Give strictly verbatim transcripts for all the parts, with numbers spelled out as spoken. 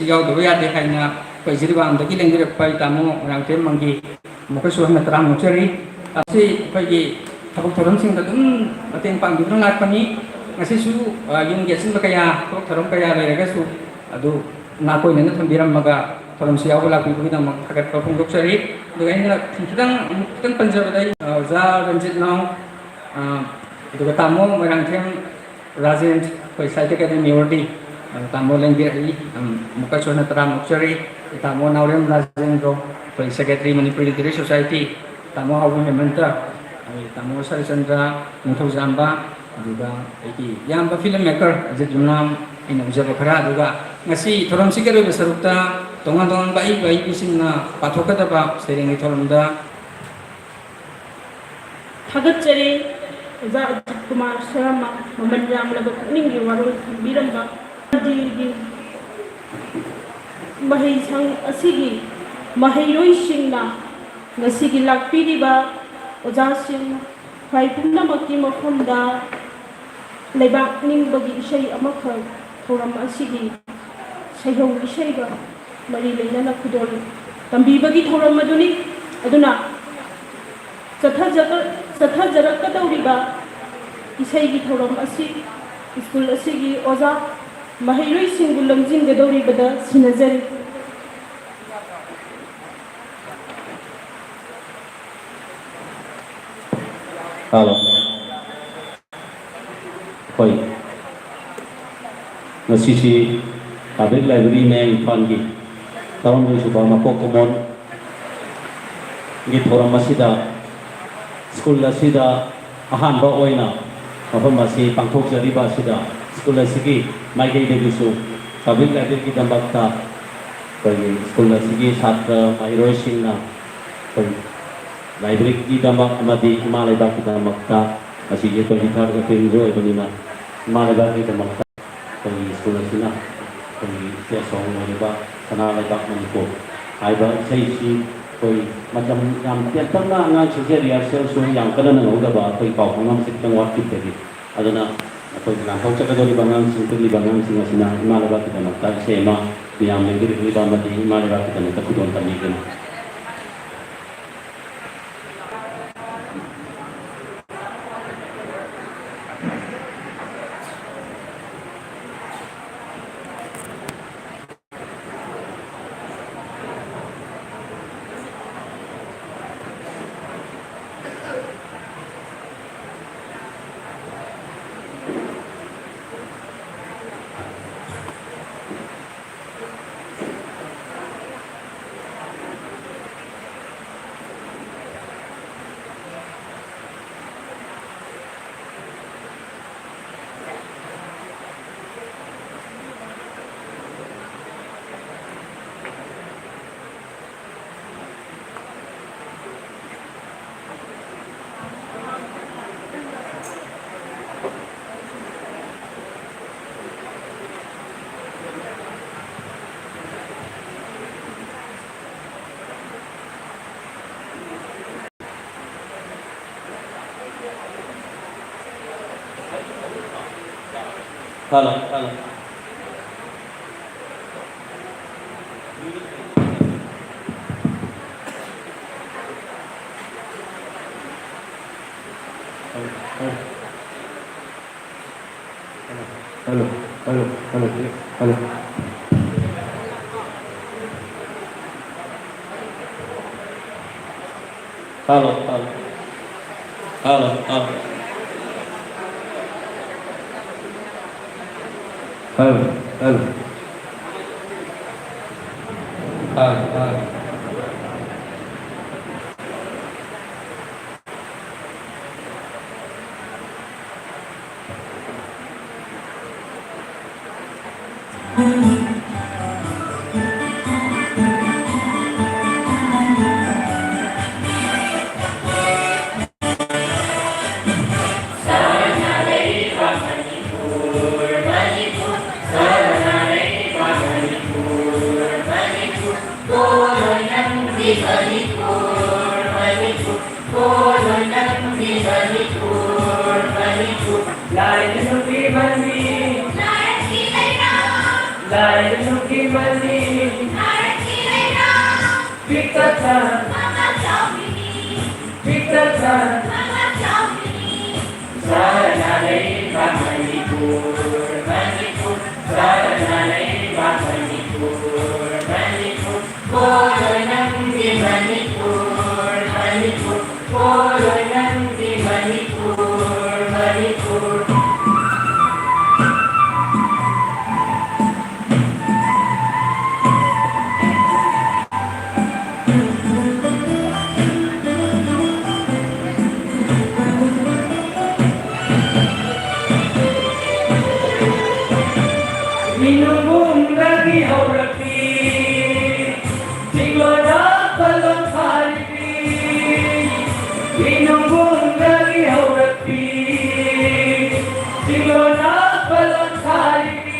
ꯌꯥꯎꯗꯕ ꯌꯥꯗꯦ ꯍꯥꯏꯅ ꯑꯩꯈꯣꯏ ꯖꯤꯔꯤꯕꯥꯝꯗꯒꯤ ꯂꯦꯡꯕꯤꯔꯛꯄ ꯏꯇꯥꯃꯣ ꯃꯣꯏꯔꯥꯡꯊꯦꯝ ꯃꯪꯒꯤ ꯑꯃꯨꯛꯀꯁꯨ ꯍꯟꯅ ꯇꯔꯥꯝꯅ ꯑꯣꯛꯆꯔꯤ꯫ ꯃꯁꯤ ꯑꯩꯈꯣꯏꯒꯤ ꯊꯕꯛ ꯊꯧꯔꯝꯁꯤꯡꯗ ꯑꯗꯨꯝ ꯃꯇꯦꯡ ꯄꯥꯡꯕꯤꯗꯨꯅ ꯂꯥꯛꯄꯅꯤ꯫ ꯉꯁꯤꯁꯨ, ꯑ, ꯌꯨꯝꯒꯤ ꯑꯆꯤꯟꯕ ꯀꯌꯥ, ꯊꯕꯛ ꯊꯧꯔꯝ ꯀꯌꯥ ꯂꯩꯔꯒꯁꯨ ꯑꯗꯨ ꯅꯥꯀꯣꯏꯅꯅ ꯊꯝꯕꯤꯔꯝꯃꯒ ꯊꯧꯔꯝꯁꯤ ꯌꯥꯎꯕ ꯂꯥꯛꯄꯤꯕꯒꯤꯗꯃꯛ ꯊꯥꯒꯠꯄ ꯐꯣꯡꯗꯣꯛꯆꯔꯤ꯫ ꯑꯗꯨꯒ ꯑꯩꯅ ꯈꯤꯇꯪ, ꯑꯃꯨꯛ ꯈꯤꯇꯪ ꯄꯟꯖꯕꯗ, ꯑꯩ, ꯑ, ꯑꯣꯖꯥ ꯔꯟꯖꯤꯠ ꯅꯥꯎ, ꯑ, ꯑꯗꯨꯒ ꯇꯥꯃꯣ ꯃꯣꯏꯔꯥꯡꯊꯦꯝ ꯔꯥꯖꯦꯟ, ꯑꯩꯈꯣꯏ ꯁꯥꯍꯤꯇ꯭ꯌ ꯑꯦꯀꯥꯗꯦꯃꯤ ꯑꯣꯏꯔꯗꯤ, ꯑ, ꯇꯥꯃꯣ ꯂꯦꯡꯕꯤꯔꯛꯏ, ꯑꯝ, ꯑꯃꯨꯛꯀꯁꯨ ꯍꯟꯅ ꯇꯔꯥꯝꯅ ꯑꯣꯛꯆꯔꯤ꯫ ꯇꯥꯃꯣ ꯅꯥꯎꯔꯦꯝ ꯔꯥꯖꯦꯟꯗ꯭ꯔꯣ, ꯑꯩꯈꯣꯏ ꯁꯦꯀ꯭ꯔꯦꯇꯔꯤ ꯃꯅꯤꯄꯨꯔ ꯂꯤꯇꯔꯦꯔꯤ ꯁꯣꯁꯥꯏꯇꯤ, ꯇꯥꯃꯣ ꯍꯥꯎꯕꯤ ꯍꯦꯃꯟꯇ, ꯑꯩꯈꯣꯏ ꯇꯥꯃꯣ ꯁꯔꯆꯟꯗ꯭ꯔ ꯅꯤꯡꯊꯧꯖꯥꯝꯕ, ꯑꯗꯨꯒ ꯑꯩꯒꯤ ꯏꯌꯥꯝꯕ ꯐꯤꯂꯝ ꯃꯦꯀꯔ ꯑꯖꯤꯠ ꯌꯨꯝꯅꯥꯝ, ꯑꯩꯅ ꯎꯖꯕ ꯈꯔ, ꯑꯗꯨꯒ ꯉꯁꯤ ꯊꯧꯔꯝꯁꯤꯒꯤ ꯑꯔꯣꯏꯕ ꯁꯔꯨꯛꯇ ꯇꯣꯉꯥꯟ ꯇꯣꯉꯥꯟꯕ ꯑꯏꯕ ꯑꯏꯕꯤꯁꯤꯡꯅ ꯄꯥꯊꯣꯛꯀꯗꯕ ꯁꯩꯔꯦꯡꯒꯤ ꯊꯧꯔꯝꯗ ꯊꯥꯒꯠꯆꯔꯤ꯫ ꯑꯣꯖꯥ ꯑꯖꯤꯠ ꯀꯨꯃꯥꯔ ꯁꯔꯃ ꯃꯃꯜ ꯌꯥꯝꯂꯕ ꯄꯨꯛꯅꯤꯡꯒꯤ ꯋꯥꯔꯣꯜ ꯊꯝꯕꯤꯔꯝꯕ ꯑꯃꯗꯤ ꯃꯍꯩꯁꯪ ꯑꯁꯤꯒꯤ ꯃꯍꯩꯔꯣꯏꯁꯤꯡꯅ ꯉꯁꯤꯒꯤ ꯂꯥꯛꯄꯤꯔꯤꯕ ꯑꯣꯖꯥꯁꯤꯡ ꯈ꯭ꯋꯥꯏ ꯄꯨꯝꯅꯃꯛꯀꯤ ꯃꯐꯝꯗ ꯂꯩꯕꯥꯛ ꯅꯤꯡꯕꯒꯤ ꯏꯁꯩ ꯑꯃꯈꯛ ꯊꯧꯔꯝ ꯑꯁꯤꯒꯤ ꯁꯩꯍꯧ ꯏꯁꯩꯒ ꯃꯔꯤ ꯂꯩꯅꯅ ꯈꯨꯗꯣꯜ ꯇꯝꯕꯤꯕꯒꯤ ꯊꯧꯔꯝ ꯑꯗꯨꯅꯤ꯫ ꯑꯗꯨꯅ ꯆꯠꯊꯖꯒ-, ꯆꯠꯊꯖꯔꯛꯀꯗꯧꯔꯤꯕ ꯏꯁꯩꯒꯤ ꯊꯧꯔꯝ ꯑꯁꯤ ꯁ꯭ꯀꯨꯜ ꯑꯁꯤꯒꯤ ꯑꯣꯖꯥ ꯃꯍꯩꯔꯣꯏꯁꯤꯡꯕꯨ ꯂꯝꯖꯤꯡꯒꯗꯧꯔꯤꯕꯗ ꯁꯤꯟꯅꯖꯔꯤ꯫ ꯍꯜꯂꯣ꯫ ꯑꯩꯈꯣꯏ ꯉꯁꯤꯁꯤ ꯄꯕ꯭ꯂꯤꯛ ꯂꯥꯏꯕ꯭ꯔꯦꯔꯤ ꯃꯌꯥꯡ ꯏꯝꯐꯥꯜꯒꯤ ꯇꯔꯥꯍꯨꯝꯗꯣꯏ ꯁꯨꯕ ꯃꯄꯣꯛ ꯀꯨꯝꯑꯣꯟꯒꯤ ꯊꯧꯔꯝ ꯑꯁꯤꯗ ꯁ꯭ꯀꯨꯜ ꯑꯁꯤꯗ ꯑꯍꯥꯟꯕ ꯑꯣꯏꯅ ꯃꯐꯝ ꯑꯁꯤ ꯄꯥꯡꯊꯣꯛꯆꯔꯤꯕ ꯑꯁꯤꯗ ꯁ꯭ꯀꯨꯜ ꯑꯁꯤꯒꯤ ꯃꯥꯏꯀꯩꯗꯒꯤꯁꯨ ꯄꯕ꯭ꯂꯤꯛ ꯂꯥꯏꯕ꯭ꯔꯦꯔꯤꯒꯤꯗꯃꯛꯇ ꯑꯩꯈꯣꯏꯒꯤ ꯁ꯭ꯀꯨꯜ ꯑꯁꯤꯒꯤ ꯁꯥꯇ꯭ꯔ ꯃꯍꯩꯔꯣꯏꯁꯤꯡꯅ ꯑꯩꯈꯣꯏ ꯂꯥꯏꯕ꯭ꯔꯦꯔꯤꯒꯤꯗꯃꯛ ꯑꯃꯗꯤ ꯏꯃꯥ ꯂꯩꯕꯥꯛꯀꯤꯗꯃꯛꯇ ꯉꯁꯤꯒꯤ ꯇ꯭ꯋꯦꯟꯇꯤ ꯊꯥꯔꯠ ꯑꯦꯄ꯭ꯔꯤꯜꯁꯨ ꯑꯣꯏꯕꯅꯤꯅ ꯏꯃꯥ ꯂꯩꯕꯥꯛꯀꯤꯗꯃꯛꯇ ꯑꯩꯈꯣꯏꯒꯤ ꯁ꯭ꯀꯨꯜ ꯑꯁꯤꯅ ꯑꯩꯈꯣꯏꯒꯤ ꯏꯁꯇꯦꯠ ꯁꯣꯡ ꯑꯣꯏꯔꯤꯕ ꯁꯅꯥ ꯂꯩꯕꯥꯛ ꯃꯅꯤꯄꯨꯔ ꯍꯥꯏꯕ ꯏꯁꯩꯁꯤ ꯑꯩꯈꯣꯏ ꯃꯇꯝ ꯌꯥꯝ ꯇꯦꯟꯇꯛꯅ ꯑꯉꯥꯡꯁꯤꯡꯁꯦ ꯔꯤꯍꯔꯁꯦꯜꯁꯨ ꯌꯥꯝ ꯀꯟꯅ ꯅꯪꯍꯧꯗꯕ ꯑꯩꯈꯣꯏ ꯄꯥꯎ ꯐꯥꯎꯅꯕꯁꯦ ꯈꯤꯇꯪ ꯋꯥꯠꯈꯤꯕꯗꯒꯤ ꯑꯗꯨꯅ ꯑꯩꯈꯣꯏ ꯉꯥꯟꯊꯣꯛꯆꯒꯗꯧꯔꯤꯕ ꯑꯉꯥꯡꯁꯤꯡ ꯄꯤꯛꯂꯤꯕ ꯑꯉꯥꯡꯁꯤꯡ ꯑꯁꯤꯅ ꯏꯃꯥ ꯂꯩꯕꯥꯛꯀꯤꯗꯃꯛꯇ ꯏꯁꯩ ꯑꯃ ꯃꯌꯥꯝ ꯂꯦꯡꯕꯤꯔꯛꯂꯤꯕ ꯑꯃꯗꯤ ꯏꯃꯥ ꯂꯩꯕꯥꯛꯀꯤꯗꯃꯛꯇ ꯈꯨꯗꯣꯜ ꯇꯝꯕꯤꯒꯅꯤ꯫ Hello, hello. Hello, hello, hello, hello. Hello, hello. Hello, hello. Hello, hello. Hello, hello. ꯂꯥꯏꯔꯕ ꯅꯨꯄꯤ ꯃꯟꯕꯤ, ꯂꯥꯏꯔꯕ ꯅꯨꯄꯤ ꯃꯅꯤ꯫ ꯄꯤꯛꯇꯛ ꯊꯟ꯫ ꯄꯤꯛꯇꯛ ꯊꯟ꯫ ꯆꯥꯔꯅ ꯂꯩꯕ ꯃꯅꯤꯄꯨꯔ, ꯃꯅꯤꯄꯨꯔ꯫ ꯆꯥꯔꯅ ꯂꯩꯕ ꯃꯅꯤꯄꯨꯔ, ꯃꯅꯤꯄꯨꯔ꯫ ꯄꯣꯔꯣꯏ ꯅꯪꯒꯤ ꯃꯅꯤꯄꯨꯔ, ꯃꯅꯤꯄꯨꯔ꯫ ꯄꯣꯔꯣꯏ ꯅꯪꯒꯤ ꯃꯅꯤꯄꯨꯔ, ꯃꯅꯤꯄꯨꯔ꯫ ꯃꯤꯅꯨꯡꯕꯨꯡꯗꯒꯤ ꯍꯧꯔꯛꯄꯤ, ꯆꯤꯡꯂꯣꯟ ꯅꯥꯄꯜꯂꯣꯟ ꯁꯥꯔꯤꯕꯤ, ꯃꯤꯅꯨꯡꯕꯨꯡꯗꯒꯤ ꯍꯧꯔꯛꯄꯤ, ꯆꯤꯡꯂꯣꯟ ꯅꯥꯄꯜꯂꯣꯟ ꯁꯥꯔꯤꯕꯤ꯫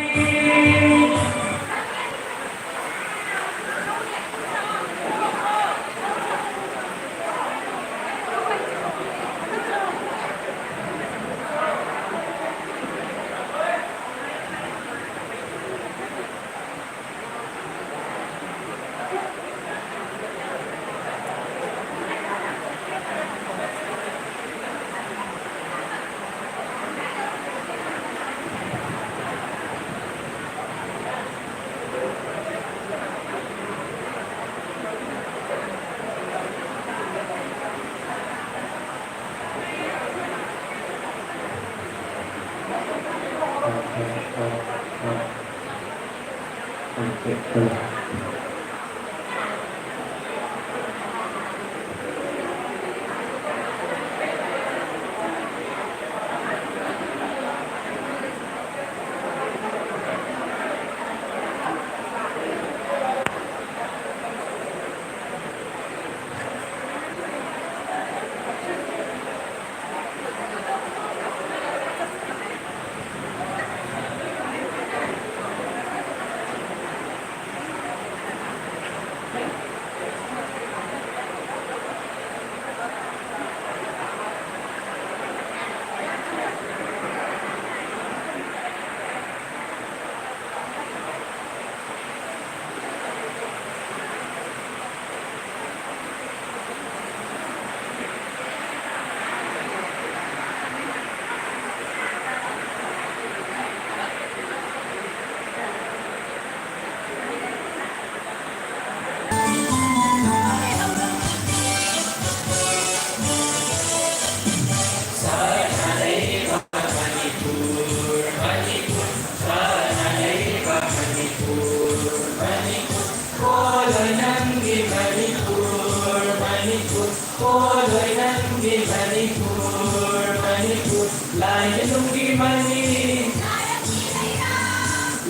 ꯄꯣꯂꯣꯏ ꯅꯪꯒꯤ ꯃꯅꯤꯄꯨꯔ, ꯃꯅꯤꯄꯨꯔ, ꯂꯥꯏ ꯏꯂꯨꯝꯒꯤ ꯃꯅꯤ,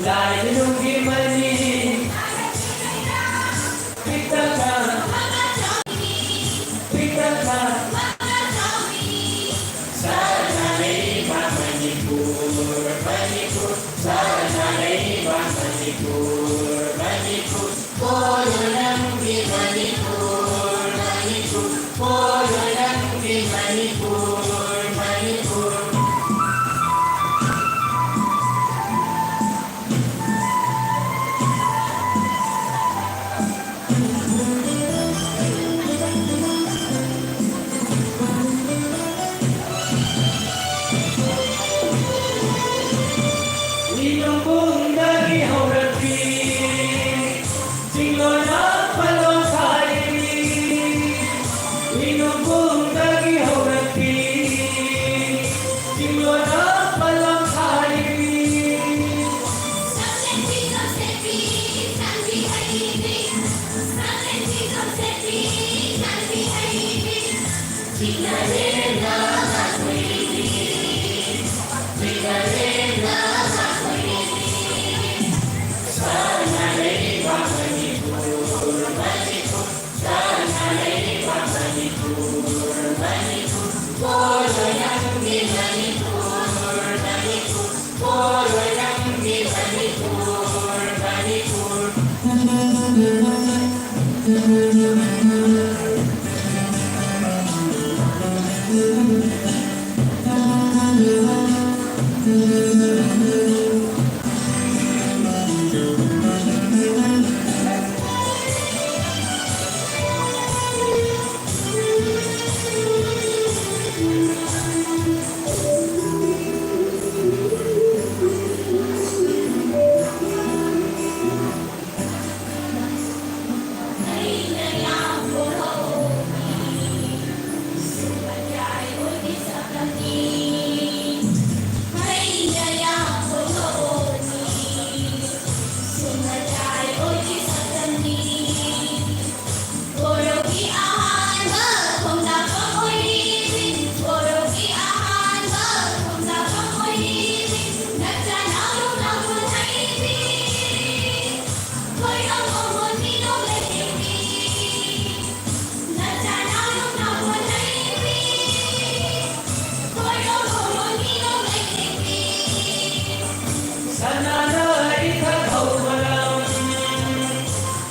ꯂꯥꯏ ꯏꯂꯨꯝꯒꯤ ꯃꯅꯤ꯫ ꯄꯤꯛꯇꯛꯅ, ꯄꯤꯛꯇꯛꯅ ꯁꯥꯟꯅꯔꯤꯕ ꯃꯅꯤꯄꯨꯔ, ꯃꯅꯤꯄꯨꯔ, ꯁꯥꯟꯅꯔꯤꯕ ꯃꯅꯤꯄꯨꯔ, ꯃꯅꯤꯄꯨꯔ꯫ ꯄꯣꯂꯣꯏ ꯅꯪꯒꯤ ꯃꯅꯤꯄꯨꯔ, ꯃꯅꯤꯄꯨꯔ, ꯄꯣꯂꯣꯏ ꯅꯪꯒꯤ ꯃꯅꯤꯄꯨꯔ, ꯃꯅꯤꯄꯨꯔ꯫ ꯏꯅꯨꯡꯕꯨꯡꯗꯒꯤ ꯍꯧꯔꯛꯄꯤ, ꯆꯤꯡꯂꯣꯟꯅ ꯄꯜꯂꯣꯟ ꯁꯥꯔꯤꯕꯤ꯫ ꯏꯅꯨꯡꯕꯨꯡꯗꯒꯤ ꯍꯧꯔꯛꯄꯤ, ꯆꯤꯡꯂꯣꯟꯅ ꯄꯜꯂꯣꯟ ꯁꯥꯔꯤꯕꯤ꯫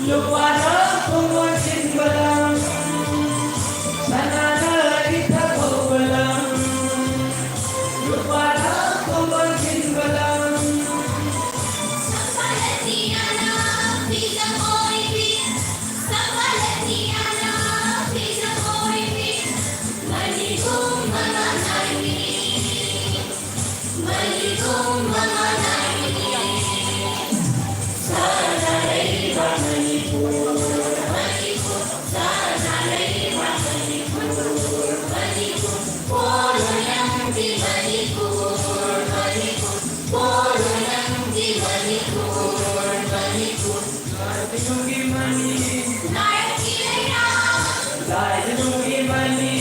ꯅꯨꯄꯥꯅ ꯈꯣꯡꯒꯣꯟ ꯁꯤꯟꯕ ꯂꯪ, ꯁꯅꯥꯅ ꯏꯊꯛ ꯍꯧꯕ ꯂꯪ꯫ ꯅꯨꯄꯥꯅ ꯈꯣꯡꯒꯣꯟ ꯁꯤꯟꯕ ꯂꯪ꯫ ꯁꯝꯐꯥꯂꯇꯤꯌꯥꯅ ꯐꯤꯖꯪ ꯑꯣꯏꯕꯤ, ꯁꯝꯐꯥꯂꯇꯤꯌꯥꯅ ꯐꯤꯖꯪ ꯑꯣꯏꯕꯤ꯫ ꯃꯅꯤꯄꯨꯔ ꯃꯉꯥꯜ ꯅꯥꯏꯕꯤ꯫ ꯃꯅꯤꯄꯨꯔ ꯃꯉꯥꯜ ꯅꯥꯏꯕꯤ꯫ ꯁꯅꯥ ꯂꯩꯕꯥꯛ ꯃꯅꯤꯄꯨꯔ, ꯃꯅꯤꯄꯨꯔ꯫ ꯁꯅꯥ ꯂꯩꯕꯥꯛ ꯃꯅꯤꯄꯨꯔ, ꯃꯅꯤꯄꯨꯔ꯫ ꯄꯣꯜꯂꯣꯏ ꯅꯪꯗꯤ ꯃꯅꯤꯄꯨꯔ, ꯃꯅꯤꯄꯨꯔ꯫ ꯄꯣꯜꯂꯣꯏ ꯅꯪꯗꯤ ꯃꯅꯤꯄꯨꯔ, ꯃꯅꯤꯄꯨꯔ꯫ ꯂꯥꯏ ꯖꯤꯁꯨꯒꯤ ꯃꯅꯤ꯫ ꯂꯥꯏ ꯖꯤꯁꯨꯒꯤ ꯃꯅꯤ꯫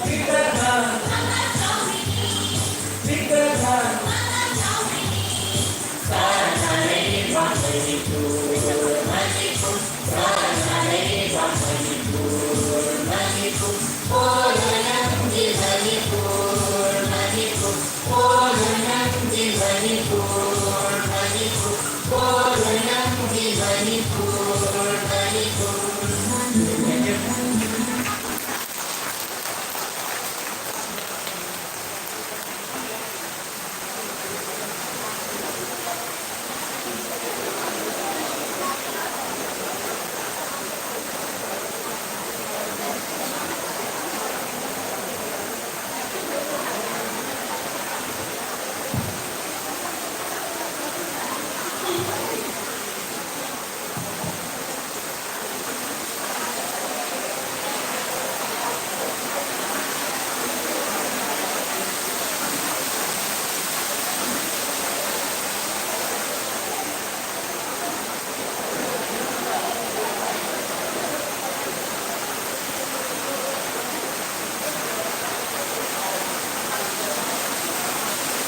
ꯄꯤꯛꯇꯛ ꯈꯪ꯫ ꯄꯤꯛꯇꯛ ꯈꯪ꯫ ꯁꯅꯥ ꯂꯩꯕꯥꯛ ꯃꯅꯤꯄꯨꯔ, ꯃꯅꯤꯄꯨꯔ꯫ ꯁꯅꯥ ꯂꯩꯕꯥꯛ ꯃꯅꯤꯄꯨꯔ, ꯃꯅꯤꯄꯨꯔ꯫ ꯄꯣꯜꯂꯣꯏ ꯅꯪꯗꯤ ꯃꯅꯤꯄꯨꯔ, ꯃꯅꯤꯄꯨꯔ꯫ ꯄꯣꯜꯂꯣꯏ ꯅꯪꯗꯤ ꯃꯅꯤꯄꯨꯔ, ꯃꯅꯤꯄꯨꯔ꯫ ꯄꯣꯜꯂꯣꯏ ꯅꯪꯗꯤ ꯃꯅꯤꯄꯨꯔ, ꯃꯅꯤꯄꯨꯔ꯫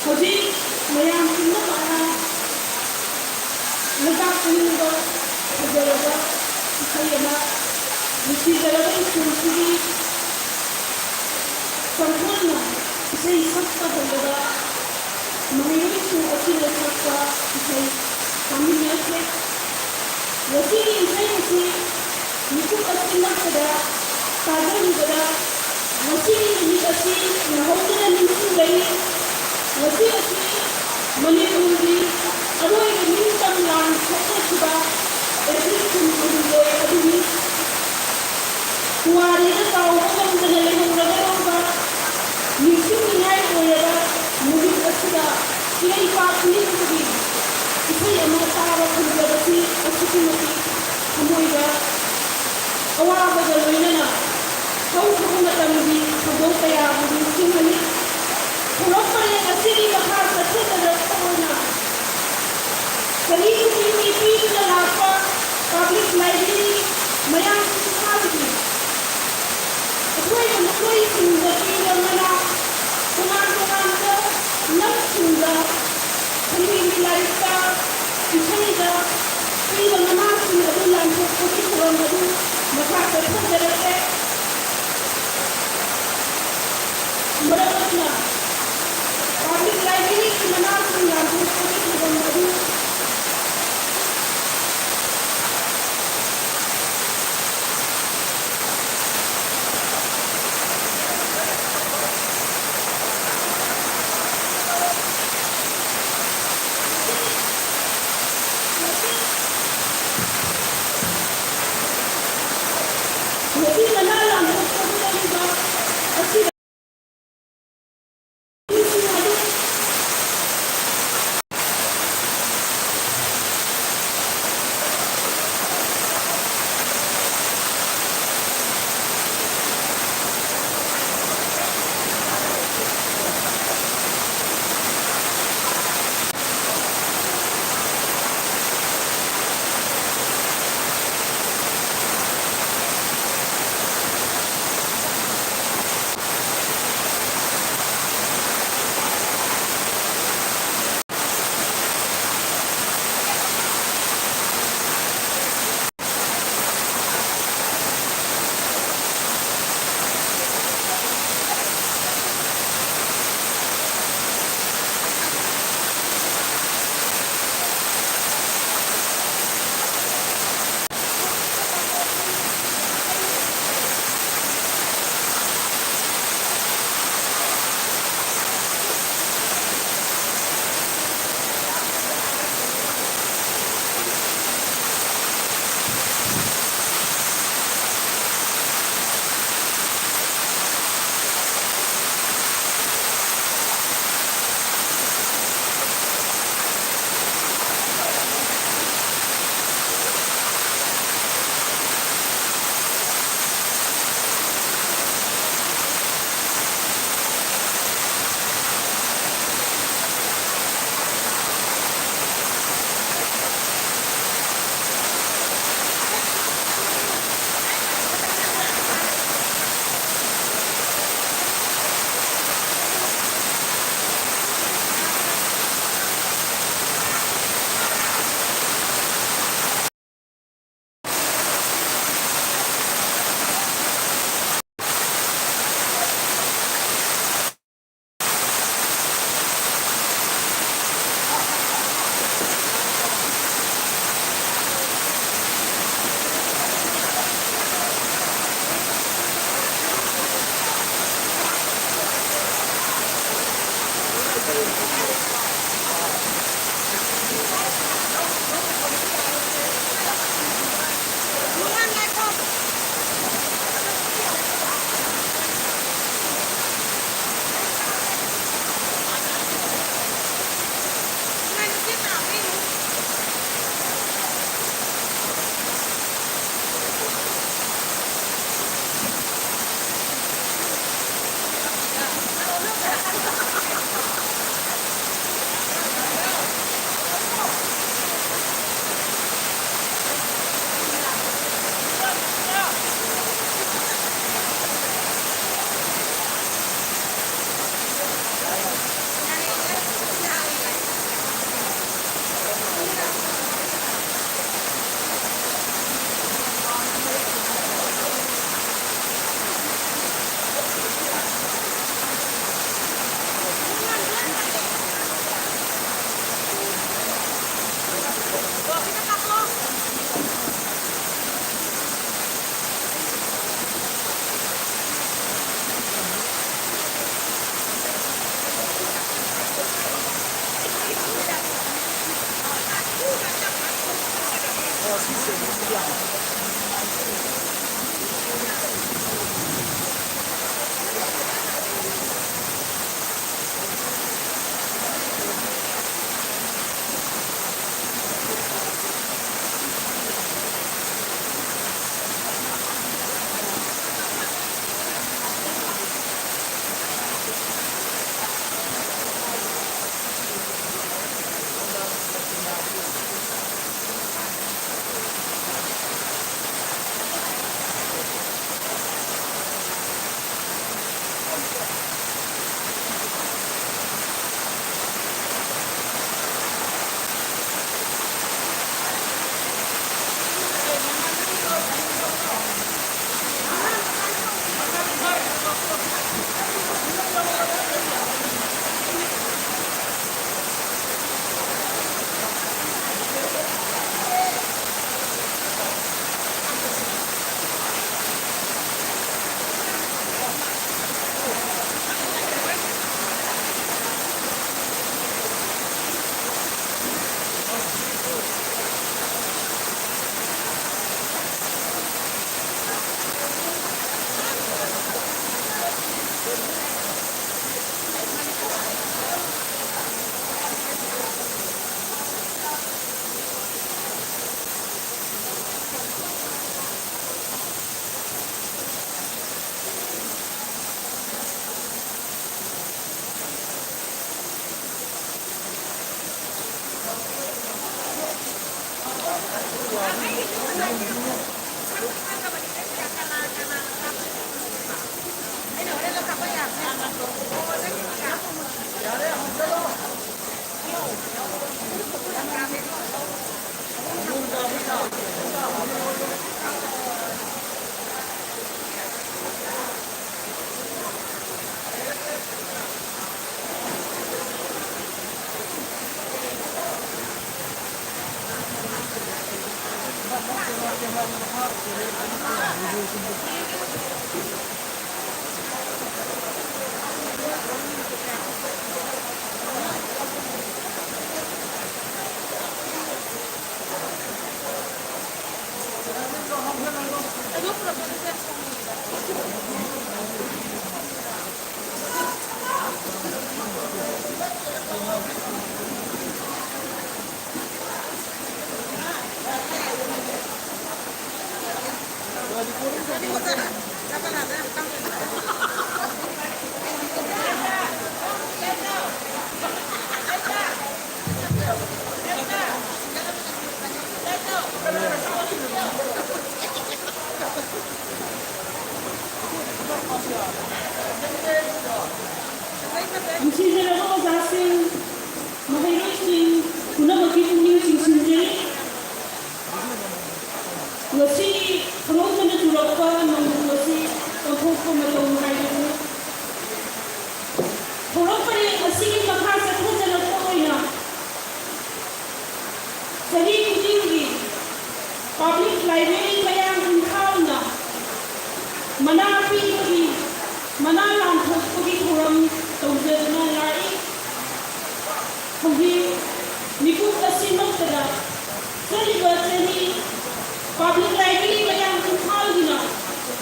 ꯍꯧꯖꯤꯛ ꯃꯌꯥꯝ ꯄꯨꯝꯅꯃꯛꯅ ꯂꯩꯕꯥꯛ ꯃꯅꯨꯡꯗ ꯐꯖꯔꯕ ꯏꯁꯩ ꯑꯃ, ꯅꯨꯡꯁꯤꯖꯔꯕ ꯏꯁꯩꯁꯤꯒꯤ ꯆꯪꯈꯣꯜꯅ ꯏꯁꯩ ꯁꯛꯄ ꯍꯧꯔꯒ ꯃꯍꯩꯔꯣꯏꯁꯤꯡ ꯑꯁꯤꯅ ꯁꯛꯄ ꯏꯁꯩ ꯇꯥꯃꯤꯟꯅꯁꯦ꯫ ꯉꯁꯤꯒꯤ ꯏꯁꯩ ꯑꯁꯤ ꯃꯤꯀꯨꯞ ꯑꯁꯤ ꯅꯛꯄꯗ ꯇꯥꯖꯔꯨꯕꯗ ꯉꯁꯤꯒꯤ ꯅꯨꯃꯤꯠ ꯑꯁꯤ ꯅꯧꯍꯧꯗꯅ ꯅꯤꯡꯁꯤꯡꯂꯛꯏ꯫ ꯉꯁꯤ ꯑꯁꯤ ꯃꯅꯤꯄꯨꯔꯒꯤ ꯑꯔꯣꯏꯕ ꯅꯤꯡꯇꯝ ꯂꯥꯟ ꯁꯣꯛꯅꯈꯤꯕ ꯑꯦꯄ꯭ꯔꯤꯜ ꯀꯨꯟꯍꯨꯝꯗꯣꯏ ꯑꯗꯨꯅꯤ꯫ ꯄꯨꯋꯥꯔꯤꯗ ꯀꯥꯎꯕ ꯉꯝꯗꯅ ꯂꯩꯍꯧꯔꯒꯗꯧꯕ ꯅꯤꯡꯁꯤꯡꯅꯤꯡꯉꯥꯏ ꯑꯣꯏꯔꯕ ꯅꯨꯃꯤꯠ ꯑꯁꯤꯗ ꯏꯔꯩꯄꯥꯛ ꯅꯤꯡꯕꯒꯤ ꯏꯁꯩ ꯑꯃ ꯇꯥꯕ ꯐꯪꯖꯕꯁꯤ ꯑꯁꯨꯛꯀꯤ ꯃꯇꯤꯛ ꯊꯃꯣꯏꯗ ꯑꯋꯥꯕꯒ ꯂꯣꯏꯅꯅ ꯍꯧꯈꯤꯕ ꯃꯇꯝꯒꯤ ꯊꯧꯗꯣꯛ ꯀꯌꯥꯕꯨ ꯅꯤꯡꯁꯤꯡꯍꯜꯂꯤ꯫ ꯊꯧꯔꯝ ꯄꯔꯦꯡ ꯑꯁꯤꯒꯤ ꯃꯈꯥ ꯆꯠꯊꯖꯔꯛꯄ ꯑꯣꯏꯅ ꯆꯍꯤ ꯈꯨꯗꯤꯡꯒꯤ ꯄꯤꯗꯨꯅ ꯂꯥꯛꯄ ꯄꯕ꯭ꯂꯤꯛ ꯂꯥꯏꯕ꯭ꯔꯦꯔꯤ ꯃꯌꯥꯝꯒꯤ ꯃꯈꯥꯗꯒꯤ ꯑꯊꯣꯏꯕ ꯃꯈꯣꯏꯁꯤꯡꯗ ꯄꯤꯕ ꯃꯅꯥ ꯇꯣꯉꯥꯟ ꯇꯣꯉꯥꯟꯕ ꯂꯝꯁꯤꯡꯗ ꯈꯨꯟꯅꯤꯒꯤ ꯂꯥꯏꯔꯤꯛꯇ, ꯏꯁꯩꯗ ꯄꯤꯕ ꯃꯅꯥꯁꯤꯡ ꯑꯗꯨ ꯂꯥꯟꯊꯣꯛꯄꯒꯤ ꯊꯧꯔꯝ ꯑꯗꯨ ꯃꯈꯥ ꯆꯠꯊꯖꯔꯛꯂꯦ꯫ ꯃꯔꯝ ꯑꯗꯨꯅ ꯄꯕ꯭ꯂꯤꯛ ꯂꯥꯏꯕ꯭ꯔꯦꯔꯤꯒꯤ ꯃꯅꯥꯁꯤꯡ ꯂꯥꯟꯊꯣꯛꯄꯒꯤ ꯊꯧꯔꯝ ꯑꯗꯨ ꯉꯁꯤ ꯃꯅꯥ ꯂꯥꯟꯊꯣꯛꯄꯒꯗꯧꯔꯤꯕ ꯑꯁꯤꯗ ꯅꯨꯡꯁꯤꯖꯔꯕ ꯑꯣꯖꯥꯁꯤꯡ, ꯃꯍꯩꯔꯣꯏꯁꯤꯡ ꯄꯨꯝꯅꯃꯛꯀꯤ ꯄꯨꯛꯅꯤꯡ ꯆꯤꯡꯁꯤꯟꯖꯔꯤ꯫ ꯉꯁꯤ ꯈꯪꯍꯧꯗꯅ ꯆꯨꯔꯛꯄ ꯅꯣꯡꯖꯨ ꯑꯁꯤ ꯑꯣꯟꯊꯣꯛꯄ ꯃꯇꯧ ꯍꯥꯏꯕꯗꯨ꯫ ꯊꯧꯔꯝ ꯄꯔꯦꯡ ꯑꯁꯤꯒꯤ ꯃꯈꯥ ꯆꯠꯊꯖꯔꯛꯄ ꯑꯣꯏꯅ ꯆꯍꯤ ꯈꯨꯗꯤꯡꯒꯤ Public Library ꯃꯌꯥꯡ ꯏꯝꯐꯥꯜꯅ ꯃꯅꯥ ꯄꯤꯕꯒꯤ, ꯃꯅꯥ ꯂꯥꯟꯊꯣꯛꯄꯒꯤ ꯊꯧꯔꯝ ꯇꯧꯖꯗꯨꯅ ꯂꯥꯛꯏ꯫ ꯍꯧꯖꯤꯛ ꯃꯤꯀꯨꯞ ꯑꯁꯤꯃꯛꯇꯗ ꯆꯠꯂꯤꯕ ꯆꯍꯤ Public Library ꯃꯌꯥꯡ ꯏꯝꯐꯥꯜꯒꯤꯅ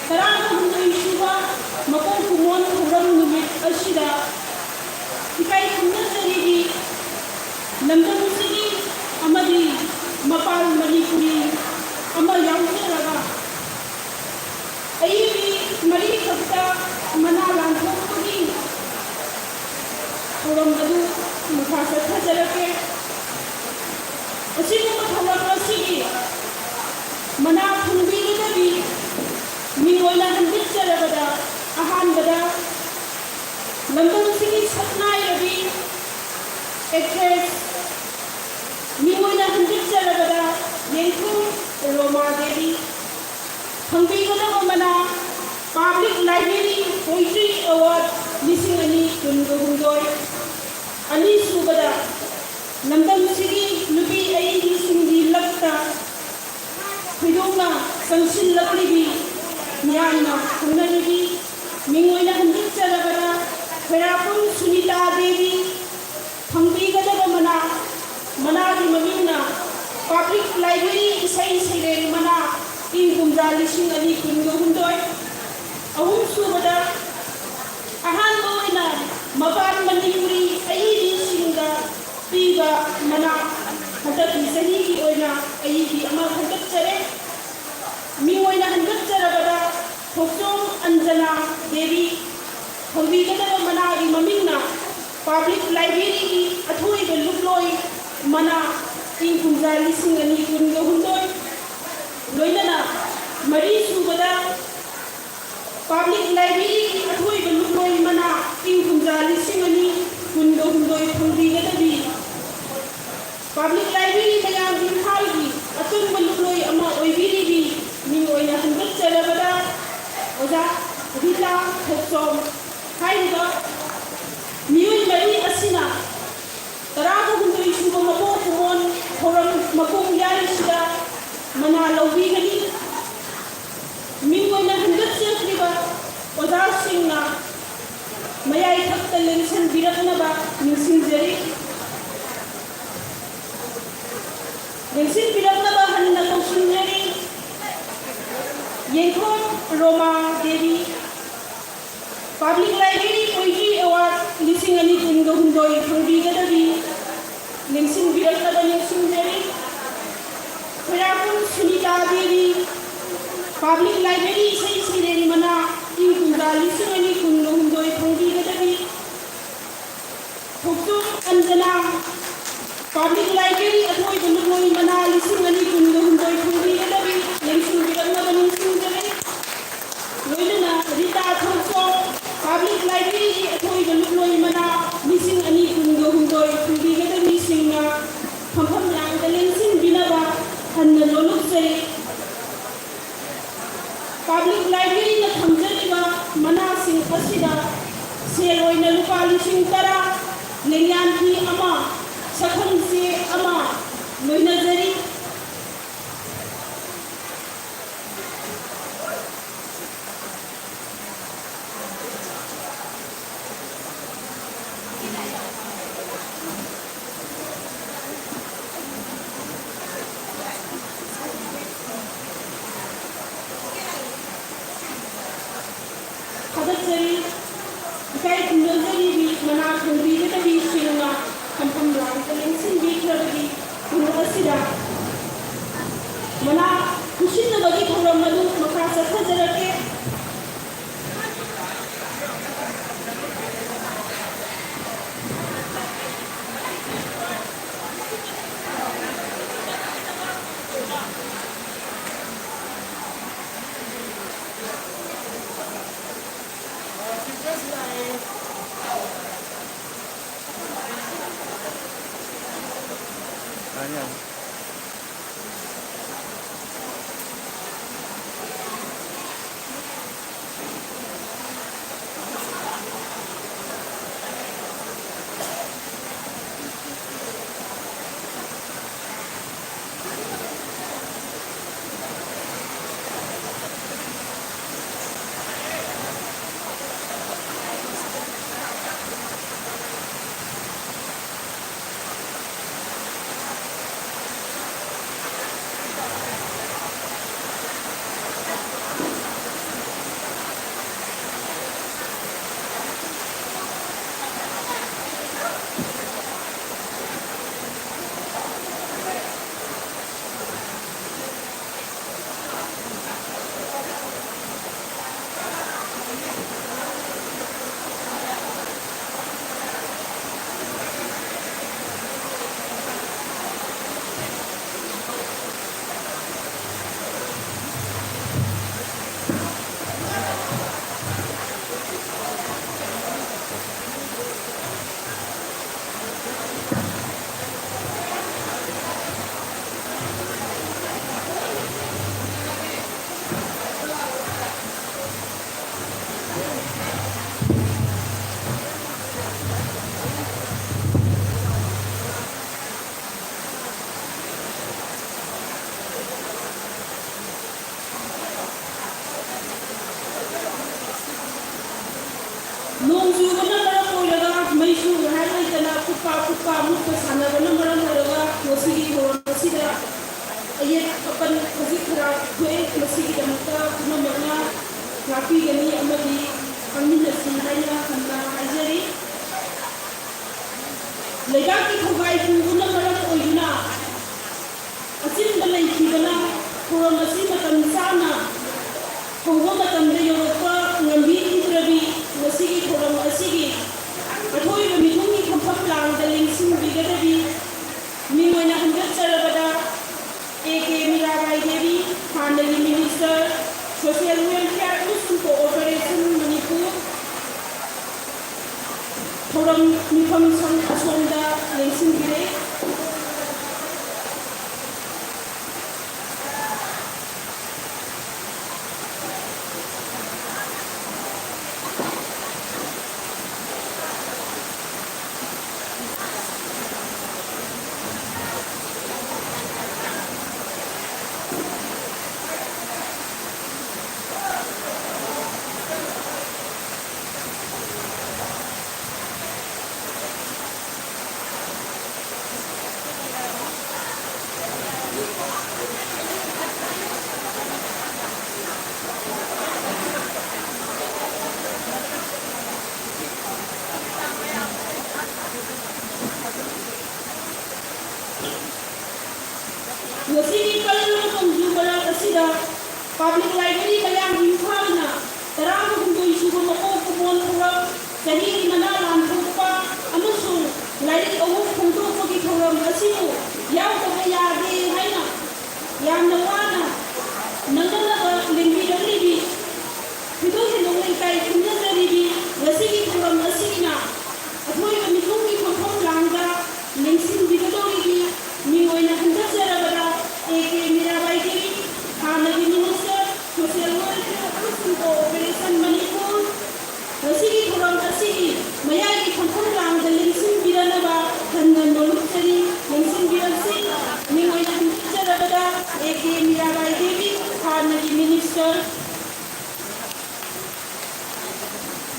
ꯇꯔꯥꯒ ꯍꯨꯝꯗꯣꯏ ꯁꯨꯕ ꯃꯀꯣꯛ ꯀꯨꯝꯑꯣꯟ ꯊꯧꯔꯝ ꯅꯨꯃꯤꯠ ꯑꯁꯤꯗ ꯏꯀꯥꯏ ꯈꯨꯝꯅꯖꯔꯤꯕꯤ ꯂꯝꯗꯝꯁꯤꯒꯤ ꯑꯃꯗꯤ ꯃꯄꯥꯟ ꯃꯅꯤꯄꯨꯔꯤ ꯑꯃ ꯌꯥꯎꯖꯔꯒ ꯑꯏꯕꯤ ꯃꯔꯤꯈꯛꯇ ꯃꯅꯥ ꯂꯥꯟꯊꯣꯛꯄꯒꯤ ꯊꯧꯔꯝ ꯑꯗꯨ ꯃꯈꯥ ꯆꯠꯊꯖꯔꯛꯀꯦ꯫ ꯑꯁꯤꯒꯨꯝꯕ ꯊꯧꯔꯝ ꯑꯁꯤꯒꯤ ꯃꯅꯥ ꯐꯪꯕꯤꯒꯗꯕꯤ ꯃꯤꯡ ꯑꯣꯏꯅ ꯍꯟꯕꯤꯠꯆꯔꯕꯗ ꯑꯍꯥꯟꯕꯗ ꯂꯝꯗꯝꯁꯤꯒꯤ ꯁꯛꯅꯥꯏꯔꯕꯤ actress ꯃꯤꯡ ꯑꯣꯏꯅ ꯍꯟꯕꯤꯠꯆꯔꯕꯗ ꯌꯦꯡꯊꯨꯝ ꯔꯣꯃꯥ ꯗꯦꯕꯤ꯫ ꯐꯪꯕꯤꯒꯗꯕ ꯃꯅꯥ Public Library Poetry Award ꯂꯤꯁꯤꯡ ꯑꯅꯤ ꯀꯨꯟꯒ ꯍꯨꯝꯗꯣꯏ꯫ ꯑꯅꯤꯁꯨꯕꯗ ꯂꯝꯗꯝꯁꯤꯒꯤ ꯅꯨꯄꯤ ꯑꯏꯕꯤꯁꯤꯡꯒꯤ ꯂꯛꯇ ꯊꯣꯏꯗꯣꯛꯅ ꯆꯪꯁꯤꯜꯂꯛꯂꯤꯕꯤ ꯃꯤꯌꯥꯝꯅ ꯈꯪꯅꯔꯤꯕꯤ ꯃꯤꯡ ꯑꯣꯏꯅ ꯍꯟꯕꯤꯠꯆꯔꯕꯗ ꯈ꯭ꯋꯥꯏꯔꯥꯛꯄꯝ ꯁꯨꯅꯤꯇꯥ ꯗꯦꯕꯤ꯫ ꯐꯪꯕꯤꯒꯗꯕ ꯃꯅꯥ, ꯃꯅꯥꯒꯤ ꯃꯃꯤꯡꯅ Public Library ꯏꯁꯩ ꯁꯩꯔꯦꯡ ꯃꯅꯥ, ꯏꯪ ꯀꯨꯝꯖꯥ ꯂꯤꯁꯤꯡ ꯑꯅꯤ ꯀꯨꯟꯒ ꯍꯨꯝꯗꯣꯏ꯫ ꯑꯍꯨꯝꯁꯨꯕꯗ ꯑꯍꯥꯟꯕ ꯑꯣꯏꯅ ꯃꯄꯥꯟ ꯃꯅꯤꯄꯨꯔꯤ ꯑꯏꯕꯤꯁꯤꯡꯗ ꯄꯤꯕ ꯃꯅꯥ, ꯍꯟꯗꯛꯀꯤ ꯆꯍꯤꯒꯤ ꯑꯣꯏꯅ ꯑꯏꯕꯤ ꯑꯃ ꯈꯟꯒꯠꯆꯔꯦ꯫ ꯃꯤꯡ ꯑꯣꯏꯅ ꯍꯟꯒꯠꯆꯔꯦ꯫ ꯐꯪꯕꯤꯒꯗꯕ ꯃꯅꯥꯒꯤ ꯃꯃꯤꯡꯅ Public Library ꯒꯤ ꯑꯊꯣꯏꯕ ꯂꯨꯞꯂꯣꯏ ꯃꯅꯥ, ꯏꯪ ꯀꯨꯝꯖꯥ ꯂꯤꯁꯤꯡ ꯑꯅꯤ ꯀꯨꯟꯒ ꯍꯨꯝꯗꯣꯏ, ꯂꯣꯏꯅꯅ ꯃꯔꯤ ꯁꯨꯕꯗ Public Library ꯒꯤ ꯑꯊꯣꯏꯕ ꯂꯨꯞꯂꯣꯏ ꯃꯅꯥ, ꯏꯪ ꯀꯨꯝꯖꯥ ꯂꯤꯁꯤꯡ ꯑꯅꯤ ꯀꯨꯟꯒ ꯍꯨꯝꯗꯣꯏ ꯐꯪꯕꯤꯒꯗꯕꯤ Public Library ꯃꯌꯥꯝ ꯏꯝꯐꯥꯜꯒꯤ ꯑꯆꯨꯝꯕ ꯂꯨꯞꯂꯣꯏ ꯑꯃ ꯑꯣꯏꯕꯤꯔꯤꯕꯤ ꯃꯤꯡ ꯑꯣꯏꯅ ꯍꯟꯒꯠꯆꯔꯕꯗ ꯑꯣꯖꯥ ꯔꯤꯇꯥ ꯊꯣꯛꯆꯣꯝ ꯍꯥꯏꯔꯤꯕ ꯃꯤꯑꯣꯏ ꯃꯔꯤ ꯑꯁꯤꯅ ꯇꯔꯥꯒ ꯍꯨꯝꯗꯣꯏ ꯁꯨꯕ ꯃꯄꯣꯛ ꯀꯨꯝꯑꯣꯟ ꯊꯧꯔꯝ ꯃꯄꯨꯡ ꯌꯥꯏꯁꯤꯗ ꯃꯅꯥ ꯂꯧꯕꯤꯒꯅꯤ꯫ ꯃꯤꯡ ꯑꯣꯏꯅ ꯍꯟꯒꯠꯆꯈ꯭ꯔꯤꯕ ꯑꯣꯖꯥꯁꯤꯡꯅ ꯃꯌꯥꯏ ꯊꯛꯇ ꯂꯦꯡꯁꯤꯟꯕꯤꯔꯛꯅꯕ ꯅꯤꯡꯁꯤꯡꯖꯔꯤ꯫ ꯂꯦꯡꯁꯤꯟꯕꯤꯔꯛꯅꯕ ꯍꯟꯅ ꯀꯧꯁꯤꯟꯖꯔꯤ꯫ ꯌꯦꯡꯊꯣꯡ ꯔꯣꯃꯥ ꯗꯦꯕꯤ꯫ Public Library ꯀꯨꯏꯖꯤ Award ꯂꯤꯁꯤꯡ ꯑꯅꯤ ꯀꯨꯟꯒ ꯍꯨꯝꯗꯣꯏ ꯐꯪꯕꯤꯒꯗꯕꯤ ꯅꯤꯡꯁꯤꯡꯕꯤꯔꯛꯅꯕ ꯅꯤꯡꯁꯤꯡꯖꯔꯤ꯫ ꯈꯣꯏꯔꯥꯛꯄꯝ ꯁꯨꯅꯤꯇꯥ ꯗꯦꯕꯤ꯫ Public Library ꯏꯁꯩ ꯁꯩꯔꯦꯡ ꯃꯅꯥ, ꯏꯪ ꯀꯨꯝꯖꯥ ꯂꯤꯁꯤꯡ ꯑꯅꯤ ꯀꯨꯟꯒ ꯍꯨꯝꯗꯣꯏ ꯐꯪꯕꯤꯒꯗꯕꯤ ꯊꯣꯛꯆꯣꯝ ꯑꯟꯖꯅꯥ꯫ Public Library ꯑꯊꯣꯏꯕ ꯂꯨꯞꯂꯣꯏ ꯃꯅꯥ ꯂꯤꯁꯤꯡ ꯑꯅꯤ ꯀꯨꯟꯒ ꯍꯨꯝꯗꯣꯏ ꯐꯪꯕꯤꯒꯗꯕꯤ ꯂꯦꯡꯁꯤꯟꯕꯤꯔꯛꯅꯕ ꯅꯤꯡꯁꯤꯡꯖꯔꯤ꯫ ꯂꯣꯏꯅꯅ ꯔꯤꯇꯥ ꯊꯣꯡꯆꯣꯝ꯫ Public Library ꯒꯤ ꯑꯊꯣꯏꯕ ꯂꯨꯞꯂꯣꯏ ꯃꯅꯥ ꯂꯤꯁꯤꯡ ꯑꯅꯤ ꯀꯨꯟꯒ ꯍꯨꯝꯗꯣꯏ ꯐꯪꯕꯤꯒꯗꯕꯤꯁꯤꯡꯅ ꯐꯝꯐꯝ ꯂꯥꯡꯗ ꯂꯦꯡꯁꯤꯟꯕꯤꯅꯕ ꯍꯟꯅ ꯅꯣꯂꯨꯛꯆꯔꯤ꯫ Public Library ꯅ ꯊꯝꯖꯔꯤꯕ ꯃꯅꯥꯁꯤꯡ ꯑꯁꯤꯗ ꯁꯦꯜ ꯑꯣꯏꯅ ꯂꯨꯄꯥ ꯂꯤꯁꯤꯡ ꯇꯔꯥ, ꯂꯦꯡꯌꯥꯟ ꯐꯤ ꯑꯃ, ꯁꯛꯈꯪ ꯆꯦ ꯑꯃ ꯂꯣꯏꯅꯖꯔꯤ꯫ ꯊꯥꯒꯠꯆꯔꯤ꯫ ꯏꯀꯥꯏ ꯈꯨꯝꯅꯖꯔꯤꯕꯤ ꯃꯅꯥ ꯊꯣꯟꯕꯤꯒꯗꯕꯤꯁꯤꯡꯅ ꯐꯝꯐꯝ ꯂꯥꯡꯗ ꯂꯦꯡꯁꯤꯟꯕꯤꯈ꯭ꯔꯕꯗꯤ ꯅꯨꯃꯤꯠ ꯑꯁꯤꯗ ꯃꯅꯥ ꯈꯨꯠꯁꯤꯟꯅꯕꯒꯤ ꯊꯧꯔꯝ ꯑꯗꯨ ꯃꯈꯥ ꯆꯠꯊꯖꯔꯛꯀꯦ꯫ ꯆꯨꯕꯅ ꯃꯔꯝ ꯑꯣꯏꯔꯒ ꯃꯩꯁꯨ ꯉꯥꯏꯍꯥꯛ ꯂꯩꯇꯅ ꯄꯨꯠꯄ ꯄꯨꯠꯄ ꯃꯨꯠꯄ ꯁꯥꯟꯅꯕꯅ ꯃꯔꯝ ꯑꯣꯏꯔꯒ ꯉꯁꯤꯒꯤ ꯊꯧꯔꯝ ꯑꯁꯤꯗ ꯑꯌꯦꯠ ꯑꯄꯟ ꯈꯖꯤꯛ ꯈꯔ ꯊꯣꯛꯑꯦ꯫ ꯃꯁꯤꯒꯤꯗꯃꯛꯇ ꯄꯨꯝꯅꯃꯛꯅ ꯉꯥꯛꯄꯤꯒꯅꯤ ꯑꯃꯗꯤ ꯈꯪꯃꯤꯟꯅꯁꯤ ꯍꯥꯏꯅ ꯍꯟꯅ ꯍꯥꯏꯖꯔꯤ꯫ ꯂꯩꯕꯥꯛꯀꯤ ꯊꯧꯒꯥꯏ ꯄꯨꯕꯅ ꯃꯔꯝ ꯑꯣꯏꯗꯨꯅ ꯑꯆꯤꯟꯕ ꯂꯩꯈꯤꯕꯅ ꯊꯧꯔꯝ ꯑꯁꯤ ꯃꯇꯝ ꯆꯥꯅ ꯍꯧꯕ ꯃꯇꯝꯗ ꯌꯧꯔꯛꯄ ꯉꯝꯕꯤꯈꯤꯗ꯭ꯔꯕꯤ ꯉꯁꯤꯒꯤ ꯊꯧꯔꯝ ꯑꯁꯤꯒꯤ ꯑꯊꯣꯏꯕ ꯃꯤꯊꯨꯡꯒꯤ ꯐꯝꯐꯝ ꯂꯥꯡꯗ ꯂꯦꯡꯁꯤꯟꯕꯤꯒꯗꯕꯤ ꯃꯤꯡ ꯑꯣꯏꯅ ꯍꯟꯒꯠꯆꯔꯕꯗ ꯑꯦ ꯀꯦ ꯃꯤꯔꯥꯕꯥꯏ ꯗꯦꯕꯤ, ꯍꯥꯟꯅꯒꯤ ꯃꯤꯅꯤꯁꯇꯔ, ꯁꯣꯁꯤꯌꯦꯜ ꯋꯦꯜꯐꯤꯌꯔ ꯑꯃꯁꯨꯡ ꯀꯣꯑꯣꯄꯔꯦꯁꯟ ꯃꯅꯤꯄꯨꯔ, ꯊꯧꯔꯝ ꯃꯤꯐꯝ ꯁꯪ ꯑꯁꯣꯝꯗ ꯂꯦꯡꯁꯤꯟꯕꯤꯔꯦ꯫ ꯉꯁꯤꯒꯤ ꯀꯜꯂꯕ ꯅꯣꯡꯖꯨ ꯃꯔꯛ ꯑꯁꯤꯗ ꯄꯕ꯭ꯂꯤꯛ ꯂꯥꯏꯕ꯭ꯔꯦꯔꯤ ꯃꯌꯥꯝ ꯏꯝꯐꯥꯜꯅ ꯇꯔꯥꯍꯨꯝꯗꯣꯏ ꯁꯨꯕ ꯃꯄꯣꯛ ꯀꯨꯝꯑꯣꯟ ꯊꯧꯔꯝ, ꯆꯍꯤꯒꯤ ꯃꯅꯥ ꯂꯥꯟꯊꯣꯛꯄ ꯑꯃꯁꯨꯡ ꯂꯥꯏꯔꯤꯛ ꯑꯍꯨꯝ ꯐꯣꯡꯗꯣꯛꯄꯒꯤ ꯊꯧꯔꯝ ꯑꯁꯤꯕꯨ ꯌꯥꯎꯗꯕ ꯌꯥꯗꯦ ꯍꯥꯏꯅ ꯌꯥꯝꯅ ꯋꯥꯅ ꯅꯪꯅꯅꯕ ꯂꯦꯡꯕꯤꯔꯛꯂꯤꯕꯤ ꯊꯣꯏꯗꯣꯛ ꯍꯦꯟꯗꯣꯛꯅ ꯏꯀꯥꯏ ꯈꯨꯝꯅꯖꯔꯤꯕꯤ ꯉꯁꯤꯒꯤ ꯊꯧꯔꯝ ꯑꯁꯤꯒꯤꯅ ꯑꯊꯣꯏꯕ ꯃꯤꯊꯨꯡꯒꯤ ꯐꯝꯐꯝ ꯂꯥꯡꯗ ꯂꯦꯡꯁꯤꯟꯕꯤꯒꯗꯧꯔꯤꯕꯤ ꯃꯤꯡ ꯑꯣꯏꯅ ꯍꯟꯒꯠꯆꯔꯕꯗ ꯑꯦ ꯀꯦ ꯃꯤꯔꯥꯕꯥꯏ ꯗꯦꯕꯤ, ꯍꯥꯟꯅꯒꯤ ꯃꯤꯅꯤꯁꯇꯔ, ꯁꯣꯁꯤꯌꯦꯜ ꯋꯦꯜꯐꯤꯌꯔ ꯑꯃꯁꯨꯡ ꯀꯣꯑꯣꯄꯔꯦꯁꯟ ꯃꯅꯤꯄꯨꯔ, ꯉꯁꯤꯒꯤ ꯊꯧꯔꯝ ꯑꯁꯤꯒꯤ ꯃꯌꯥꯏꯒꯤ ꯐꯝꯐꯝ ꯂꯥꯡꯗ ꯂꯦꯡꯁꯤꯟꯕꯤꯔꯅꯕ ꯍꯟꯅ ꯅꯣꯂꯨꯛꯆꯔꯤ꯫ ꯂꯦꯡꯁꯤꯟꯕꯤꯔꯁꯤ꯫ ꯃꯤꯡ ꯑꯣꯏꯅ ꯍꯟꯒꯠꯆꯔꯕꯗ ꯑꯦ ꯀꯦ ꯃꯤꯔꯥꯕꯥꯏ ꯗꯦꯕꯤ, ꯍꯥꯟꯅꯒꯤ ꯃꯤꯅꯤꯁꯇꯔ,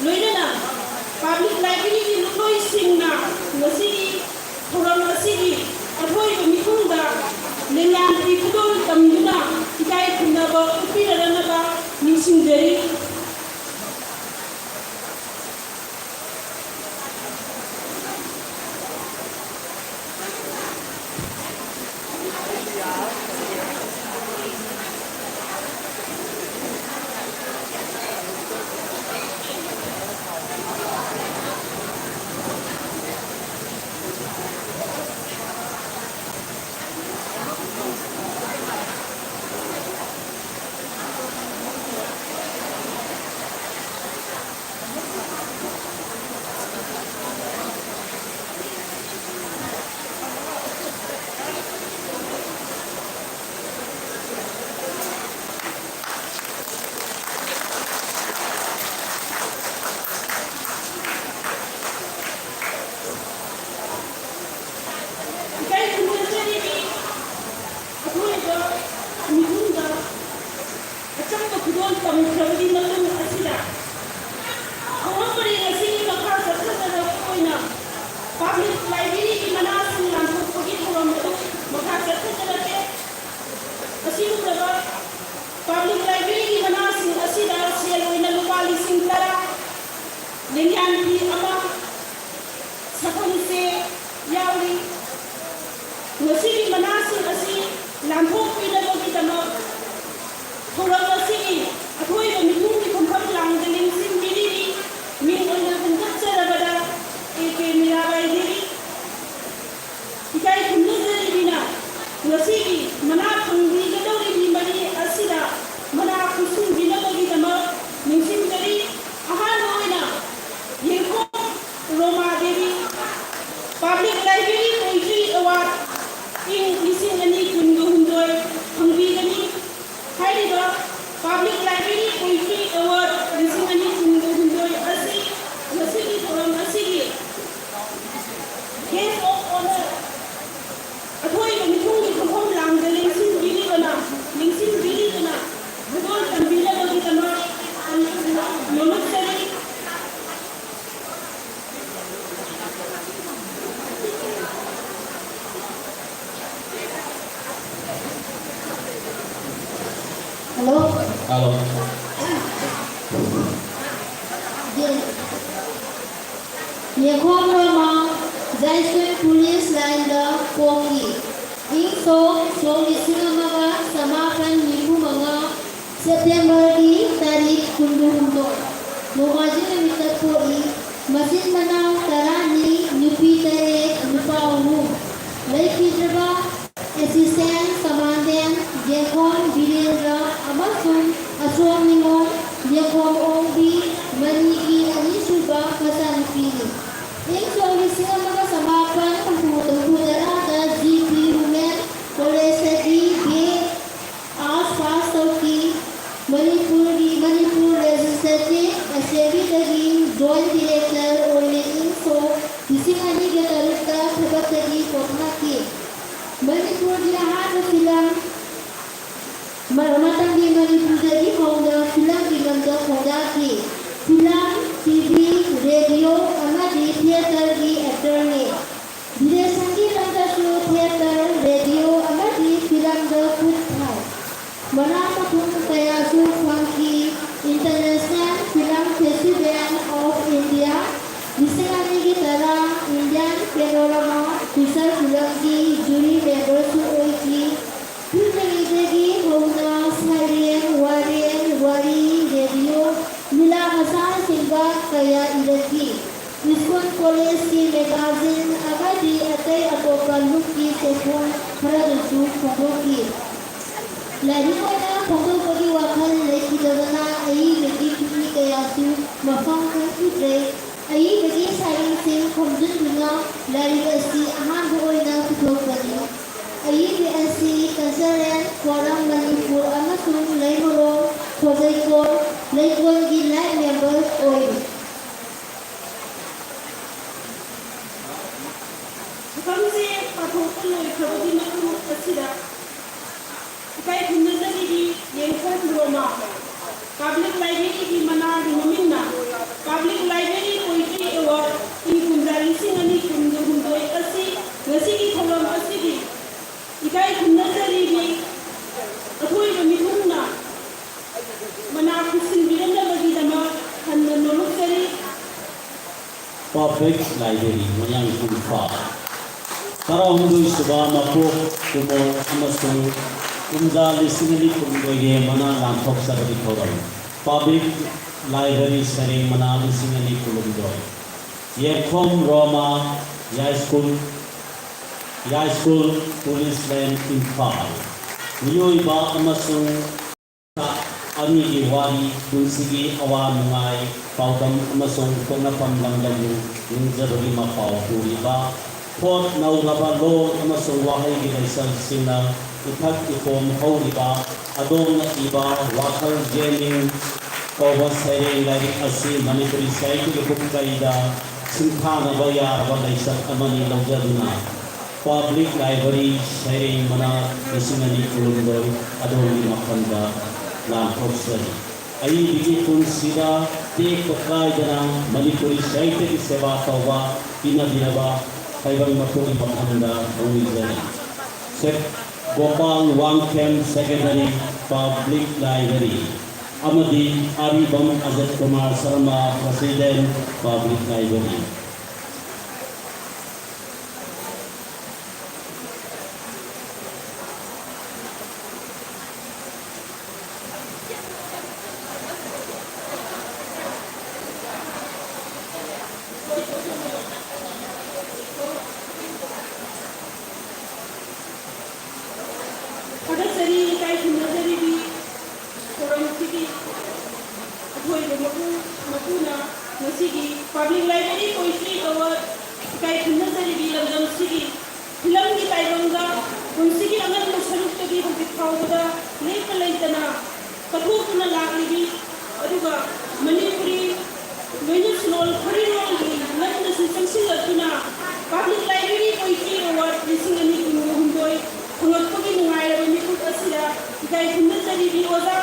ꯂꯣꯏꯅꯅ ꯄꯕ꯭ꯂꯤꯛ ꯂꯥꯏꯕ꯭ꯔꯦꯔꯤꯒꯤ ꯂꯨꯞꯂꯣꯏꯁꯤꯡꯅ ꯉꯁꯤꯒꯤ ꯊꯧꯔꯝ ꯑꯁꯤꯒꯤ ꯑꯊꯣꯏꯕ ꯃꯤꯐꯝꯗ ꯂꯦꯡꯌꯥꯟ ꯐꯤ ꯈꯨꯗꯣꯜ ꯇꯝꯗꯨꯅ ꯏꯀꯥꯏ ꯈꯨꯝꯅꯕ ꯎꯠꯄꯤꯔꯛꯅꯕ ꯅꯤꯡꯁꯤꯡꯖꯔꯤ꯫ ꯏꯀꯥꯏ ꯈꯨꯝꯅꯖꯔꯤꯕꯤ ꯑꯊꯣꯏꯕ ꯃꯤꯐꯝꯗ ꯑꯆꯝꯕ ꯈꯨꯗꯣꯜ ꯇꯝꯈ꯭ꯔꯕꯒꯤ ꯃꯇꯨꯡ ꯑꯁꯤꯗ ꯊꯧꯔꯝ ꯄꯔꯦꯡ ꯑꯁꯤꯒꯤ ꯃꯈꯥ ꯆꯠꯊꯖꯔꯛꯄ ꯑꯣꯏꯅ ꯄꯕ꯭ꯂꯤꯛ ꯂꯥꯏꯕ꯭ꯔꯦꯔꯤꯒꯤ ꯃꯅꯥꯁꯤꯡ ꯂꯥꯟꯊꯣꯛꯄꯒꯤ ꯊꯧꯔꯝ ꯑꯗꯨ ꯃꯈꯥ ꯆꯠꯊꯖꯔꯛꯀꯦ꯫ ꯑꯁꯤꯒꯨꯝꯂꯕ ꯄꯕ꯭ꯂꯤꯛ ꯂꯥꯏꯕ꯭ꯔꯦꯔꯤꯒꯤ ꯃꯅꯥꯁꯤꯡ ꯑꯁꯤꯗ ꯁꯦꯜ ꯑꯣꯏꯅ ꯂꯨꯄꯥ ꯂꯤꯁꯤꯡ ꯇꯔꯥ, ꯂꯦꯡꯌꯥꯟ ꯐꯤ ꯑꯃ, ꯁꯥꯐꯝꯁꯦ ꯌꯥꯎꯔꯤ꯫ ꯉꯁꯤꯒꯤ ꯃꯅꯥꯁꯤꯡ ꯑꯁꯤ ꯂꯥꯟꯊꯣꯛꯄꯤꯅꯕꯒꯤꯗꯃꯛ ꯊꯧꯔꯝ ꯑꯁꯤꯒꯤ ꯑꯊꯣꯏꯕ ꯃꯤꯄꯨꯝꯒꯤ ꯐꯝꯐꯝ ꯂꯥꯡꯗ ꯂꯦꯡꯁꯤꯟꯕꯤꯔꯤꯕꯤ ꯃꯤꯡ ꯑꯣꯏꯅ ꯈꯟꯒꯠꯆꯔꯕꯗ ꯑꯦ ꯀꯦ ꯃꯤꯔꯥꯕꯥꯏ ꯗꯦꯕꯤ꯫ ꯏꯀꯥꯏ ꯈꯨꯝꯅꯖꯔꯤꯕꯤꯅ ꯉꯁꯤꯒꯤ ꯃꯅꯥ ꯐꯪꯕꯤꯒꯗꯧꯔꯤꯕꯤ ꯃꯔꯤ ꯑꯁꯤꯗ ꯃꯅꯥ ꯈꯨꯠꯁꯨꯝꯕꯤꯅꯕꯒꯤꯗꯃꯛ ꯅꯤꯡꯁꯤꯡꯖꯔꯤ꯫ ꯑꯍꯥꯟꯕ ꯑꯣꯏꯅ ꯌꯦꯡꯈꯣꯝ Hello. Hello. Ye-, Yekhom Roma, Jaiswin Police Line da Poki. Ing sok, sok lisinga maga, samapan niku manga, September di tarik kundu hundo. Nomaji namita poi, masin manau tarani, nupi tare, nupa umu. Laikidra ba, Assistant Commandant Genkhom Birendra ꯑꯃꯁꯨꯡ ꯑꯁꯣꯝ ꯅꯤꯉꯣꯝ ꯌꯦꯡꯈꯣꯝ ꯑꯣꯡꯕꯤ ꯃꯅꯤꯒꯤ ꯑꯅꯤꯁꯨꯕ ꯃꯆꯥꯅꯨꯄꯤꯅꯤ꯫ ꯏꯪ ꯁꯣꯛ ꯂꯤꯁꯤꯡ ꯑꯃꯒ ꯆꯃꯥꯄꯟ ꯍꯨꯝꯐꯨ ꯍꯨꯝꯐꯨ ꯇꯔꯥꯗ G P Women Collegeꯇꯒꯤ B A Arts pass ꯇꯧꯈꯤ꯫ ꯃꯅꯤꯄꯨꯔꯒꯤ, ꯃꯅꯤꯄꯨꯔ Legislative Assemblyꯗꯒꯤ Joint Director ꯑꯣꯏꯅ ꯏꯪ ꯁꯣꯛ ꯂꯤꯁꯤꯡ ꯑꯅꯤꯒ ꯇꯔꯨꯛꯇ ꯊꯕꯛꯇꯒꯤ ꯄꯣꯊꯥꯈꯤ꯫ ꯃꯅꯤꯄꯨꯔꯒꯤ ꯑꯍꯥꯟꯕ ꯐꯤꯂꯝ, ꯃ-, ꯃꯇꯝꯒꯤ ꯃꯅꯤꯄꯨꯔꯗꯒꯤ ꯍꯧꯅ ꯐꯤꯂꯝꯒꯤ ꯂꯝꯗ ꯈꯣꯡꯗꯥꯈꯤ꯫ ꯐꯤꯂꯝ, T V, radio ꯑꯃꯗꯤ theatreꯒꯤ actorꯅꯤ꯫ ꯗꯤꯔꯦꯛꯁꯟꯒꯤ ꯂꯝꯗꯁꯨ theatre, radio ꯑꯃꯗꯤ ꯐꯤꯂꯝꯗ ꯈꯨꯠ ꯊꯥꯏ꯫ ꯃꯅꯥ ꯃꯊꯨꯝ ꯀꯌꯥꯁꯨ ꯐꯪꯈꯤ꯫ International Film Festival of India ꯂꯤꯁꯤꯡ ꯑꯅꯤꯒꯤ ꯇꯔꯥ Indian Panorama Feature Filmꯒꯤ jury memberꯁꯨ ꯑꯣꯏꯈꯤ꯫ ꯄꯤꯛꯂꯤꯉꯩꯗꯒꯤ ꯍꯧꯅ ꯁꯩꯔꯦꯡ, ꯋꯥꯔꯦꯡ, ꯋꯥꯔꯤ, radio, ꯂꯤꯂꯥ ꯃꯆꯥꯅꯆꯤꯡꯕ ꯀꯌꯥ ꯏꯔꯛꯈꯤ꯫ ꯁ꯭ꯀꯨꯜ, ꯀꯣꯂꯦꯖꯀꯤ magazine ꯑꯃꯗꯤ ꯑꯇꯩ ꯑꯇꯣꯞꯄ ꯂꯨꯞꯀꯤ ꯁꯦꯟꯐꯝ ꯈꯔꯗꯁꯨ ꯐꯣꯡꯗꯣꯛꯈꯤ꯫ ꯂꯥꯏꯔꯤꯛ ꯑꯣꯏꯅ ꯐꯣꯡꯗꯣꯛꯄꯒꯤ ꯋꯥꯈꯜ ꯂꯩꯈꯤꯗꯕꯅ ꯑꯏꯕꯒꯤ ꯈꯨꯠꯏ ꯀꯌꯥꯁꯨ ꯃꯐꯝ ꯈꯪꯈꯤꯗ꯭ꯔꯦ꯫ ꯑꯏꯕꯒꯤ ꯁꯩꯔꯦꯡꯁꯤꯡ ꯈꯣꯝꯖꯤꯟꯗꯨꯅ ꯂꯥꯏꯔꯤꯛ ꯑꯁꯤ ꯑꯍꯥꯟꯕ ꯑꯣꯏꯅ ꯄꯨꯊꯣꯛꯄꯅꯤ꯫ ꯑꯏꯕꯤ ꯑꯁꯤ Cultural Forum ꯃꯅꯤꯄꯨꯔ ꯑꯃꯁꯨꯡ ꯂꯩꯃꯔꯣꯡ ꯈꯣꯖꯩꯀꯣꯜ ꯂꯩꯀꯣꯜꯒꯤ life member ꯑꯣꯏꯔꯤ꯫ ꯁꯛꯇꯝꯁꯦ ꯄꯥꯊꯣꯛꯄ ꯂꯣꯏꯈ꯭ꯔꯕꯒꯤ ꯃꯇꯨꯡ ꯑꯁꯤꯗ ꯏꯀꯥꯏ ꯈꯨꯝꯅꯖꯔꯤꯕꯤ ꯌꯦꯡꯈꯣꯝ ꯔꯣꯃꯥ, Public Libraryꯒꯤ ꯃꯅꯥꯒꯤ ꯃꯃꯤꯡꯅ Public Library Poetry Award ꯏꯪ ꯀꯨꯝꯖꯥ ꯂꯤꯁꯤꯡ ꯑꯅꯤ ꯀꯨꯟꯒ ꯍꯨꯝꯗꯣꯏ ꯑꯁꯤ ꯉꯁꯤꯒꯤ ꯊꯧꯔꯝ ꯑꯁꯤꯒꯤ ꯏꯀꯥꯏ ꯈꯨꯝꯅꯖꯔꯤꯕꯤ ꯑꯊꯣꯏꯕ ꯃꯤꯍꯨꯝꯅ Public Library, ꯃꯌꯥꯡ ꯏꯝꯐꯥꯜ꯫ ꯇꯔꯥꯍꯨꯝꯗꯣꯏ ꯁꯨꯕ ꯃꯄꯣꯛ ꯀꯨꯝꯑꯣꯟ ꯑꯃꯁꯨꯡ ꯀꯨꯝꯖꯥ ꯂꯤꯁꯤꯡ ꯑꯅꯤ ꯀꯨꯟꯍꯨꯝꯗꯣꯏꯒꯤ ꯃꯅꯥ ꯂꯥꯟꯊꯣꯛꯆꯕꯒꯤ ꯊꯧꯔꯝ꯫ Public Library, ꯁꯩꯔꯦꯡ ꯃꯅꯥ ꯂꯤꯁꯤꯡ ꯑꯅꯤ ꯀꯨꯟꯍꯨꯝꯗꯣꯏ꯫ ꯌꯦꯡꯈꯣꯝ ꯔꯣꯃꯥ, ꯌꯥꯏꯁ꯭ꯀꯨꯜ, ꯌꯥꯏꯁ꯭ꯀꯨꯜ, ꯄꯨꯂꯤꯁ ꯂꯦꯟ, ꯏꯝꯐꯥꯜ꯫ ꯃꯤꯑꯣꯏꯕ ꯑꯃꯁꯨꯡ ꯑꯅꯤꯒꯤ ꯋꯥꯔꯤ, ꯄꯨꯟꯁꯤꯒꯤ ꯑꯋꯥ ꯅꯨꯡꯉꯥꯏ, ꯄꯥꯎꯗꯝ ꯑꯃꯁꯨꯡ ꯄꯣꯛꯅꯐꯝ ꯂꯝꯗꯝꯕꯨ ꯅꯤꯡꯖꯕꯒꯤ ꯃꯄꯥꯎ ꯄꯨꯔꯤꯕ, ꯊꯣꯠ ꯅꯧꯔꯕ ꯂꯣꯜ ꯑꯃꯁꯨꯡ ꯋꯥꯍꯩꯒꯤ ꯂꯩꯆꯜꯁꯤꯡꯅ ꯏꯊꯛ ꯏꯄꯣꯝ ꯍꯧꯔꯤꯕ ꯑꯗꯣꯝꯅ ꯏꯕ ꯋꯥꯈꯜ ꯌꯦꯡꯅꯤꯡ ꯀꯧꯕ ꯁꯩꯔꯦꯡ ꯂꯥꯏꯔꯤꯛ ꯑꯁꯤ ꯃꯅꯤꯄꯨꯔꯤ ꯁꯥꯍꯤꯇ꯭ꯌꯒꯤ ꯄꯨꯡꯀꯩꯗ ꯁꯤꯡꯊꯥꯅꯕ ꯌꯥꯔꯕ ꯂꯩꯆꯠ ꯑꯃꯅꯤ ꯂꯧꯖꯗꯨꯅ, Public Library, ꯁꯩꯔꯦꯡ ꯃꯅꯥ ꯂꯤꯁꯤꯡ ꯑꯅꯤ ꯀꯨꯟꯍꯨꯝꯗꯣꯏ ꯑꯗꯣꯝꯒꯤ ꯃꯐꯝꯗ ꯂꯥꯟꯊꯣꯛꯆꯔꯤ꯫ ꯑꯏꯕꯒꯤ ꯄꯨꯟꯁꯤꯗ ꯇꯦꯛꯄ ꯀꯥꯏꯗꯅ ꯃꯅꯤꯄꯨꯔꯤ ꯁꯥꯍꯤꯇ꯭ꯌꯒꯤ ꯁꯦꯕꯥ ꯇꯧꯕ ꯄꯤꯅꯕꯤꯔꯕ ꯇꯥꯏꯕꯪ ꯃꯄꯨꯒꯤ ꯃꯐꯝꯗ ꯊꯧꯅꯤꯖꯔꯤ꯫ ꯁꯦ-, Gopal Wangkhem, Secretary, Public Library, ꯑꯃꯗꯤ ꯑꯔꯤꯕꯝ ꯑꯖꯠ Kumar Sharma, President, Public Library꯫ ꯊꯥꯒꯠꯆꯔꯤ, ꯏꯀꯥꯏ ꯈꯨꯝꯅꯖꯔꯤꯕꯤ ꯊꯧꯔꯝꯁꯤꯒꯤ ꯑꯊꯣꯏꯕ ꯃꯄꯨ, ꯃꯄꯨꯅ ꯉꯁꯤꯒꯤ Public Library Poetry Award ꯏꯀꯥꯏ ꯈꯨꯝꯅꯖꯔꯤꯕꯤ ꯂꯝꯗꯝꯁꯤꯒꯤ ꯐꯤꯂꯝꯒꯤ ꯇꯥꯏꯕꯪꯗ ꯄꯨꯟꯁꯤꯒꯤ ꯑꯉꯟꯕ ꯁꯔꯨꯛꯇꯒꯤ ꯍꯧꯖꯤꯛ ꯐꯥꯎꯕꯗ ꯂꯦꯞꯄ ꯂꯩꯇꯅ ꯀꯠꯊꯣꯛꯇꯨꯅ ꯂꯥꯛꯂꯤꯕꯤ, ꯑꯗꯨꯒ ꯃꯅꯤꯄꯨꯔꯤ ꯂꯣꯏꯅ ꯁꯨꯂꯣꯜ ꯈꯣꯔꯤꯂꯣꯜꯒꯤ ꯂꯝꯗꯁꯨ ꯆꯪꯁꯤꯜꯂꯛꯇꯨꯅ Public Library Poetry Award ꯂꯤꯁꯤꯡ ꯑꯅꯤ ꯀꯨꯟꯍꯨꯝꯗꯣꯏ ꯐꯪꯂꯛꯄꯒꯤ ꯅꯨꯡꯉꯥꯏꯔꯕ ꯃꯤꯀꯨꯞ ꯑꯁꯤꯗ ꯏꯀꯥꯏ ꯈꯨꯝꯅꯖꯔꯤꯕꯤ ꯑꯣꯖꯥ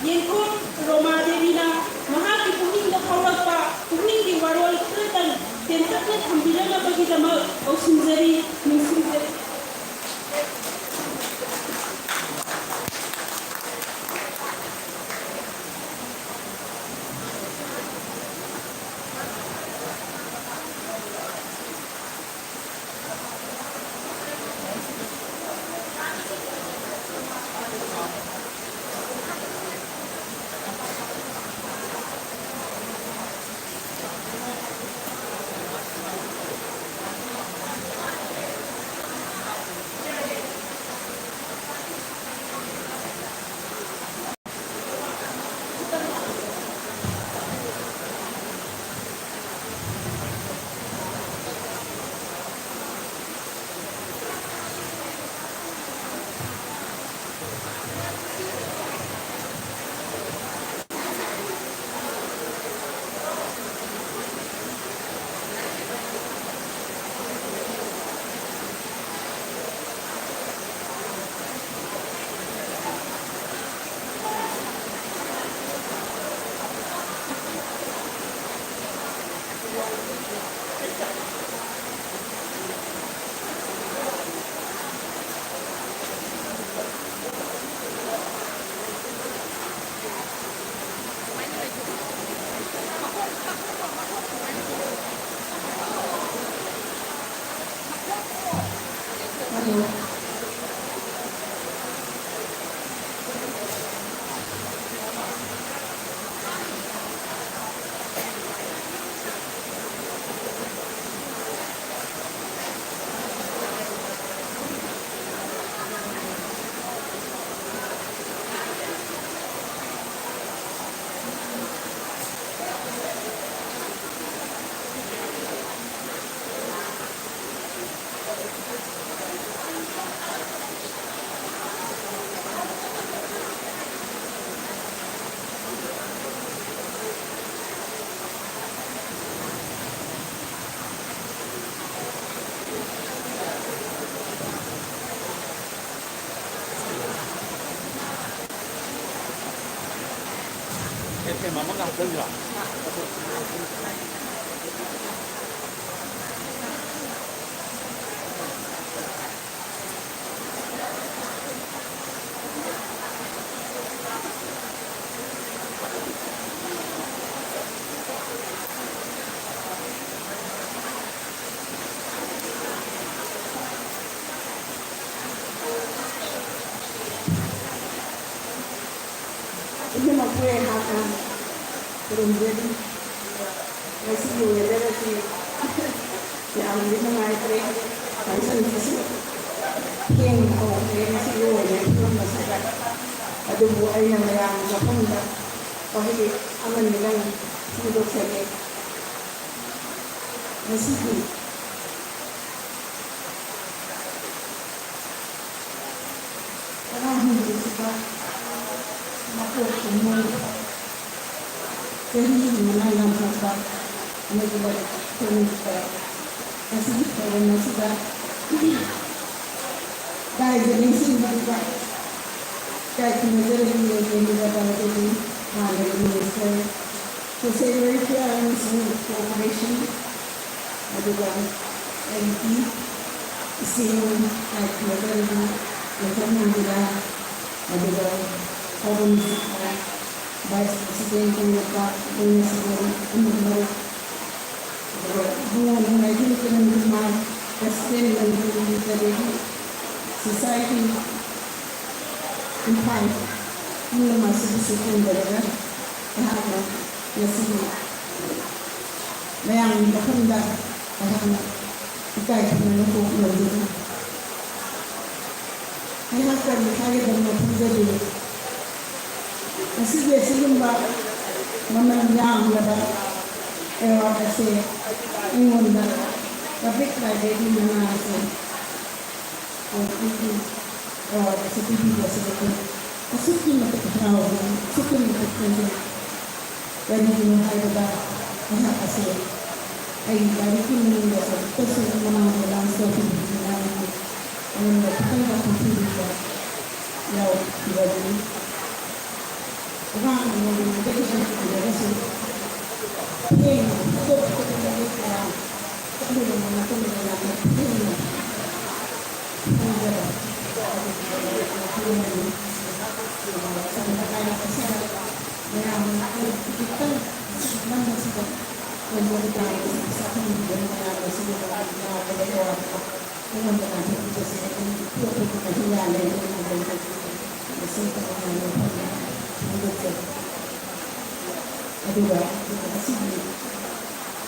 ꯌꯦꯡꯈꯣꯝ ꯔꯣꯃꯥ ꯗꯦꯕꯤꯅ ꯃꯍꯥꯛꯀꯤ ꯄꯨꯛꯅꯤꯡꯗ ꯐꯥꯎꯔꯛꯄ ꯄꯨꯛꯅꯤꯡꯒꯤ ꯋꯥꯔꯣꯜ ꯈꯔꯇꯪ ꯇꯦꯟꯇꯛꯅ ꯊꯝꯕꯤꯅꯅꯕꯒꯤꯗꯃꯛ ꯀꯧꯁꯤꯟꯖꯔꯤ, ꯅꯤꯡꯁꯤꯡꯖꯔꯤ꯫ ꯏꯅꯝꯃꯕꯨ ꯑꯩꯍꯥꯛꯅ ꯈꯨꯔꯨꯝꯖꯔꯤ꯫ ꯉꯁꯤꯒꯤ weather ꯑꯁꯤ ꯌꯥꯝꯅꯗꯤ ꯅꯨꯡꯉꯥꯏꯇ꯭ꯔꯦ꯫ ꯃꯥꯏꯁꯟꯁꯤꯁꯨ ꯊꯦꯡꯅ ꯍꯧꯔꯛꯂꯦ ꯉꯁꯤꯒꯤ weather ꯐꯤꯕꯝ ꯑꯁꯤꯗ꯫ ꯑꯗꯨꯕꯨ ꯑꯩꯅ ꯃꯌꯥꯝꯒꯤ ꯃꯐꯝꯗ ꯋꯥꯍꯩ ꯑꯃꯅꯤꯗꯪ ꯐꯣꯡꯗꯣꯛꯆꯒꯦ꯫ ꯉꯁꯤꯒꯤ ꯑꯉꯥꯡꯁꯤꯡꯒꯤ ꯆꯍꯤ ꯃꯉꯥ ꯌꯥꯝꯂꯛꯄ ꯑꯃꯗꯤ ꯂꯥꯏꯔꯤꯛ ꯇꯝꯕ ꯑꯁꯤꯒꯤ ꯊꯧꯔꯝ ꯑꯁꯤꯗ ꯂꯥꯏꯗ ꯅꯤꯡꯁꯤꯡꯕꯤꯕ ꯏꯀꯥꯏ ꯈꯨꯝꯅꯖꯔꯕꯤ ꯂꯩꯔꯦꯝꯕꯤꯔꯕ ꯑꯩꯈꯣꯏꯒꯤ ꯍꯥꯟꯅꯒꯤ Minister Social Welfare ꯑꯃꯁꯨꯡ Cooperation, ꯑꯗꯨꯒ ꯑꯩꯒꯤ ꯏꯆꯦ ꯏꯀꯥꯏ ꯈꯨꯝꯅꯖꯔꯕꯤ ꯃꯦꯝꯆꯥ ꯃꯟꯗꯤꯔꯥ, ꯑꯗꯨꯒ ꯊꯧꯔꯝ Vice President ꯀꯧꯔꯛꯄ ꯑꯩꯈꯣꯏꯅ ꯁꯤꯗ ꯑꯃꯨꯛ ꯃꯔꯨꯞ, ꯑꯗꯨꯒ ꯏꯕꯨꯡꯉꯣ ꯅꯣꯡꯃꯥꯏꯊꯦꯝ Kiran Kumar, President Manipur Literary Society Imphal, ꯄꯨꯝꯅꯃꯛ ꯑꯁꯤꯕꯨꯁꯨ ꯈꯣꯟꯖꯔꯒ ꯑꯩꯍꯥꯛꯅ ꯉꯁꯤꯒꯤ ꯃꯌꯥꯝꯒꯤ ꯃꯐꯝꯗ ꯑꯩꯍꯥꯛꯅ ꯏꯀꯥꯏ ꯈꯨꯝꯅꯅ ꯀꯣꯛ ꯂꯧꯖꯔꯤ꯫ ꯑꯩꯍꯥꯛ ꯀꯔꯤ ꯍꯥꯏꯒꯗꯕꯅꯣ ꯈꯪꯖꯗꯦ꯫ ꯉꯁꯤꯒꯤ ꯑꯁꯤꯒꯨꯝꯕ ꯃꯃꯜ ꯌꯥꯝꯂꯕ award ꯑꯁꯤ ꯑꯩꯉꯣꯟꯗ Public Library ꯃꯅꯥ ꯑꯁꯤ ꯑꯩꯒꯤ award ꯑꯁꯤ ꯄꯤꯕꯤꯕ ꯑꯁꯤꯗ ꯑꯩ ꯑꯁꯨꯛꯀꯤ ꯃꯇꯤꯛ ꯍꯔꯥꯎꯖꯩ, ꯑꯁꯨꯛꯀꯤ ꯃꯇꯤꯛ ꯄꯦꯟꯖꯩ꯫ ꯀꯔꯤꯒꯤꯅꯣ ꯍꯥꯏꯕꯗ ꯑꯩꯍꯥꯛ ꯑꯁꯤ ꯑꯩꯒꯤ ꯂꯥꯏꯔꯤꯛꯀꯤ ꯃꯅꯨꯡꯗ ꯍꯧꯖꯤꯛꯇꯁꯨ ꯃꯃꯥꯡꯗ ꯂꯥꯟꯁ ꯇꯧꯈꯤꯕꯒꯤ ꯃꯌꯥꯝꯒꯤ ꯑꯩꯉꯣꯟꯗ ꯈꯤꯇꯪ ꯋꯥꯈꯜ ꯊꯤꯡꯕꯤꯕ ꯌꯥꯎꯈꯤꯕꯗꯨꯅꯤ꯫ ꯑꯉꯥꯡ ꯑꯣꯏꯔꯤꯉꯩꯗꯒꯤ ꯑꯩ ꯍꯩꯅꯔꯒꯁꯨ ꯊꯦꯡꯅ ꯑꯇꯣꯞ ꯑꯇꯣꯞꯄ ꯃꯔꯨꯞ ꯀꯌꯥ ꯆꯠꯂꯨꯔꯕ ꯃꯇꯨꯡꯗ ꯌꯥꯝꯅ ꯊꯦꯡꯅ ꯈꯪꯖꯕ ꯑꯗꯨꯒꯨꯝꯕ ꯃꯔꯨꯞ ꯑꯃꯅꯤ꯫ ꯑꯗꯨꯒ ꯂꯥꯏꯔꯤꯛ ꯑꯁꯤꯗ ꯃꯌꯥꯝꯅ ꯑꯩ ꯈꯖꯤꯛꯇꯪ ꯅꯝꯕꯁꯤꯗ ꯀꯣꯟꯖꯕ ꯇꯥꯔꯒꯁꯨ ꯄꯩꯁꯥ ꯐꯪꯗꯕ ꯃꯌꯥꯝ ꯑꯁꯤꯒꯨꯝꯕ ꯌꯥꯎꯕꯗ ꯑꯋꯥꯠꯄ ꯑꯩꯉꯣꯟꯗ ꯅꯥꯟꯊꯣꯛꯄꯤꯕꯁꯦ ꯑꯩ ꯄꯣꯛꯄꯒꯤ ꯃꯍꯩ ꯌꯥꯜꯂꯦ ꯍꯥꯏꯅ ꯈꯟꯖꯩ꯫ ꯃꯁꯤ ꯇꯉꯥꯏ ꯐꯗꯅ ꯐꯣꯡꯗꯣꯛꯆꯔꯤ꯫ ꯑꯗꯨꯒ ꯑꯁꯤꯒꯤ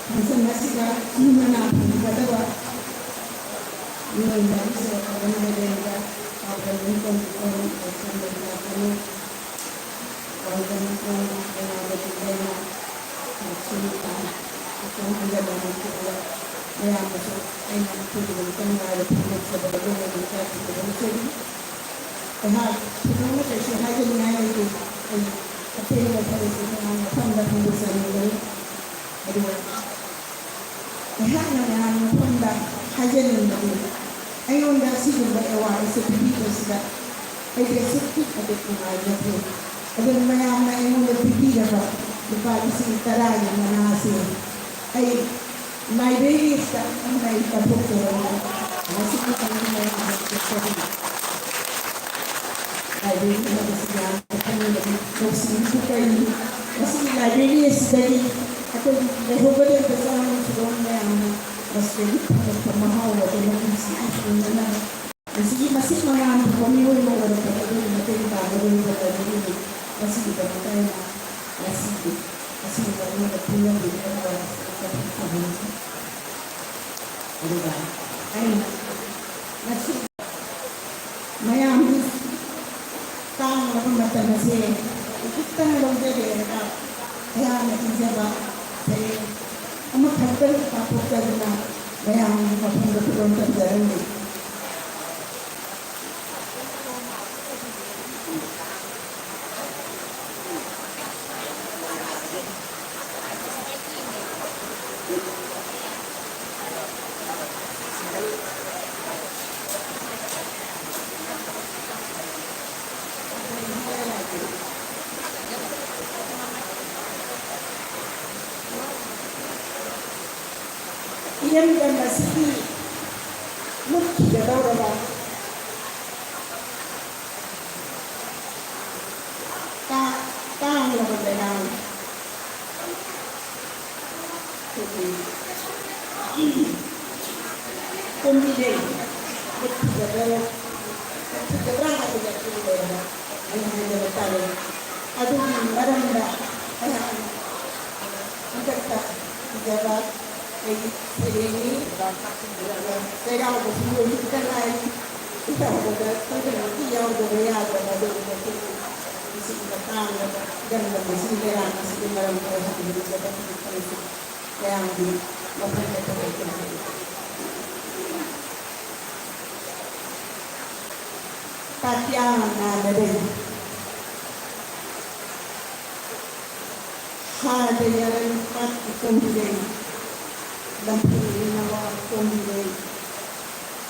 function ꯑꯁꯤꯗ ꯃꯅꯥ ꯐꯪꯒꯗꯕ ꯃꯤꯑꯣꯏ ꯃꯔꯤꯁꯦ ꯄꯥꯎꯗꯝ ꯂꯩꯔꯦꯡꯕ ꯄꯥꯎꯗꯝ ꯅꯤꯡꯇꯝ ꯈꯨꯀꯪ ꯂꯩꯁꯝ ꯂꯩꯃꯥ ꯀꯅꯨ, ꯄꯥꯎꯗꯝ ꯅꯤꯡꯇꯝ ꯀꯩꯅꯥꯕꯇꯤ ꯂꯩꯃꯥ, ꯂꯛꯁꯃꯤ ꯄꯥꯟ, ꯑꯁꯣꯝ ꯍꯟꯖꯜꯂꯝꯃꯤ ꯈꯨꯗꯤꯡꯃꯛ ꯃꯌꯥꯝꯅꯁꯨ ꯑꯩꯅ ꯃꯈꯣꯏꯒꯤꯗꯃꯛꯇ ꯅꯨꯡꯉꯥꯏꯕ ꯐꯣꯡꯗꯣꯛꯆꯕꯗ ꯂꯣꯏꯅ ꯏꯀꯥꯏ ꯈꯨꯝꯅꯕ ꯐꯣꯡꯗꯣꯛꯆꯔꯤ꯫ ꯑꯩꯍꯥꯛ ꯊꯣꯏꯗꯣꯛꯅ ꯀꯩꯁꯨ ꯍꯥꯏꯖꯅꯤꯡꯉꯥꯏ ꯂꯩꯇꯦ꯫ ꯑꯩ ꯑꯊꯦꯡꯕ ꯊꯕꯛꯁꯦ ꯃꯌꯥꯝ ꯃꯐꯝꯗ ꯐꯣꯡꯗꯣꯛꯆꯅꯤꯡꯕꯅꯤ꯫ ꯑꯗꯨꯒ ꯑꯩꯍꯥꯛꯅ ꯃꯌꯥꯝ ꯃꯐꯝꯗ ꯍꯥꯏꯖꯅꯤꯡꯕꯗꯤ, ꯑꯩꯉꯣꯟꯗ ꯑꯁꯤꯒꯨꯝꯕ ꯑꯦꯋꯥꯔꯗ ꯑꯁꯤ ꯄꯤꯕꯤꯕꯁꯤꯗ ꯑꯩꯗꯤ ꯑꯁꯨꯛꯀꯤ ꯃꯇꯤꯛ ꯅꯨꯡꯉꯥꯏꯖꯗꯦ꯫ ꯑꯗꯨꯅ ꯃꯌꯥꯝꯅ ꯑꯩꯉꯣꯟꯗ ꯄꯤꯕꯤꯔꯕ ꯂꯨꯄꯥ ꯂꯤꯁꯤꯡ ꯇꯔꯥꯒꯤ ꯃꯅꯥ ꯑꯁꯤ ꯑꯩ ꯂꯥꯏꯕ꯭ꯔꯦꯔꯤꯁꯤꯗ ꯑꯃ ꯑꯩ ꯀꯠꯊꯣꯛꯆꯕꯅꯤ꯫ ꯃꯁꯤꯒꯤ ꯊꯕꯛ ꯃꯌꯥꯝ ꯑꯁꯤ ꯀꯔꯤ? ꯂꯥꯏꯕ꯭ꯔꯦꯔꯤ ꯍꯥꯏꯕꯁꯤ ꯌꯥꯝꯅ ꯈꯪꯅꯤꯡꯕꯒꯤ ꯂꯧꯁꯤꯡꯁꯨ ꯀꯔꯤ? ꯃꯁꯤꯒꯤ ꯂꯥꯏꯕ꯭ꯔꯦꯔꯤ ꯑꯁꯤꯗꯒꯤ ꯑꯩꯈꯣꯏꯒꯤ ꯂꯩꯍꯧꯒꯗꯧꯔꯤꯕ ꯆꯥꯔꯣꯟ ꯁꯨꯔꯣꯟ ꯃꯌꯥꯝꯅ ꯃꯁꯤꯗꯒꯤ ꯐꯪꯂꯛꯄ ꯃꯍꯥꯎ ꯑꯗꯨ ꯃꯅꯨꯡꯁꯤ ꯏꯁꯤꯟꯅꯅꯕ ꯃꯁꯤꯒꯤ ꯃꯁꯤꯡ ꯃꯉꯥ ꯊꯣꯛꯄ ꯃꯤꯑꯣꯏ ꯑꯃ ꯑꯣꯏꯔꯛꯄꯗ ꯑꯗꯨꯒꯤ ꯃꯇꯦꯡ ꯄꯥꯡꯒꯗꯧꯔꯤꯕ ꯂꯥꯏꯕ꯭ꯔꯦꯔꯤꯅꯤ꯫ ꯃꯁꯤꯒꯤꯗꯃꯛꯇ ꯑꯩꯅ ꯉꯁꯤꯒꯤ ꯑꯁꯤꯒꯨꯝꯕ ꯑꯃꯗ ꯄꯨꯟꯅꯕꯤꯔꯤꯕ ꯃꯇꯝ ꯐꯪꯍꯟꯈꯤ꯫ ꯑꯗꯨꯒ ꯑꯩꯅ ꯉꯁꯤ ꯃꯌꯥꯝꯒꯤ ꯇꯥꯡꯂꯕ ꯃꯇꯝ ꯑꯁꯦ ꯈꯖꯤꯛꯇꯪ ꯂꯧꯖꯒꯦꯅ ꯑꯩꯍꯥꯛꯅ ꯏꯖꯕ ꯁꯩꯔꯦꯡ ꯑꯃꯈꯛꯇꯪ ꯄꯥꯊꯣꯛꯆꯗꯨꯅ ꯃꯌꯥꯝꯒꯤ ꯃꯐꯝꯗ ꯈꯨꯗꯣꯜ ꯇꯝꯖꯔꯝꯃꯤ꯫ ꯏꯔꯝꯗꯝ ꯑꯁꯤꯒꯤ ꯃꯨꯠꯈꯤꯒꯗꯧꯔꯕ ꯇꯥ-, ꯇꯥꯡꯂꯕ ꯃꯌꯥꯝ ꯑꯩꯈꯣꯏꯒꯤ ꯀꯨꯝꯕꯤ ꯂꯩ, ꯃꯨꯠꯈꯤꯒꯗ꯭ꯔꯥ, ꯃꯨꯠꯈꯤꯒꯗ꯭ꯔꯥ ꯍꯥꯏꯕꯒꯤ ꯑꯀꯤꯕ ꯂꯩꯔꯕ ꯑꯩꯅ ꯍꯥꯏꯖꯕ ꯇꯥꯔꯦ꯫ ꯑꯗꯨꯒꯤ ꯃꯔꯝꯗ ꯑꯩꯍꯥꯛꯅ ꯍꯟꯗꯛꯇ ꯏꯖꯕ ꯑꯩꯒꯤ ꯁꯩꯔꯦꯡꯅꯤ꯫ ꯆꯩꯔꯥꯎꯕꯁꯨ ꯂꯣꯏꯈꯤꯕꯗ ꯉꯥꯏꯔꯤ꯫ ꯆꯩꯔꯥꯎꯕꯗ ꯁꯣꯏꯗꯅꯃꯛꯀꯤ ꯌꯥꯎꯗꯕ ꯌꯥꯗ꯭ꯔꯕ ꯑꯗꯨꯒꯨꯝꯕ ꯈꯨꯗꯤꯡ ꯃꯁꯤꯒꯤ ꯃꯇꯥꯡꯗ ꯏꯔꯝꯗꯝ ꯑꯁꯤꯒꯤ ꯂꯩꯔꯥꯡ ꯑꯁꯤꯒꯤ ꯃꯔꯝꯗ ꯑꯩꯍꯥꯛꯅ ꯍꯧꯖꯤꯛ ꯆꯠꯊꯣꯛꯄꯗ ꯈꯪꯁꯤ꯫ ꯃꯌꯥꯝꯒꯤ ꯃꯐꯝꯗ ꯊꯣꯛꯂꯛꯄ ꯇꯥꯇꯤꯌꯥ ꯉꯥꯟꯅꯔꯦ꯫ ꯑꯥꯗ ꯌꯥꯔꯟ ꯄꯥꯠꯀꯤ ꯀꯣꯝꯕꯤꯔꯩ, ꯂꯝꯐꯦꯜ ꯅꯋꯥ ꯀꯣꯝꯕꯤꯔꯩ,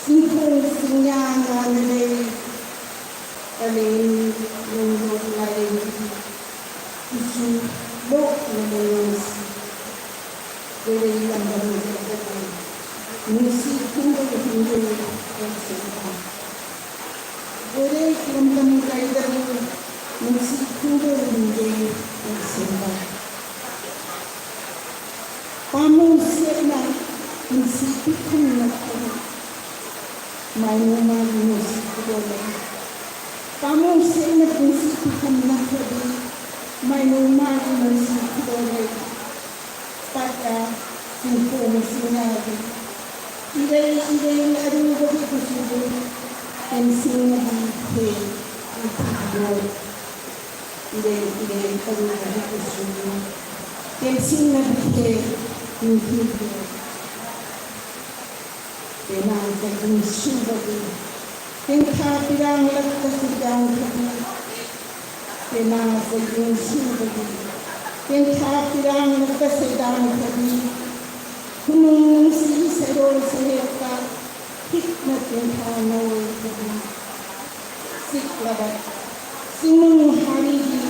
ꯆꯤꯡꯈꯣꯡ ꯆꯤꯡꯌꯥ ꯉꯥꯅꯔꯩ, ꯀꯥꯂꯦꯟ ꯅꯣꯡꯖꯨ ꯂꯥꯏꯔꯩ, ꯀꯨꯆꯨ ꯂꯣꯛꯅ ꯂꯩꯉꯣꯟꯁꯤ, ꯀꯣꯏꯔꯩ ꯂꯝꯗꯝ ꯂꯩꯖꯕ, ꯅꯨꯡꯁꯤ ꯈꯨꯝꯕ ꯍꯨꯝꯗꯣꯏ ꯂꯩꯁꯦꯝꯕ꯫ ꯀꯣꯏꯔꯩ ꯂꯝꯗꯝ ꯀꯥꯏꯗꯕꯨ ꯅꯨꯡꯁꯤ ꯈꯨꯝꯕ ꯍꯨꯝꯗꯣꯏ ꯂꯩꯁꯦꯝꯕ꯫ ꯄꯥꯃꯨ ꯁꯦꯠꯅ ꯄꯨꯟꯁꯤ ꯄꯤꯈꯝ ꯅꯠꯇꯕ ꯃꯥꯏꯅꯨ ꯃꯥꯒꯤ ꯅꯨꯡꯁꯤ ꯈꯨꯗꯣꯜꯂꯦ꯫ ꯄꯥꯃꯨ ꯁꯦꯠꯅ ꯄꯨꯟꯁꯤ ꯄꯤꯈꯝ ꯅꯠꯇ꯭ꯔꯗꯤ ꯃꯥꯏꯅꯨ ꯃꯥꯒꯤ ꯅꯨꯡꯁꯤ ꯈꯨꯗꯣꯜꯂꯦ꯫ ꯄꯠꯀ ꯆꯤꯡꯈꯣꯡ ꯆꯤꯡꯌꯥꯒꯤ ꯏꯔꯩ ꯏꯔꯩ ꯑꯔꯨꯕꯒꯤ ꯀꯨꯆꯨꯗꯨ ꯇꯦꯝꯁꯤꯡꯅꯕꯤ ꯍꯦ ꯅꯤꯡꯊꯤꯕꯤꯌꯣ꯫ ꯏꯔꯩ ꯏꯔꯩ ꯑꯔꯨꯕꯒꯤ ꯀꯨꯆꯨꯗꯨ ꯇꯦꯝꯁꯤꯡꯅꯕꯤ ꯍꯦ ꯅꯤꯡꯊꯤꯕꯤꯌꯣ꯫ ꯄꯦꯅꯥ ꯆꯩꯕꯨꯡ ꯁꯨꯕꯒꯤ ꯇꯦꯡꯊꯥ ꯄꯤꯔꯥꯡꯂꯛꯇ ꯁꯤꯗꯥꯡ ꯊꯕꯤ꯫ ꯄꯦꯅꯥ ꯆꯩꯕꯨꯡ ꯁꯨꯕꯒꯤ ꯇꯦꯡꯊꯥ ꯄꯤꯔꯥꯡꯂꯛꯇ ꯁꯤꯗꯥꯡ ꯊꯕꯤ꯫ ꯈꯨꯅꯨꯡ ꯅꯨꯡꯁꯤ ꯁꯩꯔꯣꯜ ꯁꯩꯍꯦꯛꯇ ꯍꯤꯛꯅ ꯇꯦꯡꯊꯥ ꯅꯧꯔꯤ ꯊꯕꯤ꯫ ꯆꯤꯛꯂꯕ ꯆꯤꯡꯅꯨꯡ ꯍꯥꯔꯤꯒꯤ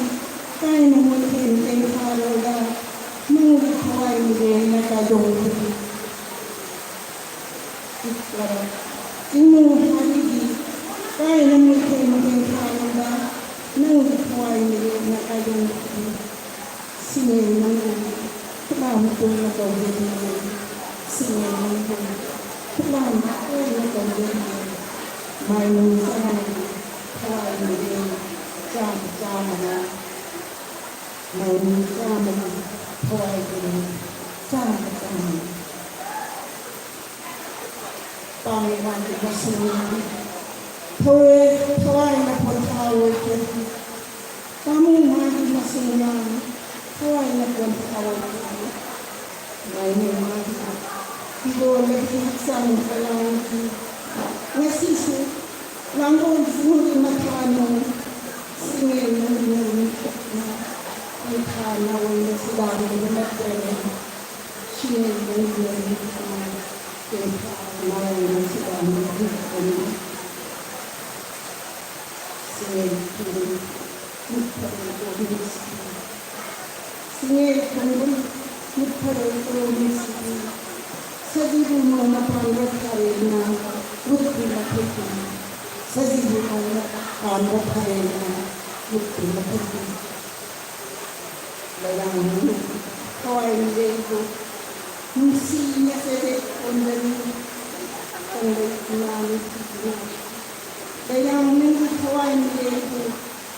ꯀꯥꯏꯅ ꯃꯣꯏꯊꯦꯝ ꯇꯦꯡꯊꯥꯔꯣꯜꯗ ꯅꯪꯒꯤ ꯊꯋꯥꯏ ꯃꯤꯔꯦꯜꯅ ꯀꯥꯏꯗꯣꯡ ꯊꯕꯤ꯫ ꯆꯤꯛꯂꯕ ꯆꯤꯡꯅꯨꯡ ꯍꯥꯔꯤꯒꯤ ꯀꯥꯏꯅ ꯃꯣꯏꯊꯦꯝ ꯇꯦꯡꯊꯥꯔꯣꯜꯗ ꯅꯪꯒꯤ ꯊꯋꯥꯏ ꯃꯤꯔꯦꯜꯅ ꯀꯥꯏꯗꯣꯡ ꯊꯕꯤ꯫ ꯁꯤꯡꯉꯦꯟ ꯅꯪꯕꯨ ꯈꯨꯠꯂꯥꯝ ꯇꯣꯏꯅ ꯀꯧꯖꯔꯤꯌꯦ꯫ ꯁꯤꯡꯉꯦꯟ ꯅꯪꯕꯨ ꯈꯨꯠꯂꯥꯝ ꯇꯣꯏꯅ ꯀꯧꯖꯔꯤꯌꯦ꯫ ꯃꯥꯏꯅꯨ ꯆꯥꯝꯃꯒꯤ ꯊꯋꯥꯏ ꯃꯤꯔꯦꯜ ꯆꯥꯝꯃ ꯆꯥꯝꯃꯅ꯫ ꯃꯥꯏꯅꯨ ꯆꯥꯝꯃꯒꯤ ꯊꯋꯥꯏ ꯃꯤꯔꯦꯜ ꯆꯥꯝꯃ ꯆꯥꯝꯃꯅ꯫ ꯄꯥꯡꯒꯜ ꯃꯥꯒꯤ ꯃꯁꯤꯡ ꯊꯧꯋꯦ ꯊꯋꯥꯏꯅ ꯄꯣꯟꯊꯥ ꯑꯣꯏꯈ꯭ꯔꯦ꯫ ꯄꯥꯃꯨ ꯃꯥꯒꯤ ꯃꯁꯤꯡ ꯌꯥꯝ ꯊꯋꯥꯏꯅ ꯄꯣꯟꯊꯥ ꯑꯣꯏꯈ꯭ꯔꯦ꯫ ꯃꯥꯏꯅꯨ ꯃꯥꯒꯤ ꯐꯤꯔꯣꯜꯗꯒꯤ ꯍꯛꯆꯥꯡ ꯀꯌꯥꯒꯤ ꯉꯁꯤꯁꯨ ꯂꯥꯡꯒꯣꯜ ꯆꯤꯡꯒꯤ ꯃꯊꯥꯅꯨ ꯁꯤꯡꯉꯦꯟ ꯅꯪꯒꯤ ꯅꯨꯃꯤꯠ ꯊꯣꯛꯅ ꯄꯟꯊꯥ ꯅꯥꯑꯣꯏꯅ ꯁꯤꯗꯥ ꯃꯨꯠꯊꯔꯣꯏꯗ꯭ꯔꯣ ꯅꯨꯡꯁꯤꯕꯤ? ꯁꯤꯡꯉꯦ ꯈꯪꯕ꯭ꯔꯥ? ꯃꯨꯠꯊꯔꯣꯏꯗ꯭ꯔꯣ ꯅꯨꯡꯁꯤꯕꯤ? ꯁꯖꯤꯕꯨ ꯅꯣꯡꯃ ꯄꯥꯟꯕ ꯊꯥꯔꯦꯅ ꯃꯨꯠꯈꯤ ꯃꯈꯩꯒꯤ, ꯁꯖꯤꯕꯨ ꯅꯣꯡꯃ ꯄꯥꯟꯕ ꯊꯥꯔꯦꯅ ꯃꯨꯠꯈꯤ ꯃꯈꯩꯒꯤ꯫ ꯂꯩꯔꯥꯡꯅꯤ ꯊꯋꯥꯏ ꯃꯤꯔꯦꯜꯕꯨ ꯅꯨꯡꯁꯤꯅ ꯆꯦꯔꯦꯠ ꯀꯣꯟꯗꯅꯤ ꯀꯪꯂꯩ ꯏꯃꯥ ꯅꯨꯄꯤꯅ꯫ ꯂꯩꯔꯥꯡ ꯅꯪꯒꯤ ꯊꯋꯥꯏ ꯃꯤꯔꯦꯜꯕꯨ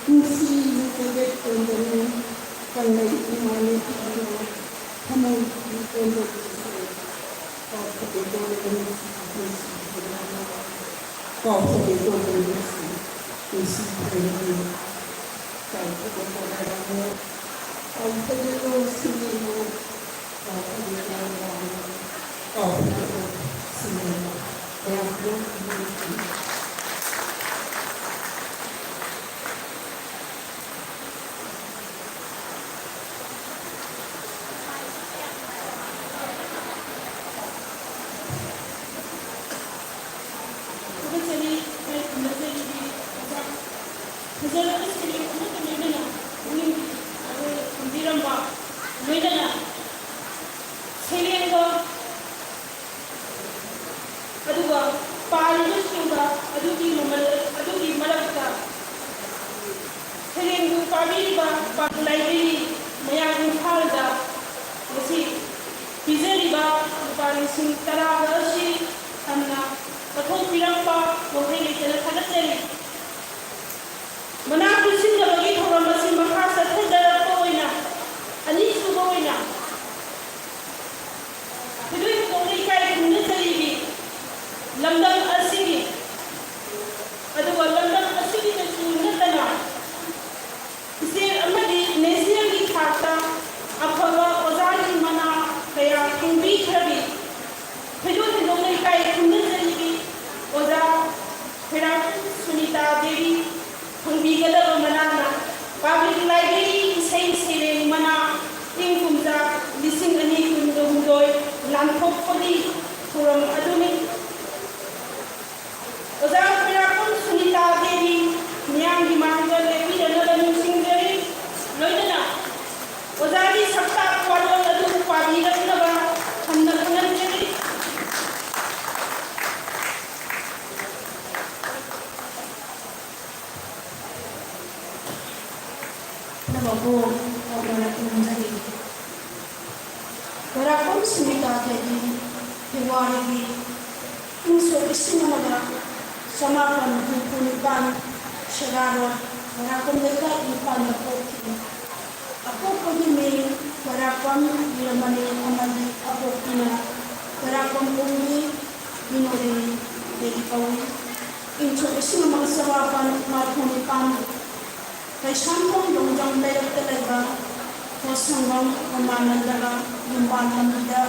ꯅꯨꯡꯁꯤꯅ ꯆꯦꯔꯦꯠ ꯀꯣꯟꯗꯅꯤ ꯀꯪꯂꯩ ꯏꯃꯥ ꯅꯨꯄꯤꯅ꯫ ꯊꯃꯣꯏꯒꯤ ꯀꯣꯟꯗ ꯀꯥꯎꯊꯣꯛꯑꯦꯗꯣ ꯅꯨꯡꯁꯤ, ꯅꯨꯡꯁꯤ, ꯀꯥꯎꯊꯣꯛꯑꯦꯗꯣ ꯅꯨꯡꯁꯤ, ꯅꯨꯡꯁꯤ ꯊꯦꯡꯅꯩ꯫ ꯀꯥꯎꯊꯣꯛꯑꯦꯗꯣ ꯅꯨꯡꯁꯤ, ꯀꯥꯎꯊꯣꯛꯑꯦꯗꯣ ꯅꯨꯡꯁꯤ꯫ ꯊꯥꯒꯠꯆꯔꯤ꯫ ꯑꯩ ꯈꯨꯝꯅꯖꯔꯤꯗꯤ ꯑꯣꯖꯥ ꯐꯖꯔꯕ ꯁꯩꯔꯦꯡ ꯑꯃꯠꯇ ꯂꯣꯏꯅꯅ ꯄꯨꯛꯅꯤꯡ ꯑꯩꯈꯣꯏ ꯊꯝꯕꯤꯔꯝꯕ ꯂꯣꯏꯅꯅ ꯁꯩꯔꯦꯡꯒ ꯑꯗꯨꯒ ꯄꯥꯔꯤꯕꯁꯤꯡꯒ ꯑꯗꯨꯒꯤ ꯃꯃꯜ, ꯑꯗꯨꯒꯤ ꯃꯔꯛꯇ ꯁꯩꯔꯦꯡꯕꯨ ꯄꯥꯕꯤꯔꯤꯕ ꯄꯥꯕ ꯂꯥꯏꯕ꯭ꯔꯦꯔꯤ ꯃꯌꯥꯝ ꯏꯝꯐꯥꯜꯗ ꯉꯁꯤ ꯄꯤꯖꯔꯤꯕ ꯂꯨꯄꯥ ꯂꯤꯁꯤꯡ ꯇꯔꯥꯒ ꯑꯁꯤ ꯊꯝꯅ ꯀꯠꯊꯣꯛꯄꯤꯔꯛꯄ ꯋꯥꯍꯩ ꯂꯩꯇꯅ ꯊꯥꯒꯠꯆꯔꯤ꯫ ꯃꯅꯥ ꯄꯨꯟꯁꯤꯟꯅꯕꯒꯤ ꯊꯧꯔꯝ ꯑꯁꯤ ꯃꯈꯥ ꯆꯠꯊꯖꯔꯛꯄ ꯑꯣꯏꯅ ꯑꯅꯤꯁꯨꯕ ꯑꯣꯏꯅ ꯊꯣꯏꯗꯣꯛ ꯍꯦꯟꯗꯣꯛꯅ ꯏꯀꯥꯏ ꯈꯨꯝꯅꯖꯔꯤꯕꯤ ꯂꯝꯗꯝ ꯑꯁꯤꯒꯤ, ꯑꯗꯨꯒ ꯂꯝꯗꯝ ꯑꯁꯤꯒꯤꯗꯁꯨ ꯅꯠꯇꯅ state ꯑꯃꯗꯤ national ꯒꯤ ꯊꯥꯛꯇ ꯑꯐꯕ ꯑꯣꯖꯥꯒꯤ ꯃꯅꯥ ꯀꯌꯥ ꯐꯪꯕꯤꯈ꯭ꯔꯕꯤ ꯊꯣꯏꯗꯣꯛ ꯍꯦꯟꯗꯣꯛꯅ ꯏꯀꯥꯏ ꯈꯨꯝꯅꯖꯔꯤꯕꯤ ꯑꯣꯖꯥ ꯈꯣꯏꯔꯥꯛ ꯁꯨꯅꯤꯇꯥ ꯗꯦꯕꯤ ꯐꯪꯕꯤꯒꯗꯕ ꯃꯅꯥꯅ Public Library ꯏꯁꯩ ꯁꯩꯔꯦꯡ ꯃꯅꯥ ꯏꯪ ꯀꯨꯝꯖꯥ ꯂꯤꯁꯤꯡ ꯑꯅꯤ ꯀꯨꯟꯒ ꯍꯨꯝꯗꯣꯏ ꯂꯥꯟꯊꯣꯛꯄꯒꯤ ꯊꯧꯔꯝ ꯑꯗꯨꯅꯤ꯫ ꯑꯣꯖꯥ ꯈꯣꯏꯔꯥꯛꯄꯝ ꯁꯨꯅꯤꯇꯥ ꯗꯦꯕꯤ ꯃꯤꯌꯥꯝꯒꯤ ꯃꯥꯡꯗ ꯂꯦꯞꯄꯤꯔꯅꯕ ꯅꯤꯡꯁꯤꯡ ꯅꯕꯕꯨ ꯀꯧꯅꯔꯛꯄ ꯉꯝꯖꯔꯤ꯫ ꯈ꯭ꯋꯥꯏꯔꯥꯛꯄꯝ ꯁꯨꯃꯤꯇꯥ ꯗꯦꯕꯤ, ꯐꯦꯕ꯭ꯔꯨꯋꯥꯔꯤꯒꯤ ꯏꯪ ꯁꯣꯛ ꯂꯤꯁꯤꯡ ꯑꯃꯒ ꯆꯃꯥꯄꯟ ꯍꯨꯝꯐꯨ ꯅꯤꯄꯥꯟ, ꯁꯦꯔꯥꯔꯣ, ꯈ꯭ꯋꯥꯏꯔꯥꯛꯄꯝ ꯂꯩꯀꯥꯏ, ꯏꯝꯐꯥꯜꯗ ꯄꯣꯛꯈꯤ꯫ ꯑꯄꯣꯛꯄꯒꯤ ꯃꯤꯡ ꯈ꯭ꯋꯥꯏꯔꯥꯛꯄꯝ ꯕꯤꯔꯃꯅꯤ ꯑꯃꯗꯤ ꯑꯄꯣꯛꯄꯤꯅ ꯈ꯭ꯋꯥꯏꯔꯥꯛꯄꯝ ꯑꯣꯡꯕꯤ ꯕꯤꯅꯣꯗꯤꯅꯤ ꯗꯦꯕꯤ ꯀꯧꯏ꯫ ꯏꯪ ꯁꯣꯛ ꯂꯤꯁꯤꯡ ꯑꯃꯒ ꯆꯃꯥꯄꯟ ꯃꯔꯤꯐꯨ ꯅꯤꯄꯥꯟ, ꯀꯩꯁꯥꯝꯊꯣꯡ ꯌꯣꯡꯖꯝ ꯂꯩꯔꯛꯇ ꯂꯩꯕ ꯄꯣꯠꯁꯪꯕꯝ ꯔꯃꯥꯅꯟꯗꯒ ꯌꯨꯝꯕꯥꯟ ꯂꯝꯕꯤꯗ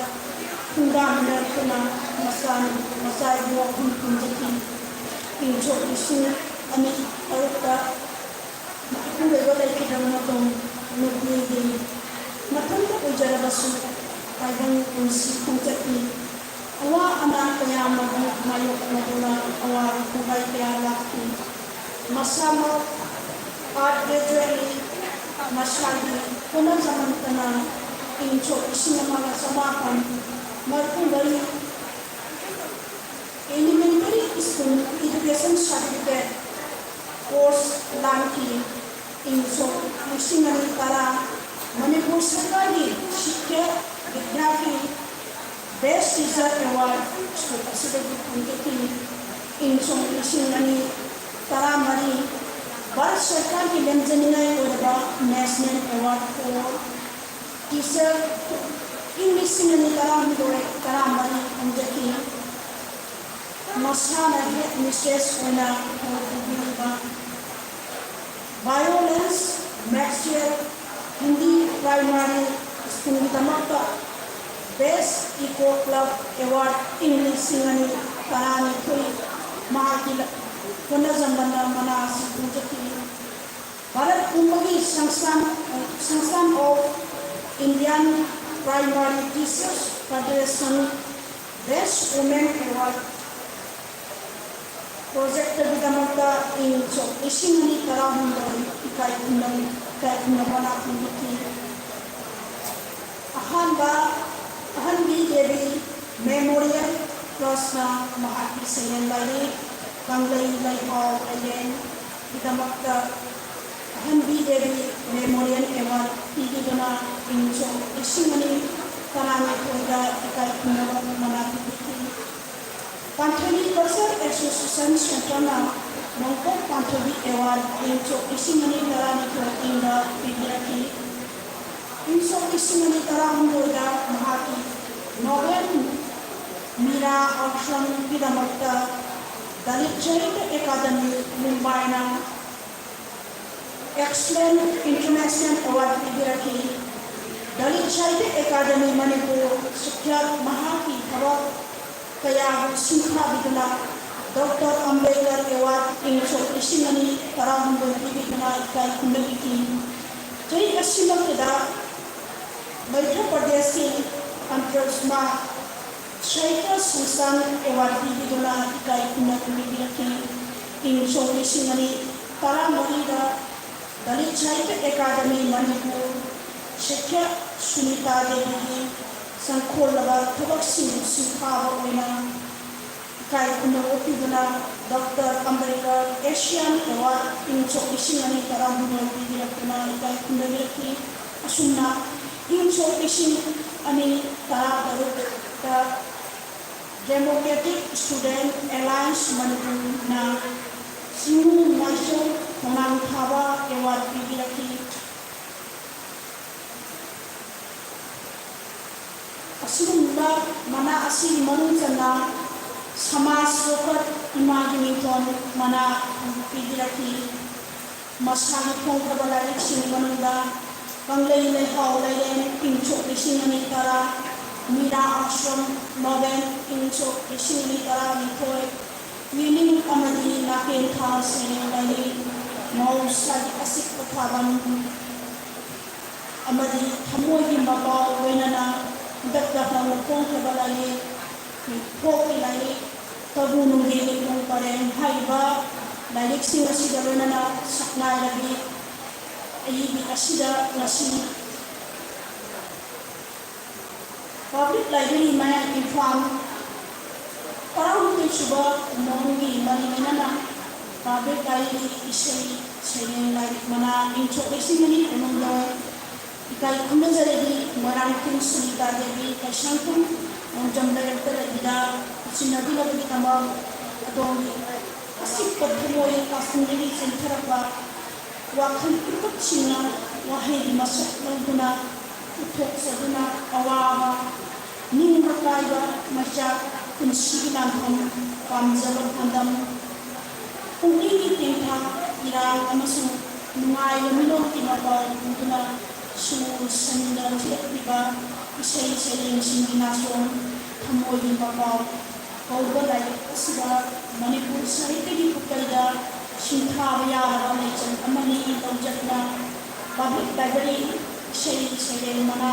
ꯈꯣꯡꯗꯥꯃꯤꯟꯅꯔꯛꯇꯨꯅ ꯃꯆꯥ, ꯃꯆꯥ ꯏꯕꯨꯡ ꯑꯍꯨꯝ ꯄꯨꯟꯖꯈꯤ꯫ ꯏꯪ ꯁꯣꯛ ꯂꯤꯁꯤꯡ ꯑꯅꯤ ꯇꯔꯨꯛꯇ ꯃꯄꯨꯔꯣꯏꯕ ꯂꯩꯈꯤꯗ꯭ꯔꯕ ꯃꯇꯨꯡ ꯅꯨꯄꯤꯒꯤ ꯃꯊꯟꯇ ꯑꯣꯏꯖꯔꯕꯁꯨ ꯇꯥꯏꯕꯪ ꯄꯨꯟꯁꯤ ꯈꯣꯡꯆꯠꯅꯤ꯫ ꯑꯋꯥ ꯑꯅꯥ ꯀꯌꯥ ꯑꯃꯕꯨ ꯃꯥꯌꯣꯛꯅꯗꯨꯅ ꯑꯋꯥꯕ ꯀꯣꯡꯒꯥꯏ ꯀꯌꯥ ꯂꯥꯛꯈꯤ꯫ ꯃꯁꯥꯃꯛ ꯑꯥꯔꯠ ꯒ꯭ꯔꯦꯖꯨꯋꯦꯠꯅꯤ꯫ ꯃꯁꯥꯒꯤ ꯍꯣꯠꯅꯖꯃꯟꯇꯅ ꯏꯪ ꯁꯣꯛ ꯂꯤꯁꯤꯡ ꯑꯃꯒ ꯆꯃꯥꯄꯟ ꯃꯔꯤꯐꯨ ꯃꯔꯤ Elementary School Education Certificate course ꯂꯥꯡꯈꯤ꯫ ꯏꯪ ꯁꯣꯛ ꯂꯤꯁꯤꯡ ꯑꯅꯤ ꯇꯔꯥ ꯃꯅꯤꯄꯨꯔ ꯁꯔꯀꯥꯔꯒꯤ ꯁꯤꯈ꯭ꯌ ꯕꯤꯗ꯭ꯌꯥꯒꯤ Best Teacher Award ꯁ꯭ꯀꯨꯜ ꯑꯁꯤꯗꯒꯤ ꯐꯪꯖꯈꯤ꯫ ꯏꯪ ꯁꯣꯛ ꯂꯤꯁꯤꯡ ꯑꯅꯤ ꯇꯔꯥꯃꯔꯤ ꯚꯥꯔꯠ ꯁꯔꯀꯥꯔꯒꯤ ꯂꯦꯝꯖꯅꯤꯡꯉꯥꯏ ꯑꯣꯏꯔꯕ National Award for Teacher ꯏꯪ ꯂꯤꯁꯤꯡ ꯑꯅꯤ ꯇꯔꯥꯍꯨꯝꯗꯣꯏ ꯇꯔꯥꯃꯔꯤ ꯐꯪꯖꯈꯤ꯫ ꯃꯁꯥꯅ head mistress ꯑꯣꯏꯅ ꯊꯧ ꯄꯨꯕꯤꯔꯤꯕ Violence Maxwell Hindi Primary Schoolꯒꯤꯗꯃꯛꯇ Best Eco Club Award ing ꯂꯤꯁꯤꯡ ꯑꯅꯤ ꯇꯔꯥꯅꯤꯊꯣꯏ ꯃꯍꯥꯛꯀꯤ ꯍꯣꯠꯅꯖꯃꯟꯗ ꯃꯅꯥ ꯑꯁꯤ ꯐꯪꯖꯈꯤ꯫ ꯚꯥꯔꯠ ꯄꯨꯝꯕꯒꯤ Sansthan, Sansthan of Indian Primary Teachers Federation Best Women Award projectꯒꯤꯗꯃꯛꯇ ꯏꯪ ꯁꯣꯛ ꯂꯤꯁꯤꯡ ꯑꯅꯤ ꯇꯔꯥꯍꯨꯝꯗꯣꯏ ꯏꯀꯥꯏ ꯈꯨꯝꯅ-, ꯏꯀꯥꯏ ꯈꯨꯝꯅꯕ ꯂꯥꯛꯄꯤꯕꯈꯤ꯫ ꯑꯍꯥꯟꯕ ꯑꯍꯟꯕꯤ ꯗꯦꯕꯤ Memorial Trustꯅ ꯃꯍꯥꯛꯀꯤ ꯁꯩꯔꯦꯡ ꯂꯥꯏꯔꯤꯛ ꯀꯪꯂꯩ ꯂꯩꯍꯥꯎ ꯂꯩꯔꯦꯟꯒꯤꯗꯃꯛꯇ ꯑꯍꯟꯕꯤ ꯗꯦꯕꯤ Award ꯄꯤꯕꯤꯗꯨꯅ ꯏꯪ ꯁꯣꯛ ꯂꯤꯁꯤꯡ ꯑꯅꯤ ꯇꯔꯥꯅꯤꯊꯣꯏꯗ ꯏꯀꯥꯏ ꯈꯨꯝꯅꯕ ꯃꯅꯥ ꯄꯤꯕꯤꯈꯤ꯫ ꯄꯥꯟꯊꯣꯏꯕꯤ Cultural Association Centreꯅ ꯅꯣꯡꯄꯣꯛ ꯄꯥꯟꯊꯣꯏꯕꯤ Award ꯏꯪ ꯁꯣꯛ ꯂꯤꯁꯤꯡ ꯑꯅꯤ ꯇꯔꯥꯅꯤꯊꯣꯏ ꯏꯪꯗ ꯄꯤꯕꯤꯔꯛꯈꯤ꯫ ꯏꯪ ꯁꯣꯛ ꯂꯤꯁꯤꯡ ꯑꯅꯤ ꯇꯔꯥꯍꯨꯝꯗꯣꯏꯗ ꯃꯍꯥꯛꯀꯤ Novel Mira Ashramꯒꯤꯗꯃꯛꯇ Dalit Sahitya Academy ꯃꯨꯝꯕꯥꯏꯅ Excellent International Award ꯄꯤꯕꯤꯔꯛꯈꯤ꯫ Dalit Sahitya Academy Manipur ꯁꯨꯛꯌꯥꯠ ꯃꯍꯥꯛꯀꯤ ꯊꯕꯛ ꯀꯌꯥꯕꯨ ꯁꯤꯡꯊꯥꯕꯤꯗꯨꯅ Doctor Ambedkar Award ꯏꯪ ꯁꯣꯛ ꯂꯤꯁꯤꯡ ꯑꯅꯤ ꯇꯔꯥꯍꯨꯝꯗꯣꯏ ꯄꯤꯕꯤꯗꯨꯅ ꯏꯀꯥꯏ ꯈꯨꯝꯅꯕꯤꯈꯤ꯫ ꯆꯍꯤ ꯑꯁꯤꯃꯛꯇꯗ ꯃꯙ꯭ꯌ ꯄ꯭ꯔꯗꯦꯁꯀꯤ Antarjuma Sahitya Sansthan Award ꯄꯤꯕꯤꯗꯨꯅ ꯏꯀꯥꯏ ꯈꯨꯝꯅꯕ ꯄꯤꯕꯤꯔꯛꯈꯤ꯫ ꯏꯪ ꯁꯣꯛ ꯂꯤꯁꯤꯡ ꯑꯅꯤ ꯇꯔꯥꯃꯔꯤꯗ Dalit Sahitya Academy Manipur ꯁꯨꯛꯌꯥꯠ Sunita ꯗꯦꯕꯤꯒꯤ ꯁꯪꯈꯣꯜꯂꯕ ꯊꯕꯛꯁꯤꯡ ꯁꯤꯡꯊꯥꯕ ꯑꯣꯏꯅ ꯏꯀꯥꯏ ꯈꯨꯝꯅꯕ ꯄꯤꯗꯨꯅ Doctor Ambedkar Asian Award ꯏꯪ ꯁꯣꯛ ꯂꯤꯁꯤꯡ ꯑꯅꯤ ꯇꯔꯥꯍꯨꯝꯗꯣꯏ ꯄꯤꯕꯤꯔꯛꯇꯨꯅ ꯏꯀꯥꯏ ꯈꯨꯝꯅꯕꯤꯔꯛꯈꯤ꯫ ꯑꯁꯨꯝꯅ ꯏꯪ ꯁꯣꯛ ꯂꯤꯁꯤꯡ ꯑꯅꯤ ꯇꯔꯥꯇꯔꯨꯛꯇ Democratic Student Alliance ꯃꯅꯤꯄꯨꯔꯅ ꯆꯤꯡꯅꯨꯡ ꯃꯥꯏꯁꯣ ꯈꯣꯡꯅꯥꯡ ꯊꯥꯕ Award ꯄꯤꯕꯤꯔꯛꯈꯤ꯫ ꯑꯁꯤꯒꯨꯝꯂꯕ ꯃꯅꯥ ꯑꯁꯤꯒꯤ ꯃꯅꯨꯡ ꯆꯟꯅ ꯁꯃꯥꯖ ꯆꯥꯎꯈꯠ ꯏꯃꯥꯒꯤ ꯃꯤꯡꯊꯣꯟ ꯃꯅꯥ ꯄꯤꯕꯤꯔꯛꯈꯤ꯫ ꯃꯁꯥꯒꯤ ꯐꯣꯡꯈ꯭ꯔꯕ ꯂꯥꯏꯔꯤꯛꯁꯤꯡꯒꯤ ꯃꯅꯨꯡꯗ ꯀꯪꯂꯩ ꯂꯩꯍꯥꯎ ꯂꯩꯔꯦꯟ ꯏꯪ ꯁꯣꯛ ꯂꯤꯁꯤꯡ ꯑꯅꯤ ꯇꯔꯥ, ꯃꯤꯔꯥ ꯑꯥꯁ꯭ꯔꯝ ꯅꯣꯕꯦꯜ ꯏꯪ ꯁꯣꯛ ꯂꯤꯁꯤꯡ ꯑꯅꯤ ꯇꯔꯥꯅꯤꯊꯣꯏ, ꯌꯦꯅꯤꯡ ꯑꯃꯗꯤ ꯅꯥꯀꯦꯟꯊꯥ ꯁꯩꯔꯦꯡ ꯂꯥꯏꯔꯤꯛ, ꯃꯍꯧꯁꯥꯒꯤ ꯑꯆꯤꯛꯄ ꯊꯥꯕꯜ ꯑꯃꯗꯤ ꯊꯃꯣꯏꯒꯤ ꯃꯄꯥꯎ ꯂꯣꯏꯅꯅ ꯍꯟꯗꯛꯇ ꯅꯧꯅ ꯐꯣꯡꯈ꯭ꯔꯕ ꯂꯥꯏꯔꯤꯛ, ꯐꯣꯛꯀꯤ ꯂꯥꯏꯔꯤꯛ, ꯀꯕꯨ ꯅꯨꯡꯒꯤ ꯅꯤꯡꯈꯣꯡ ꯄꯔꯦꯡ ꯍꯥꯏꯔꯤꯕ ꯂꯥꯏꯔꯤꯛꯁꯤꯡ ꯑꯁꯤꯒ ꯂꯣꯏꯅꯅ ꯁꯛꯅꯥꯏꯔꯕꯤ ꯑꯏꯕꯤ ꯑꯁꯤꯗ ꯉꯁꯤ Public Library ꯃꯌꯥꯡ ꯏꯝꯐꯥꯜ ꯇꯔꯥꯍꯨꯝꯗꯣꯏ ꯁꯨꯕ ꯃꯣꯟꯒꯤ ꯃꯔꯤ ꯂꯩꯅꯅ ꯄꯥꯕ꯭ꯂꯤꯛ ꯂꯥꯏꯕ꯭ꯔꯦꯔꯤ ꯏꯁꯩ ꯁꯩꯔꯦꯡ ꯂꯥꯏꯔꯤꯛ ꯃꯅꯥ ꯏꯪ ꯁꯣꯛ ꯂꯤꯁꯤꯡ ꯑꯅꯤ ꯀꯨꯟꯍꯨꯝꯗꯣꯏ꯫ ꯏꯀꯥꯏ ꯈꯨꯝꯅꯖꯔꯤꯕꯤ ꯃꯣꯏꯔꯥꯡꯊꯦꯝ ꯁꯨꯅꯤꯇꯥ ꯗꯦꯕꯤ, ꯀꯩꯁꯥꯝꯊꯣꯡ ꯅꯣꯡꯖꯝ ꯂꯩꯔꯛꯇ ꯂꯩꯕꯤꯗ ꯏꯆꯤꯟꯅꯕꯤꯅꯕꯒꯤꯗꯃꯛ ꯑꯗꯣꯝꯒꯤ ꯑꯁꯤꯛꯄ ꯊꯃꯣꯏ ꯀꯥꯁꯤꯟꯗꯒꯤ ꯆꯦꯟꯊꯔꯛꯄ ꯋꯥꯈꯜ ꯄꯨꯝꯈꯛꯁꯤꯡꯅ ꯋꯥꯍꯩꯒꯤ ꯃꯁꯛ ꯂꯧꯗꯨꯅ ꯎꯠꯊꯣꯛꯆꯗꯨꯅ ꯑꯋꯥꯕ, ꯅꯤꯡꯕ ꯀꯥꯏꯕ ꯃꯩꯆꯥꯛ, ꯄꯨꯟꯁꯤꯒꯤ ꯂꯥꯟꯐꯝ, ꯄꯥꯝꯖꯕ ꯄꯥꯟꯗꯝ, ꯄꯨꯛꯅꯤꯡꯒꯤ ꯇꯦꯟꯐꯥ, ꯏꯔꯥꯡ ꯑꯃꯁꯨꯡ ꯅꯨꯡꯉꯥꯏꯕ ꯃꯤꯅꯣꯛꯀꯤ ꯃꯄꯥꯎ ꯄꯨꯗꯨꯅ ꯁꯨꯔ ꯁꯟꯗ ꯊꯦꯠꯂꯤꯕ ꯏꯁꯩ ꯁꯩꯔꯦꯡꯁꯤꯡꯒꯤ ꯅꯥꯆꯣꯝ ꯊꯃꯣꯏꯒꯤ ꯃꯄꯥꯎ ꯀꯧꯕ ꯂꯥꯏꯔꯤꯛ ꯑꯁꯤꯗ ꯃꯅꯤꯄꯨꯔ ꯁꯥꯍꯤꯇ꯭ꯌꯒꯤ ꯄꯨꯀꯩꯗ ꯁꯤꯡꯊꯥꯕ ꯌꯥꯔꯕ ꯂꯩꯆꯠ ꯑꯃꯅꯤ ꯂꯧꯖꯠꯅ ꯄꯕ꯭ꯂꯤꯛ ꯂꯥꯏꯕ꯭ꯔꯦꯔꯤ ꯏꯁꯩ ꯁꯩꯔꯦꯡ ꯃꯅꯥ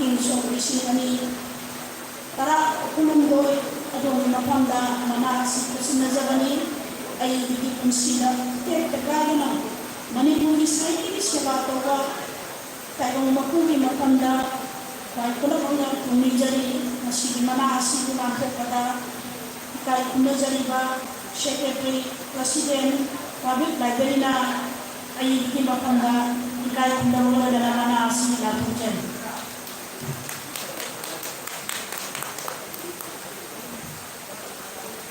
ꯏꯪ ꯁꯣꯛ ꯂꯤꯁꯤꯡ ꯑꯅꯤ ꯇꯔꯥ ꯀꯨꯟꯍꯨꯝꯗꯣꯏ ꯑꯗꯣꯝꯒꯤ ꯃꯐꯝꯗ ꯃꯅꯥ ꯑꯁꯤ ꯈꯨꯠꯁꯤꯟꯅꯖꯕꯅꯤ꯫ ꯑꯏꯕꯒꯤ ꯄꯨꯟꯁꯤꯗ ꯇꯦꯛꯇ ꯀꯥꯏꯗꯅ ꯃꯅꯤꯄꯨꯔꯒꯤ ꯁꯥꯍꯤꯇ꯭ꯌꯒꯤ ꯁꯦꯕꯥ ꯇꯧꯕ ꯇꯥꯏꯕꯪ ꯃꯄꯨꯒꯤ ꯃꯐꯝꯗ ꯈ꯭ꯋꯥꯏ ꯄꯨꯂꯞ ꯑꯣꯏꯅ ꯊꯧꯅꯤꯖꯔꯤ꯫ ꯃꯁꯤꯒꯤ ꯃꯅꯥ ꯑꯁꯤꯕꯨ ꯂꯥꯟꯊꯣꯛꯄꯗ ꯏꯀꯥꯏ ꯈꯨꯝꯅꯖꯔꯤꯕ ꯁꯦꯀ꯭ꯔꯦꯇꯔꯤ, ꯄ꯭ꯔꯁꯤꯗꯦꯟ, ꯄꯕ꯭ꯂꯤꯛ ꯂꯥꯏꯕ꯭ꯔꯦꯔꯤꯅ ꯑꯏꯕꯒꯤ ꯃꯐꯝꯗ ꯏꯀꯥꯏ ꯈꯨꯝꯅꯕ ꯂꯣꯏꯅꯅ ꯃꯅꯥ ꯑꯁꯤ ꯂꯥꯟꯊꯣꯛꯆꯔꯤ꯫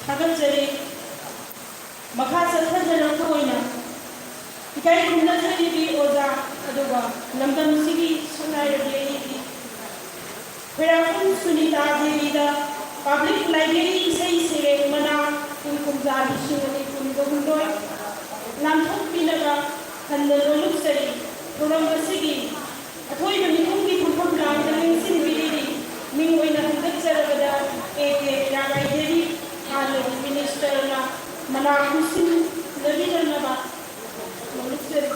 ꯊꯥꯒꯠꯆꯔꯤ꯫ ꯃꯈꯥ ꯆꯠꯊꯖꯔꯛꯄ ꯑꯣꯏꯅ ꯏꯀꯥꯏ ꯈꯨꯝꯅꯖꯔꯤꯕꯤ ꯑꯣꯖꯥ ꯑꯗꯨꯒ ꯂꯝꯗꯝꯁꯤꯒꯤ ꯁꯛꯅꯥꯏꯔꯕꯤ ꯑꯏꯕꯤ ꯈꯣꯏꯔꯥꯛꯄꯝ ꯁꯨꯅꯤꯇꯥ ꯗꯦꯕꯤꯗ ꯄꯕ꯭ꯂꯤꯛ ꯂꯥꯏꯕ꯭ꯔꯦꯔꯤ ꯏꯁꯩ ꯁꯩꯔꯦꯡ ꯃꯅꯥ ꯀꯨꯝ ꯀꯨꯝꯖꯥ ꯂꯤꯁꯤꯡ ꯑꯅꯤ ꯀꯨꯟꯒ ꯍꯨꯝꯗꯣꯏ ꯂꯥꯟꯊꯣꯛꯄꯤꯅꯕ ꯍꯟꯅ ꯅꯣꯂꯨꯛꯆꯔꯤ꯫ ꯊꯧꯔꯝ ꯑꯁꯤꯒꯤ ꯑꯊꯣꯏꯕ ꯃꯤꯐꯝꯒꯤ ꯐꯝꯐꯝ ꯂꯥꯡꯗ ꯂꯦꯡꯁꯤꯟꯕꯤꯔꯤꯕꯤ ꯃꯤꯡ ꯑꯣꯏꯅ ꯍꯟꯒꯠꯆꯔꯕꯗ ꯑꯦ ꯀꯦ ꯏꯔꯥꯕꯥꯏ ꯗꯦꯕꯤ, ꯍꯥꯟꯅꯒꯤ ꯃꯤꯅꯤꯁꯇꯔꯅ ꯃꯅꯥ ꯈꯨꯠꯁꯤꯟꯅꯕꯤꯔꯝꯅꯕ ꯅꯣꯂꯨꯛꯆꯔꯤ꯫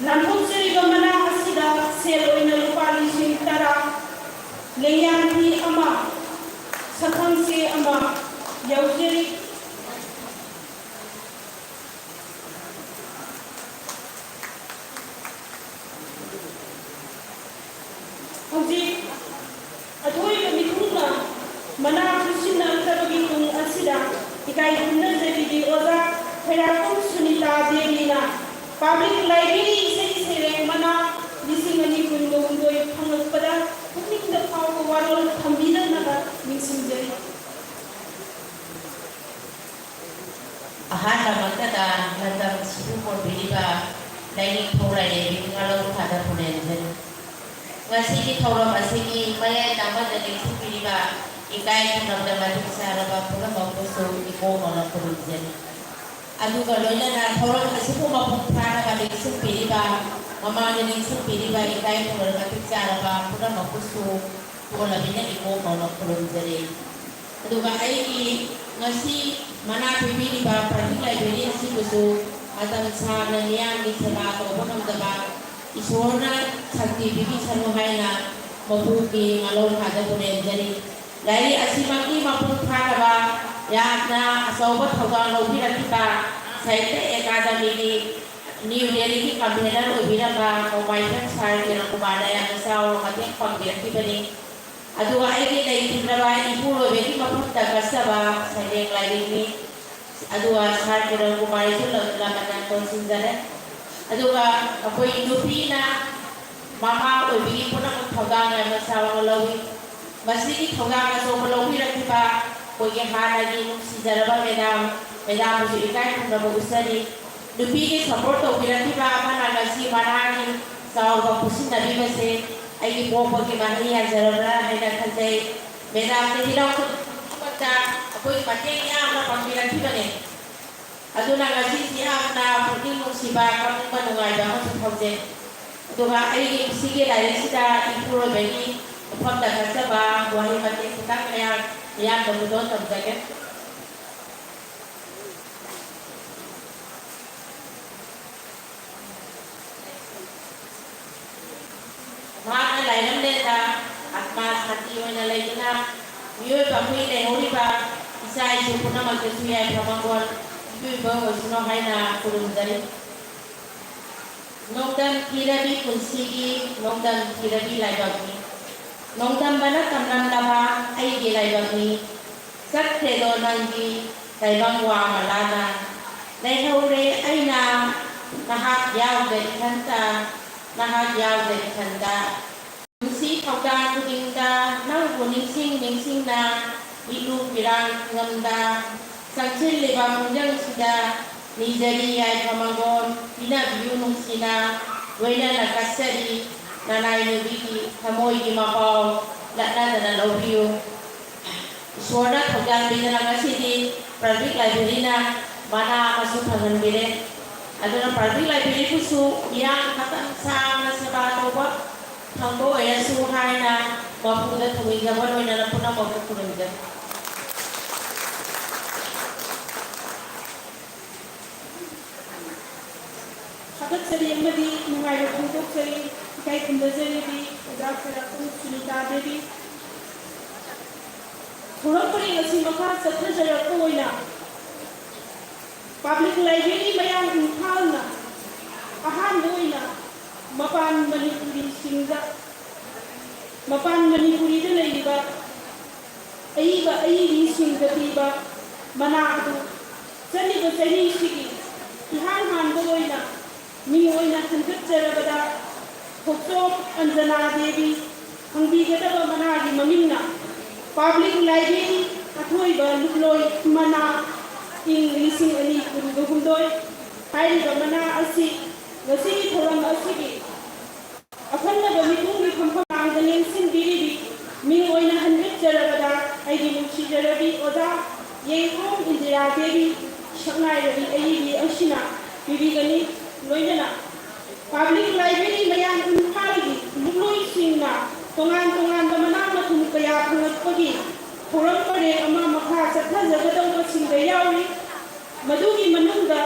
ꯂꯥꯟꯊꯣꯛꯆꯔꯤꯕ ꯃꯅꯥ ꯑꯁꯤꯗ ꯁꯦꯜ ꯑꯣꯏꯅ ꯃꯅꯥ ꯈꯨꯠꯁꯤꯟꯅꯈ꯭ꯔꯕꯒꯤ ꯇꯨꯡ ꯑꯁꯤꯗ ꯏꯀꯥꯏ ꯈꯨꯝꯅꯖꯔꯤꯕꯤ ꯑꯣꯖꯥ ꯈꯣꯏꯔꯥꯛꯄꯝ ꯁꯨꯅꯤꯇꯥ ꯗꯦꯕꯤꯅ Public Library ꯏꯁꯩ ꯁꯩꯔꯦꯡ ꯃꯅꯥ ꯂꯤꯁꯤꯡ ꯑꯅꯤ ꯀꯨꯟꯒ ꯍꯨꯝꯗꯣꯏ ꯐꯪꯂꯛꯄꯗ ꯄꯨꯛꯅꯤꯡꯗ ꯐꯥꯎꯕ ꯋꯥꯔꯣꯜ ꯊꯝꯕꯤꯔꯛꯅꯕ ꯅꯤꯡꯁꯤꯡꯖꯔꯤ꯫ ꯑꯍꯥꯟꯕꯃꯛꯇꯗ ꯂꯝꯗꯝ ꯑꯁꯤꯕꯨ ꯀꯣꯟꯕꯤꯔꯤꯕ ꯂꯥꯏꯅꯤꯡꯊꯧ ꯂꯥꯏꯔꯦꯝꯕꯤ ꯉꯥꯂꯧ ꯊꯥꯗ ꯄꯨꯔꯦꯟꯖꯟ, ꯉꯁꯤꯒꯤ ꯊꯧꯔꯝ ꯑꯁꯤꯒꯤ ꯃꯌꯥꯏ ꯇꯥꯡꯕꯗ ꯂꯦꯡꯁꯤꯟꯕꯤꯔꯤꯕ ꯏꯀꯥꯏ ꯈꯨꯝꯅꯕꯗ ꯃꯇꯤꯛ ꯆꯥꯔꯕ ꯄꯨꯝꯅꯃꯛꯄꯨꯁꯨ ꯏꯀꯣꯛ ꯅꯧꯅ ꯈꯨꯔꯨꯝꯖꯔꯤ꯫ ꯑꯗꯨꯒ ꯂꯣꯏꯅꯅ ꯊꯧꯔꯝ ꯑꯁꯤꯕꯨ ꯃꯄꯨꯡ ꯐꯥꯅꯕ ꯂꯦꯡꯁꯤꯟꯕꯤꯔꯤꯕ, ꯃꯃꯥꯡꯗ ꯂꯦꯡꯁꯤꯟꯕꯤꯔꯤꯕ ꯏꯀꯥꯏ ꯈꯨꯝꯅꯕꯗ ꯃꯇꯤꯛ ꯆꯥꯔꯕ ꯄꯨꯝꯅꯃꯛꯄꯨꯁꯨ ꯏꯀꯣꯛ ꯅꯧꯅ ꯈꯨꯔꯨꯝꯖꯔꯤ꯫ ꯑꯗꯨꯒ ꯑꯩꯒꯤ ꯉꯁꯤ ꯃꯅꯥ ꯄꯤꯕꯤꯔꯤꯕ Public Library ꯑꯁꯤꯕꯨꯁꯨ ꯃꯇꯝ ꯁꯥꯡꯅ ꯃꯤꯌꯥꯝꯒꯤ ꯁꯦꯕꯥ ꯇꯧꯕ ꯉꯝꯗꯕ ꯏꯁꯣꯔꯅ ꯁꯛꯇꯤ ꯄꯤꯕꯤꯁꯅꯨ ꯍꯥꯏꯅ ꯃꯄꯨꯒꯤ ꯉꯥꯂꯧ ꯊꯥꯗ ꯄꯨꯔꯦꯟꯖꯔꯤ꯫ ꯂꯥꯏꯔꯤꯛ ꯑꯁꯤꯃꯛꯀꯤ ꯃꯄꯨꯡ ꯐꯥꯅꯕ ꯌꯥꯝꯅ ꯑꯆꯧꯕ ꯊꯧꯗꯥꯡ ꯂꯧꯕꯤꯔꯛꯈꯤꯕ ꯁꯥꯍꯤꯇ꯭ꯌ ꯑꯦꯀꯥꯗꯃꯤꯒꯤ New Delhiꯒꯤ convener ꯑꯣꯏꯕꯤꯔꯝꯕ ꯀꯧꯃꯥꯏꯊꯦꯝ ꯁꯥꯔ ꯀꯤꯔꯟ ꯀꯨꯃꯥꯔꯅ ꯌꯥꯝꯅ ꯆꯥꯎꯅ ꯃꯇꯦꯡ ꯄꯥꯡꯕꯤꯔꯛꯈꯤꯕꯅꯤ꯫ ꯑꯗꯨꯒ ꯑꯩꯒꯤ ꯂꯩꯈꯤꯗ꯭ꯔꯕ ꯏꯄꯨꯔꯣꯏꯕꯒꯤ ꯃꯐꯝꯗ ꯀꯠꯆꯕ ꯁꯩꯔꯦꯡ ꯂꯥꯏꯔꯦꯝꯕꯤ, ꯑꯗꯨꯒ ꯁꯥꯔ ꯀꯤꯔꯟ ꯀꯨꯃꯥꯔꯁꯨ ꯂ-, ꯂꯃꯟꯅ ꯇꯣꯟꯁꯤꯟꯖꯔꯦ꯫ ꯑꯗꯨꯒ ꯑꯩꯈꯣꯏ ꯅꯨꯄꯤꯅ ꯃꯃꯥ ꯑꯣꯏꯕꯒꯤ ꯄꯨꯝꯅꯃꯛ ꯊꯧꯗꯥꯡ ꯌꯥꯝꯅ ꯆꯥꯎꯅ ꯂꯧꯏ꯫ ꯃꯁꯤꯒꯤ ꯊꯧꯗꯥꯡ ꯑꯆꯧꯕ ꯂꯧꯕꯤꯔꯛꯈꯤꯕ ꯑꯩꯈꯣꯏꯒꯤ ꯍꯥꯟꯅꯒꯤ ꯅꯨꯡꯁꯤꯖꯔꯕ ꯃꯦꯗꯥꯝ, ꯃꯦꯗꯥꯝꯕꯨꯁꯨ ꯏꯀꯥꯏ ꯈꯨꯝꯅꯕ ꯎꯠꯆꯔꯤ꯫ ꯅꯨꯄꯤꯒꯤ support ꯇꯧꯕꯤꯔꯛꯈꯤꯕ ꯑꯃꯅ ꯉꯁꯤ ꯃꯅꯥꯒꯤ ꯆꯥꯎꯕ ꯈꯨꯠꯁꯤꯟꯅꯕꯤꯕꯁꯦ ꯑꯩꯒꯤ ꯄꯣꯛꯄꯒꯤ ꯃꯍꯩ ꯌꯥꯟꯖꯔꯕ꯭ꯔꯥ ꯍꯥꯏꯅ ꯈꯟꯖꯩ꯫ ꯃꯦꯗꯥꯝꯅ ꯍꯤꯔꯝ ꯈꯨꯗꯤꯡꯃꯛꯇ ꯑꯩꯈꯣꯏꯒꯤ ꯃꯇꯦꯡ ꯌꯥꯝꯅ ꯄꯥꯡꯕꯤꯔꯛꯈꯤꯕꯅꯦ꯫ ꯑꯗꯨꯅ ꯉꯁꯤꯁꯤ ꯌꯥꯝꯅ ꯄꯨꯛꯅꯤꯡ ꯅꯨꯡꯁꯤꯕ, ꯀꯞꯅꯤꯡꯕ, ꯅꯨꯡꯉꯥꯏꯕ ꯑꯃꯁꯨ ꯐꯥꯎꯖꯩ꯫ ꯑꯗꯨꯒ ꯑꯩꯒꯤ ꯁꯤꯒꯤ ꯂꯥꯏꯔꯤꯛꯁꯤꯗ ꯏꯄꯨꯔꯣꯏꯕꯒꯤ ꯃꯐꯝꯗ ꯀꯠꯆꯕ ꯋꯥꯍꯩ ꯃꯇꯦꯛ ꯈꯤꯇꯪ ꯃꯌꯥꯝ, ꯃꯤꯌꯥꯝꯗ ꯈꯨꯗꯣꯜ ꯇꯝꯖꯒꯦ꯫ ꯃꯍꯥꯛꯅ ꯂꯥꯏꯔꯝꯂꯦꯟꯗ ꯑꯥꯠꯃꯥ ꯁꯥꯟꯇꯤ ꯑꯣꯏꯅ ꯂꯩꯗꯨꯅ ꯃꯤꯑꯣꯏꯕ ꯑꯩꯈꯣꯏ ꯂꯩꯍꯧꯔꯤꯕ ꯏꯆꯥ ꯏꯁꯨ ꯄꯨꯝꯅꯃꯛꯇꯁꯨ ꯌꯥꯏꯐ ꯃꯪꯒꯣꯜ ꯄꯤꯕꯤꯕ ꯑꯣꯏꯁꯅꯨ ꯍꯥꯏꯅ ꯈꯨꯔꯨꯝꯖꯔꯤ꯫ ꯅꯣꯡꯗꯝ ꯊꯤꯔꯕꯤ ꯄꯨꯟꯁꯤꯒꯤ ꯅꯣꯡꯗꯝ ꯊꯤꯔꯕꯤ ꯂꯥꯏꯕꯛꯅꯤ꯫ ꯅꯣꯡꯗꯝꯕꯅ ꯇꯝꯂꯝꯂꯕ ꯑꯩꯒꯤ ꯂꯥꯏꯕꯛꯅꯤ꯫ ꯆꯠꯈ꯭ꯔꯦꯗꯣ ꯅꯪꯗꯤ ꯇꯥꯏꯕꯪ ꯋꯥ ꯃꯂꯥꯅ꯫ ꯂꯩꯍꯧꯔꯦ ꯑꯩꯅ ꯅꯍꯥꯛ ꯌꯥꯎꯗ ꯏꯊꯟꯇ, ꯅꯍꯥꯛ ꯌꯥꯎꯗ ꯏꯊꯟꯇ꯫ ꯄꯨꯟꯁꯤ ꯊꯧꯗꯥꯡ ꯈꯨꯗꯤꯡꯗ ꯅꯪꯕꯨ ꯅꯤꯡꯁꯤꯡ ꯅꯤꯡꯁꯤꯡꯅ ꯏꯂꯨ ꯐꯤꯔꯥꯡ ꯐꯤꯉꯝꯗ ꯆꯪꯁꯤꯜꯂꯤꯕ ꯈꯣꯟꯖꯦꯜꯁꯤꯗ ꯅꯤꯖꯔꯤ ꯌꯥꯏꯐ ꯃꯪꯒꯣꯜ ꯄꯤꯅꯕꯤꯌꯨ ꯅꯨꯡꯁꯤꯅ, ꯂꯣꯏꯅꯅ ꯀꯠꯆꯔꯤ ꯅꯅꯥꯏ ꯅꯨꯕꯤꯒꯤ ꯊꯃꯣꯏꯒꯤ ꯃꯄꯥꯎ ꯂꯠꯅꯗꯅ ꯂꯧꯕꯤꯌꯨ꯫ ꯏꯁꯣꯔꯅ ꯊꯧꯖꯥꯜ ꯄꯤꯗꯅ ꯉꯁꯤꯗꯤ ꯄꯕ꯭ꯂꯤꯛ ꯂꯥꯏꯕ꯭ꯔꯦꯔꯤꯅ ꯃꯅꯥ ꯑꯃꯁꯨ ꯐꯪꯍꯟꯕꯤꯔꯦ꯫ ꯑꯗꯨꯅ ꯄꯕ꯭ꯂꯤꯛ ꯂꯥꯏꯕ꯭ꯔꯦꯔꯤꯕꯨꯁꯨ ꯃꯤꯌꯥꯝ ꯃꯇꯝ ꯁꯥꯡꯅ ꯁꯦꯕꯥ ꯇꯧꯕ ꯐꯪꯕ ꯑꯣꯏꯔꯁꯨ ꯍꯥꯏꯅ ꯃꯄꯨꯗ ꯊꯧꯅꯤꯖꯕ ꯂꯣꯏꯅꯅ ꯄꯨꯝꯅꯃꯛꯄꯨ ꯈꯨꯔꯨꯝꯖꯔꯤ꯫ ꯊꯥꯒꯠꯆꯔꯤ ꯑꯃꯗꯤ ꯅꯨꯡꯉꯥꯏꯕ ꯐꯣꯡꯗꯣꯛꯆꯔꯤ꯫ ꯏꯀꯥꯏ ꯈꯨꯝꯅꯖꯔꯤꯕꯤ ꯑꯣꯖꯥ ꯈ꯭ꯋꯥꯏꯔꯥꯛꯄꯝ ꯁꯨꯅꯤꯇꯥ ꯗꯦꯕꯤ꯫ ꯊꯧꯔꯝ ꯄꯔꯦꯡ ꯑꯁꯤ ꯃꯈꯥ ꯆꯠꯊꯖꯔꯛꯄ ꯑꯣꯏꯅ ꯄꯕ꯭ꯂꯤꯛ ꯂꯥꯏꯕ꯭ꯔꯦꯔꯤ ꯃꯌꯥꯡ ꯏꯝꯐꯥꯜꯅ ꯑꯍꯥꯟꯕ ꯑꯣꯏꯅ ꯃꯄꯥꯟ ꯃꯅꯤꯄꯨꯔꯤꯁꯤꯡꯗ, ꯃꯄꯥꯟ ꯃꯅꯤꯄꯨꯔꯤꯗ ꯂꯩꯔꯤꯕ ꯑꯏꯕ ꯑꯏꯕꯤꯁꯤꯡꯗ ꯄꯤꯕ ꯃꯅꯥ ꯑꯗꯨ ꯆꯠꯂꯤꯕ ꯆꯍꯤꯁꯤꯒꯤ ꯏꯍꯥꯟ ꯍꯥꯟꯕ ꯑꯣꯏꯅ ꯃꯤꯡ ꯑꯣꯏꯅ ꯈꯟꯒꯠꯆꯔꯕꯗ ꯊꯣꯛꯆꯣꯝ ꯑꯟꯖꯅꯥ ꯗꯦꯕꯤ ꯐꯪꯕꯤꯒꯗꯕ ꯃꯅꯥꯒꯤ ꯃꯃꯤꯡꯅ ꯄꯕ꯭ꯂꯤꯛ ꯂꯥꯏꯕ꯭ꯔꯦꯔꯤ ꯑꯊꯣꯏꯕ ꯂꯨꯞꯂꯣꯏ ꯃꯅꯥ ꯏꯪ ꯂꯤꯁꯤꯡ ꯑꯅꯤ ꯀꯨꯟꯒ ꯍꯨꯝꯗꯣꯏ꯫ ꯍꯥꯏꯔꯤꯕ ꯃꯅꯥ ꯑꯁꯤ ꯉꯁꯤꯒꯤ ꯊꯧꯔꯝ ꯑꯁꯤꯒꯤ ꯑꯈꯟꯅꯕ ꯃꯤꯄꯨꯝꯒꯤ ꯐꯝꯐꯝ ꯂꯥꯡꯗ ꯂꯦꯡꯁꯤꯟꯕꯤꯔꯤꯕꯤ ꯃꯤꯡ ꯑꯣꯏꯅ ꯍꯟꯖꯤꯟꯖꯔꯕꯗ ꯑꯩꯒꯤ ꯅꯨꯡꯁꯤꯖꯔꯕꯤ ꯑꯣꯖꯥ ꯌꯦꯡꯊꯣꯡ ꯏꯟꯗꯤꯔꯥ ꯗꯦꯕꯤ ꯁꯛꯅꯥꯏꯔꯕꯤ ꯑꯏꯕꯤ ꯑꯁꯤꯅ ꯄꯤꯕꯤꯒꯅꯤ꯫ ꯂꯣꯏꯅꯅ ꯄꯕ꯭ꯂꯤꯛ ꯂꯥꯏꯕ꯭ꯔꯦꯔꯤ ꯃꯌꯥꯡ ꯏꯝꯐꯥꯜꯒꯤ ꯂꯨꯞꯂꯣꯏꯁꯤꯡꯅ ꯇꯣꯉꯥꯟ ꯇꯣꯉꯥꯟꯕ ꯃꯅꯥ ꯃꯊꯨꯝ ꯀꯌꯥ ꯐꯪꯂꯛꯄꯒꯤ ꯊꯧꯔꯝ ꯄꯔꯦꯡ ꯑꯃ ꯃꯈꯥ ꯆꯠꯊꯖꯒꯗꯧꯕꯁꯤꯡꯗ ꯌꯥꯎꯔꯤ꯫ ꯃꯗꯨꯒꯤ ꯃꯅꯨꯡꯗ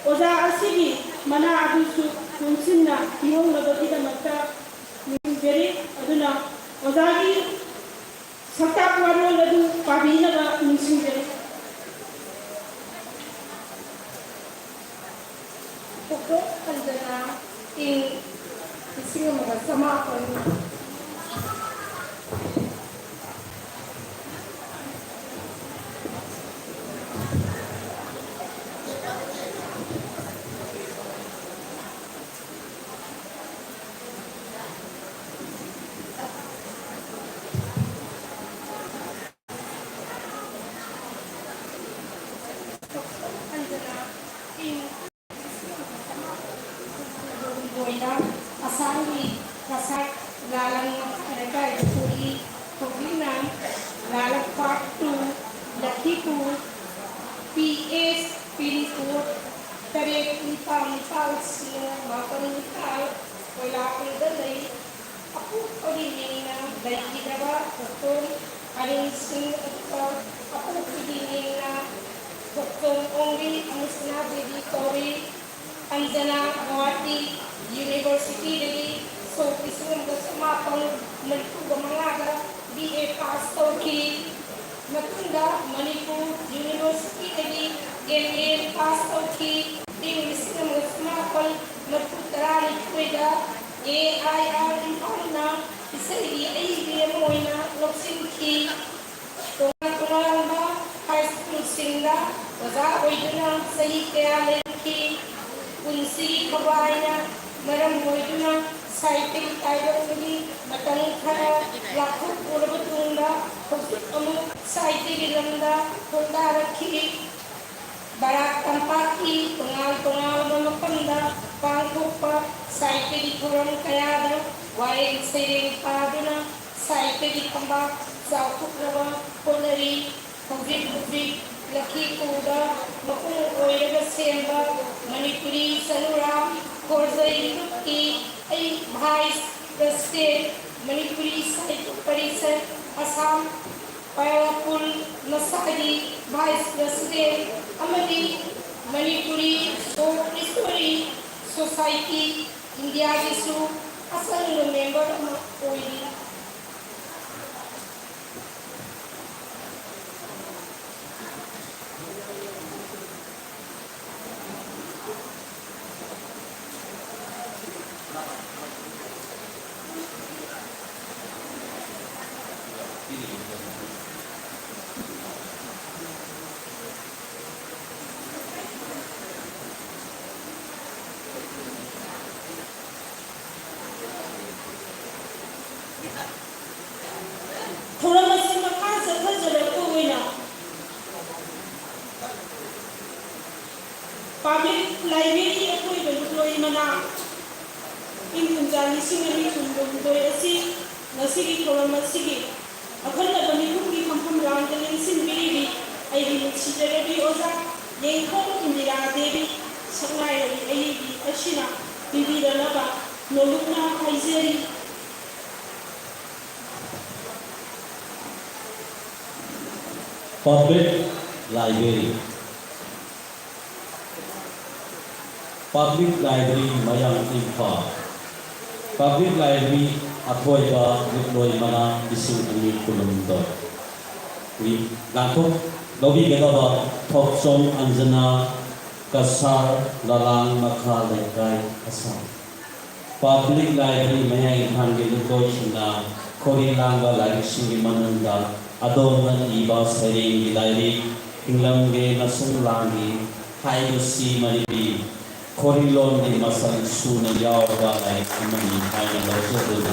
ꯑꯣꯖꯥ ꯑꯁꯤꯒꯤ ꯃꯅꯥ ꯑꯗꯨꯁꯨ ꯌꯣꯝꯁꯤꯟꯅ ꯄꯤꯍꯧꯅꯕꯒꯤꯗꯃꯛꯇ ꯅꯤꯡꯁꯤꯡꯖꯔꯤ꯫ ꯑꯗꯨꯅ ꯑꯣꯖꯥꯒꯤ ꯁꯛꯇꯥꯛ ꯋꯥꯔꯣꯜ ꯑꯗꯨ ꯄꯥꯕꯤꯅꯕ ꯅꯤꯡꯁꯤꯡꯖꯔꯤ꯫ ꯊꯣꯛꯆꯣꯝ ꯑꯟꯖꯅꯥ ꯏꯪ ꯂꯤꯁꯤꯡ ꯑꯃꯒ ꯆꯃꯥꯄꯟ ꯄꯔꯦꯡꯁꯤꯡ ꯑꯗꯨꯒ ꯑꯄꯣꯛꯄꯒꯤ ꯃꯤꯡꯅ ꯗꯣꯛꯇꯔ ꯑꯣꯡꯕꯤ ꯑꯃꯁꯅꯥ ꯗꯦꯕꯤ ꯀꯧꯏ꯫ ꯄꯟꯖꯅꯥ ꯒꯨꯋꯥꯍꯥꯇꯤ ꯌꯨꯅꯤꯚꯔꯁꯤꯇꯤꯗꯒꯤ ꯁꯣꯛ ꯂꯤꯁꯤꯡ ꯑꯃꯒ ꯆꯃꯥꯄꯜ ꯃꯔꯤꯐꯨꯒ ꯃꯉꯥꯗ ꯕꯤ ꯑꯦ ꯄꯥꯁ ꯇꯧꯈꯤ꯫ ꯃꯇꯨꯡꯗ ꯃꯅꯤꯄꯨꯔ ꯌꯨꯅꯤꯚꯔꯁꯤꯇꯤꯗꯒꯤ ꯑꯦꯝ ꯑꯦ ꯄꯥꯁ ꯇꯧꯈꯤ꯫ ꯏꯪ ꯂꯤꯁꯤꯡ ꯑꯃꯒ ꯆꯃꯥꯄꯜ ꯃꯔꯤꯐꯨ ꯇꯔꯥꯅꯤꯊꯣꯏꯗ ꯑꯦ ꯑꯥꯏ ꯑꯥꯔ ꯏꯝꯐꯥꯜꯅ ꯏꯁꯩꯒꯤ ꯑꯏꯕꯤ ꯑꯃ ꯑꯣꯏꯅ ꯂꯧꯁꯤꯟꯈꯤ꯫ ꯇꯣꯉꯥꯟ ꯇꯣꯉꯥꯟꯕ ꯍꯥꯏ ꯁ꯭ꯀꯨꯜꯁꯤꯡꯗ ꯑꯣꯖꯥ ꯑꯣꯏꯗꯨꯅ ꯆꯍꯤ ꯀꯌꯥ ꯂꯩꯔꯝꯈꯤ꯫ ꯄꯨꯟꯁꯤꯒꯤ ꯈꯣꯡꯕꯥꯜꯅ ꯃꯔꯝ ꯑꯣꯏꯗꯨꯅ ꯁꯥꯍꯤꯇ꯭ꯌꯒꯤ ꯇꯥꯏꯕꯪꯗꯒꯤ ꯃꯇꯝ ꯈꯔ ꯂꯥꯞꯊꯣꯛꯂꯨꯔꯕ ꯇꯨꯡꯗ ꯍꯧꯖꯤꯛ ꯑꯃꯨꯛ ꯁꯥꯍꯤꯇ꯭ꯌꯒꯤ ꯂꯝꯗ ꯈꯣꯡꯗꯥꯔꯛꯈꯤ꯫ ꯕꯔꯥꯛ ꯇꯝꯄꯥꯛꯀꯤ ꯇꯣꯉꯥꯟ ꯇꯣꯉꯥꯟꯕ ꯃꯐꯝꯗ ꯄꯥꯡꯊꯣꯛꯄ ꯁꯥꯍꯤꯇ꯭ꯌꯒꯤ ꯊꯧꯔꯝ ꯀꯌꯥꯗ ꯋꯥꯔꯦꯡ ꯁꯩꯔꯦꯡ ꯄꯥꯗꯨꯅ ꯁꯥꯍꯤꯇ꯭ꯌꯒꯤ ꯐꯝꯄꯥꯛ ꯆꯥꯎꯊꯣꯛꯅꯕ ꯍꯣꯠꯅꯔꯤ꯫ ꯍꯧꯖꯤꯛ ꯍꯧꯖꯤꯛ ꯂꯈꯤꯄꯨꯔꯗ ꯃꯄꯨꯡ ꯑꯣꯏꯔꯒ ꯁꯦꯝꯕ ꯃꯅꯤꯄꯨꯔꯤ ꯆꯅꯨꯔꯥ ꯈꯣꯔꯖꯩ ꯂꯨꯞꯀꯤ ꯑꯩ ꯚꯥꯏꯁ ꯄ꯭ꯔꯁꯤꯗꯦꯟꯠ, ꯃꯅꯤꯄꯨꯔꯤ ꯁꯥꯍꯤꯇ꯭ꯌ ꯄꯔꯤꯁꯠ ꯑꯁꯥꯝ ꯄꯥꯌꯥꯄꯨꯜ ꯃꯁꯥꯒꯤ ꯚꯥꯏꯁ ꯄ꯭ꯔꯁꯤꯗꯦꯟꯠ ꯑꯃꯗꯤ ꯃꯅꯤꯄꯨꯔꯤ ꯁꯣꯔꯠ ꯁ꯭ꯇꯣꯔꯤ ꯁꯣꯁꯥꯏꯇꯤ ꯏꯟꯗꯤꯌꯥꯒꯤꯁꯨ ꯑꯁꯪꯕ ꯃꯦꯝꯕꯔ ꯑꯃ ꯑꯣꯏꯔꯤ꯫ ꯊꯧꯔꯝ ꯑꯁꯤ ꯃꯈꯥ ꯆꯠꯊꯖꯔꯛꯄ ꯑꯣꯏꯅ ꯄꯕ꯭ꯂꯤꯛ ꯂꯥꯏꯕ꯭ꯔꯦꯔꯤ ꯑꯀꯣꯏꯕ ꯂꯨꯞꯂꯣꯏ ꯃꯅꯥꯛ ꯏꯪ ꯀꯨꯝꯖꯥ ꯂꯤꯁꯤꯡ ꯑꯅꯤ ꯀꯨꯟꯍꯨꯝꯗꯣꯏ ꯑꯁꯤ ꯉꯁꯤꯒꯤ ꯊꯧꯔꯝ ꯑꯁꯤꯒꯤ ꯑꯈꯟꯅꯕ ꯃꯤꯐꯝꯒꯤ ꯐꯝꯐꯝ ꯂꯥꯡꯗ ꯂꯦꯡꯁꯤꯟꯕꯤꯔꯤꯕꯤ ꯑꯩꯒꯤ ꯅꯨꯡꯁꯤꯖꯔꯕꯤ ꯑꯣꯖꯥ ꯌꯦꯡꯈꯣꯡ ꯏꯟꯗꯤꯔꯥ ꯗꯦꯕꯤ ꯁꯛꯅꯥꯏꯔꯕꯤ ꯑꯏꯕꯤ ꯑꯁꯤꯅ ꯄꯤꯕꯤꯔꯅꯕ ꯅꯣꯂꯨꯛꯅ ꯍꯥꯏꯖꯔꯤ꯫ Public Library. Public Library ꯃꯌꯥꯡ ꯏꯝꯐꯥꯜ꯫ Public Library ꯑꯊꯣꯏꯕ ꯂꯨꯞꯂꯣꯏ ꯃꯅꯥ ꯂꯤꯁꯤꯡ ꯑꯅꯤ ꯀꯨꯟꯍꯨꯝꯗꯣꯏ꯫ ꯂꯥꯟꯊꯣꯛ ꯂꯧꯕꯤꯒꯗꯕ ꯊꯣꯛꯆꯣꯝ ꯑꯟꯖꯅꯥ, ꯀꯁꯥꯔ, ꯂꯂꯥꯡ ꯃꯈꯥ ꯂꯩꯀꯥꯏ, ꯑꯁꯥꯝ꯫ Public Library ꯃꯌꯥꯡ ꯏꯝꯐꯥꯜꯒꯤ ꯂꯨꯞꯂꯣꯏꯁꯤꯡꯅ ꯈꯣꯔꯤ ꯂꯥꯡꯕ ꯂꯥꯏꯔꯤꯛꯁꯤꯡꯒꯤ ꯃꯅꯨꯡꯗ ꯑꯗꯣꯝꯅ ꯏꯕ ꯁꯩꯔꯦꯡꯒꯤ ꯂꯥꯏꯔꯤꯛ, ꯍꯤꯡꯂꯝꯒꯦ ꯅꯁꯨꯡ ꯂꯥꯡꯒꯤ ꯍꯥꯏꯕꯁꯤ ꯃꯅꯤꯄꯨꯔꯤ ꯈꯣꯔꯤꯂꯣꯟꯒꯤ ꯃꯁꯛ ꯁꯨꯅ ꯌꯥꯎꯔꯕ ꯂꯥꯏꯔꯤꯛ ꯑꯃꯅꯤ ꯍꯥꯏꯅ ꯂꯧꯖꯗꯨꯅ,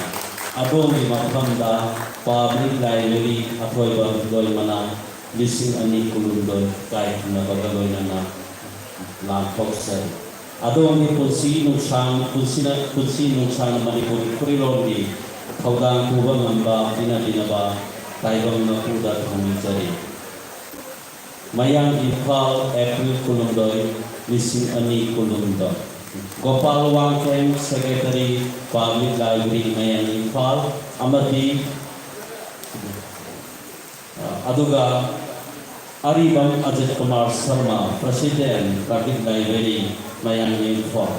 ꯑꯗꯣꯝꯒꯤ ꯃꯐꯝꯗ Public Library ꯑꯊꯣꯏꯕ ꯂꯨꯞꯂꯣꯏ ꯃꯅꯥ ꯂꯤꯁꯤꯡ ꯑꯅꯤ ꯀꯨꯟꯍꯨꯝꯗꯣꯏ ꯀꯥꯏꯊꯅꯕꯒ ꯂꯣꯏꯅꯅ ꯂꯥꯟꯊꯣꯛꯆꯔꯤ꯫ ꯑꯗꯣꯝꯒꯤ ꯄꯨꯟꯁꯤ ꯅꯨꯡꯁꯥꯡ, ꯄꯨꯟꯁꯤꯅ, ꯄꯨꯟꯁꯤ ꯅꯨꯡꯁꯥꯡꯅ ꯃꯅꯤꯄꯨꯔꯤ ꯈꯣꯔꯤꯂꯣꯟꯒꯤ ꯊꯧꯗꯥꯡ ꯄꯨꯕ ꯉꯝꯕ ꯄꯤꯅꯕꯤꯅꯕ ꯇꯥꯏꯕꯪ ꯃꯄꯨꯗ ꯊꯧꯅꯤꯖꯔꯤ꯫ ꯃꯌꯥꯡ ꯏꯝꯐꯥꯜ, April ꯀꯨꯟꯍꯨꯝꯗꯣꯏ, ꯂꯤꯁꯤꯡ ꯑꯅꯤ ꯀꯨꯟꯍꯨꯝꯗꯣꯏ꯫ Gopal Wangkhem, Secretary, Public Library, ꯃꯌꯥꯡ ꯏꯝꯐꯥꯜ, ꯑꯃꯗꯤ ꯑꯗꯨꯒ ꯑꯔꯤꯕꯝ Ajit Kumar Sharma, President, Public Library, ꯃꯌꯥꯡ ꯏꯝꯐꯥꯜ꯫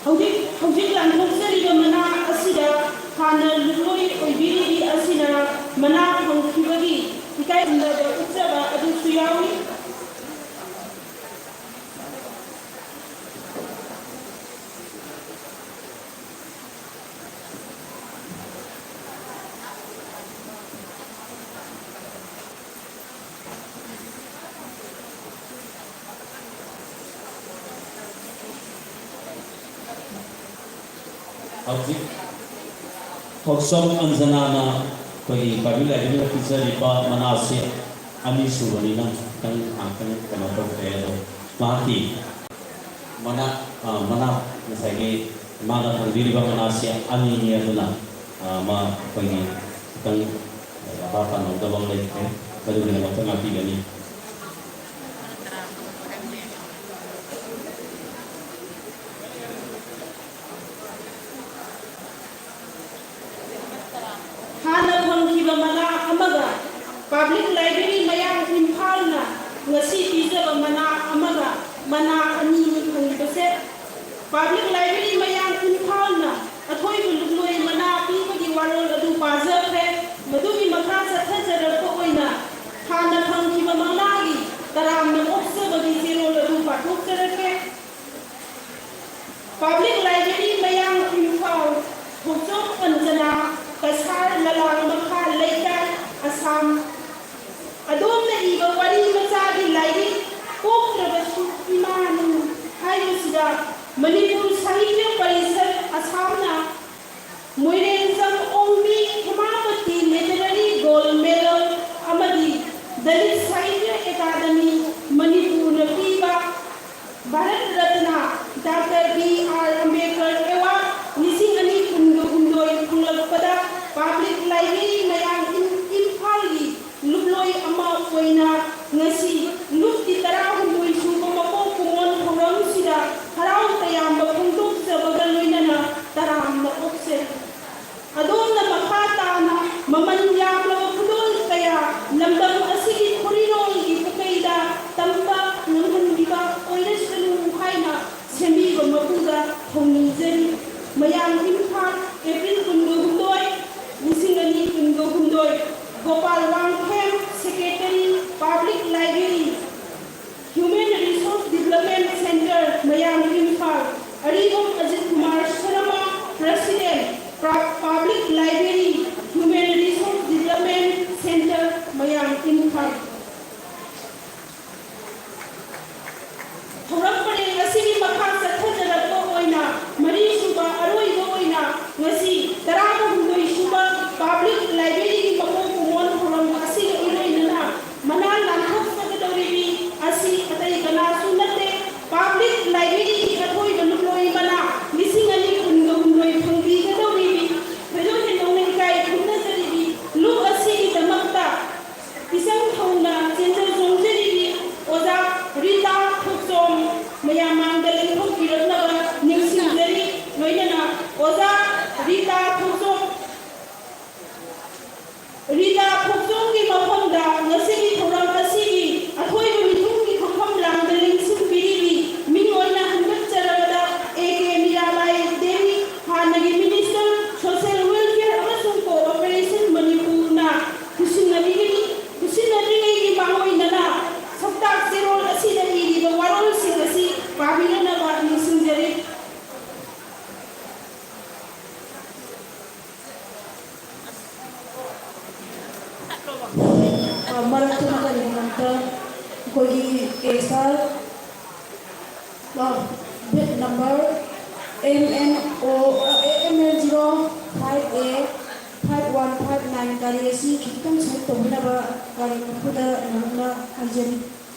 ꯍꯧꯖꯤꯛ ꯍꯧꯖꯤꯛ ꯂꯥꯟꯊꯣꯛꯆꯔꯤꯕ ꯃꯅꯥ ꯑꯁꯤꯗ ꯍꯥꯟꯅ ꯂꯨꯞꯂꯣꯏ ꯑꯣꯏꯕꯤꯔꯤꯕꯤ ꯑꯁꯤꯅ ꯃꯅꯥ ꯐꯪꯈꯤꯕꯒꯤ ꯏꯀꯥꯏ ꯈꯨꯝꯅꯕ ꯎꯠꯆꯕ ꯑꯗꯨꯁꯨ ꯌꯥꯎꯏ꯫ ꯍꯧꯖꯤꯛ ꯊꯣꯛꯆꯣꯝ ꯑꯟꯖꯅꯥꯅ ꯑꯩꯈꯣꯏꯒꯤ Public Library ꯗ ꯄꯤꯖꯔꯤꯕ ꯃꯅꯥꯁꯦ ꯑꯅꯤꯁꯨꯕꯅꯤꯅ ꯈꯤꯇꯪ ꯉꯥꯛꯇꯪ ꯀꯩꯅꯣ ꯇꯧꯈ꯭ꯔꯦ꯫ ꯑꯗꯣ ꯃꯍꯥꯛꯀꯤ ꯃꯅꯥ, ꯑ, ꯃꯅꯥ ꯉꯁꯥꯏꯒꯤ ꯃꯥꯅ ꯊꯝꯕꯤꯔꯤꯕ ꯃꯅꯥꯁꯦ ꯑꯅꯤꯅꯤ꯫ ꯑꯗꯨꯅ, ꯑ, ꯃꯥ ꯑꯩꯈꯣꯏꯒꯤ ꯈꯤꯇꯪ, ꯑ, ꯄꯥꯟꯍꯧꯗꯕ ꯑꯃ ꯂꯩꯈ꯭ꯔꯦ꯫ ꯃꯗꯨꯒꯤꯗꯃꯛꯇ ꯉꯥꯛꯄꯤꯒꯅꯤ꯫ ꯍꯥꯟꯅ ꯐꯪꯈꯤꯕ ꯃꯅꯥ ꯑꯃꯒ ꯄꯕ꯭ꯂꯤꯛ ꯂꯥꯏꯕ꯭ꯔꯦꯔꯤ ꯃꯌꯥꯡ ꯏꯝꯐꯥꯜꯅ ꯉꯁꯤ ꯄꯤꯖꯕ ꯃꯅꯥ ꯑꯃꯒ ꯃꯅꯥ ꯑꯅꯤꯅꯤ ꯐꯪꯂꯤꯕꯁꯦ꯫ ꯄꯕ꯭ꯂꯤꯛ ꯂꯥꯏꯕ꯭ꯔꯦꯔꯤ ꯃꯌꯥꯡ ꯏꯝꯐꯥꯜꯅ ꯑꯊꯣꯏꯕ ꯂꯨꯞꯂꯣꯏ ꯃꯅꯥ ꯄꯤꯕꯒꯤ ꯋꯥꯔꯣꯜ ꯑꯗꯨ ꯄꯥꯖꯈ꯭ꯔꯦ꯫ ꯃꯗꯨꯒꯤ ꯃꯈꯥ ꯆꯠꯊꯖꯔꯛꯄ ꯑꯣꯏꯅ ꯍꯥꯟꯅ ꯐꯪꯈꯤꯕ ꯃꯅꯥꯒꯤ ꯇꯔꯥꯝꯅ ꯑꯣꯛꯆꯕꯒꯤ ꯆꯦꯔꯣꯜ ꯑꯗꯨ ꯄꯥꯊꯣꯛꯆꯔꯛꯀꯦ꯫ ꯄꯕ꯭ꯂꯤꯛ ꯂꯥꯏꯕ꯭ꯔꯦꯔꯤ ꯃꯌꯥꯡ ꯏꯝꯐꯥꯜ, ꯊꯣꯛꯆꯣꯝ ꯑꯟꯖꯅꯥ, ꯀꯁꯥꯔ ꯂꯂꯥꯡ ꯃꯈꯥ ꯂꯩꯀꯥꯏ, ꯑꯁꯥꯝ꯫ ꯑꯗꯣꯝꯅ ꯏꯕ ꯋꯥꯔꯤ ꯃꯆꯥꯒꯤ ꯂꯥꯏꯔꯤꯛ ꯄꯣꯛꯇ꯭ꯔꯕꯁꯨ ꯏꯃꯥꯅꯨ ꯍꯥꯏꯕꯁꯤꯗ ꯃꯅꯤꯄꯨꯔ ꯁꯥꯍꯤꯇ꯭ꯌ ꯄꯔꯤꯁꯠ, ꯑꯁꯥꯝꯅ ꯃꯣꯏꯔꯦꯡꯖꯝ ꯑꯣꯡꯕꯤ ꯍꯦꯃꯥꯕꯇꯤ ꯂꯤꯇꯔꯦꯔꯤ ꯒꯣꯜꯗ ꯃꯦꯗꯜ ꯑꯃꯗꯤ ꯗꯂꯤꯠ ꯁꯥꯍꯤꯇ꯭ꯌ ꯑꯦꯀꯥꯗꯃꯤ ꯃꯅꯤꯄꯨꯔꯅ ꯄꯤꯕ Bharat Ratna doctor B R Ambedkar award ꯂꯤꯁꯤꯡ ꯑꯅꯤ ꯀꯨꯟꯒ ꯍꯨꯝꯗꯣꯏ ꯐꯪꯂꯛꯄꯗ ꯄꯕ꯭ꯂꯤꯛ ꯂꯥꯏꯕ꯭ꯔꯦꯔꯤ ꯃꯌꯥꯡ ꯏꯝ-, ꯏꯝꯐꯥꯜꯒꯤ ꯂꯨꯞꯂꯣꯏ ꯑꯃ ꯑꯣꯏꯅ ꯉꯁꯤ ꯂꯨꯞꯀꯤ ꯇꯔꯥꯍꯨꯝꯗꯣꯏ ꯁꯨꯕ ꯃꯄꯣꯛ ꯀꯨꯝꯑꯣꯟ ꯊꯧꯔꯝꯁꯤꯗ ꯍꯔꯥꯎ ꯇꯌꯥꯝꯕ ꯐꯣꯡꯗꯣꯛꯆꯕꯒ ꯂꯣꯏꯅꯅ ꯇꯔꯥꯝꯅ ꯑꯣꯛꯆꯔꯤ꯫ ꯑꯗꯣꯝꯅ ꯃꯈꯥ ꯇꯥꯅ ꯃꯃꯜ ꯌꯥꯝꯂꯕ ꯈꯨꯗꯣꯜ ꯀꯌꯥ ꯂꯝꯗꯝ ꯑꯁꯤꯒꯤ ꯐꯨꯔꯤꯔꯣꯜꯒꯤ ꯄꯨꯀꯩꯗ ꯇꯝꯕ ꯉꯝꯍꯟꯕꯤꯕ ꯑꯣꯏꯔꯁꯅꯨ ꯍꯥꯏꯅ ꯁꯦꯝꯕꯤꯕ ꯃꯄꯨꯗ ꯊꯧꯅꯤꯖꯔꯤ꯫ ꯃꯌꯥꯡ ꯏꯝꯐꯥꯜ, ꯑꯦꯄ꯭ꯔꯤꯜ ꯀꯨꯟꯒ ꯍꯨꯝꯗꯣꯏ, ꯂꯤꯁꯤꯡ ꯑꯅꯤ ꯀꯨꯟꯒ ꯍꯨꯝꯗꯣꯏ꯫ Gopal Wangkhem, secretary, public library. Human Resource Development Centre, ꯃꯌꯥꯡ ꯏꯝꯐꯥꯜ, ꯑꯔꯤꯕꯝ Ajit Kumar Sharma, President, Pub-, Public Library, Human Resource Development Centre, ꯃꯌꯥꯡ ꯏꯝꯐꯥꯜ꯫ ꯊꯧꯔꯝ ꯄꯔꯦꯡ ꯑꯁꯤꯒꯤ ꯃꯈꯥ ꯆꯠꯊꯖꯔꯛꯄ ꯑꯣꯏꯅ ꯃꯔꯤꯁꯨꯕ ꯑꯔꯣꯏꯕ ꯑꯣꯏꯅ ꯉꯁꯤ ꯇꯔꯥꯍꯨꯝꯗꯣꯏ ꯁꯨꯕ Public Library ꯒꯤ ꯃꯄꯣꯛ ꯀꯨꯝꯑꯣꯟ ꯊꯧꯔꯝ ꯑꯁꯤꯒ ꯏꯔꯣꯏꯅꯅ ꯃꯅꯥ ꯂꯥꯟꯊꯣꯛꯆꯒꯗꯧꯔꯤ꯫ ꯃꯇꯨꯡꯗ ꯉꯁꯤꯒꯤ ꯊꯧꯔꯝ ꯑꯁꯤꯒꯤ ꯑꯊꯣꯏꯕ ꯃꯤꯊꯨꯡꯒꯤ ꯈꯣꯡꯐꯝ ꯂꯥꯡꯗ ꯂꯦꯡꯁꯤꯟꯕꯤꯔꯤꯕꯤ ꯃꯤꯡ ꯑꯣꯏꯅ ꯍꯟꯒꯠꯆꯔꯕꯗ ꯑꯦ ꯀꯦ ꯃꯤꯔꯥꯕꯥꯏ ꯗꯦꯕꯤ, ꯍꯥꯟꯅꯒꯤ Minister Social Welfare ꯑꯃꯁꯨꯡ Cooperation ꯃꯅꯤꯄꯨꯔꯅ ꯈꯨꯠꯁꯤꯟꯅꯕꯤꯒꯅꯤ꯫ ꯈꯨꯠꯁꯤꯟꯅꯗ꯭ꯔꯤꯉꯩꯒꯤ ꯃꯥꯡꯑꯣꯏꯅꯅ ꯁꯛꯇꯥꯛ ꯆꯦꯔꯣꯜ ꯑꯁꯤꯗ ꯏꯔꯤꯕ ꯋꯥꯔꯣꯜꯁꯤꯡ ꯑꯁꯤ ꯄꯥꯕꯤꯅꯅꯕ ꯅꯤꯡꯁꯤꯡꯖꯔꯤ꯫ ꯑ, ꯃꯔꯛ ꯊꯠꯅ ꯀꯔꯤꯒꯤꯅꯣꯝꯇ ꯑꯩꯈꯣꯏꯒꯤ ꯑꯦ ꯁꯥꯔ, ꯑ, ꯕꯤꯠ ꯅꯝꯕꯔ ꯑꯦꯝ ꯑꯦꯟ ꯑꯣ, ꯑ, M L zero five A five one five nine ꯒꯥꯔꯤ ꯑꯁꯤ ꯈꯤꯇꯪ ꯁꯥꯏꯠ ꯇꯧꯕꯤꯅꯕ ꯒꯥꯔꯤ ꯃꯄꯨꯗ ꯅꯧꯅ ꯍꯥꯏꯖꯔꯤ꯫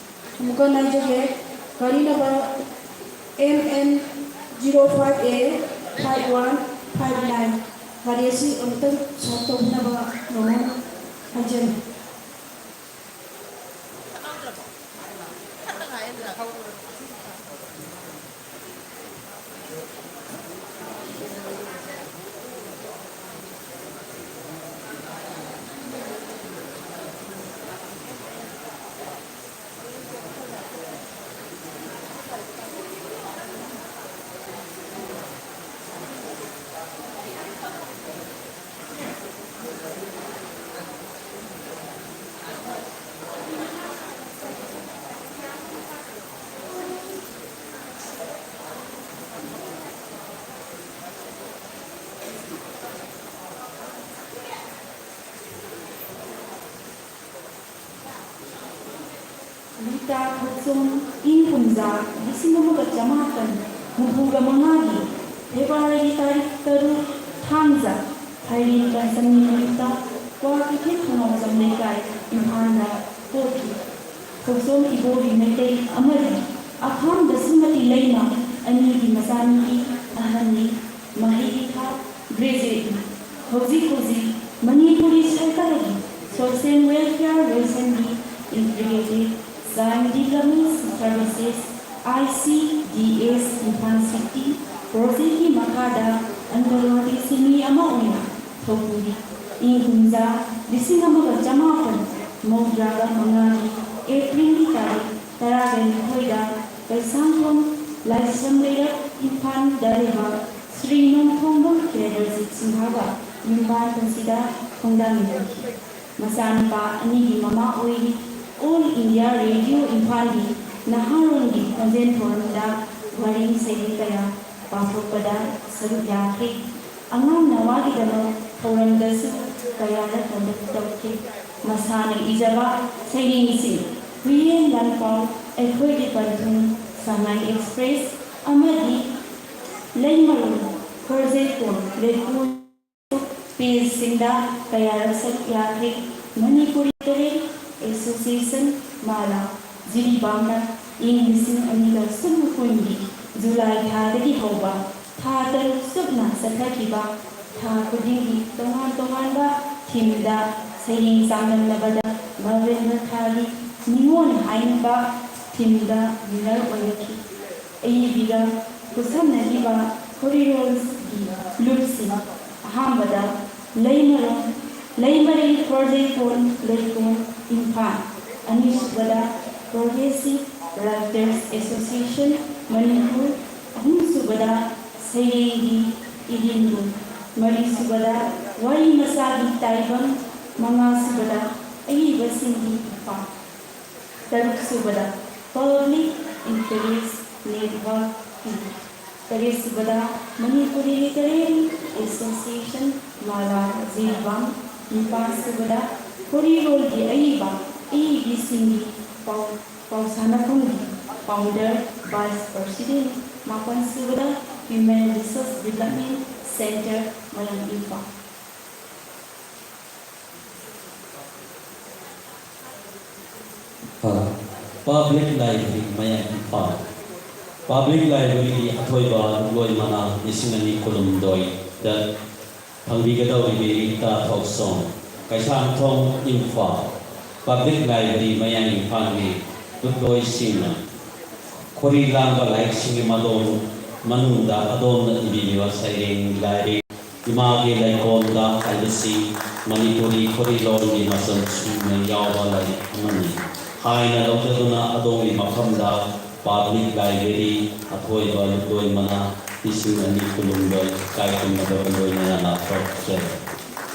ꯑꯃꯨꯛꯀ ꯍꯥꯏꯖꯒꯦ, ꯒꯥꯔꯤ number M N zero five A five one five nine. ꯒꯥꯔꯤ ꯑꯁꯤ ꯑꯃꯨꯛꯇꯪ ꯁꯥꯏꯠ ꯇꯧꯕꯤꯅꯕ ꯅꯧꯅ ꯍꯥꯏꯖꯔꯤ꯫ ꯔꯤꯇꯥ ꯈꯣꯡꯖꯣꯝ ꯏꯪ ꯀꯨꯝꯖꯥ ꯂꯤꯁꯤꯡ ꯑꯃꯒ ꯆꯃꯥꯄꯟ ꯍꯨꯝꯐꯨꯒ ꯃꯉꯥꯒꯤ ꯐꯦꯕ꯭ꯔꯨꯋꯥꯔꯤ ꯇꯥꯔꯤꯛ ꯇꯔꯨꯛ, ꯊꯥꯡꯖ, ꯐꯥꯏꯔꯦꯟ ꯄꯟꯆꯃꯤ ꯅꯨꯃꯤꯠꯇ ꯀ꯭ꯋꯥꯀꯩꯊꯦꯜ ꯈꯣꯡꯉꯥꯎꯖꯝ ꯂꯩꯀꯥꯏ, ꯏꯝꯐꯥꯜꯗ ꯄꯣꯛꯈꯤ꯫ ꯈꯣꯡꯖꯣꯝ ꯏꯕꯣꯕꯤ ꯃꯩꯇꯩ ꯑꯃꯗꯤ ꯑꯈꯥꯝ ꯗꯁꯨꯃꯇꯤ ꯂꯩꯃ ꯑꯅꯤꯒꯤ ꯃꯆꯥꯅꯨꯄꯤ ꯑꯍꯟꯅꯤ꯫ ꯃꯍꯩꯒꯤ ꯊꯥꯛ graduate ꯅꯤ꯫ ꯍꯧꯖꯤꯛ ꯍꯧꯖꯤꯛ ꯃꯅꯤꯄꯨꯔꯤ ꯁꯔꯀꯥꯔꯒꯤ Social Welfare ꯂꯣꯏꯁꯪꯒꯤ Integrated Child Development Services, I C D S, Imphal city project ꯀꯤ ꯃꯈꯥꯗ ꯑꯪꯒꯟꯋꯥꯗꯤ ꯁꯤꯟꯃꯤ ꯑꯃ ꯑꯣꯏꯅ ꯊꯧꯄꯨꯔꯤ꯫ ꯏꯪ ꯀꯨꯝꯖꯥ ꯂꯤꯁꯤꯡ ꯑꯃꯒ ꯆꯃꯥꯄꯟ ꯃꯧꯗ꯭ꯔꯥꯒ ꯃꯉꯥꯒꯤ ꯑꯦꯄ꯭ꯔꯤꯜꯒꯤ ꯇꯥꯔꯤꯛ ꯇꯔꯥꯒ ꯅꯤꯊꯣꯏꯗ ꯀꯩꯁꯥꯝꯊꯣꯡ ꯂꯥꯏꯁ꯭ꯔꯝ ꯂꯩꯔꯛ ꯏꯝꯐꯥꯜꯗ ꯂꯩꯕ ꯁ꯭ꯔꯤ ꯅꯣꯡꯊꯣꯡꯕꯝ ꯀꯦꯗꯔꯖꯤꯠ ꯁꯤꯡꯍꯒ ꯌꯨꯝꯕꯥꯟ ꯄꯨꯟꯁꯤꯗ ꯈꯣꯡꯗꯥꯃꯤꯟꯅꯈꯤ꯫ ꯃꯆꯥꯅꯨꯄꯥ ꯑꯅꯤꯒꯤ ꯃꯃꯥ ꯑꯣꯏꯔꯤ꯫ ꯑꯣꯜ ꯏꯟꯗꯤꯌꯥ ꯔꯦꯗꯤꯑꯣ ꯏꯝꯐꯥꯜꯒꯤ ꯅꯍꯥꯔꯣꯜꯒꯤ ꯈꯣꯟꯖꯦꯜ ꯊꯧꯔꯝꯗ ꯋꯥꯔꯤ ꯁꯩꯔꯦꯡ ꯀꯌꯥ ꯄꯥꯡꯊꯣꯛꯄꯗ ꯁꯔꯨꯛ ꯌꯥꯈꯤ꯫ ꯑꯉꯥꯡ ꯅꯋꯥꯒꯤꯗꯃꯛ ꯊꯧꯔꯝꯗꯁꯨ ꯀꯌꯥꯔꯛ ꯀꯟꯗꯛ ꯇꯧꯈꯤ꯫ ꯃꯁꯥꯅ ꯏꯖꯕ ꯁꯩꯔꯦꯡꯁꯤꯡ ꯍꯨꯏꯌꯦꯟ ꯂꯥꯟꯄꯥꯎ, ꯑꯩꯈꯣꯏꯒꯤ ꯄꯟꯊꯨꯡ, ꯁꯉꯥꯏ ꯑꯦꯛꯁꯄ꯭ꯔꯦꯁ ꯑꯃꯗꯤ ꯂꯩꯃꯔꯣꯝ ꯈꯣꯔꯖꯩꯀꯣꯟ ꯂꯩꯀꯣꯜ ꯄꯦꯖꯁꯤꯡꯗ ꯀꯌꯥꯔꯛ ꯁꯔꯨꯛ ꯌꯥꯈꯤ꯫ ꯃꯅꯤꯄꯨꯔꯤ ꯂꯤꯇꯔꯦꯔꯤ ꯑꯦꯁꯣꯁꯤꯌꯦꯁꯟ ꯃꯥꯂꯥ ꯖꯤꯔꯤꯕꯥꯝꯅ ꯏꯪ ꯂꯤꯁꯤꯡ ꯑꯅꯤꯒ ꯁꯨꯞꯅ ꯀꯨꯟꯒꯤ ꯖꯨꯂꯥꯏ ꯊꯥꯗꯒꯤ ꯍꯧꯕ ꯊꯥ ꯇꯔꯨꯛ ꯆꯨꯞꯅ ꯆꯠꯊꯈꯤꯕ ꯊꯥ ꯈꯨꯗꯤꯡꯒꯤ ꯇꯣꯉꯥꯟ ꯇꯣꯉꯥꯟꯕ ꯊꯤꯝꯗ ꯁꯩꯔꯦꯡ ꯆꯥꯡꯗꯝꯅꯕꯗ ꯅꯕꯦꯝꯕꯔ ꯊꯥꯒꯤ ꯅꯤꯉꯣꯜ ꯍꯥꯏꯅꯕ ꯊꯤꯝꯗ ꯋꯤꯅꯔ ꯑꯣꯏꯔꯛꯈꯤ꯫ ꯑꯏꯕꯤꯒ ꯈꯨꯠꯁꯝꯅꯈꯤꯕ ꯈꯣꯔꯤꯔꯣꯜꯒꯤ ꯂꯨꯞꯁꯤꯡ ꯑꯍꯥꯟꯕꯗ ꯂꯩꯃꯔꯣꯝ, ꯂꯩꯃꯔꯦꯟ ꯈꯣꯔꯖꯩꯀꯣꯟ ꯂꯩꯀꯣꯜ ꯏꯝꯐꯥꯜ, ꯑꯅꯤꯁꯨꯕꯗ ꯄ꯭ꯔꯣꯒ꯭ꯔꯦꯁꯤꯚ ꯔꯥꯏꯇꯔꯁ ꯑꯦꯁꯣꯁꯤꯌꯦꯁꯟ ꯃꯅꯤꯄꯨꯔ, ꯑꯍꯨꯝꯁꯨꯕꯗ ꯁꯩꯔꯦꯡꯒꯤ ꯏꯔꯤꯟꯕꯨ, ꯃꯔꯤꯁꯨꯕꯗ ꯋꯥꯔꯤ ꯃꯆꯥꯒꯤ ꯇꯥꯏꯕꯪ, ꯃꯉꯥꯁꯨꯕꯗ ꯑꯏꯕꯁꯤꯡꯒꯤ ꯏꯄꯥꯎ, ꯇꯔꯨꯛꯁꯨꯕꯗ ꯄꯕ꯭ꯂꯤꯛ ꯏꯟꯇꯔꯦꯁ ꯅꯦꯠꯋꯥꯔꯛ ꯄꯤ, ꯇꯔꯦꯠꯁꯨꯕꯗ ꯃꯅꯤꯄꯨꯔꯤ ꯂꯤꯇꯔꯦꯔꯤ ꯑꯦꯁꯣꯁꯤꯌꯦꯁꯟ ꯃꯥꯂꯥ ꯖꯤꯔꯤꯕꯥꯝ, ꯅꯤꯄꯥꯜꯁꯨꯕꯗ ꯈꯣꯔꯤꯔꯣꯜꯒꯤ ꯑꯏꯕ ꯑꯏꯕꯤꯁꯤꯡꯒꯤ ꯄꯥꯎ ꯄꯥꯎ ꯁꯥꯟꯅꯐꯝꯒꯤ ꯐꯥꯎꯟꯗꯔ ꯚꯥꯏꯁ ꯄ꯭ꯔꯁꯤꯗꯦꯟ, ꯃꯥꯄꯜꯁꯨꯕꯗ ꯍ꯭ꯌꯨꯃꯦꯟ ꯔꯤꯁꯣꯔꯁ ꯗꯤꯕ꯭ꯂꯞꯃꯦꯟ ꯁꯦꯟꯇꯔ ꯃꯌꯥꯡ ꯏꯝꯐꯥꯜ꯫ ꯄꯕ꯭ꯂꯤꯛ ꯂꯥꯏꯕ꯭ꯔꯦꯔꯤ ꯃꯌꯥꯡ ꯏꯝꯐꯥꯜ꯫ ꯄꯕ꯭ꯂꯤꯛ ꯂꯥꯏꯕ꯭ꯔꯦꯔꯤꯒꯤ ꯑꯊꯣꯏꯕ ꯂꯨꯞꯂꯣꯏ ꯃꯅꯥ ꯂꯤꯁꯤꯡ ꯑꯅꯤ ꯀꯨꯟꯍꯨꯝꯗꯣꯏꯗ ꯐꯪꯕꯤꯒꯗꯧꯔꯤꯕꯤ ꯔꯤꯇꯥ ꯊꯣꯛꯆꯣꯝ, ꯀꯩꯁꯥꯝꯊꯣꯡ ꯏꯝꯐꯥꯜ꯫ ꯄꯕ꯭ꯂꯤꯛ ꯂꯥꯏꯕ꯭ꯔꯦꯔꯤ ꯃꯌꯥꯡ ꯏꯝꯐꯥꯜꯒꯤ ꯂꯨꯞꯂꯣꯏꯁꯤꯡꯅ ꯈꯣꯔꯤ ꯂꯥꯡꯕ ꯂꯥꯏꯔꯤꯛꯁꯤꯡꯒꯤ ꯃꯗꯣꯝ ꯃꯅꯨꯡꯗ ꯑꯗꯣꯝꯅ ꯏꯕꯤꯔꯤꯕ ꯁꯩꯔꯦꯡ ꯂꯥꯏꯔꯤꯛ ꯏꯃꯥꯒꯤ ꯂꯩꯀꯣꯜꯗ ꯍꯥꯏꯕꯁꯤ ꯃꯅꯤꯄꯨꯔꯤ ꯈꯣꯔꯤꯂꯣꯟꯒꯤ ꯃꯆꯜ ꯁꯨꯅ ꯌꯥꯎꯕ ꯂꯥꯏꯔꯤꯛ ꯑꯃꯅꯤ꯫ ꯍꯥꯏꯅ ꯂꯧꯖꯗꯨꯅ ꯑꯗꯣꯝꯒꯤ ꯃꯐꯝꯗ Public Library ꯑꯊꯣꯏꯕ ꯂꯨꯞꯂꯣꯏ ꯃꯅꯥ ꯂꯤꯁꯤꯡ ꯑꯅꯤ ꯀꯨꯟꯍꯨꯝꯗꯣꯏ ꯏꯀꯥꯏ ꯈꯨꯝꯅꯕꯒ ꯂꯣꯏꯅꯅ ꯂꯥꯎꯊꯣꯛꯆꯔꯤ꯫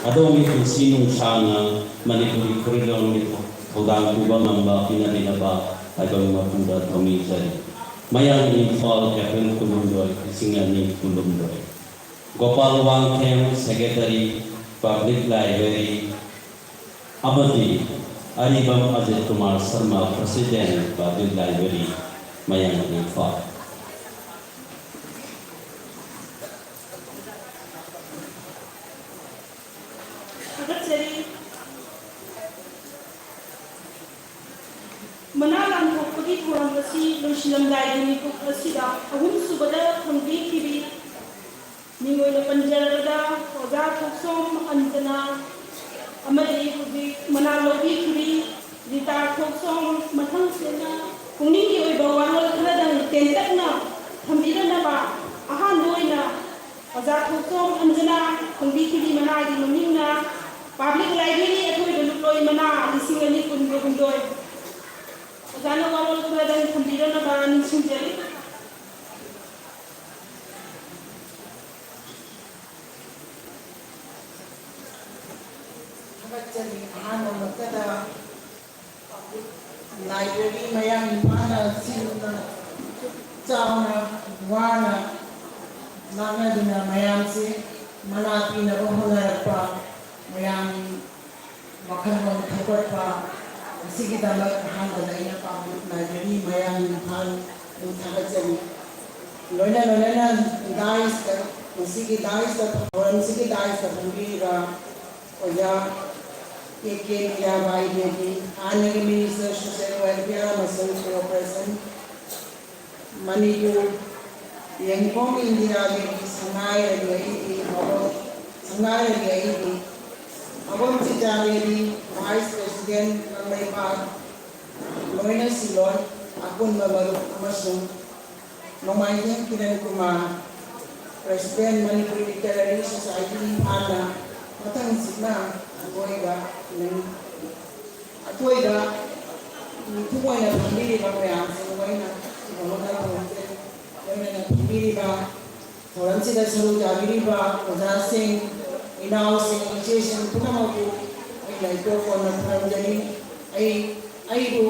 ꯑꯗꯣꯝꯒꯤ ꯄꯨꯟꯁꯤ ꯅꯨꯡꯁꯥꯡꯅ ꯃꯅꯤꯄꯨꯔꯤ ꯈꯣꯔꯤꯂꯣꯟꯒꯤ ꯊꯧꯗꯥꯡ ꯄꯨꯕ ꯉꯝꯕ ꯄꯤꯅꯕꯤꯅꯕ ꯇꯥꯏꯕꯪ ꯃꯄꯨꯗ ꯊꯧꯅꯤꯖꯔꯤ꯫ ꯃꯌꯥꯡ ꯏꯝꯐꯥꯜ, April ꯀꯨꯟꯍꯨꯝꯗꯣꯏ, ꯂꯤꯁꯤꯡ ꯑꯅꯤ ꯀꯨꯟꯍꯨꯝꯗꯣꯏ꯫ Gopal Wangkhem, Secretary, Public Library, ꯑꯃꯗꯤ ꯑꯔꯤꯕꯝ Ajit Kumar Sharma, President, Public Library, ꯃꯌꯥꯡ ꯏꯝꯐꯥꯜ꯫ ꯊꯥꯒꯠꯆꯔꯤ꯫ ꯃꯅꯥ ꯂꯥꯟꯊꯣꯛꯄꯒꯤ ꯊꯧꯔꯝ ꯑꯁꯤ ꯂꯣꯏꯁꯤꯜꯂꯝꯗꯥꯏꯒꯤ ꯃꯤꯀꯨꯞ ꯑꯁꯤꯗ ꯑꯍꯨꯝꯁꯨꯕꯗ ꯐꯪꯕꯤꯈꯤꯕꯤ ꯃꯤꯡ ꯑꯣꯏꯅ ꯄꯟꯖꯔꯕꯗ ꯑꯣꯖꯥ ꯊꯣꯛꯆꯣꯝ ꯑꯟꯖꯅꯥ ꯑꯃꯗꯤ ꯍꯧꯖꯤꯛ ꯃꯅꯥ ꯂꯧꯕꯤꯈꯤꯕꯤ ꯔꯤꯇꯥ ꯊꯣꯛꯆꯣꯝ, ꯃꯊꯪꯁꯤꯅ ꯄꯨꯛꯅꯤꯡꯒꯤ ꯑꯣꯏꯕ ꯋꯥꯔꯣꯜ ꯈꯔꯗꯪ ꯇꯦꯟꯇꯛꯅ ꯊꯝꯕꯤꯔꯝꯅꯕ ꯑꯍꯥꯟꯕ ꯑꯣꯏꯅ ꯑꯣꯖꯥ ꯊꯣꯛꯆꯣꯝ ꯑꯟꯖꯅꯥ ꯐꯪꯕꯤꯈꯤꯕꯤ ꯃꯅꯥꯒꯤ ꯃꯃꯤꯡꯅ Public Library ꯑꯊꯣꯏꯕ ꯂꯨꯞꯂꯣꯏ ꯃꯅꯥ ꯂꯤꯁꯤꯡ ꯑꯅꯤ ꯀꯨꯟꯒ ꯍꯨꯝꯗꯣꯏ꯫ ꯑꯣꯖꯥꯅ ꯋꯥꯔꯣꯜ ꯈꯔꯗꯪ ꯊꯝꯕꯤꯔꯝꯅꯕ ꯅꯤꯡꯁꯤꯡꯖꯔꯤ꯫ ꯊꯥꯒꯠꯆꯔꯤ꯫ ꯑꯍꯥꯟꯕꯃꯛꯇꯗ Public Library ꯃꯌꯥꯡ ꯏꯝꯐꯥꯜꯅ ꯁꯤꯟꯗꯨꯅ ꯆꯥꯎꯅ ꯋꯥꯅ ꯂꯥꯛꯅꯗꯨꯅ ꯃꯌꯥꯝꯁꯦ ꯃꯅꯥ ꯄꯤꯅꯕ ꯍꯣꯠꯅꯔꯛꯄ ꯃꯌꯥꯝ ꯋꯥꯈꯜꯂꯣꯟ ꯊꯧꯒꯠꯄ ꯑꯁꯤꯒꯤꯗꯃꯛ ꯑꯍꯥꯟꯕꯗ ꯑꯩꯅ Public Library ꯃꯌꯥꯡ ꯏꯝꯐꯥꯜꯕꯨ ꯊꯥꯒꯠꯆꯔꯤ꯫ ꯂꯣꯏꯅ ꯂꯣꯏꯅꯅ dais ꯇ, ꯃꯁꯤꯒꯤ dais ꯇ, ꯊꯧꯔꯝꯁꯤꯒꯤ dais ꯇ ꯐꯝꯕꯤꯔꯤꯕ ꯑꯣꯖꯥ ꯀꯦ ꯀꯦ ꯃꯤꯔꯥꯕꯥꯏ ꯗꯦꯕꯤ, ꯍꯥꯟꯅꯒꯤ Minister Social Welfare ꯑꯃꯁꯨꯡ Cooperation, ꯃꯅꯤꯄꯨꯔ, ꯌꯦꯡꯈꯣꯡ ꯏꯟꯗꯤꯔꯥ ꯗꯦꯕꯤ, ꯁꯉꯥꯏ ꯔꯕꯤꯌꯥ ꯏꯕꯤ, ꯃꯕꯣꯛ ꯁꯉꯥꯏ ꯔꯕꯤꯌꯥ ꯏꯕꯤ, ꯃꯕꯣꯛ ꯆꯤꯇ꯭ꯔꯥ ꯗꯦꯕꯤ, Vice President ꯀꯪꯂꯩꯄꯥꯛ, ꯂꯣꯏꯅ ꯁꯤꯜꯂꯣꯏ, ꯑꯄꯨꯟꯕ ꯃꯔꯨꯞ ꯑꯃꯁꯨꯡ ꯅꯣꯡꯃꯥꯏꯊꯦꯝ Kiran Kumar, President Manipur Literary Society ꯏꯝꯐꯥꯜꯅ ꯃꯊꯪꯁꯤꯅ ꯑꯩꯈꯣꯏꯗ ꯅꯪ ꯑꯊꯣꯏꯕ ꯃꯤꯊꯨꯡ ꯑꯣꯏꯅ ꯐꯝꯕꯤꯔꯤꯕ ꯃꯌꯥꯝꯁꯤꯕꯨ ꯑꯩꯅ ꯈꯨꯔꯨꯝꯖꯔꯤ꯫ ꯂꯣꯏꯅꯅ ꯐꯝꯕꯤꯔꯤꯕ ꯊꯧꯔꯝꯁꯤꯗ ꯁꯔꯨꯛ ꯌꯥꯕꯤꯔꯤꯕ ꯑꯣꯖꯥꯁꯤꯡ, ꯏꯅꯥꯎꯁꯤꯡ, ꯏꯆꯦꯁꯤꯡ ꯄꯨꯝꯅꯃꯛꯄꯨ ꯑꯩꯅ ꯏꯀꯣꯛ ꯀꯣꯟꯅ ꯈꯨꯔꯨꯝꯖꯔꯤ꯫ ꯑꯩ, ꯑꯩꯕꯨ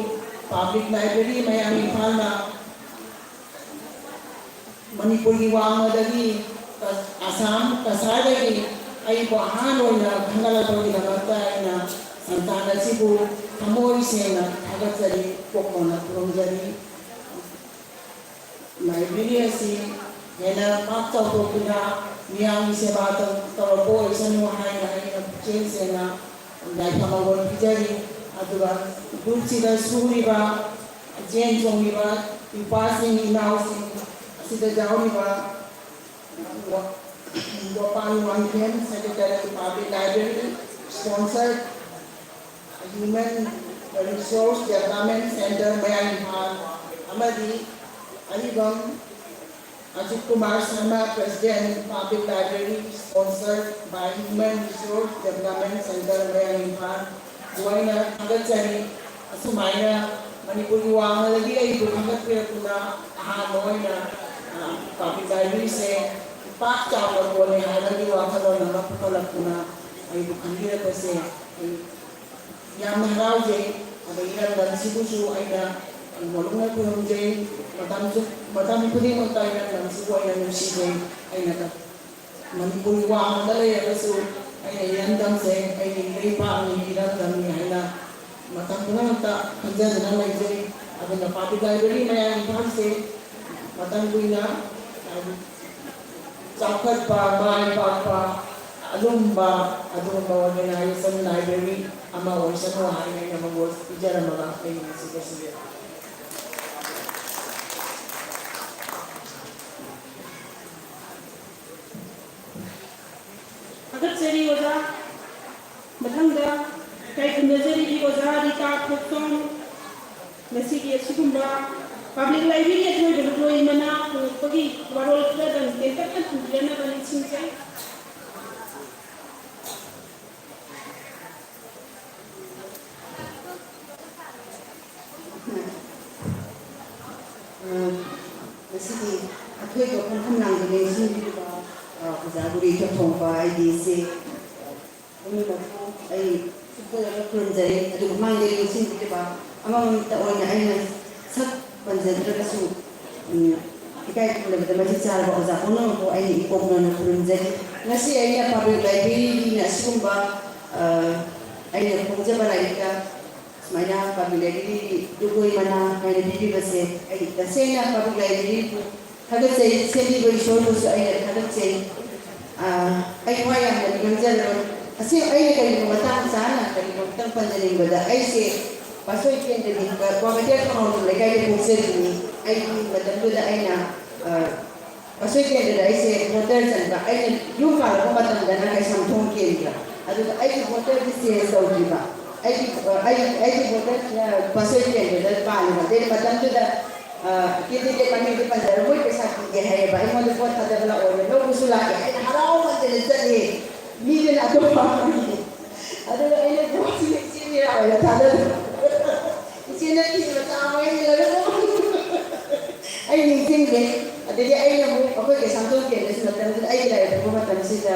Public Library ꯃꯌꯥꯝ ꯏꯝꯐꯥꯜꯅ ꯃꯅꯤꯄꯨꯔꯒꯤ ꯋꯥꯡꯃꯗꯒꯤ, ꯑꯁꯥꯝ ꯀꯁꯥꯔꯗꯒꯤ ꯑꯩꯕꯨ ꯑꯍꯥꯟꯕ ꯑꯣꯏꯅ ꯈꯪꯍꯜꯂꯛꯄꯒꯤꯗꯃꯛꯇ ꯑꯩꯅ ꯁꯪꯁꯊꯥꯟ ꯑꯁꯤꯕꯨ ꯊꯃꯣꯏ ꯁꯦꯡꯅ ꯊꯥꯒꯠꯆꯔꯤ, ꯏꯀꯣꯛ ꯀꯣꯟꯅ ꯈꯨꯔꯨꯝꯖꯔꯤ꯫ Library ꯑꯁꯤ ꯍꯦꯟꯅ ꯄꯥꯛ ꯆꯥꯎꯊꯣꯛꯇꯨꯅ ꯃꯤꯌꯥꯝꯒꯤ ꯁꯦꯕꯥ ꯇꯧ-, ꯇꯧꯔꯛꯄ ꯑꯣꯏꯁꯅꯨ ꯍꯥꯏꯅ ꯑꯩꯅ ꯄꯨꯛꯆꯦꯜ ꯁꯦꯡꯅ ꯌꯥꯏꯐ ꯃꯪꯒꯣꯜ ꯄꯤꯖꯔꯤ꯫ ꯑꯗꯨꯒ groupꯁꯤꯗ ꯁꯨꯔꯤꯕ, ꯆꯦꯟ ꯆꯣꯡꯂꯤꯕ ꯏꯄꯥꯁꯤꯡ, ꯏꯅꯥꯎꯁꯤꯡ, ꯑꯁꯤꯗ ꯌꯥꯎꯔꯤꯕ GO-, Gopal Wangkhem, Secretary, Public Library, sponsor, Human Resource Development Center, ꯃꯌꯥꯡ ꯏꯝꯐꯥꯜ, ꯑꯃꯗꯤ ꯑꯔꯤꯕꯝ Ajit Kumar Sharma, President, Public Library, sponsored by Human Resource Development Center, ꯃꯌꯥꯡ ꯏꯝꯐꯥꯜ, ꯂꯣꯏꯅ ꯊꯥꯒꯠꯆꯔꯤ꯫ ꯑꯁꯨꯃꯥꯏꯅ ꯃꯅꯤꯄꯨꯔꯒꯤ ꯋꯥꯡꯃꯗꯒꯤ ꯑꯩꯕꯨ ꯈꯪꯒꯠꯄꯤꯔꯛꯇꯨꯅ ꯑꯍꯥꯟꯕ ꯑꯣꯏꯅ, ꯑ, Public Libraryꯁꯦ ꯄꯥꯛ ꯆꯥꯎꯅ ꯀꯣꯜꯂꯦ ꯍꯥꯏꯕꯒꯤ ꯋꯥꯈꯜꯂꯣꯟ ꯑꯃ ꯄꯨꯊꯣꯛꯂꯛꯇꯨꯅ ꯑꯩꯕꯨ ꯈꯪꯕꯤꯔꯛꯄꯁꯦ ꯑꯩ ꯌꯥꯝꯅ ꯍꯔꯥꯎꯖꯩ꯫ ꯑꯗ ꯏꯔꯝꯗꯝꯁꯤꯕꯨꯁꯨ ꯑꯩꯅ ꯃꯣꯂꯨꯡꯅ ꯈꯨꯔꯨꯝꯖꯩ꯫ ꯃꯇꯝꯁꯨ, ꯃꯇꯝ ꯈꯨꯗꯤꯡꯃꯛꯇ ꯏꯔꯝꯗꯝꯁꯤꯕꯨ ꯑꯩꯅ ꯅꯨꯡꯁꯤꯖꯩ꯫ ꯑꯩꯅ ꯃꯅꯤꯄꯨꯔꯒꯤ ꯋꯥꯡꯃꯗ ꯂꯩꯔꯒꯁꯨ ꯑꯩꯅ ꯏꯔꯝꯗꯝꯁꯦ ꯑꯩꯒꯤ ꯏꯔꯩꯄꯥꯛꯅꯤ, ꯏꯔꯝꯗꯝꯅꯤ ꯍꯥꯏꯅ ꯃꯇꯝ ꯄꯨꯝꯅꯃꯛꯇ ꯈꯟꯖꯗꯨꯅ ꯂꯩꯖꯩ꯫ ꯑꯗꯨꯅ Public Library ꯃꯌꯥꯝ ꯏꯝꯐꯥꯜꯁꯦ ꯃꯇꯝ ꯀꯨꯏꯅ, ꯍꯥꯏꯗꯤ, ꯆꯥꯎꯈꯠꯄ, ꯃꯥꯏ ꯄꯥꯛꯄ, ꯑꯂꯨꯝꯕ ꯑꯗꯨꯒꯨꯝꯕ organization library ꯑꯃ ꯑꯣꯏꯁꯅꯨ ꯍꯥꯏꯅ ꯑꯩꯅ ꯃꯪꯒꯣꯜ ꯄꯤꯖꯔꯝꯃꯒ ꯑꯩ ꯉꯁꯤ ꯂꯣꯏꯁꯤꯟꯖꯔꯦ꯫ ꯊꯥꯒꯠꯆꯔꯤ ꯑꯣꯖꯥ꯫ ꯃꯊꯪꯗ ꯏꯀꯥꯏ ꯈꯨꯝꯅꯖꯔꯤꯕꯤ ꯑꯣꯖꯥ ꯔꯤꯇꯥ ꯈꯣꯛꯆꯣꯝ꯫ ꯉꯁꯤꯒꯤ ꯑꯁꯤꯒꯨꯝꯕ Public Library ꯑꯊꯣꯏꯕ ꯂꯨꯆꯤꯡꯕ ꯃꯅꯥ ꯐꯪꯂꯛꯄꯒꯤ ꯋꯥꯔꯣꯜ ꯈꯔꯗꯪ ꯇꯦꯟꯇꯛꯅ ꯊꯝꯕꯤꯔꯝꯅꯕ ꯅꯤꯡꯁꯤꯡꯖꯩ꯫ ꯑꯩꯈꯣꯏꯕꯨ ꯈꯝꯈꯝ ꯂꯥꯡꯗꯨꯅ ꯅꯤꯡꯁꯤꯡꯕꯤꯔꯤꯕ, ꯑ, ꯑꯣꯖꯥ ꯒꯨꯔꯤ ꯏꯊꯣꯏ ꯊꯣꯡꯕ, ꯑꯩꯒꯤ ꯏꯆꯦ, ꯑ, ꯄꯨꯝꯅꯃꯛꯄꯨ ꯑꯩ ꯁꯨꯝ ꯈꯜꯂꯒ ꯈꯨꯔꯨꯝꯖꯔꯤ꯫ ꯑꯗꯨꯒ ꯃꯃꯥꯡꯗ ꯅꯤꯡꯁꯤꯡꯕꯤꯔꯤꯕ ꯑꯃꯃꯝꯇ ꯑꯣꯏꯅ ꯑꯩꯅ ꯁꯛ ꯄꯟꯖꯗ꯭ꯔꯒꯁꯨ, ꯎꯝ, ꯏꯀꯥꯏ ꯈꯨꯝꯅꯕꯗ ꯃꯇꯤꯛ ꯆꯥꯔꯕ ꯑꯣꯖꯥ ꯄꯨꯝꯅꯃꯛꯄꯨ ꯑꯩꯅ ꯏꯀꯣꯛ ꯅꯣꯟꯅ ꯈꯨꯔꯨꯝꯖꯔꯤ꯫ ꯉꯁꯤ ꯑꯩꯅ Public Library-ꯅ ꯑꯁꯤꯒꯨꯝꯕ, ꯑ, ꯑꯩꯅ ꯐꯣꯡꯖꯕ ꯂꯥꯏꯔꯤꯛꯇ ꯁꯨꯃꯥꯏꯅ Public Library ꯖꯒꯣꯏ ꯃꯅꯥ ꯍꯥꯏꯅ ꯄꯤꯕꯤꯕꯁꯦ ꯑꯩ ꯇꯁꯦꯡꯅ Public Library-ꯕꯨ ꯊꯥꯒꯠꯆꯩ, ꯁꯦꯝꯕꯤꯕ ꯏꯁꯣꯔꯕꯨꯁꯨ ꯑꯩꯅ ꯊꯥꯒꯠꯆꯩ꯫ ꯑꯥ, ꯑꯩ ꯋꯥ ꯌꯥꯝꯅꯗꯤ ꯉꯥꯡꯖꯔꯔꯣꯏ꯫ ꯑꯁꯤ ꯑꯩꯅ ꯀꯔꯤꯒꯨꯝꯕ ꯃꯇꯥꯡ ꯆꯥꯅ ꯀꯔꯤꯒꯨꯝꯕ ꯑꯃꯇꯪ ꯄꯟꯖꯅꯤꯡꯕꯗ, ꯑꯩꯁꯦ ꯄꯥꯠꯁꯣꯏ ꯀꯦꯟꯗ꯭ꯔꯒꯤ ꯀ꯭ꯋꯥꯀꯩꯊꯦꯜ ꯈꯣꯡꯍꯥꯎꯖꯝ ꯂꯩꯀꯥꯏꯗ ꯄꯣꯛꯆꯕꯅꯤ꯫ ꯑꯩꯒꯤ ꯃꯇꯝꯗꯨꯗ ꯑꯩꯅ, ꯑꯥ, ꯄꯥꯠꯁꯣꯏ ꯀꯦꯟꯗ꯭ꯔꯗ ꯑꯩꯁꯦ voter ꯆꯟꯕ꯫ ꯑꯩꯅ ꯌꯨꯝ ꯄꯥꯜꯂꯛꯄ ꯃꯇꯝꯗꯅ ꯀꯩꯁꯥꯝꯊꯣꯡ ꯀꯦꯟꯗ꯭ꯔ꯫ ꯑꯗꯨꯒ ꯑꯩꯒꯤ voter-ꯗꯤ change ꯇꯧꯗ꯭ꯔꯤꯕ꯫ ꯑꯩꯒꯤ, ꯑ, ꯑꯩ, ꯑꯩꯒꯤ voter-ꯁꯤꯅ ꯄꯥꯠꯁꯣꯏ ꯀꯦꯟꯗ꯭ꯔꯗ ꯄꯥꯜꯂꯤꯕ꯫ ꯑꯗꯩ ꯃꯇꯝꯗꯨꯗ, ꯑ, candidate ꯃꯃꯤꯡꯗꯤ ꯄꯟꯖꯔꯣꯏ, ꯃꯣꯏ ꯄꯩꯁꯥ ꯄꯤꯒꯦ ꯍꯥꯏꯌꯦꯕ꯫ ꯑꯩꯉꯣꯟꯗ vote ꯊꯥꯗꯕ ꯂꯥꯛꯑꯣꯅ, ꯂꯧꯕꯁꯨ ꯂꯥꯛꯑꯦ꯫ ꯑꯩꯅ ꯍꯔꯥꯎꯃꯟꯗꯅ ꯆꯠꯂꯦ꯫ ꯃꯤꯗꯨꯅ ꯑꯇꯣꯞꯄ ꯑꯃ ꯄꯤꯌꯦ꯫ ꯑꯗꯨꯒ ꯑꯩꯅ vote-ꯁꯤ ꯏꯆꯦ ꯃꯤꯔꯥ ꯑꯣꯏꯅ ꯊꯥꯗꯕ꯫ ꯏꯆꯦꯅ ꯐꯤ ꯃꯆꯥ ꯑꯃ ꯏꯜꯂꯒ ꯑꯩ ꯅꯤꯡꯁꯤꯡꯗꯦ꯫ ꯑꯗꯒꯤ ꯑꯩꯅ ꯑꯃꯨꯛ ꯑꯩꯈꯣꯏ ꯀꯩꯁꯥꯝꯊꯣꯡ ꯀꯦꯟꯗ꯭ꯔꯁꯤ ꯃꯇꯝꯗꯨꯗ ꯑꯩꯒꯤ ꯂꯥꯏꯔꯤꯛ ꯐꯣꯡꯕ ꯃꯇꯝꯁꯤꯗ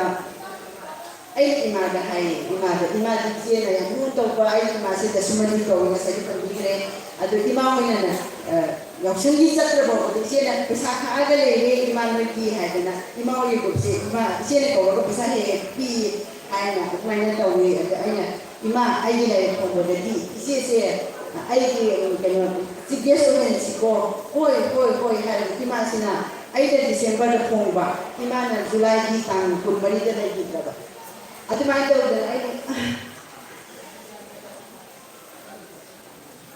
ꯑꯩꯅ ꯏꯃꯥꯗ ꯍꯥꯏꯌꯦ, ꯏꯃꯥꯗ, "ꯏꯃꯥꯗꯤ ꯏꯆꯦꯅ ꯌꯥꯝ ꯂꯨꯅ ꯇꯧꯕ, ꯑꯩꯒꯤ ꯏꯃꯥꯁꯦ ꯗꯁꯨꯃꯇꯤ ꯀꯧꯏ, ꯉꯁꯥꯏꯗꯤ ꯄꯟꯕꯤꯈ꯭ꯔꯦ꯫ ꯑꯗꯣ ꯏꯃꯥ ꯍꯣꯏꯅꯅꯦ, ꯑ, ꯌꯥꯎꯁꯪꯒꯤ ꯆꯠꯇ꯭ꯔꯕ ꯐꯥꯎꯕꯗ ꯏꯆꯦꯅ ꯄꯩꯁꯥ ꯈꯥꯛꯑꯒ ꯂꯩꯔꯦ ꯏꯃꯥ ꯅꯣꯏꯒꯤ" ꯍꯥꯏꯗꯅ ꯏꯃꯥ ꯍꯣꯏꯒꯤ group-ꯁꯦ ꯏꯃꯥ, ꯏꯆꯦꯅ ꯀꯧꯔꯒ ꯄꯩꯁꯥ ꯍꯦꯛ ꯍꯦꯛ ꯄꯤ ꯍꯥꯏꯅ ꯑꯗꯨꯃꯥꯏꯅ ꯇꯧꯏ꯫ ꯑꯗ ꯑꯩꯅ, "ꯏꯃꯥ, ꯑꯩꯒꯤ ꯂꯥꯏꯔꯤꯛ ꯐꯣꯡꯕꯗꯗꯤ ꯏꯆꯦꯁꯦ ꯑꯩꯒꯤ, ꯀꯩꯅꯣ, chief guest ꯑꯣꯏꯍꯟꯁꯤꯀꯣ"꯫ "ꯍꯣꯏ, ꯍꯣꯏ, ꯍꯣꯏ" ꯍꯥꯏꯔꯒ ꯏꯃꯥꯁꯤꯅ, ꯑꯩꯅ December-ꯗ ꯐꯣꯡꯕ, ꯏꯃꯥꯅ July-ꯒꯤ ꯇꯥꯡ ꯀꯨꯟꯃꯔꯤꯗ ꯂꯩꯈꯤꯗ꯭ꯔꯕ꯫ ꯑꯗꯨꯃꯥꯏꯅ ꯇꯧꯗꯅ ꯑꯩ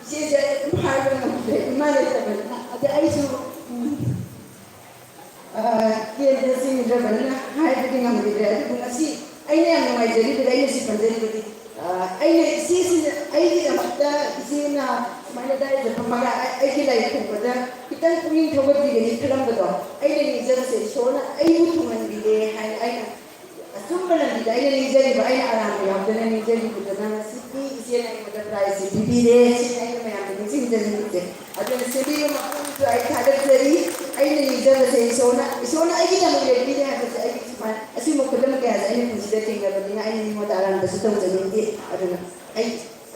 ꯏꯆꯦꯁꯦ ꯑꯗꯨꯝ ꯍꯥꯏꯕ ꯉꯝꯗ꯭ꯔꯦ, ꯏꯃꯥ ꯂꯩꯇꯕꯅꯤꯅ꯫ ꯑꯗ ꯑꯩꯁꯨ, ꯎꯝ, ꯑ, ꯀꯦꯟꯗ꯭ꯔ ꯆꯤꯡꯗ꯭ꯔꯕꯅꯤꯅ ꯍꯥꯏꯕꯗꯤ ꯉꯝꯈꯤꯗ꯭ꯔꯦ꯫ ꯑꯗꯨꯕꯨ ꯉꯁꯤ ꯑꯩꯅ ꯌꯥꯝ ꯅꯨꯡꯉꯥꯏꯖꯔꯤꯕꯗꯤ, ꯑꯩꯅ ꯁꯤ ꯄꯟꯖꯔꯤꯕꯗꯤ, ꯑ, ꯑꯩꯅ ꯏꯆꯦꯁꯤꯅ ꯑꯩꯒꯤꯗꯃꯛꯇ, ꯏꯆꯦꯅ ꯁꯨꯃꯥꯏꯅ ꯑꯗꯥꯏꯗ ꯐꯝꯃꯒ ꯑꯩ-, ꯑꯩꯒꯤ ꯂꯥꯏꯔꯤꯛ ꯐꯣꯡꯕꯗ ꯈꯤꯇꯪ ꯄꯨꯛꯅꯤꯡ ꯊꯧꯒꯠꯄꯤꯒꯅꯤ ꯈꯜꯂꯝꯕꯗꯣ, ꯑꯩꯅ ꯅꯤꯡꯖꯕꯁꯦ ꯏꯁꯣꯔꯅ ꯑꯩꯕꯨ ꯊꯨꯡꯍꯟꯕꯤꯔꯦ ꯍꯥꯏꯅ ꯑꯩꯅ ꯑꯆꯨꯝꯕ ꯂꯝꯕꯤꯗ ꯑꯩꯅ ꯅꯤꯡꯖꯔꯤꯕ, ꯑꯩꯅ ꯑꯔꯥꯟꯕ ꯌꯥꯎꯗꯅ ꯅꯤꯡꯖꯔꯤꯕꯗꯨꯅ ꯉꯁꯤꯗꯤ ꯏꯆꯦꯅ ꯑꯩꯉꯣꯟꯗ prize-ꯁꯦ ꯄꯤꯕꯤꯔꯦ꯫ ꯁꯤꯅꯤ ꯑꯩꯅ ꯃꯌꯥꯝꯗ ꯅꯤꯡꯁꯤꯡꯖꯅꯤꯡꯕꯁꯦ꯫ ꯑꯗꯨꯅ ꯁꯦꯝꯕꯤꯕ ꯃꯄꯨꯗꯨꯁꯨ ꯑꯩ ꯊꯥꯒꯠꯆꯔꯤ꯫ ꯑꯩꯅ ꯅꯤꯡꯖꯕꯁꯦ ꯏꯁꯣꯔꯅ ꯏꯁꯣꯔꯅ ꯑꯩꯒꯤꯗꯃꯛ ꯂꯦꯞꯄꯤꯔꯦ ꯍꯥꯏꯕꯁꯦ ꯑꯩꯒꯤ ꯁꯨꯃꯥꯏꯅ ꯑꯁꯤꯒꯨꯝꯕ ꯈꯨꯗꯝ ꯀꯌꯥꯁꯦ ꯑꯩꯅ ꯄꯨꯟꯁꯤꯗ ꯊꯦꯡꯅꯕꯅꯤꯅ ꯑꯩꯅ ꯃꯤꯉꯣꯟꯗ ꯑꯔꯥꯟꯕꯁꯨ ꯇꯧꯖꯅꯤꯡꯗꯦ꯫ ꯑꯗꯨꯅ ꯑꯩ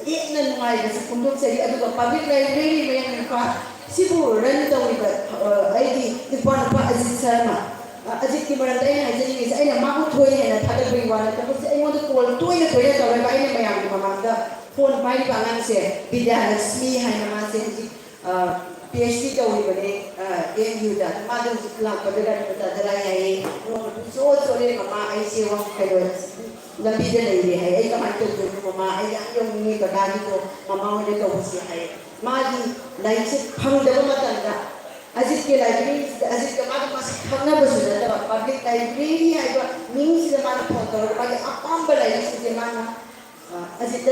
ꯍꯦꯟꯅ ꯅꯨꯡꯉꯥꯏꯕꯁꯤ ꯐꯣꯡꯗꯣꯛꯆꯔꯤ꯫ ꯑꯗꯨꯒ ꯄꯕ꯭ꯂꯤꯛ ꯂꯥꯏꯕ꯭ꯔꯦꯔꯤ ꯃꯌꯥꯝ ꯏꯝꯐꯥꯜ ꯁꯤꯕꯨ ꯔꯟ ꯇꯧꯔꯤꯕ ꯑꯩꯒꯤ ꯏꯄ꯭ꯋꯥ ꯅꯨꯄꯥ ꯑꯖꯤꯠ ꯁꯔꯃ, ꯑꯖꯤꯠꯀꯤ ꯃꯔꯝꯗ ꯑꯩꯅ ꯍꯥꯏꯖꯅꯤꯡꯉꯤꯁꯦ ꯑꯩꯅ ꯃꯥꯕꯨ ꯊꯣꯏꯅ ꯍꯦꯟꯅ ꯊꯥꯒꯠꯄꯒꯤ ꯋꯥ ꯅꯠꯇꯕ ꯍꯧꯖꯤꯛ ꯑꯩꯉꯣꯟꯗ ꯀꯣꯜ ꯇꯣꯏꯅ ꯇꯣꯏꯅ ꯇꯧꯔꯒ ꯑꯩꯅ ꯃꯌꯥꯝꯒꯤ ꯃꯃꯥꯡꯗ ꯐꯣꯟ ꯄꯥꯏꯔꯤꯕ ꯑꯉꯥꯡꯁꯦ ꯕꯤꯗ꯭ꯌꯥꯂꯛꯁꯃꯤ ꯍꯥꯏꯅ ꯃꯥꯁꯦ ꯍꯧꯖꯤꯛ ꯄꯤ ꯑꯩꯆ ꯗꯤ ꯇꯧꯔꯤꯕꯅꯦ ꯑꯦꯝ ꯌꯨꯗ꯫ ꯃꯥꯗꯣ ꯍꯧꯖꯤꯛ ꯂꯥꯛꯄꯗ ꯒꯥꯔꯤ ꯃꯆꯥꯗ ꯂꯥꯛꯑꯦ ꯍꯥꯏꯌꯦ꯫ ꯅꯣꯡꯃ ꯆꯣꯠ ꯆꯣꯠꯂꯦ ꯃꯃꯥ ꯑꯩꯁꯦ ꯋꯥ ꯀꯩꯅꯣ ꯂꯝꯕꯤꯗ ꯂꯩꯔꯦ ꯍꯥꯏ꯫ ꯑꯩ ꯀꯃꯥꯏꯅ ꯇꯧꯗꯣꯏꯅꯣ ꯃꯃꯥ? ꯑꯩ ꯌꯥꯝ ꯌꯧꯅꯤꯡꯉꯦ ꯀꯀꯥꯒꯤꯗꯣ ꯃꯃꯥ ꯍꯣꯏꯗ ꯇꯧꯕꯁꯦ ꯍꯥꯏ꯫ ꯃꯥꯒꯤ ꯂꯥꯏꯔꯤꯛꯁꯦ ꯐꯪꯗꯕ ꯃꯇꯝꯗ ꯑꯖꯤꯠꯀꯤ ꯂꯥꯏꯕ꯭ꯔꯦꯔꯤꯁꯤꯗ ꯑꯖꯤꯠꯀ ꯃꯥꯒ ꯃꯁꯛ ꯈꯪꯅꯕꯁꯨ ꯅꯠꯇꯕ ꯄꯕ꯭ꯂꯤꯛ ꯂꯥꯏꯕ꯭ꯔꯦꯔꯤ ꯍꯥꯏꯕ ꯃꯤꯡꯁꯤꯗ ꯃꯥꯅ ꯐꯣꯟ ꯇꯧꯔꯒ ꯃꯥꯒꯤ ꯑꯄꯥꯝꯕ ꯂꯥꯏꯔꯤꯛꯁꯤꯡꯁꯦ ꯃꯥꯅ ꯑ, ꯑꯖꯤꯠꯇ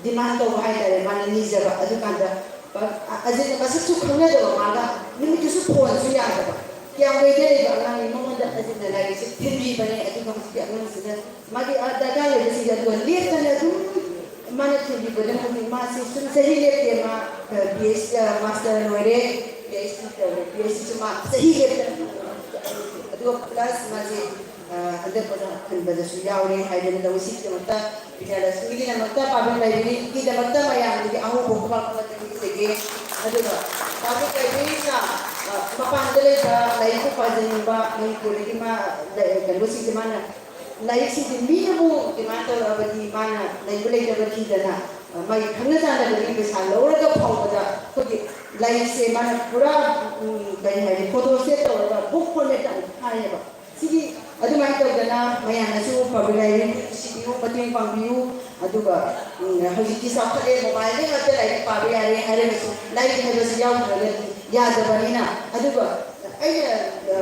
ꯗꯤꯃꯥꯟ ꯇꯧꯕ ꯍꯥꯏꯇꯥꯔꯦ꯫ ꯃꯥꯅ ꯅꯤꯖꯕ꯫ ꯑꯗꯨꯀꯥꯟꯗ ꯑ, ꯑꯖꯤꯠꯅ ꯃꯁꯛꯁꯨ ꯈꯪꯅꯗꯕ ꯃꯥꯒ ꯅꯨꯃꯤꯠꯇꯨꯁꯨ ꯐꯣꯟꯁꯨ ꯌꯥꯗꯕ꯫ ꯀꯌꯥꯝ ꯋꯦꯗꯔ ꯂꯩꯕ ꯑꯉꯥꯡꯅꯤ꯫ ꯃꯉꯣꯟꯗ ꯑꯖꯤꯠꯅ ꯂꯥꯏꯔꯤꯛꯁꯦ ꯊꯤꯟꯕꯤꯕꯅꯦ꯫ ꯑꯗꯨꯒ ꯍꯧꯖꯤꯛꯀꯤ ꯑꯉꯥꯡꯁꯤꯅ ꯃꯥꯒꯤ ꯑ, ꯗꯔꯀꯥꯔ ꯂꯩꯕꯁꯤꯡꯁꯦ ꯑꯗꯨꯒ ꯂꯦꯞꯇꯅ ꯑꯗꯨꯝ ꯃꯥꯅ ꯊꯤꯟꯕꯤꯕꯗ ꯍꯧꯖꯤꯛ ꯃꯥꯁꯦ ꯁꯨꯝ ꯆꯍꯤ ꯂꯦꯞꯇꯦ꯫ ꯃꯥ ꯄꯤ ꯑꯩꯆ ꯃꯥꯁꯇꯔ ꯂꯣꯏꯔꯦ, ꯄꯤ ꯑꯩꯆ ꯗꯤ ꯇꯧꯔꯦ꯫ ꯄꯤ ꯑꯩꯆ ꯗꯤꯁꯨ ꯃꯥ ꯆꯍꯤ ꯂꯦꯞꯇꯅ꯫ ꯑꯗꯨꯒ ꯄ꯭ꯂꯁ ꯃꯥꯁꯦ ꯑ, ꯍꯟꯗꯛ ꯑꯣꯖꯥ ꯈꯟꯕꯗꯁꯨ ꯌꯥꯎꯔꯦ ꯍꯥꯏꯗꯅ ꯇꯧꯋꯤ꯫ ꯁꯤꯒꯤꯗꯃꯛꯇ ꯕꯤꯗ꯭ꯌꯥꯂꯛꯁꯃꯤꯒꯤꯗꯃꯛꯇ ꯄꯥꯕ꯭ꯔꯤꯛ ꯂꯥꯏꯕ꯭ꯔꯦꯔꯤꯒꯤꯗꯃꯛꯇ ꯃꯌꯥꯝꯗꯒꯤ ꯑꯍꯧꯕ ꯈꯨꯕꯥꯛ ꯑꯃ ꯄꯤꯖꯒꯦ꯫ ꯑꯗꯨꯒ ꯄꯥꯕ꯭ꯔꯤꯛ ꯂꯥꯏꯕ꯭ꯔꯦꯔꯤꯅ ꯑ, ꯃꯄꯥꯟꯗ ꯂꯩꯕ ꯂꯥꯏꯔꯤꯛꯄꯨ ꯄꯥꯖꯅꯤꯡꯕ ꯃꯅꯤꯄꯨꯔꯗꯒꯤ ꯃꯥ ꯂꯩ- ꯀꯩꯅꯣꯁꯤꯡꯁꯦ ꯃꯥꯅ ꯂꯥꯏꯔꯤꯛꯁꯤꯡꯁꯦ ꯃꯤꯅꯕꯨ ꯗꯤꯃꯥꯟ ꯇꯧꯔꯛꯑꯕꯗꯤ ꯃꯥꯅ ꯂꯩꯕ ꯂꯩꯇꯕ ꯊꯤꯗꯅ ꯑ, ꯃꯥꯒꯤ ꯈꯪꯅ ꯆꯥꯟꯅꯕꯗꯒꯤ ꯄꯩꯁꯥ ꯂꯧꯔꯒ ꯐꯥꯎꯕꯗ ꯑꯩꯈꯣꯏꯒꯤ ꯂꯥꯏꯔꯤꯛꯁꯦ ꯃꯥꯅ ꯄꯨꯔꯥ ꯎꯝ, ꯀꯔꯤ ꯍꯥꯏꯅꯤ ꯐꯣꯇꯣ ꯁꯦꯠ ꯇꯧꯔꯒ ꯕꯨꯛ ꯐꯣꯔꯃꯦꯠꯇ ꯑꯃꯨꯛ ꯊꯥꯏꯌꯦꯕ꯫ ꯁꯤꯒꯤ ꯑꯗꯨꯃꯥꯏꯅ ꯇꯧꯗꯅ ꯃꯌꯥꯝꯅꯁꯨ ꯄꯕ꯭ꯂꯤꯛ ꯂꯥꯏꯕ꯭ꯔꯦꯔꯤ ꯁꯤꯕꯤꯌꯨ, ꯃꯇꯦꯡ ꯄꯥꯡꯕꯤꯌꯨ꯫ ꯑꯗꯨꯒ ꯎꯝ, ꯍꯧꯖꯤꯛꯇꯤ ꯆꯥꯎꯈꯠꯂꯦ, ꯃꯣꯕꯥꯏꯜꯗ ꯉꯥꯛꯇ ꯂꯥꯏꯔꯤꯛ ꯄꯥꯕ ꯌꯥꯔꯦ ꯍꯥꯏꯔꯒꯁꯨ ꯂꯥꯏꯔꯤꯛ ꯍꯥꯏꯕꯁꯤ ꯌꯥꯎꯗ꯭ꯔꯒꯗꯤ ꯌꯥꯗꯕꯅꯤꯅ꯫ ꯑꯗꯨꯒ ꯑꯩꯅ ꯑ,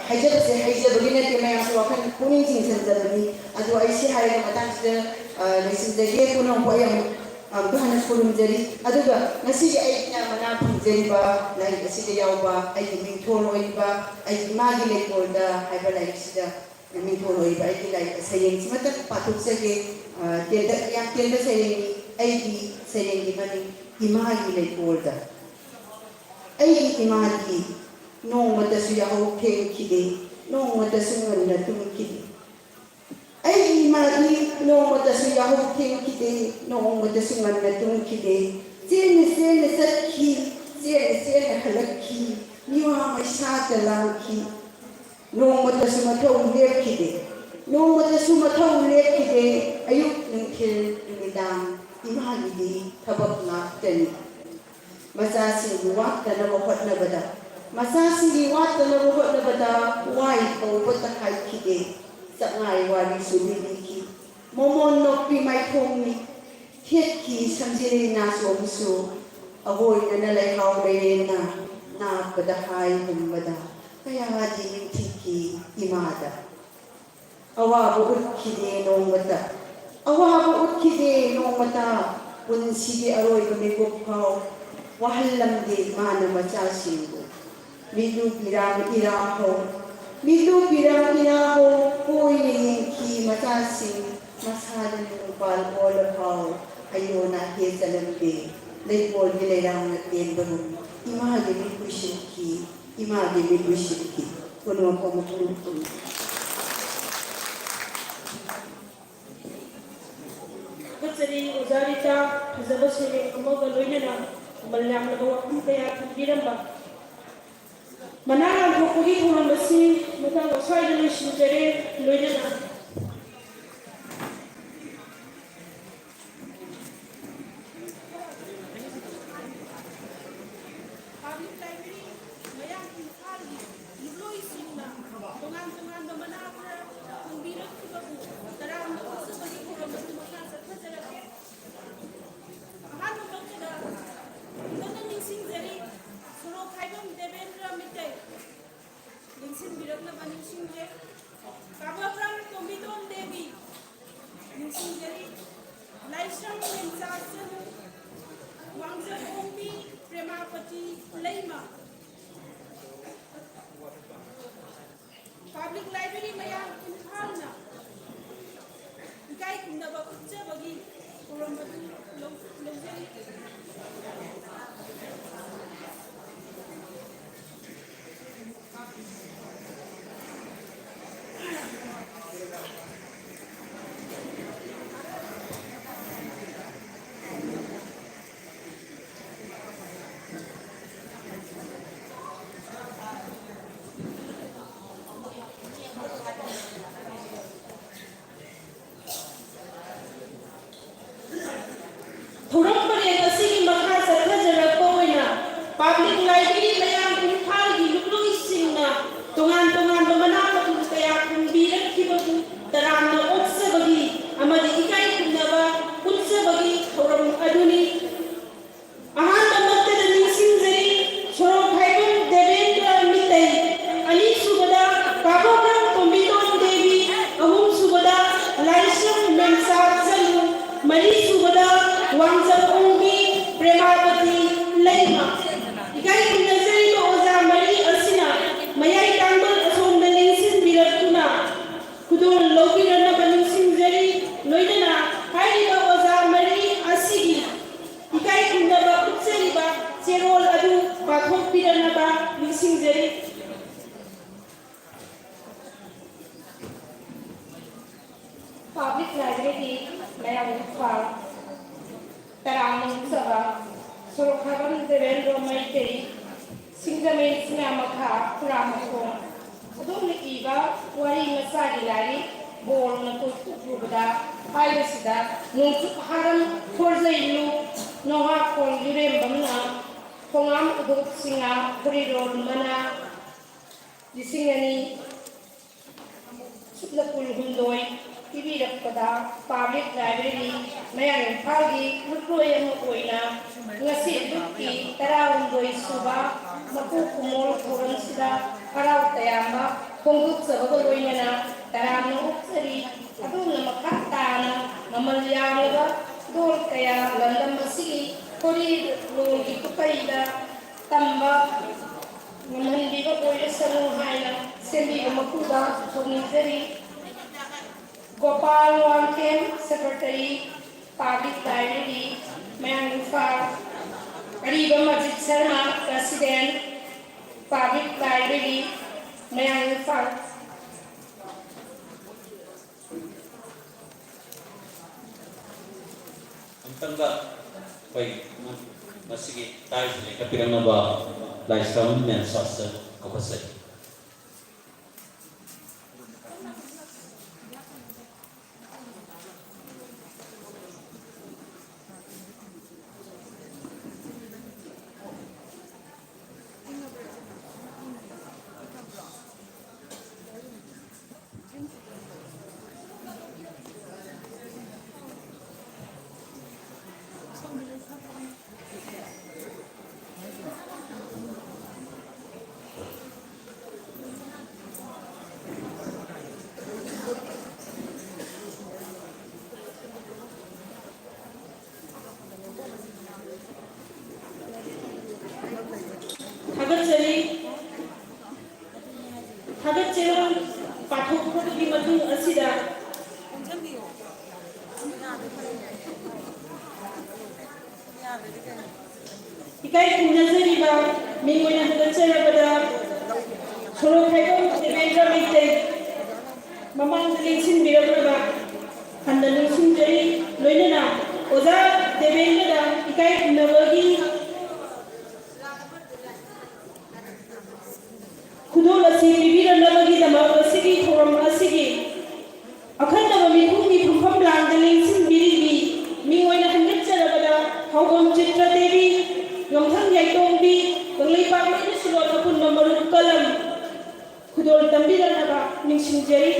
ꯍꯥꯏꯖꯕꯁꯦ ꯍꯩꯖꯕꯒꯤ ꯅꯠꯇꯦ, ꯃꯌꯥꯝꯁꯨ ꯋꯥꯈꯜ ꯄꯨꯛꯅꯤꯡ ꯆꯤꯡꯁꯤꯟꯖꯕꯅꯤ꯫ ꯑꯗꯣ ꯑꯩ ꯁꯤ ꯍꯥꯏꯔꯒ ꯃꯇꯥꯡꯁꯤꯗ ꯑ, ꯂꯣꯏꯁꯤꯟꯖꯒꯦ꯫ ꯄꯨꯝꯅꯃꯛꯄꯨ ꯑꯩ ꯑꯃꯨꯛ ꯑꯃꯨꯛꯀ ꯍꯟꯅ ꯈꯨꯔꯨꯝꯖꯔꯤ꯫ ꯑꯗꯨꯒ ꯉꯁꯤꯒꯤ ꯑꯩꯅ ꯃꯅꯥ ꯐꯪꯖꯔꯤꯕ ꯂꯥꯏꯔꯤꯛ ꯑꯁꯤꯗ ꯌꯥꯎꯕ ꯑꯩꯒꯤ ꯃꯤꯡꯊꯣꯜ ꯑꯣꯏꯔꯤꯕ ꯑꯩꯒꯤ ꯏꯃꯥꯒꯤ ꯂꯩꯀꯣꯜꯗ ꯍꯥꯏꯕ ꯂꯥꯏꯔꯤꯛꯁꯤꯗ ꯃꯤꯡꯊꯣꯜ ꯑꯣꯏꯔꯤꯕ ꯑꯩꯒꯤ ꯂꯥꯏꯔꯤꯛ ꯁꯩꯔꯦꯡꯁꯤꯃꯇꯪ ꯄꯥꯊꯣꯛꯆꯒꯦ꯫ ꯑ, ꯇꯦꯟꯇꯛ, ꯌꯥꯝ ꯇꯦꯟꯕ ꯁꯩꯔꯦꯡꯅꯤ꯫ ꯑꯩꯒꯤ ꯁꯩꯔꯦꯡꯒꯤ ꯃꯃꯤꯡ ꯏꯃꯥꯒꯤ ꯂꯩꯀꯣꯜꯗ꯫ ꯑꯩꯒꯤ ꯏꯃꯥꯗꯤ ꯅꯣꯡꯃꯇꯁꯨ ꯌꯥꯍꯧ ꯊꯦꯡꯈꯤꯗꯦ, ꯅꯣꯡꯃꯇꯁꯨ ꯉꯟꯅ ꯇꯨꯝꯈꯤꯗꯦ꯫ ꯑꯩꯒꯤ ꯏꯃꯥꯗꯤ ꯅꯣꯡꯃꯇꯁꯨ ꯌꯥꯍꯧ ꯊꯦꯡꯈꯤꯗꯦ, ꯅꯣꯡꯃꯇꯁꯨ ꯉꯟꯅ ꯇꯨꯝꯈꯤꯗꯦ꯫ ꯆꯦꯟꯅ ꯆꯦꯟꯅ ꯆꯠꯈꯤ, ꯆꯦꯟꯅ ꯆꯦꯟꯅ ꯍꯜꯂꯛꯈꯤ, ꯃꯤꯋꯥ ꯃꯩꯁꯥꯗ ꯂꯥꯡꯈꯤ꯫ ꯅꯣꯡꯃꯇꯁꯨ ꯃꯊꯧ ꯂꯦꯞꯈꯤꯗꯦ, ꯅꯣꯡꯃꯇꯁꯨ ꯃꯊꯧ ꯂꯦꯞꯈꯤꯗꯦ꯫ ꯑꯌꯨꯛ, ꯅꯨꯡꯊꯤꯜ, ꯅꯨꯃꯤꯗꯥꯡ ꯏꯃꯥꯒꯤꯗꯤ ꯊꯕꯛ ꯉꯥꯛꯇꯅꯤ꯫ ꯃꯆꯥꯁꯤꯡꯕꯨ ꯋꯥꯠꯇꯅꯕ ꯍꯣꯠꯅꯕꯗ, ꯃꯆꯥꯁꯤꯡꯒꯤ ꯋꯥꯠꯇꯅꯕ ꯍꯣꯠꯅꯕꯗ ꯋꯥꯏ ꯀꯧꯕꯇ ꯍꯥꯏꯈꯤꯗꯦ꯫ ꯆꯥꯛꯉꯥꯏ ꯋꯥꯔꯤꯁꯨ ꯂꯤꯕꯤꯈꯤ꯫ ꯃꯣꯃꯣꯟ ꯅꯣꯛꯄꯤ ꯃꯥꯏꯊꯣꯡꯅꯤ꯫ ꯊꯦꯠꯈꯤ ꯁꯝꯖꯤꯔꯤ ꯅꯥꯆꯣꯝꯁꯨ꯫ ꯑꯍꯣꯏꯅꯅ ꯂꯩꯍꯥꯎ ꯂꯩꯔꯦꯟꯅ ꯅꯥꯞꯄꯗ ꯍꯥꯏ ꯍꯨꯝꯕꯗ ꯀꯌꯥꯗꯤ ꯅꯤꯡꯊꯤꯈꯤ ꯏꯃꯥꯗ꯫ ꯑꯋꯥꯕ ꯎꯠꯈꯤꯗꯦ ꯅꯣꯡꯃꯇ, ꯑꯋꯥꯕ ꯎꯠꯈꯤꯗꯦ ꯅꯣꯡꯃꯇ꯫ ꯄꯨꯟꯁꯤꯒꯤ ꯑꯔꯣꯏꯕ ꯃꯤꯀꯨꯞ ꯐꯥꯎ ꯋꯥꯍꯜꯂꯝꯗꯦ ꯏꯃꯥꯅ ꯃꯆꯥꯁꯤꯡꯕꯨ꯫ ꯃꯤꯠꯂꯨ ꯄꯤꯔꯥꯡ ꯏꯔꯥ ꯍꯧ, ꯃꯤꯠꯂꯨ ꯄꯤꯔꯥꯡ ꯏꯔꯥ ꯍꯧ ꯀꯣꯏꯅ ꯌꯦꯡꯈꯤ ꯃꯆꯥꯁꯤꯡ꯫ ꯃꯁꯥꯗ ꯅꯨꯡꯄꯥꯜ ꯑꯣꯜꯂ ꯐꯥꯎ ꯑꯌꯣꯟ ꯑꯍꯦ ꯆꯠꯂꯝꯗꯦ꯫ ꯂꯩꯀꯣꯜꯒꯤ ꯂꯩꯔꯥꯡꯅ ꯇꯦꯟꯕꯒꯨꯝ ꯏꯃꯥꯒꯤ ꯃꯤꯠ ꯎꯏꯁꯤꯟꯈꯤ, ꯏꯃꯥꯒꯤ ꯃꯤꯠ ꯎꯏꯁꯤꯟꯈꯤ꯫ ꯀꯨꯟꯃꯥꯄꯟ ꯃꯄꯨꯡ ꯀꯨꯟ꯫ ꯊꯥꯒꯠꯆꯔꯤ ꯑꯣꯖꯥ ꯔꯤꯇꯥ, ꯐꯖꯕ ꯁꯩꯔꯦꯡ ꯑꯃꯒ ꯂꯣꯏꯅꯅ ꯃꯃꯜ ꯌꯥꯝꯂꯕ ꯋꯥꯐꯝ ꯀꯌꯥ ꯊꯝꯕꯤꯔꯝꯕ꯫ ꯃꯅꯥ ꯂꯥꯟꯊꯣꯛꯄꯒꯤ ꯊꯧꯔꯝ ꯑꯁꯤ ꯃꯇꯥꯡ ꯑꯁ꯭ꯋꯥꯏꯗ ꯂꯣꯏꯁꯤꯟꯖꯔꯦ꯫ ꯂꯣꯏꯅꯅ Public Library ꯃꯌꯥꯡ ꯏꯝꯐꯥꯜꯒꯤ ꯂꯨꯞꯂꯣꯏꯁꯤꯡꯅ ꯇꯣꯉꯥꯟ ꯇꯣꯉꯥꯟꯕ ꯃꯅꯥ ꯈꯔ ꯊꯝꯕꯤꯔꯛꯈꯤꯕꯕꯨ ꯇꯔꯥꯝꯅ ꯑꯣꯛꯆꯕꯒꯤ ꯊꯧꯔꯝ ꯑꯗꯨ ꯃꯈꯥ ꯆꯠꯊꯖꯔꯛꯀꯦ꯫ ꯑꯍꯥꯟꯕꯃꯛꯇꯗ ꯈꯨꯗꯝꯅ ꯅꯤꯡꯁꯤꯡꯖꯔꯤ, ꯁꯣꯔꯣꯛ ꯈꯥꯏꯕꯝ ꯗꯦꯕꯦꯟꯗ꯭ꯔ ꯃꯤꯇꯩ ꯂꯦꯡꯁꯤꯟꯕꯤꯔꯛꯅꯕ ꯅꯤꯡꯁꯤꯡꯖꯩ꯫ ꯀꯥꯕꯝꯔꯝ ꯇꯣꯝꯕꯤꯇꯣꯟ ꯗꯦꯕꯤ ꯅꯤꯡꯁꯤꯡꯖꯔꯤ꯫ ꯂꯥꯏꯁ꯭ꯔꯝ ꯃꯦꯝꯆꯥ ꯆꯅꯨ, ꯋꯥꯡꯖꯈꯣꯡꯕꯤ ꯄ꯭ꯔꯦꯃꯥꯄꯇꯤ ꯂꯩꯃ꯫ Public Library ꯃꯌꯥꯝ ꯏꯝꯐꯥꯜꯅ ꯏꯀꯥꯏ ꯈꯨꯝꯅꯕ ꯎꯠꯆꯕꯒꯤ ꯊꯧꯔꯝ ꯑꯗꯨ ꯂꯧ-, ꯂꯧꯖꯔꯤ꯫ ꯁꯤꯡꯖꯔꯤ꯫ Public Library, ꯃꯌꯥꯡ ꯏꯝꯐꯥꯜ꯫ ꯇꯔꯥꯃꯨꯛ ꯆꯕ ꯁꯣꯔꯣꯛꯈꯥꯕꯝ ꯗꯦꯕꯦꯟꯗ꯭ꯔꯣ ꯃꯩꯇꯩ, ꯁꯤꯡꯖꯃꯩ ꯆꯤꯡꯌꯥ ꯃꯈꯥ ꯈꯨꯔꯥ ꯃꯈꯣꯡ꯫ ꯑꯗꯣꯝꯅ ꯏꯕ ꯋꯥꯔꯤ ꯃꯆꯥꯒꯤ ꯂꯥꯏꯔꯤꯛ ꯕꯣꯜꯅ ꯀꯣꯏꯊꯣꯛꯂꯨꯕꯗ ꯍꯥꯏꯕꯁꯤꯗ ꯅꯣꯡꯆꯨꯞ ꯍꯥꯔꯝ ꯈꯣꯔꯖꯩꯂꯨ ꯅꯣꯍꯥꯈꯣꯜ ꯌꯨꯔꯦꯝꯕꯝꯅ ꯈꯣꯡꯉꯥꯝ ꯎꯗꯣꯛ ꯆꯤꯡꯉꯥ ꯐꯨꯔꯤꯔꯣꯜ ꯃꯅꯥ ꯂꯤꯁꯤꯡ ꯑꯅꯤ ꯁꯨꯞꯅ ꯀꯨꯟꯍꯨꯝꯗꯣꯏ ꯄꯤꯕꯤꯔꯛꯄꯗ Public Library ꯃꯌꯥꯡ ꯏꯝꯐꯥꯜꯒꯤ ꯃꯤꯑꯣꯏ ꯑꯃ ꯑꯣꯏꯅ ꯉꯁꯤ ꯑꯌꯨꯛꯀꯤ ꯇꯔꯥꯍꯨꯝꯗꯣꯏ ꯁꯨꯕ ꯃꯀꯨ ꯀꯨꯃꯣꯜ ꯊꯧꯔꯝꯁꯤꯗ ꯍꯔꯥꯎ ꯇꯌꯥꯝꯕ ꯐꯣꯡꯗꯣꯛꯆꯕꯒ ꯂꯣꯏꯅꯅ ꯇꯔꯥꯝꯅ ꯑꯣꯛꯆꯔꯤ꯫ ꯑꯗꯣꯝꯅ ꯃꯈꯥ ꯇꯥꯅ ꯃꯃꯜ ꯌꯥꯝꯂꯕ ꯈꯨꯗꯣꯜ ꯀꯌꯥ ꯂꯝꯗꯝ ꯑꯁꯤꯒꯤ ꯈꯣꯔꯤ ꯂꯣꯟꯒꯤ ꯈꯨꯠꯀꯩꯗ ꯇꯝꯕ ꯉꯝꯍꯟꯕꯤꯕ ꯑꯣꯏꯔꯁꯅꯨ ꯍꯥꯏꯅ ꯁꯦꯝꯕꯤꯕ ꯃꯄꯨꯗ ꯊꯧꯅꯤꯖꯔꯤ꯫ Gopal Wangkhem, Secretary, Public Library, ꯃꯌꯥꯡ ꯏꯝꯐꯥꯜ꯫ ꯑꯔꯤꯕꯝ Ajit Sharma, President, Public Library, ꯃꯌꯥꯡ ꯏꯝꯐꯥꯜ꯫ ꯑꯃꯨꯛꯇꯪꯒ ꯑꯩꯈꯣꯏ ꯃꯁꯤꯒꯤ ꯇꯥꯏꯁꯤ ꯂꯤꯡꯈꯠꯄꯤꯔꯛꯅꯕ ꯂꯥꯏꯁ꯭ꯔꯝ ꯃꯦꯝ ꯁꯥꯔꯁꯦ ꯀꯧꯈꯠꯆꯔꯤ꯫ ꯊꯥꯒꯠꯆꯔꯤ꯫ ꯊꯥꯒꯠ ꯆꯦꯔꯣꯜ ꯄꯥꯊꯣꯛꯄꯒꯤ ꯃꯇꯨꯡ ꯑꯁꯤꯗ ꯏꯀꯥꯏ ꯈꯨꯝꯅꯖꯔꯤ꯫ ꯃꯤꯡ ꯑꯣꯏꯅ ꯍꯟꯒꯠꯆꯔꯕꯗ ꯁꯣꯔꯣꯛ ꯍꯥꯏꯕꯝ ꯗꯦꯕꯦꯟꯗ꯭ꯔ ꯃꯩꯇꯩ ꯃꯃꯥꯡꯗ ꯂꯦꯡꯁꯤꯟꯕꯤꯔꯛꯅꯕ ꯍꯟꯅ ꯅꯤꯡꯁꯤꯡꯖꯔꯤ꯫ ꯂꯣꯏꯅꯅ ꯑꯣꯖꯥ ꯗꯦꯕꯦꯟꯗ꯭ꯔꯗ ꯏꯀꯥꯏ ꯈꯨꯝꯅꯕꯒꯤ ꯈꯨꯗꯣꯜ ꯑꯁꯤ ꯄꯤꯕꯤꯔꯛꯅꯕꯒꯤꯗꯃꯛ ꯉꯁꯤꯒꯤ ꯊꯧꯔꯝ ꯑꯁꯤꯒꯤ ꯑꯈꯟꯅꯕ ꯃꯤꯊꯨꯡꯒꯤ ꯐꯝꯐꯝ ꯂꯥꯡꯗ ꯂꯦꯡꯁꯤꯟꯕꯤꯔꯤꯕꯤ ꯃꯤꯡ ꯑꯣꯏꯅ ꯍꯟꯒꯠꯆꯔꯕꯗ ꯍꯥꯎꯕꯝ ꯆꯤꯇ꯭ꯔ ꯗꯦꯕꯤ, ꯌꯣꯡꯊꯪ ꯌꯥꯏꯇꯣꯡꯕꯤ, ꯀꯪꯂꯩꯄꯥꯛ ꯂꯣꯏꯅ ꯁꯤꯂꯣꯟ ꯑꯄꯨꯟꯕ ꯃꯔꯨꯞ ꯀꯂꯝ ꯈꯨꯗꯣꯜ ꯇꯝꯕꯤꯔꯛꯅꯕ ꯅꯤꯡꯁꯤꯡꯖꯔꯤ꯫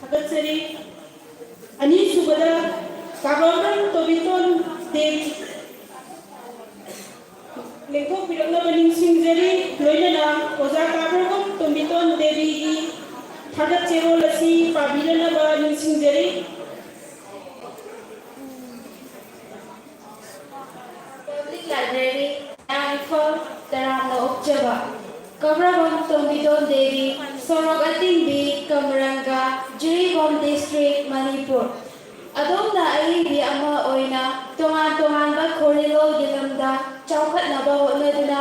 ꯊꯥꯒꯠꯆꯔꯤ꯫ ꯑꯅꯤꯁꯨꯕꯗ ꯀꯥꯕꯝꯕꯝ ꯇꯣꯕꯤꯇꯣꯟ ꯗꯦꯕꯤ ꯂꯦꯡꯊꯣꯛꯄꯤꯔꯛꯅꯕ ꯅꯤꯡꯁꯤꯡꯖꯔꯤ꯫ ꯂꯣꯏꯅꯅ ꯑꯣꯖꯥ ꯀꯥꯕꯝꯕꯝ ꯇꯣꯕꯤꯇꯣꯟ ꯗꯦꯕꯤꯒꯤ ꯊꯥꯒꯠ ꯆꯦꯔꯣꯜ ꯑꯁꯤ ꯄꯥꯕꯤꯔꯅꯕ ꯅꯤꯡꯁꯤꯡꯖꯔꯤ꯫ Public Library, ꯏꯝꯐꯥꯜ, ꯇꯔꯥꯝꯅ ꯑꯣꯛꯆꯕ꯫ ꯀꯕ꯭ꯔꯕꯝ ꯇꯣꯝꯕꯤꯗꯣꯟ ꯗꯦꯕꯤ, ꯁꯣꯔꯣꯛ ꯑꯇꯤꯡꯕꯤ, ꯀꯝꯔꯪꯒ, ꯖꯤꯔꯤꯕꯥꯝ District, ꯃꯅꯤꯄꯨꯔ꯫ ꯑꯗꯣꯝꯅ ꯑꯏꯕꯤ ꯑꯃ ꯑꯣꯏꯅ ꯇꯣꯉꯥꯟ ꯇꯣꯉꯥꯟꯕ ꯈꯣꯔꯤꯂꯣꯜꯒꯤ ꯂꯝꯗ ꯆꯥꯎꯈꯠꯅꯕ ꯍꯣꯠꯅꯗꯨꯅ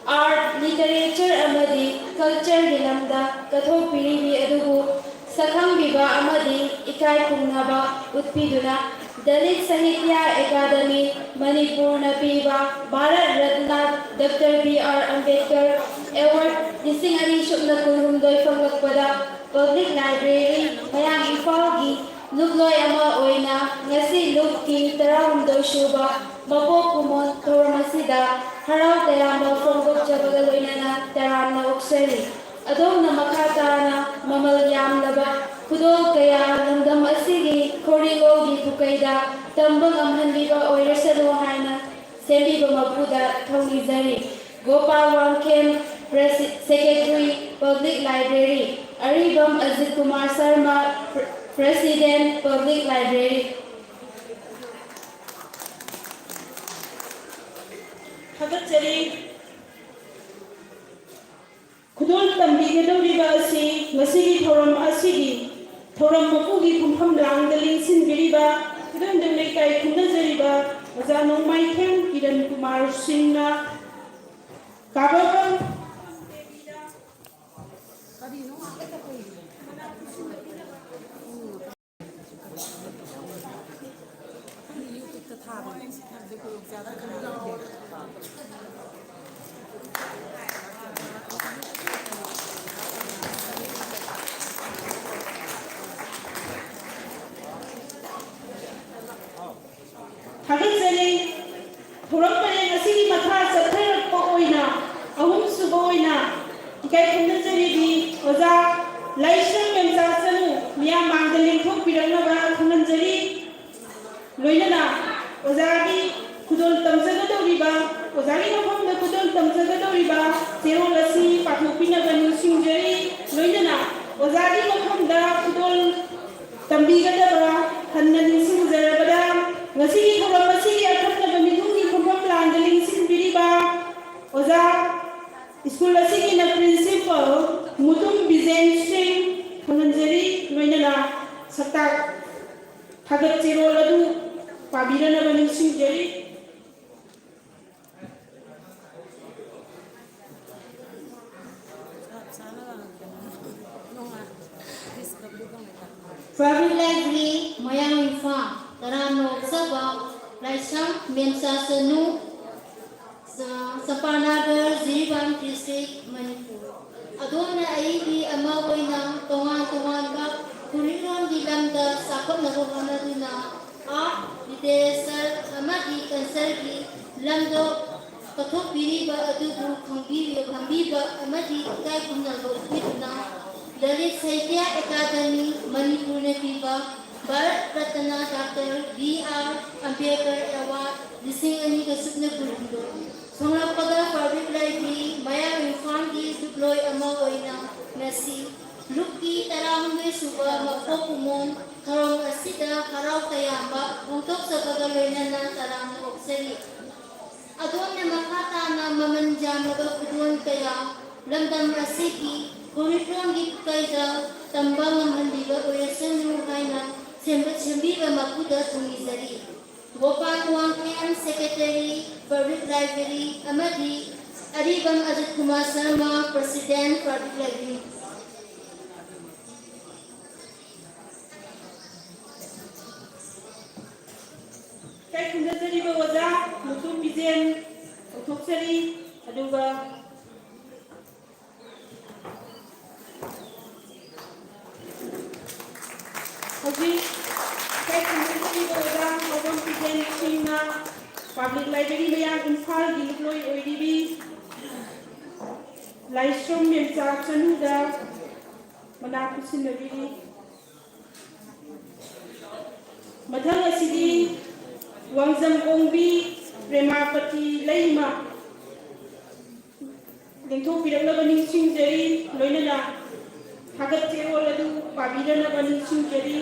art, literature ꯑꯃꯗꯤ cultureꯒꯤ ꯂꯝꯗ ꯀꯠꯊꯣꯛꯄꯤꯔꯤꯕꯤ ꯑꯗꯨꯕꯨ ꯁꯛꯈꯪꯕꯤꯕ ꯑꯃꯗꯤ ꯏꯀꯥꯏ ꯈꯨꯝꯅꯕ ꯎꯠꯄꯤꯗꯨꯅ Dalit Sahitya Academy ꯃꯅꯤꯄꯨꯔꯅ ꯄꯤꯕ Bharat Ratna doctor B R Ambedkar Award ꯂꯤꯁꯤꯡ ꯑꯅꯤ ꯁꯨꯞꯅ ꯀꯨꯟꯍꯨꯝꯗꯣꯏ ꯐꯪꯂꯛꯄꯗ Public Library ꯃꯌꯥꯡ ꯏꯝꯐꯥꯜꯒꯤ ꯂꯨꯞꯂꯣꯏ ꯑꯃ ꯑꯣꯏꯅ ꯉꯁꯤ ꯂꯨꯞꯀꯤ ꯇꯔꯥꯍꯨꯝꯗꯣꯏ ꯁꯨꯕ ꯃꯄꯣꯛ ꯀꯨꯝꯑꯣꯟ ꯊꯧꯔꯝ ꯑꯁꯤꯗ ꯍꯔꯥꯎ ꯇꯌꯥꯝꯕ ꯐꯣꯡꯗꯣꯛꯆꯕꯒ ꯂꯣꯏꯅꯅ ꯇꯔꯥꯝꯅ ꯑꯣꯛꯆꯔꯤ꯫ ꯑꯗꯣꯝꯅ ꯃꯈꯥ ꯇꯥꯅ ꯃꯃꯜ ꯌꯥꯝꯂꯕ ꯈꯨꯗꯣꯜ ꯀꯌꯥ ꯂꯝꯗꯝ ꯑꯁꯤꯒꯤ ꯈꯣꯔꯤꯂꯣꯜꯒꯤ ꯄꯨꯀꯩꯗ ꯇꯝꯕ ꯉꯝꯍꯟꯕꯤꯕ ꯑꯣꯏꯔꯁꯅꯨ ꯍꯥꯏꯅ ꯁꯦꯝꯕꯤꯕ ꯃꯄꯨꯗ ꯊꯧꯅꯤꯖꯔꯤ꯫ Gopal Wangkhem, Presi-, Secretary, Public Library, ꯑꯔꯤꯕꯝ Ajit Kumar Sharma, Pre-, President, Public Library꯫ ꯊꯥꯒꯠꯆꯔꯤ꯫ ꯈꯨꯗꯣꯜ ꯇꯝꯕꯤꯒꯗꯧꯔꯤꯕ ꯑꯁꯤ ꯉꯁꯤꯒꯤ ꯊꯧꯔꯝ ꯑꯁꯤꯒꯤ ꯊꯧꯔꯝ ꯃꯄꯨꯒꯤ ꯐꯝꯐꯝ ꯂꯥꯡꯗ ꯂꯦꯡꯁꯤꯟꯕꯤꯔꯤꯕ ꯈꯨꯗꯣꯜꯗꯝ ꯂꯩꯀꯥꯏ ꯈꯪꯅꯖꯔꯤꯕ ꯑꯣꯖꯥ ꯅꯣꯡꯃꯥꯏꯊꯦꯝ ꯀꯤꯔꯟ ꯀꯨꯃꯥꯔ ꯁꯤꯡꯅ ꯀꯥꯕꯝ ꯊꯥꯒꯠꯆꯔꯤ꯫ ꯊꯧꯔꯝ ꯄꯔꯦꯡ ꯑꯁꯤꯒꯤ ꯃꯈꯥ ꯆꯠꯊꯔꯛꯄ ꯑꯣꯏꯅ ꯑꯍꯨꯝꯁꯨꯕ ꯑꯣꯏꯅ ꯏꯀꯥꯏ ꯈꯨꯝꯅꯖꯔꯤꯕꯤ ꯑꯣꯖꯥ ꯂꯥꯏꯁ꯭ꯔꯝ ꯃꯦꯝꯆꯥ ꯆꯅꯨ ꯃꯤꯌꯥꯝ ꯃꯥꯡꯗ ꯂꯦꯡꯊꯣꯛꯄꯤꯔꯛꯅꯕ ꯈꯪꯍꯟꯖꯔꯤ꯫ ꯂꯣꯏꯅꯅ ꯑꯣꯖꯥꯒꯤ ꯈꯨꯗꯣꯜ ꯇꯝꯖꯒꯗꯧꯔꯤꯕ, ꯑꯣꯖꯥꯒꯤ ꯃꯐꯝꯗ ꯈꯨꯗꯣꯜ ꯇꯝꯖꯒꯗꯧꯔꯤꯕ ꯆꯦꯔꯣꯜ ꯑꯁꯤ ꯄꯥꯊꯣꯛꯄꯤꯅꯕ ꯅꯤꯡꯁꯤꯡꯖꯔꯤ꯫ ꯂꯣꯏꯅꯅ ꯑꯣꯖꯥꯒꯤ ꯃꯐꯝꯗ ꯈꯨꯗꯣꯜ ꯇꯝꯕꯤꯒꯗꯕ ꯍꯟꯅ ꯅꯤꯡꯁꯤꯡꯖꯔꯕꯗ, ꯉꯁꯤꯒꯤ ꯊꯧꯔꯝ ꯑꯁꯤꯒꯤ ꯑꯈꯟꯅꯕ ꯃꯤꯊꯨꯡꯒꯤ ꯐꯝꯐꯝ ꯂꯥꯡꯗ ꯂꯦꯡꯁꯤꯟꯕꯤꯔꯤꯕ ꯑꯣꯖꯥ, ꯁ꯭ꯀꯨꯜ ꯑꯁꯤꯒꯤꯅ Principal ꯃꯨꯇꯨꯝ ꯕꯤꯖꯦꯟ ꯁꯤꯡ ꯈꯪꯍꯟꯖꯔꯤ꯫ ꯂꯣꯏꯅꯅ ꯁꯛꯇꯥꯛ ꯊꯥꯒꯠ ꯆꯦꯔꯣꯜ ꯑꯗꯨ ꯄꯥꯕꯤꯔꯅꯕ ꯅꯤꯡꯁꯤꯡꯖꯔꯤ꯫ Public Library, ꯃꯣꯏꯔꯥꯡ ꯏꯝꯐꯥꯜ, ꯇꯔꯥꯃꯔꯤ ꯁꯨꯕ, ꯂꯥꯏꯁ꯭ꯔꯝ ꯃꯦꯝꯆꯥ ꯆꯅꯨ, ꯆ-, ꯆꯝꯄꯥꯅꯒꯔ, ꯖꯤꯔꯤꯕꯥꯝ district, ꯃꯅꯤꯄꯨꯔ꯫ ꯑꯗꯣꯝꯅ ꯑꯏꯕꯤ ꯑꯃ ꯑꯣꯏꯅ ꯇꯣꯉꯥꯟ ꯇꯣꯉꯥꯟꯕ ꯐꯨꯔꯤꯠꯂꯣꯟꯒꯤ ꯂꯝꯗ ꯆꯥꯎꯈꯠꯅꯕ ꯍꯣꯠꯅꯗꯨꯅ art, literature ꯑꯃꯗꯤ cultureꯒꯤ ꯂꯝꯗ ꯀꯠꯊꯣꯛꯄꯤꯔꯤꯕ ꯑꯗꯨꯕꯨ ꯈꯪꯕꯤ-, ꯈꯪꯕꯤꯕ ꯑꯃꯗꯤ ꯏꯀꯥꯏ ꯈꯨꯝꯅꯕ ꯎꯠꯄꯤꯗꯨꯅ ꯂꯂꯤꯠ ꯁꯥꯍꯤꯇ꯭ꯌ ꯑꯦꯀꯥꯗꯃꯤ ꯃꯅꯤꯄꯨꯔꯅ ꯄꯤꯕ Bharat Ratna doctor B R Ambedkar Award ꯂꯤꯁꯤꯡ ꯑꯅꯤꯒ ꯁꯨꯞꯅ ꯀꯨꯟꯍꯨꯝꯗꯣꯏ꯫ ꯁꯣꯛꯂꯛꯄꯗ Public Library ꯃꯌꯥꯡ ꯏꯝꯐꯥꯜꯒꯤ ꯂꯨꯞꯂꯣꯏ ꯑꯃ ꯑꯣꯏꯅ ꯉꯁꯤ ꯂꯨꯞꯀꯤ ꯇꯔꯥꯍꯨꯝꯗꯣꯏ ꯁꯨꯕ ꯃꯄꯣꯛ ꯀꯨꯝꯑꯣꯟ ꯊꯧꯔꯝ ꯑꯁꯤꯗ ꯍꯔꯥꯎ ꯇꯌꯥꯝꯕ ꯐꯣꯡꯗꯣꯛꯆꯕꯒ ꯂꯣꯏꯅꯅ ꯇꯔꯥꯝꯅ ꯑꯣꯛꯆꯔꯤ꯫ ꯑꯗꯣꯝꯅ ꯃꯈꯥ ꯇꯥꯅ ꯃꯃꯜ ꯌꯥꯝꯂꯕ ꯈꯨꯗꯣꯜ ꯀꯌꯥ ꯂꯝꯗꯝ ꯑꯁꯤꯒꯤ ꯐꯨꯔꯨꯞꯂꯣꯟꯒꯤ ꯀꯩꯗ ꯇꯝꯕ ꯉꯝꯍꯟꯕꯤꯕ ꯑꯣꯏꯔꯁꯅꯨ ꯍꯥꯏꯅ ꯁꯦꯝꯕ-, ꯁꯦꯝꯕꯤꯕ ꯃꯄꯨꯗ ꯊꯧꯅꯤꯖꯔꯤ꯫ Gopal Wangkhem, Secretary, Public Library, ꯑꯃꯗꯤ ꯑꯔꯤꯕꯝ Ajit Kumar Sharma, President, Public Library꯫ ꯏꯀꯥꯏ ꯈꯨꯝꯅꯖꯔꯤꯕ ꯑꯣꯖꯥ ꯃꯨꯇꯨꯝ ꯕꯤꯖꯦꯟ ꯀꯧꯊꯣꯛꯆꯔꯤ꯫ ꯑꯗꯨꯒ ꯍꯧꯖꯤꯛ ꯏꯀꯥꯏ ꯈꯨꯝꯅꯖꯔꯤꯕ ꯑꯣꯖꯥ ꯃꯨꯇꯨꯝ ꯕꯤꯖꯦꯟ ꯁꯤꯡꯅ Public Library ꯃꯌꯥꯡ ꯏꯝꯐꯥꯜꯒꯤ ꯂꯨꯞꯂꯣꯏ ꯑꯣꯏꯔꯤꯕꯤ ꯂꯥꯏꯁ꯭ꯔꯝ ꯃꯦꯝꯆꯥ ꯆꯅꯨꯗ ꯃꯅꯥ ꯈꯨꯠꯁꯤꯟꯅꯕꯤꯔꯤ꯫ ꯃꯊꯪ ꯑꯁꯤꯗꯤ ꯋꯥꯡꯖꯝ ꯑꯣꯡꯕꯤ ꯄ꯭ꯔꯦꯃꯥꯄꯇꯤ ꯂꯩꯃ ꯂꯦꯡꯊꯣꯛꯄꯤꯔꯛꯅꯕ ꯅꯤꯡꯁꯤꯡꯖꯔꯤ, ꯂꯣꯏꯅꯅ ꯊꯥꯒꯠ ꯆꯦꯔꯣꯜ ꯑꯗꯨ ꯄꯥꯕꯤꯔꯅꯕ ꯅꯤꯡꯁꯤꯡꯖꯔꯤ,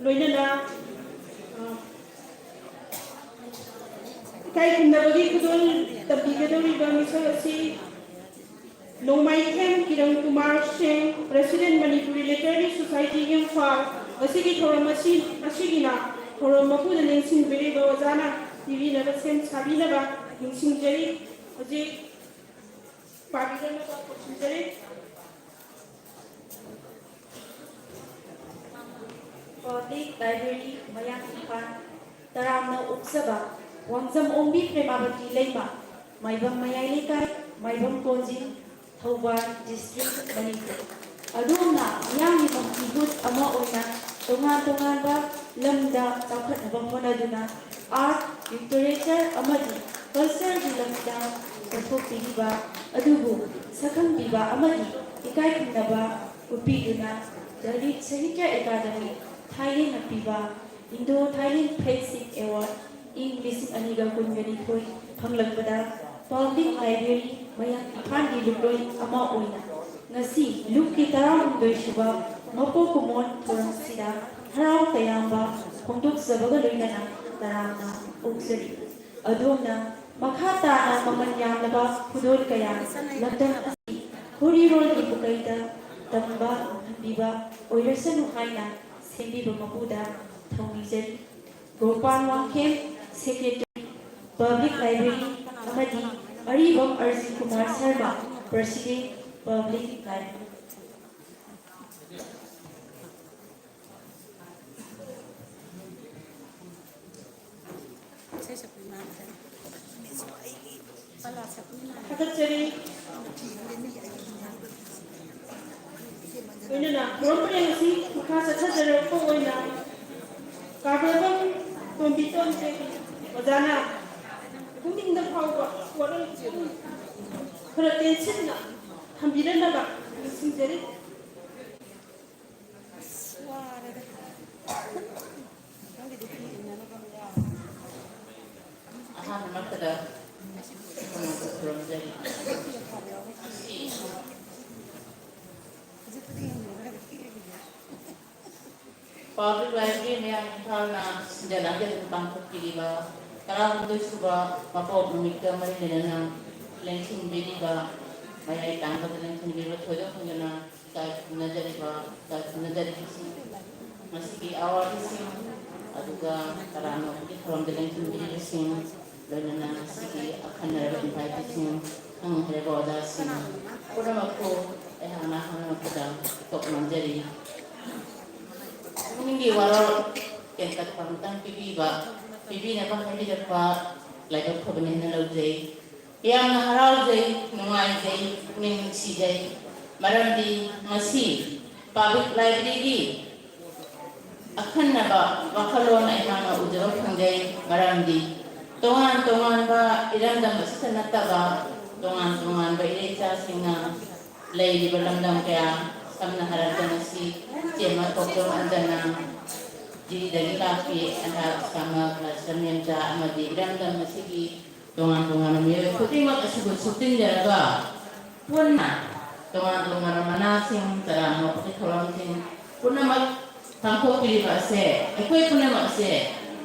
ꯂꯣꯏꯅꯅ, ꯑ, ꯏꯀꯥꯏ ꯈꯨꯝꯅꯕꯒꯤ ꯈꯨꯗꯣꯜ ꯇꯝꯕꯤꯒꯗꯧꯔꯤꯕ ꯃꯤꯁꯛ ꯑꯁꯤ ꯅꯣꯡꯃꯥꯏꯊꯦꯝ ꯀꯤꯔꯟ ꯀꯨꯃꯥꯔ ꯁꯤꯡ, President Manipuri Literary Society Imphal, ꯉꯁꯤꯒꯤ ꯊꯧꯔꯝ ꯑꯁꯤ, ꯑꯁꯤꯒꯤꯅ ꯊꯧꯔꯝ ꯃꯄꯨꯗ ꯅꯤꯡꯁꯤꯡꯕꯤꯔꯤꯕ ꯑꯣꯖꯥꯅ ꯄꯤꯕꯤꯅꯕ ꯁꯦꯝ ꯁꯥꯕꯤꯅꯕ ꯅꯤꯡꯁꯤꯡꯖꯔꯤ꯫ ꯍꯧꯖꯤꯛ ꯄꯥꯕꯤꯅꯕ ꯈꯣꯝꯖꯤꯟꯖꯔꯤ꯫ Public Library ꯃꯌꯥꯡ ꯏꯝꯐꯥꯜ ꯇꯔꯥꯝꯅ ꯑꯣꯛꯆꯕ ꯋꯥꯡꯖꯝ ꯑꯣꯡꯕꯤ ꯄ꯭ꯔꯦꯃꯥꯕꯇꯤ ꯂꯩꯃ, ꯃꯥꯏꯕꯝ ꯃꯌꯥꯏ ꯂꯩꯀꯥꯏ, ꯃꯥꯏꯕꯝ ꯀꯣꯟꯖꯤꯡ, ꯊꯧꯕꯥꯜ district, ꯃꯅꯤꯄꯨꯔ꯫ ꯑꯗꯣꯝꯅ ꯃꯤꯌꯥꯝꯒꯤ ꯃꯪꯀꯤꯍꯨꯠ ꯑꯃ ꯑꯣꯏꯅ ꯇꯣꯉꯥꯟ ꯇꯣꯉꯥꯟꯕ ꯂꯝꯗ ꯆꯥꯎꯈꯠꯅꯕ ꯍꯣꯠꯅꯗꯨꯅ art, literature ꯑꯃꯗꯤ cultureꯒꯤ ꯂꯝꯗ ꯆꯠꯊꯣꯛꯄꯤꯔꯤꯕ ꯑꯗꯨꯕꯨ ꯁꯛꯈꯪꯕꯤꯕ ꯑꯃꯗꯤ ꯏꯀꯥꯏ ꯈꯨꯝꯅꯕ ꯎꯠꯄꯤꯗꯨꯅ ꯗꯂꯤꯠ ꯁꯥꯍꯤꯇ꯭ꯌ ꯑꯦꯀꯥꯗꯃꯤ ꯊꯥꯏꯂꯦꯟꯅ ꯄꯤꯕ Indo Thailand Friendship Award ꯀꯨꯟꯒ ꯅꯤꯊꯣꯏ ꯐꯪꯂꯛꯄꯗ Public Library ꯃꯌꯥꯡ ꯏꯝꯐꯥꯜꯒꯤ ꯂꯨꯞꯂꯣꯏ ꯑꯃ ꯑꯣꯏꯅ ꯉꯁꯤ ꯂꯨꯞꯀꯤ ꯇꯔꯥꯍꯨꯝꯗꯣꯏ ꯁꯨꯕ ꯃꯄꯣꯛ ꯀꯨꯝꯑꯣꯟ ꯊꯧꯔꯝꯁꯤꯗ ꯍꯔꯥꯎ ꯇꯌꯥꯝꯕ ꯐꯣꯡꯗꯣꯛꯆꯕꯒ ꯂꯣꯏꯅꯅ ꯇꯔꯥꯝꯅ ꯑꯣꯛꯆꯔꯤ꯫ ꯑꯗꯣꯝꯅ ꯃꯈꯥ ꯇꯥꯅ ꯃꯃꯜ ꯌꯥꯝꯂꯕ ꯈꯨꯗꯣꯜ ꯀꯌꯥ ꯂꯝꯗꯝ ꯑꯁꯤ ꯍꯨꯔꯤꯔꯣꯜꯒꯤ ꯄꯨꯀꯩꯗ ꯇꯝꯕ ꯉꯝꯍꯟꯕꯤꯕ ꯑꯣꯏꯔꯁꯅꯨ ꯍꯥꯏꯅ ꯁꯦꯝꯕꯤꯕ ꯃꯄꯨꯗ ꯊꯧꯅꯤꯖꯔꯤ꯫ Gopal Wangkhem, Secretary, Public Library, ꯑꯃꯗꯤ ꯑꯔꯤꯕꯝ Arijit Kumar Sharma, President, Public Library꯫ ꯊꯥꯒꯠꯆꯔꯤ꯫ ꯂꯣꯏꯅꯅ ꯊꯧꯔꯝ ꯄꯔꯦꯡ ꯑꯁꯤ ꯃꯈꯥ ꯆꯠꯊꯖꯔꯛꯄ ꯑꯣꯏꯅ ꯀꯥꯔꯕꯥꯔꯕꯝ ꯇꯣꯝꯕꯤ ꯇꯣꯟꯖꯩ ꯑꯣꯖꯥꯅ ꯄꯨꯛꯅꯤꯡꯗ ꯐꯥꯎꯕ ꯋꯥꯔꯣꯜ ꯈꯔ ꯇꯦꯟꯁꯤꯟꯅ ꯊꯝꯕꯤꯔꯝꯅꯕ ꯅꯤꯡꯁꯤꯡꯖꯔꯤ꯫ ꯑꯍꯥꯟꯕꯃꯛꯇꯗ ꯈꯨꯔꯨꯝꯖꯔꯤ꯫ ꯄꯕ꯭ꯂꯤꯛ ꯂꯥꯏꯕ꯭ꯔꯦꯔꯤ ꯃꯌꯥꯡ ꯏꯝꯐꯥꯜꯅ ꯁꯤꯟꯖ ꯂꯥꯡꯖꯗꯨꯅ ꯄꯥꯡꯊꯣꯛꯄꯤꯔꯤꯕ ꯇꯔꯥꯍꯨꯝꯗꯣꯏ ꯁꯨꯕ ꯃꯄꯣꯛ ꯅꯨꯃꯤꯠꯀ ꯃꯔꯤ ꯂꯩꯅꯅ ꯂꯦꯡꯁꯤꯟꯕꯤꯔꯤꯕ, ꯃꯌꯥꯏ ꯇꯥꯡꯕꯗ ꯂꯦꯡꯁꯤꯟꯕꯤꯔꯤꯕ ꯊꯣꯏꯗꯣꯛ ꯍꯦꯟꯗꯣꯛꯅ ꯏꯀꯥꯏ ꯈꯨꯝꯅꯖꯔꯤꯕ, ꯏꯀꯥꯏ ꯈꯨꯝꯅꯖꯔꯤꯕꯁꯤꯡ, ꯃꯁꯤꯒꯤ ꯑꯋꯥꯔꯗꯁꯤꯡ, ꯑꯗꯨꯒ ꯇꯔꯥꯝꯅ ꯑꯣꯛꯄꯒꯤ ꯊꯧꯔꯝꯗ ꯂꯦꯡꯁꯤꯟꯕꯤꯔꯤꯕꯁꯤꯡ, ꯂꯣꯏꯅꯅ ꯉꯁꯤꯒꯤ ꯑꯈꯟꯅꯔꯕ ꯏꯟꯚꯥꯏꯇꯤꯁꯤꯡ, ꯈꯪ ꯍꯩꯔꯕ ꯑꯣꯖꯥꯁꯤꯡ ꯄꯨꯝꯅꯃꯛꯄꯨ ꯑꯩꯍꯥꯛꯅ ꯑꯍꯥꯟꯕꯃꯛꯇꯗ ꯏꯀꯣꯛ ꯅꯣꯝꯖꯔꯤ꯫ ꯄꯨꯛꯅꯤꯡꯒꯤ ꯋꯥꯔꯣꯜ ꯇꯦꯟꯇꯛꯄ ꯑꯃꯇꯪ ꯄꯤꯕꯤꯕ, ꯄꯤꯕꯤꯅꯕ ꯍꯥꯏꯕꯤꯔꯛꯄ ꯂꯥꯏꯕꯛ ꯐꯕꯅꯦꯅ ꯂꯧꯖꯩ꯫ ꯌꯥꯝꯅ ꯍꯔꯥꯎꯖꯩ, ꯅꯨꯡꯉꯥꯏꯖꯩ, ꯄꯨꯛꯅꯤꯡ ꯅꯨꯡꯁꯤꯖꯩ꯫ ꯃꯔꯝꯗꯤ ꯉꯁꯤ ꯄꯕ꯭ꯂꯤꯛ ꯂꯥꯏꯕ꯭ꯔꯦꯔꯤꯒꯤ ꯑꯈꯟꯅꯕ ꯋꯥꯈꯜꯂꯣꯟ ꯑꯩꯍꯥꯛꯅ ꯎꯖꯕ ꯐꯪꯖꯩ꯫ ꯃꯔꯝꯗꯤ ꯇꯣꯉꯥꯟ ꯇꯣꯉꯥꯟꯕ ꯏꯔꯝꯗꯝ ꯑꯁꯤꯗ ꯅꯠꯇꯕ ꯇꯣꯉꯥꯟ ꯇꯣꯉꯥꯟꯕ ꯏꯔꯩꯆꯥꯁꯤꯡꯅ ꯂꯩꯔꯤꯕ ꯂꯝꯗꯝ ꯀꯌꯥ, ꯁꯝꯅ ꯍꯥꯏꯔꯕꯗ ꯉꯁꯤ ꯏꯆꯦꯃ ꯊꯣꯛꯆꯣꯝ ꯑꯟꯖꯅꯥ, ꯗꯒꯤ ꯂꯥꯛꯄꯤ ꯑꯩꯍꯥꯛ ꯏꯁꯥꯃꯛ ꯂꯥꯏꯁ꯭ꯔꯝ ꯌꯦꯝꯆꯥ ꯑꯃꯗꯤ ꯏꯔꯝꯗꯝ ꯑꯁꯤꯒꯤ ꯇꯣꯉꯥꯟ ꯇꯣꯉꯥꯟꯕ ꯃꯤꯑꯣꯏ ꯈꯨꯗꯤꯡꯃꯛ ꯑꯁꯤꯕꯨ ꯁꯨꯞꯆꯤꯟꯖꯔꯒ ꯄꯨꯟꯅ ꯇꯣꯉꯥꯟ ꯇꯣꯉꯥꯟꯕ ꯃꯅꯥꯁꯤꯡ ꯇꯔꯥꯝꯅ ꯑꯣꯛꯄꯒꯤ ꯊꯧꯔꯝꯁꯤꯡ ꯄꯨꯝꯅꯃꯛ ꯄꯥꯡꯊꯣꯛꯄꯤꯔꯤꯕ ꯑꯁꯦ ꯑꯩꯈꯣꯏ ꯄꯨꯝꯅꯃꯛ ꯑꯁꯦ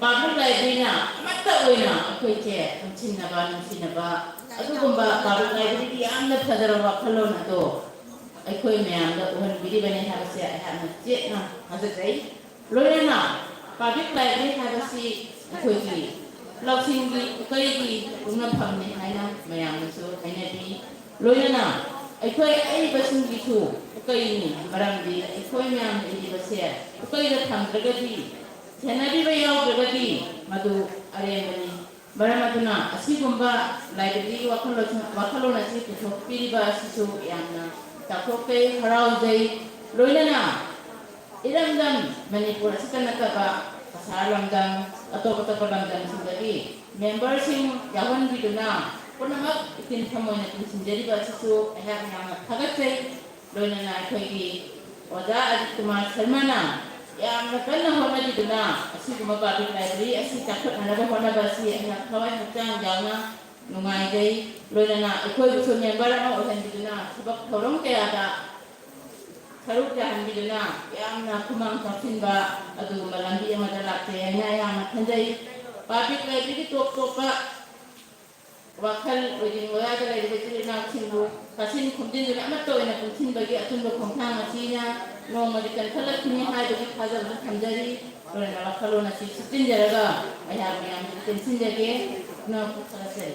ꯄꯥꯕ꯭ꯂꯤꯛ ꯂꯥꯏꯕ꯭ꯔꯦꯔꯤꯅ ꯑꯃꯠꯇ ꯑꯣꯏꯅ ꯑꯩꯈꯣꯏꯁꯦ ꯄꯨꯟꯁꯤꯟꯅꯕ ꯅꯨꯡꯁꯤꯅꯕ ꯑꯗꯨꯒꯨꯝꯕ ꯄꯥꯕ꯭ꯂꯤꯛ ꯂꯥꯏꯕ꯭ꯔꯦꯔꯤꯒꯤ ꯌꯥꯝꯅ ꯐꯖꯔꯕ ꯋꯥꯈꯜꯂꯣꯟ ꯑꯗꯣ ꯑꯩꯈꯣꯏ ꯃꯌꯥꯝꯗ ꯎꯍꯟꯕꯤꯔꯤꯕꯅꯤ ꯍꯥꯏꯕꯁꯦ ꯑꯩꯍꯥꯛꯅ ꯆꯦꯠꯅ ꯊꯥꯖꯖꯩ꯫ ꯂꯣꯏꯅꯅ ꯄꯥꯕ꯭ꯂꯤꯛ ꯂꯥꯏꯕ꯭ꯔꯦꯔꯤ ꯍꯥꯏꯕꯁꯤ ꯑꯩꯈꯣꯏꯒꯤ ꯂꯧꯁꯤꯡꯒꯤ ꯎꯀꯩꯒꯤ ꯄꯣꯛꯅꯐꯝꯅꯤ ꯍꯥꯏꯅ ꯃꯌꯥꯝꯅꯁꯨ ꯍꯥꯏꯅꯕꯤ꯫ ꯂꯣꯏꯅꯅ ꯑꯩꯈꯣꯏ ꯑꯏꯕꯁꯤꯡꯒꯤꯁꯨ ꯎꯀꯩꯅꯤ, ꯃꯔꯝꯗꯤ ꯑꯩꯈꯣꯏ ꯃꯌꯥꯝꯅ ꯏꯔꯤꯕꯁꯦ ꯎꯀꯩꯗ ꯊꯝꯗ꯭ꯔꯒꯗꯤ, ꯁꯦꯟꯅꯕꯤꯕ ꯌꯥꯎꯗ꯭ꯔꯒꯗꯤ ꯃꯗꯨ ꯑꯔꯦꯝꯕꯅꯤ꯫ ꯃꯔꯝ ꯑꯗꯨꯅ ꯑꯁꯤꯒꯨꯝꯕ ꯂꯥꯏꯕ꯭ꯔꯦꯔꯤꯒꯤ ꯋꯥꯈꯜꯂꯣꯟ, ꯋꯥꯈꯜꯂꯣꯟ ꯑꯁꯤ ꯄꯨꯊꯣꯛꯄꯤꯔꯤꯕ ꯑꯁꯤꯁꯨ ꯌꯥꯝꯅ ꯆꯥꯎꯊꯣꯛꯆꯩ, ꯍꯔꯥꯎꯖꯩ꯫ ꯂꯣꯏꯅꯅ ꯏꯔꯝꯗꯝ ꯃꯅꯤꯄꯨꯔ ꯑꯁꯤꯇ ꯅꯠꯇꯕ ꯀꯁꯥꯔ ꯂꯝꯗꯝ, ꯑꯇꯣꯞ ꯑꯇꯣꯞꯄ ꯂꯝꯗꯝꯁꯤꯡꯗꯒꯤ ꯃꯦꯝꯕꯔꯁꯤꯡ ꯌꯥꯎꯍꯟꯕꯤꯗꯨꯅ ꯄꯨꯝꯅꯃꯛ ꯏꯊꯤꯟꯐꯝ ꯑꯣꯏꯅ ꯄꯨꯟꯁꯤꯟꯖꯔꯤꯕ ꯑꯁꯤꯁꯨ ꯑꯩꯍꯥꯛ ꯌꯥꯝꯅ ꯊꯥꯒꯠꯆꯩ꯫ ꯂꯣꯏꯅꯅ ꯑꯩꯈꯣꯏꯒꯤ ꯑꯣꯖꯥ ꯑꯖꯤꯠ ꯀꯨꯃꯥꯔ ꯁꯔꯃꯅ ꯌꯥꯝꯅ ꯀꯟꯅ ꯍꯣꯠꯅꯕꯤꯗꯨꯅ ꯑꯁꯤꯒꯨꯝꯕ ꯄꯥꯕ꯭ꯂꯤꯛ ꯂꯥꯏꯕ꯭ꯔꯦꯔꯤ ꯑꯁꯤ ꯆꯥꯎꯈꯠꯅꯅꯕ ꯍꯣꯠꯅꯕ ꯑꯁꯤ ꯑꯩꯍꯥꯛ ꯊꯋꯥꯏ ꯍꯛꯆꯥꯡ ꯌꯥꯎꯅ ꯅꯨꯡꯉꯥꯏꯖꯩ꯫ ꯂꯣꯏꯅꯅ ꯑꯩꯈꯣꯏꯕꯨꯁꯨ ꯃꯦꯝꯕꯔ ꯑꯃ ꯑꯣꯏꯍꯟꯕꯤꯗꯨꯅ ꯊꯕꯛ ꯊꯧꯔꯝ ꯀꯌꯥꯗ ꯁꯔꯨꯛ ꯌꯥꯍꯟꯕꯤꯗꯨꯅ ꯌꯥꯝꯅ ꯈꯨꯃꯥꯡ ꯆꯥꯎꯁꯤꯟꯕ ꯑꯗꯨꯒꯨꯝꯕ ꯂꯝꯕꯤ ꯑꯃꯗ ꯂꯥꯛꯆꯩ ꯍꯥꯏꯅ ꯑꯩꯍꯥꯛꯅ ꯈꯟꯖꯩ꯫ ꯄꯥꯕ꯭ꯂꯤꯛ ꯂꯥꯏꯕ꯭ꯔꯦꯔꯤꯒꯤ ꯇꯣꯞ ꯇꯣꯞꯄ ꯋꯥꯈꯜ ꯑꯣꯏꯗꯤꯡ ꯂꯣꯌꯥꯗ ꯂꯩꯔꯤꯕ ꯏꯆꯤꯜ ꯏꯅꯥꯎꯁꯤꯡꯕꯨ ꯇꯥꯁꯤꯟ ꯈꯣꯝꯖꯤꯟꯗꯨꯅ ꯑꯃꯠꯇ ꯑꯣꯏꯅ ꯄꯨꯟꯁꯤꯟꯕꯒꯤ ꯑꯆꯨꯝꯕ ꯈꯣꯡꯊꯥꯡ ꯑꯁꯤꯅ ꯅꯣꯡꯃꯗꯤ ꯀꯟꯈꯠꯂꯛꯈꯤꯅꯤ ꯍꯥꯏꯕꯒꯤ ꯊꯥꯖꯕꯁꯨ ꯊꯝꯖꯔꯤ꯫ ꯂꯣꯏꯅꯅ ꯋꯥꯈꯜꯂꯣꯟ ꯑꯁꯤ ꯁꯨꯞꯆꯤꯟꯖꯔꯒ ꯑꯩꯍꯥꯛ ꯃꯌꯥꯝꯗ ꯇꯦꯟꯁꯤꯟꯖꯒꯦ꯫ ꯄꯨꯝꯅꯃꯛꯄꯨ ꯊꯥꯒꯠꯆꯔꯤ꯫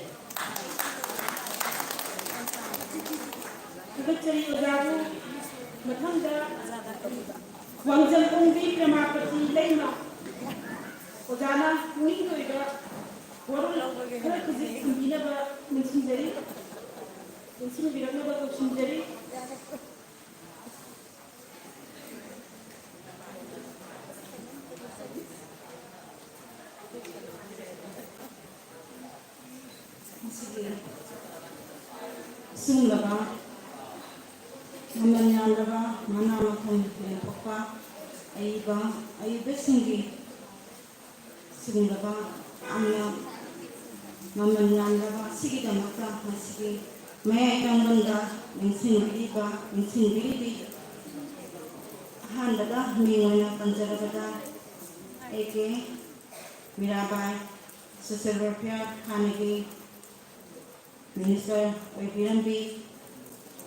ꯊꯥꯒꯠꯆꯔꯤ ꯑꯣꯖꯥꯕꯨ꯫ ꯃꯊꯪꯗ ꯋꯥꯡꯖꯝ ꯑꯣꯡꯕꯤ ꯄ꯭ꯔꯃꯥꯄꯇꯤ ꯂꯩꯃ ꯑꯣꯖꯥꯅ ꯄꯨꯛꯅꯤꯡꯒꯤ ꯑꯣꯏꯕ ꯋꯥꯔꯣꯜ ꯈꯔ ꯈꯖꯤꯛ ꯊꯝꯕꯤꯅꯕ ꯅꯤꯡꯁꯤꯡꯖꯔꯤ, ꯅꯤꯡꯁꯤꯡꯕꯤꯔꯛꯅꯕ ꯇꯧꯁꯤꯟꯖꯔꯤ꯫ ꯃꯁꯤꯒꯤ ꯑꯁꯤꯒꯨꯝꯂꯕ ꯃꯃꯜ ꯌꯥꯝꯂꯕ ꯃꯅꯥ ꯃꯊꯨꯝ ꯂꯦꯝꯊꯣꯛꯄ ꯑꯏꯕ ꯑꯏꯕꯁꯤꯡꯒꯤ ꯁꯤꯒꯨꯝꯂꯕ ꯌꯥꯝꯅ ꯃꯃꯜ ꯌꯥꯝꯂꯕ ꯑꯁꯤꯒꯤꯗꯃꯛꯇ ꯉꯁꯤꯒꯤ ꯃꯌꯥꯏ ꯀꯥꯡꯂꯣꯟꯗ ꯅꯤꯡꯁꯤꯡꯕꯤꯔꯤꯕ ꯅꯤꯡꯁꯤꯡꯕꯤꯔꯤꯕꯤ ꯑꯍꯥꯟꯕꯗ ꯃꯤꯡ ꯑꯣꯏꯅ ꯄꯟꯖꯔꯕꯗ A K Mirabai, social welfare ꯍꯥꯟꯅꯒꯤ ꯃꯤꯅꯤꯁꯇꯔ ꯑꯣꯏꯕꯤꯔꯝꯕꯤ,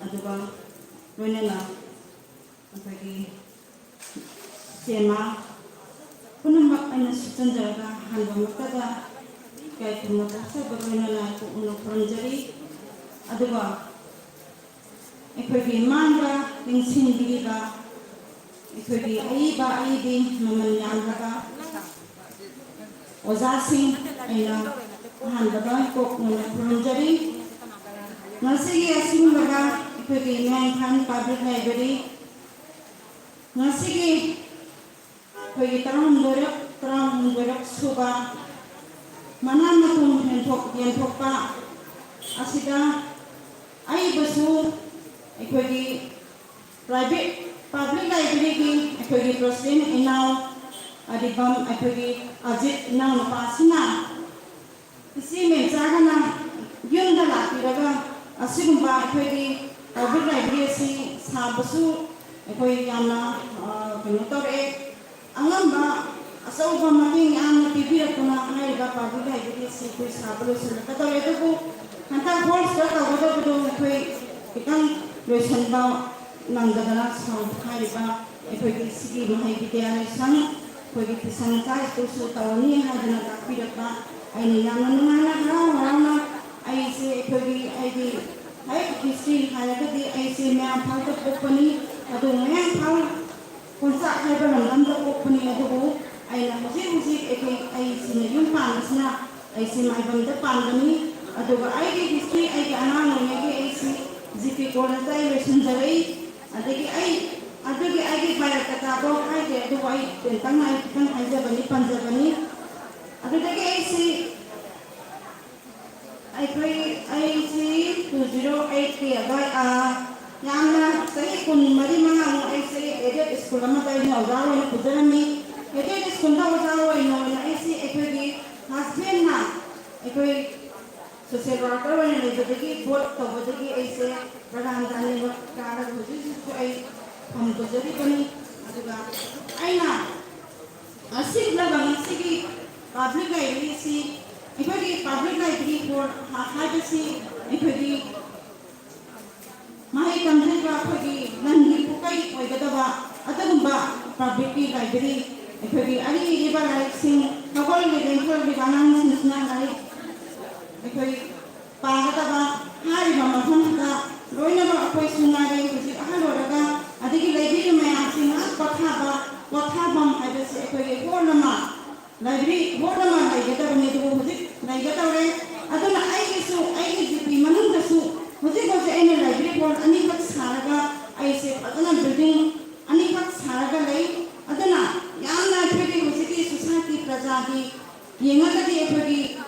ꯑꯗꯨꯒ ꯂꯣꯏꯅꯅ ꯑꯩꯈꯣꯏꯒꯤ ꯁꯦꯝꯃ ꯄꯨꯝꯅꯃꯛ ꯑꯩꯅ ꯁꯨꯞꯆꯟꯖꯔꯒ ꯑꯍꯥꯟꯕꯃꯛꯇꯗ ꯏꯀꯥꯏ ꯈꯨꯝꯅꯕ ꯁꯣꯏꯕ ꯂꯣꯏꯅꯅ ꯄꯨꯛꯅꯤꯡ ꯈꯨꯔꯨꯝꯖꯔꯤ꯫ ꯑꯗꯨꯒ ꯑꯩꯈꯣꯏꯒꯤ ꯃꯥꯡꯗ ꯅꯤꯡꯁꯤꯡꯕꯤꯔꯤꯕ ꯑꯩꯈꯣꯏꯒꯤ ꯑꯏꯕ ꯑꯏꯕꯤ ꯃꯃꯜ ꯌꯥꯝꯂꯕ ꯑꯣꯖꯥꯁꯤꯡ ꯑꯩꯅ ꯑꯍꯥꯟꯕꯗ ꯀꯣꯛꯅꯅ ꯈꯨꯔꯨꯝꯖꯔꯤ꯫ ꯉꯁꯤꯒꯤ ꯑꯁꯤꯒꯨꯝꯂꯕ ꯑꯩꯈꯣꯏꯒꯤ ꯃꯌꯥꯡꯐꯥꯟ ꯄꯕ꯭ꯂꯤꯛ ꯂꯥꯏꯕ꯭ꯔꯦꯔꯤ ꯉꯁꯤꯒꯤ ꯑꯩꯈꯣꯏꯒꯤ ꯇꯔꯥꯍꯨꯝꯗꯣꯏꯔꯛ ꯇꯔꯥꯍꯨꯝꯗꯣꯏꯔꯛ ꯁꯨꯕ ꯃꯅꯥ ꯃꯊꯨꯝ ꯌꯦꯟꯊꯣꯛ ꯌꯦꯟꯊꯣꯛꯄ ꯑꯁꯤꯗ ꯑꯏꯕꯁꯨ ꯑꯩꯈꯣꯏꯒꯤ ꯄ꯭ꯔꯥꯏꯚꯦꯠ ꯄꯕ꯭ꯂꯤꯛ ꯂꯥꯏꯕ꯭ꯔꯦꯔꯤꯒꯤ ꯑꯩꯈꯣꯏꯒꯤ ꯄ꯭ꯔꯁꯤꯗꯦꯟ ꯏꯅꯥꯎ ꯑꯔꯤꯕꯝ ꯑꯩꯈꯣꯏꯒꯤ ꯑꯖꯤꯠ ꯏꯅꯥꯎꯅꯨꯄꯥ ꯑꯁꯤꯅ ꯏꯆꯦ ꯃꯦꯝꯆꯥꯒꯅ ꯌꯨꯝꯗ ꯂꯥꯛꯄꯤꯔꯒ ꯑꯁꯤꯒꯨꯝꯕ ꯑꯩꯈꯣꯏꯒꯤ ꯄꯕ꯭ꯂꯤꯛ ꯂꯥꯏꯕ꯭ꯔꯦꯔꯤ ꯑꯁꯤ ꯁꯥꯕꯁꯨ ꯑꯩꯈꯣꯏ ꯌꯥꯝꯅ ꯀꯩꯅꯣ ꯇꯧꯔꯛꯑꯦ꯫ ꯑꯉꯝꯕ ꯑꯆꯧꯕ ꯃꯇꯦꯡ ꯌꯥꯝꯅ ꯄꯤꯕꯤꯔꯛꯇꯨꯅ ꯍꯥꯏꯔꯤꯕ ꯄꯕ꯭ꯂꯤꯛ ꯂꯥꯏꯕ꯭ꯔꯦꯔꯤ ꯑꯁꯤ ꯑꯩꯈꯣꯏ ꯁꯥꯕ ꯂꯣꯏꯁꯤꯜꯂꯛꯀꯗꯧꯔꯦ꯫ ꯑꯗꯨꯕꯨ ꯍꯟꯗꯛ ꯍꯣꯜꯁꯤꯗ ꯇꯧꯒꯗꯕꯗꯣ ꯑꯩꯈꯣꯏ ꯈꯤꯇꯪ ꯂꯣꯏꯁꯤꯟꯕ ꯅꯪꯗꯗꯅ ꯁꯥꯎ ꯍꯥꯏꯔꯤꯕ ꯑꯩꯈꯣꯏꯒꯤ ꯁꯤꯒꯤ ꯃꯍꯩ ꯕꯤꯗ꯭ꯌꯥꯂꯌ ꯁꯪ ꯑꯩꯈꯣꯏꯒꯤ ꯇꯤꯁꯟ ꯃꯆꯥ ꯁ꯭ꯀꯨꯜꯁꯨ ꯇꯧꯔꯅꯤ ꯍꯥꯏꯗꯅ ꯇꯥꯛꯄꯤꯔꯛꯄ ꯑꯩꯅ ꯌꯥꯝꯅ ꯅꯨꯡꯉꯥꯏꯅ ꯍꯔꯥꯎ ꯍꯔꯥꯎꯅ ꯑꯩꯁꯦ ꯑꯩꯈꯣꯏꯒꯤ ꯑꯩꯒꯤ ꯍꯦꯛ ꯍꯤꯁꯇ꯭ꯔꯤ ꯍꯥꯏꯔꯒꯗꯤ ꯑꯩꯁꯦ ꯃꯌꯥꯝꯐꯥꯜꯗ ꯄꯣꯛꯄꯅꯤ꯫ ꯑꯗꯨ ꯃꯌꯥꯝꯐꯥꯜ ꯀꯣꯟꯆꯥꯛ ꯍꯥꯏꯕ ꯂꯝꯗꯝꯗ ꯄꯣꯛꯄꯅꯤ꯫ ꯑꯗꯨꯕꯨ ꯑꯩꯅ ꯍꯧꯖꯤꯛ ꯍꯧꯖꯤꯛ ꯑꯩꯈꯣꯏ ꯑꯩꯁꯤꯅ ꯌꯨꯝ ꯄꯥꯟꯕꯁꯤꯅ ꯑꯩꯁꯦ ꯃꯥꯏꯕꯝꯗ ꯄꯥꯟꯕꯅꯤ꯫ ꯑꯗꯨꯒ ꯑꯩꯒꯤ ꯍꯤꯁꯇ꯭ꯔꯤ ꯑꯩꯒꯤ ꯑꯉꯥꯡ ꯑꯣꯏꯔꯤꯉꯩꯒꯤ ꯑꯩꯁꯤ ꯖꯤ ꯄꯤ ꯀꯣꯂꯦꯖꯇ ꯑꯩ ꯂꯣꯏꯁꯤꯟꯖꯔꯛꯏ꯫ ꯑꯗꯒꯤ ꯑꯩ ꯑꯗꯨꯒꯤ ꯑꯩꯒꯤ ꯕꯥꯏꯑꯣꯗꯥꯇꯥꯗꯣ ꯍꯥꯏꯗꯦ, ꯑꯗꯨꯕꯨ ꯑꯩ ꯇꯦꯟꯇꯪꯅ ꯑꯩ ꯈꯤꯇꯪ ꯍꯥꯏꯖꯕꯅꯤ, ꯄꯟꯖꯕꯅꯤ꯫ ꯑꯗꯨꯗꯒꯤ ꯑꯩꯁꯤ ꯑꯩꯈꯣꯏ ꯑꯩꯁꯤ ꯇꯨ ꯖꯤꯔꯣ ꯑꯩꯠꯀꯤ ꯑꯗꯨꯋꯥꯏ ꯑꯥ, ꯌꯥꯝꯅ ꯆꯍꯤ ꯀꯨꯟ ꯃꯔꯤ ꯃꯉꯥꯃꯨꯛ ꯑꯩꯁꯦ ꯑꯦꯗꯦꯠ ꯁ꯭ꯀꯨꯜ ꯑꯃꯗ ꯑꯩꯅ ꯑꯣꯖꯥ ꯑꯣꯏꯅ ꯄꯨꯖꯔꯝꯃꯤ꯫ ꯑꯦꯗꯦꯠ ꯁ꯭ꯀꯨꯜꯗ ꯑꯣꯖꯥ ꯑꯣꯏꯅ ꯑꯣꯏꯅ ꯑꯩꯁꯦ ꯑꯩꯈꯣꯏꯒꯤ ꯍꯁꯕꯦꯟꯅ ꯑꯩꯈꯣꯏ ꯁꯣꯁꯤꯌꯦꯜ ꯋꯥꯔꯀꯔ ꯑꯣꯏꯅ ꯂꯩꯕꯗꯒꯤ ꯕꯣꯠ ꯇꯧꯕꯗꯒꯤ ꯑꯩꯁꯦ ꯄ꯭ꯔꯙꯥꯟꯗ ꯑꯅꯤꯔꯛ ꯀꯥꯔꯒ ꯍꯧꯖꯤꯛ ꯍꯧꯖꯤꯛꯁꯨ ꯑꯩ ꯐꯝ ꯄꯨꯖꯔꯤꯕꯅꯤ꯫ ꯑꯗꯨꯒ ꯑꯩꯅ ꯑꯁꯤꯒꯨꯝꯂꯕ ꯉꯁꯤꯒꯤ ꯄꯕ꯭ꯂꯤꯛ ꯂꯥꯏꯕ꯭ꯔꯦꯔꯤꯁꯤ, ꯑꯩꯈꯣꯏꯒꯤ ꯄꯕ꯭ꯂꯤꯛ ꯂꯥꯏꯕ꯭ꯔꯦꯔꯤ ꯕꯣꯔꯗ ꯍꯥꯏꯕꯁꯤ ꯑꯩꯈꯣꯏꯒꯤ ꯃꯍꯩ ꯇꯝꯖꯔꯤꯕ ꯑꯩꯈꯣꯏꯒꯤ ꯂꯝꯒꯤ ꯄꯨꯀꯩ ꯑꯣꯏꯒꯗꯕ ꯑꯗꯨꯒꯨꯝꯕ ꯄꯕ꯭ꯂꯤꯛꯀꯤ ꯂꯥꯏꯕ꯭ꯔꯦꯔꯤ, ꯑꯩꯈꯣꯏꯒꯤ ꯑꯔꯤ ꯑꯔꯤꯕ ꯂꯥꯏꯔꯤꯛꯁꯤꯡ, ꯍꯧꯒꯠꯂꯛꯂꯤꯕ ꯏꯟꯈꯠꯂꯛꯂꯤꯕ ꯑꯉꯥꯡꯁꯤꯡꯁꯤꯅ ꯂꯥꯏꯔꯤꯛ ꯑꯩꯈꯣꯏ ꯄꯥꯒꯗꯕ ꯍꯥꯏꯔꯤꯕ ꯃꯐꯝꯁꯤꯗ ꯂꯣꯏꯅꯃꯛ ꯑꯩꯈꯣꯏꯁꯨ ꯉꯥꯏꯔꯦ, ꯍꯧꯖꯤꯛ ꯑꯍꯜ ꯑꯣꯏꯔꯒ ꯑꯗꯒꯤ ꯂꯩꯕꯤꯔꯤꯕ ꯃꯌꯥꯝꯁꯤ ꯉꯥꯏꯍꯥꯛ ꯄꯣꯊꯥꯕ, ꯄꯣꯊꯥꯐꯝ ꯍꯥꯏꯕꯁꯤ ꯑꯩꯈꯣꯏꯒꯤ ꯍꯣꯜ ꯑꯃ, ꯂꯥꯏꯕ꯭ꯔꯦꯔꯤ ꯍꯣꯜ ꯑꯃ ꯂꯩꯒꯗꯕꯅꯤ, ꯑꯗꯨꯕꯨ ꯍꯧꯖꯤꯛ ꯂꯩꯒꯗꯧꯔꯦ꯫ ꯑꯗꯨꯅ ꯑꯩꯒꯤꯁꯨ ꯑꯩꯒꯤ ꯖꯤꯄꯤ ꯃꯅꯨꯡꯗꯁꯨ ꯍꯧꯖꯤꯛ ꯍꯧꯖꯤꯛ ꯑꯩꯅ ꯂꯥꯏꯕ꯭ꯔꯦꯔꯤ ꯍꯣꯜ ꯑꯅꯤꯈꯛ ꯁꯥꯔꯒ ꯑꯩꯁꯦ ꯐꯖꯅ ꯕꯤꯜꯗꯤꯡ ꯑꯅꯤꯈꯛ ꯁꯥꯔꯒ ꯂꯩ꯫ ꯑꯗꯨꯅ ꯌꯥꯝꯅ ꯑꯩꯈꯣꯏꯒꯤ ꯍꯧꯖꯤꯛꯀꯤ ꯁꯣꯁꯥꯏꯇꯤ ꯄ꯭ꯔꯖꯥꯒꯤ ꯌꯦꯡꯉꯒꯗꯤ ꯑꯩꯈꯣꯏꯒꯤ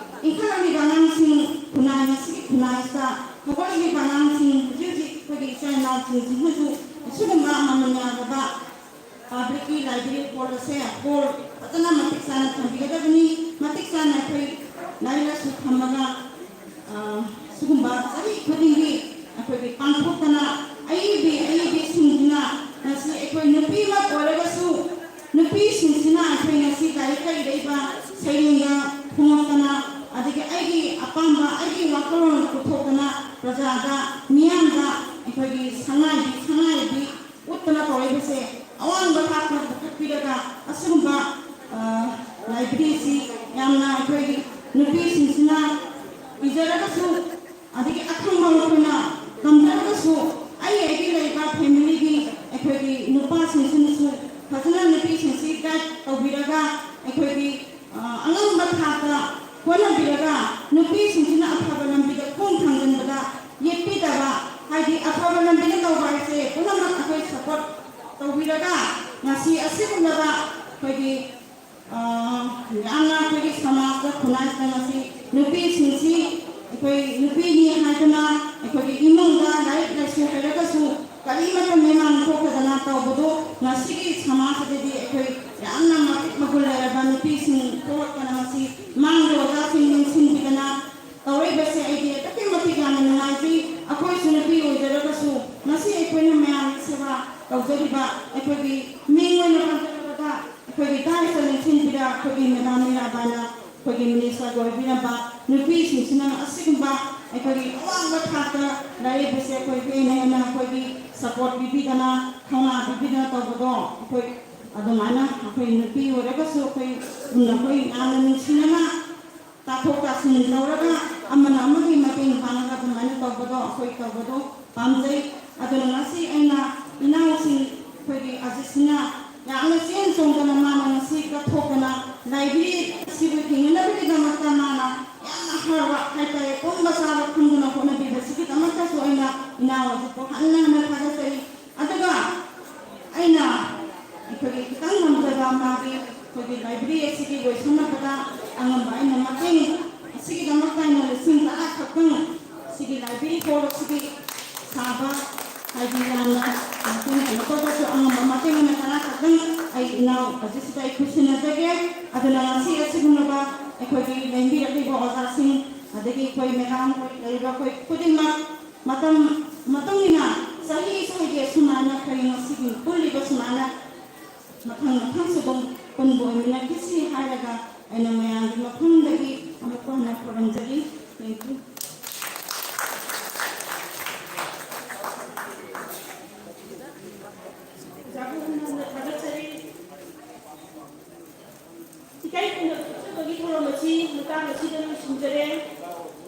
ꯏꯟꯈꯠꯂꯛꯂꯤꯕ ꯑꯉꯥꯡꯁꯤꯡ ꯈꯨꯟꯅꯥꯏ, ꯉꯁꯤꯒꯤ ꯈꯨꯟꯅꯥꯏꯁꯤꯗ ꯍꯧꯒꯠꯂꯛꯂꯤꯕ ꯑꯉꯥꯡꯁꯤꯡ ꯍꯧꯖꯤꯛ ꯍꯧꯖꯤꯛ ꯑꯩꯈꯣꯏꯒꯤ ꯏꯆꯥ ꯏꯅꯥꯎꯁꯤꯡꯁꯤꯅꯁꯨ ꯑꯁꯤꯒꯨꯝꯕ ꯃꯃꯜ ꯌꯥꯝꯂꯕ ꯄꯕ꯭ꯂꯤꯛꯀꯤ ꯂꯥꯏꯕ꯭ꯔꯦꯔꯤ ꯍꯣꯜ ꯑꯁꯦ ꯍꯣꯜ ꯐꯖꯅ ꯃꯇꯤꯛ ꯆꯥꯅ ꯊꯝꯕꯤꯒꯗꯕꯅꯤ꯫ ꯃꯇꯤꯛ ꯆꯥꯅ ꯑꯩꯈꯣꯏ ꯂꯥꯏꯔꯤꯛ ꯂꯥꯏꯁꯨ ꯊꯝꯃꯒ, ꯑ, ꯁꯤꯒꯨꯝꯕ ꯆꯍꯤ ꯈꯨꯗꯤꯡꯒꯤ ꯑꯩꯈꯣꯏꯒꯤ ꯄꯥꯡꯊꯣꯛꯇꯅ ꯑꯏꯕꯤ ꯑꯏꯕꯤꯁꯤꯡꯁꯤꯅ ꯉꯁꯤ ꯑꯩꯈꯣꯏ ꯅꯨꯄꯤꯃꯛ ꯑꯣꯏꯔꯒꯁꯨ ꯅꯨꯄꯤꯁꯤꯡꯁꯤꯅ ꯑꯩꯈꯣꯏ ꯉꯁꯤ ꯂꯥꯏꯔꯤꯛ ꯂꯩꯔꯛꯏꯕ ꯁꯩꯔꯦꯡꯒ ꯐꯣꯡꯉꯛꯇꯅ ꯑꯗꯒꯤ ꯑꯩꯒꯤ ꯑꯄꯥꯝꯕ ꯑꯩꯒꯤ ꯋꯥꯈꯜꯂꯣꯟ ꯄꯨꯊꯣꯛꯇꯅ ꯄ꯭ꯔꯖꯥꯗ ꯃꯤꯌꯥꯝꯗ ꯑꯩꯈꯣꯏꯒꯤ ꯁꯉꯥꯏꯕꯤ ꯁꯉꯥꯏꯕꯤ ꯎꯠꯇꯅ ꯇꯧꯔꯛꯏꯕꯁꯦ ꯑꯋꯥꯡꯕ ꯊꯥꯛꯇ ꯄꯨꯈꯠꯄꯤꯔꯒ ꯑꯁꯤꯒꯨꯝꯕ, ꯑ, ꯂꯥꯏꯕ꯭ꯔꯦꯔꯤꯁꯤ ꯌꯥꯝꯅ ꯑꯩꯈꯣꯏꯒꯤ ꯅꯨꯄꯤꯁꯤꯡꯁꯤꯅ ꯏꯖꯔꯒꯁꯨ ꯑꯗꯒꯤ ꯑꯈꯪꯕ ꯃꯈꯣꯏꯅ ꯇꯝꯖꯔꯒꯁꯨ ꯑꯩ ꯑꯩꯒꯤ ꯂꯩꯕ ꯐꯦꯃꯤꯂꯤꯒꯤ ꯑꯩꯈꯣꯏꯒꯤ ꯅꯨꯄꯥꯁꯤꯡꯁꯤꯅꯁꯨ ꯐꯖꯅ ꯅꯨꯄꯤꯁꯤꯡꯁꯤ ꯒꯥꯏꯗ ꯇꯧꯕꯤꯔꯒ ꯑꯩꯈꯣꯏꯒꯤ, ꯑ, ꯑꯉꯝꯕ ꯊꯥꯛꯇ ꯍꯣꯠꯅꯕꯤꯔꯒ ꯅꯨꯄꯤꯁꯤꯡꯁꯤꯅ ꯑꯐꯕ ꯂꯝꯕꯤꯗ ꯈꯣꯡ ꯊꯥꯡꯖꯤꯟꯕꯗ ꯌꯦꯠꯄꯤꯗꯕ, ꯍꯥꯏꯗꯤ ꯑꯐꯕ ꯂꯝꯕꯤꯗ ꯇꯧꯕ ꯍꯥꯏꯁꯦ ꯄꯨꯝꯅꯃꯛ ꯑꯩꯈꯣꯏ ꯁꯄꯣꯔꯠ ꯇꯧꯕꯤꯔꯒ ꯉꯁꯤ ꯑꯁꯤꯒꯨꯝꯂꯕ ꯑꯩꯈꯣꯏꯒꯤ, ꯑ, ꯌꯥꯝꯅ ꯑꯩꯈꯣꯏꯒꯤ ꯁꯃꯥꯖꯇ ꯈꯨꯟꯅꯥꯏꯁꯤꯗ ꯉꯁꯤ ꯅꯨꯄꯤꯁꯤꯡꯁꯤ ꯑꯩꯈꯣꯏ ꯅꯨꯄꯤꯅꯤ ꯍꯥꯏꯗꯨꯅ ꯑꯩꯈꯣꯏꯒꯤ ꯏꯃꯨꯡꯗ ꯂꯥꯏꯔꯤꯛ ꯂꯥꯏꯁꯨ ꯍꯩꯔꯒꯁꯨ ꯍꯥꯏꯕꯁꯦ ꯑꯩꯗꯤ ꯑꯗꯨꯛꯀꯤ ꯃꯇꯤꯛ ꯌꯥꯝꯅ ꯅꯨꯡꯉꯥꯏꯖꯩ꯫ ꯑꯩꯈꯣꯏꯁꯨ ꯅꯨꯄꯤ ꯑꯣꯏꯖꯔꯒꯁꯨ ꯉꯁꯤ ꯑꯩꯈꯣꯏꯅ ꯃꯌꯥꯝꯒꯤ ꯁꯦꯕꯥ ꯇꯧꯖꯔꯤꯕ ꯑꯩꯈꯣꯏꯒꯤ ꯃꯤꯡ ꯑꯣꯏꯅ ꯄꯟꯖꯔꯕꯗ ꯑꯩꯈꯣꯏꯒꯤ ꯗꯥꯏꯁꯇ ꯂꯦꯡꯁꯤꯟꯕꯤꯕ ꯑꯩꯈꯣꯏꯒꯤ ꯃꯦꯗꯥꯝ ꯃꯤꯔꯥꯕꯥꯏꯅ ꯑꯩꯈꯣꯏꯒꯤ ꯃꯤꯅꯤꯁꯇꯔꯒ ꯑꯣꯏꯕꯤꯔꯝꯕ ꯅꯨꯄꯤꯁꯤꯡꯁꯤꯅ ꯑꯁꯤꯒꯨꯝꯕ ꯑꯩꯈꯣꯏꯒꯤ ꯑꯋꯥꯡꯕ ꯊꯥꯛꯇ ꯂꯩꯔꯤꯕꯁꯦ ꯑꯩꯈꯣꯏ ꯍꯦꯟꯅ ꯍꯦꯟꯅ ꯑꯩꯈꯣꯏꯒꯤ ꯁꯄꯣꯔꯠ ꯄꯤꯕꯤꯗꯅ ꯊꯧꯅꯥ ꯄꯤꯕꯤꯗꯅ ꯇꯧꯕꯗꯣ ꯑꯩꯈꯣꯏ ꯑꯗꯨꯃꯥꯏꯅ ꯑꯩꯈꯣꯏ ꯅꯨꯄꯤ ꯑꯣꯏꯔꯒꯁꯨ ꯑꯩꯈꯣꯏ ꯑꯩꯈꯣꯏ ꯌꯥꯝꯅ ꯅꯨꯡꯁꯤꯅꯅ ꯇꯥꯊꯣꯛ ꯇꯥꯁꯤꯟ ꯇꯧꯔꯒ ꯑꯃꯅ ꯑꯃꯒꯤ ꯃꯇꯦꯡ ꯄꯥꯡꯉꯒ ꯑꯗꯨꯃꯥꯏꯅ ꯇꯧꯕꯗꯣ ꯑꯩꯈꯣꯏ ꯇꯧꯕꯗꯣ ꯄꯥꯝꯖꯩ꯫ ꯑꯗꯨꯅ ꯉꯁꯤ ꯑꯩꯅ ꯏꯅꯥꯎꯁꯤꯡ ꯑꯩꯈꯣꯏꯒꯤ ꯑꯖꯤꯠꯁꯤꯅ ꯌꯥꯝꯅ ꯆꯦꯟ ꯆꯣꯡꯗꯅ ꯃꯥꯅ ꯉꯁꯤ ꯀꯠꯊꯣꯛꯇꯅ ꯂꯥꯏꯕ꯭ꯔꯦꯔꯤ ꯑꯁꯤꯕꯨ ꯍꯤꯡꯅꯅꯕꯒꯤꯗꯃꯛꯇ ꯃꯥꯅ ꯌꯥꯝꯅ ꯍꯥꯔꯗ ꯋꯥꯔꯛ ꯍꯥꯏꯇꯥꯔꯦ, ꯇꯨꯝꯕ ꯆꯥꯕ ꯈꯪꯗꯅ ꯍꯣꯠꯅꯕꯤꯕꯁꯤꯒꯤꯗꯃꯛꯇꯁꯨ ꯑꯩꯅ ꯏꯅꯥꯎ ꯑꯖꯤꯠꯄꯨ ꯍꯟꯅ ꯍꯟꯅ ꯊꯥꯒꯠꯆꯔꯤ꯫ ꯑꯗꯨꯒ ꯑꯩꯅ ꯑꯩꯈꯣꯏꯒꯤ ꯈꯤꯇꯪ ꯉꯝꯖꯕ ꯃꯥꯒꯤ ꯑꯩꯈꯣꯏꯒꯤ ꯂꯥꯏꯕ꯭ꯔꯦꯔꯤ ꯑꯁꯤꯒꯤ ꯂꯣꯏꯁꯤꯟꯅꯕꯗ ꯑꯉꯝꯕ ꯑꯩꯅ ꯃꯇꯦꯡ ꯑꯁꯤꯒꯤꯗꯃꯛꯇ ꯑꯩꯅ ꯂꯤꯁꯤꯡ ꯇꯔꯥ ꯈꯛꯇꯪ ꯁꯤꯒꯤ ꯂꯥꯏꯕ꯭ꯔꯦꯔꯤ ꯍꯣꯜ ꯑꯁꯤꯒꯤ ꯁꯥꯕ ꯍꯥꯏꯗꯤ ꯌꯥꯝꯅ ꯃꯇꯦꯡ ꯀꯩꯅꯣ ꯇꯧꯕꯁꯨ ꯑꯉꯝꯕ ꯃꯇꯦꯡ ꯑꯃ ꯇꯔꯥ ꯈꯛꯇꯪ ꯑꯩ ꯏꯅꯥꯎ ꯑꯁꯤꯁꯤꯗ ꯑꯩ ꯈꯨꯠꯁꯤꯟꯅꯖꯒꯦ꯫ ꯑꯗꯨꯅ ꯉꯁꯤ ꯑꯁꯤꯒꯨꯝꯂꯕ ꯑꯩꯈꯣꯏꯒꯤ ꯂꯦꯡꯕꯤꯔꯛꯂꯤꯕ ꯑꯣꯖꯥꯁꯤꯡ ꯑꯗꯒꯤ ꯑꯩꯈꯣꯏ ꯃꯦꯗꯥꯝ ꯂꯩꯔꯤꯕ ꯑꯩꯈꯣꯏ ꯈꯨꯗꯤꯡꯃꯛ ꯃꯇꯝ ꯃꯇꯨꯡ ꯏꯟꯅ ꯆꯍꯤ ꯏꯁꯥꯒꯤ ꯑꯁꯨꯃꯥꯏꯅ ꯀꯔꯤꯅꯣ ꯁꯤꯒꯤ ꯄꯨꯜꯂꯤꯕ ꯁꯨꯃꯥꯏꯅ ꯃꯊꯪ ꯃꯊꯪꯁꯨ ꯑꯗꯨꯝ ꯄꯨꯟꯕ ꯑꯣꯏꯃꯤꯟꯅꯈꯤꯁꯤ ꯍꯥꯏꯔꯒ ꯑꯩꯅ ꯃꯌꯥꯝꯒꯤ ꯃꯐꯝꯗꯒꯤ ꯑꯃꯨꯛꯀ ꯍꯟꯅ ꯈꯨꯔꯨꯝꯖꯔꯤ꯫ Thank you. ꯑꯣꯖꯥꯕꯨ ꯍꯟꯅ ꯍꯟꯅ ꯊꯥꯒꯠꯆꯔꯤ꯫ ꯏꯀꯥꯏ ꯈꯨꯝꯅꯕ ꯎꯠꯆꯕꯒꯤ ꯊꯧꯔꯝ ꯑꯁꯤ ꯃꯇꯥꯡ ꯑꯁꯤꯗ ꯂꯣꯏꯁꯤꯟꯖꯔꯦ꯫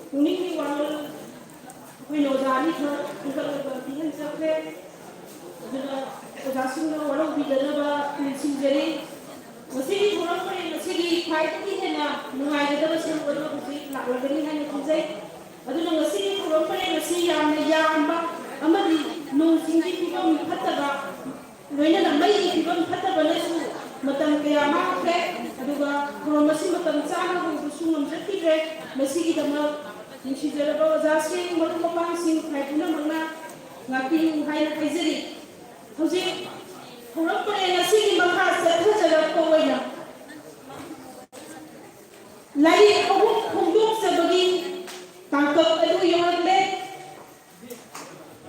ꯄꯨꯛꯅꯤꯡꯒꯤ ꯋꯥꯔꯣꯜ ꯑꯩꯈꯣꯏꯅ ꯑꯣꯖꯥ ꯑꯅꯤꯈꯛ ꯈꯟꯒꯠꯂꯒ ꯄꯤꯍꯟꯖꯈ꯭ꯔꯦ꯫ ꯑꯗꯨꯅ ꯑꯣꯖꯥꯁꯤꯡꯅ ꯋꯥꯔꯧꯕꯤꯗꯅꯕ ꯅꯤꯡꯁꯤꯡꯖꯔꯤ꯫ ꯉꯁꯤꯒꯤ ꯊꯧꯔꯝ ꯄꯔꯦꯡ ꯑꯁꯤꯒꯤ ꯈ꯭ꯋꯥꯏꯗꯒꯤ ꯍꯦꯟꯅ ꯅꯨꯡꯉꯥꯏꯒꯗꯕ ꯁꯔꯨꯛ ꯑꯗꯨ ꯍꯧꯖꯤꯛ ꯂꯥꯛꯂꯒꯅꯤ ꯍꯥꯏꯅ ꯈꯟꯖꯩ꯫ ꯑꯗꯨꯅ ꯉꯁꯤꯒꯤ ꯊꯧꯔꯝ ꯄꯔꯦꯡ ꯑꯁꯤ ꯌꯥꯝꯅ ꯌꯥꯝꯕ ꯑꯃꯗꯤ ꯅꯣꯡ ꯆꯤꯡꯒꯤ ꯐꯤꯕꯝ ꯐꯠꯇꯕ ꯂꯣꯏꯅꯅ ꯃꯩꯒꯤ ꯐꯤꯕꯝ ꯐꯠꯇꯕꯅꯁꯨ ꯃꯇꯝ ꯀꯌꯥ ꯃꯥꯡꯈ꯭ꯔꯦ, ꯑꯗꯨꯒ ꯊꯧꯔꯝ ꯑꯁꯤ ꯃꯇꯝ ꯆꯥꯅ ꯍꯧꯕꯁꯨ ꯉꯝꯖꯈꯤꯗ꯭ꯔꯦ꯫ ꯃꯁꯤꯒꯤꯗꯃꯛ ꯅꯨꯡꯁꯤꯖꯔꯕ ꯑꯣꯖꯥꯁꯤꯡ, ꯃꯔꯨꯞ ꯃꯄꯥꯡꯁꯤꯡ ꯈꯥꯏ ꯄꯨꯝꯅꯃꯛꯅ ꯉꯥꯛꯄꯤꯌꯨ ꯍꯥꯏꯅ ꯍꯥꯏꯖꯔꯤ꯫ ꯍꯧꯖꯤꯛ ꯊꯧꯔꯝ ꯄꯔꯦꯡ ꯑꯁꯤꯒꯤ ꯃꯈꯥ ꯆꯠꯊꯖꯔꯛꯄ ꯑꯣꯏꯅ ꯂꯥꯏꯔꯤꯛ ꯑꯍꯨꯝ ꯐꯣꯡꯗꯣꯛꯆꯕꯒꯤ ꯑꯗꯨ ꯌꯧꯔꯛꯂꯦ꯫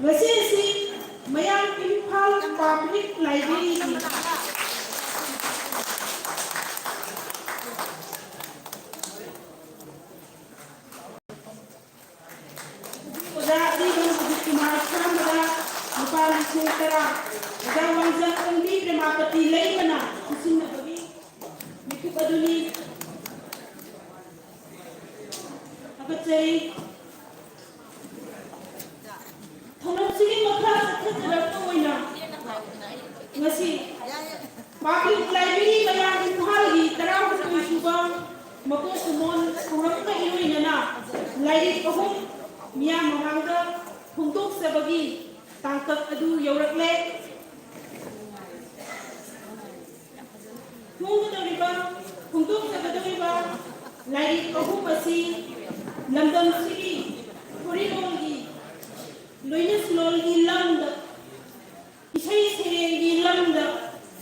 ꯉꯁꯤ ꯑꯁꯤ ꯃꯌꯥꯝ ꯏꯝꯐꯥꯜ ꯄꯕ꯭ꯂꯤꯛ ꯂꯥꯏꯕ꯭ꯔꯦꯔꯤꯒꯤ ꯑꯣꯖꯥ ꯑꯔꯤꯕꯝ ꯑꯖꯤꯠ ꯀꯨꯃꯥꯔ ꯁꯥꯃꯗ ꯂꯨꯄꯥ ꯂꯤꯁꯤꯡ ꯇꯔꯥ, ꯑꯣꯖꯥ ꯋꯥꯡꯖꯝ ꯑꯣꯡꯕꯤ ꯄ꯭ꯔꯦꯃꯥꯄꯇꯤ ꯂꯩꯃꯅ ꯈꯨꯠꯁꯤꯟꯅꯕꯒꯤ ꯃꯤꯀꯨꯞ ꯑꯗꯨꯅꯤ꯫ ꯊꯥꯒꯠꯆꯔꯤ꯫ ꯊꯧꯔꯝꯁꯤꯒꯤ ꯃꯈꯥ ꯆꯠꯊꯖꯔꯛꯄ ꯑꯣꯏꯅ ꯉꯁꯤ ꯄꯕ꯭ꯂꯤꯛ ꯂꯥꯏꯕ꯭ꯔꯦꯔꯤ ꯃꯌꯥꯝ ꯏꯝꯐꯥꯜꯒꯤ ꯇꯔꯥꯍꯨꯝꯗꯣꯏ ꯁꯨꯕ ꯃꯀꯣꯛ ꯀꯨꯝꯑꯣꯟ ꯊꯧꯔꯝꯒ ꯏꯔꯣꯏꯅꯅ ꯂꯥꯏꯔꯤꯛ ꯑꯍꯨꯝ ꯃꯤꯌꯥꯝ ꯃꯃꯥꯡꯗ ꯐꯣꯡꯗꯣꯛꯆꯕꯒꯤ ꯇꯥꯡꯀꯛ ꯑꯗꯨ ꯌꯧꯔꯛꯂꯦ꯫ ꯐꯣꯡꯒꯗꯧꯔꯤꯕ, ꯐꯣꯡꯗꯣꯛꯆꯒꯗꯧꯔꯤꯕ ꯂꯥꯏꯔꯤꯛ ꯑꯍꯨꯝ ꯑꯁꯤ ꯂꯝꯗꯝꯁꯤꯒꯤ ꯐꯨꯔꯤꯠꯂꯣꯟꯒꯤ, ꯂꯣꯏꯅꯁꯂꯣꯟꯒꯤ ꯂꯝꯗ, ꯏꯁꯩ ꯁꯩꯔꯦꯡꯒꯤ ꯂꯝꯗ,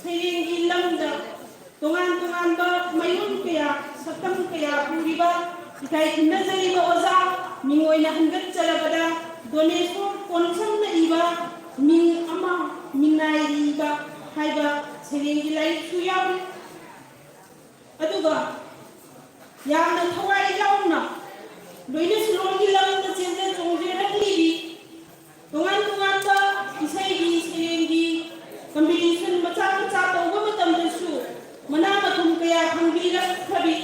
ꯁꯩꯔꯦꯡꯒꯤ ꯂꯝꯗ ꯇꯣꯉꯥꯟ ꯇꯣꯉꯥꯟꯕ ꯃꯥꯏꯑꯣꯟ ꯀꯌꯥ, ꯁꯛꯇꯝ ꯀꯌꯥ ꯄꯨꯔꯤꯕ, ꯏꯀꯥꯏ ꯈꯨꯝꯅꯖꯔꯤꯕ ꯑꯣꯖꯥ ꯃꯤꯡ ꯑꯣꯏꯅ ꯍꯟꯒꯠꯆꯔꯕꯗ ꯗꯣꯅꯦꯁꯣꯔ ꯀꯣꯟꯁꯝꯅ ꯏꯕ ꯃꯤꯡ ꯑꯃ ꯃꯤꯡꯅꯥꯏꯔꯤꯕ ꯍꯥꯏꯕ ꯁꯩꯔꯦꯡꯒꯤ ꯂꯥꯏꯔꯤꯛꯁꯨ ꯌꯥꯎꯔꯤ꯫ ꯑꯗꯨꯒ ꯌꯥꯝꯅ ꯊꯋꯥꯏ ꯌꯥꯎꯅ ꯂꯣꯏꯅꯁꯂꯣꯟꯒꯤ ꯂꯝꯗ ꯆꯦꯟꯖ ꯆꯣꯡꯖꯔꯛꯂꯤꯕꯤ, ꯇꯣꯉꯥꯟ ꯇꯣꯉꯥꯟꯕ ꯏꯁꯩꯒꯤ, ꯁꯩꯔꯦꯡꯒꯤ competition ꯃꯆꯥ ꯃꯆꯥ ꯇꯧꯕ ꯃꯇꯝꯗꯁꯨ ꯃꯅꯥ ꯃꯊꯨꯝ ꯀꯌꯥ ꯐꯪꯕꯤꯔꯛꯈ꯭ꯔꯕꯤ,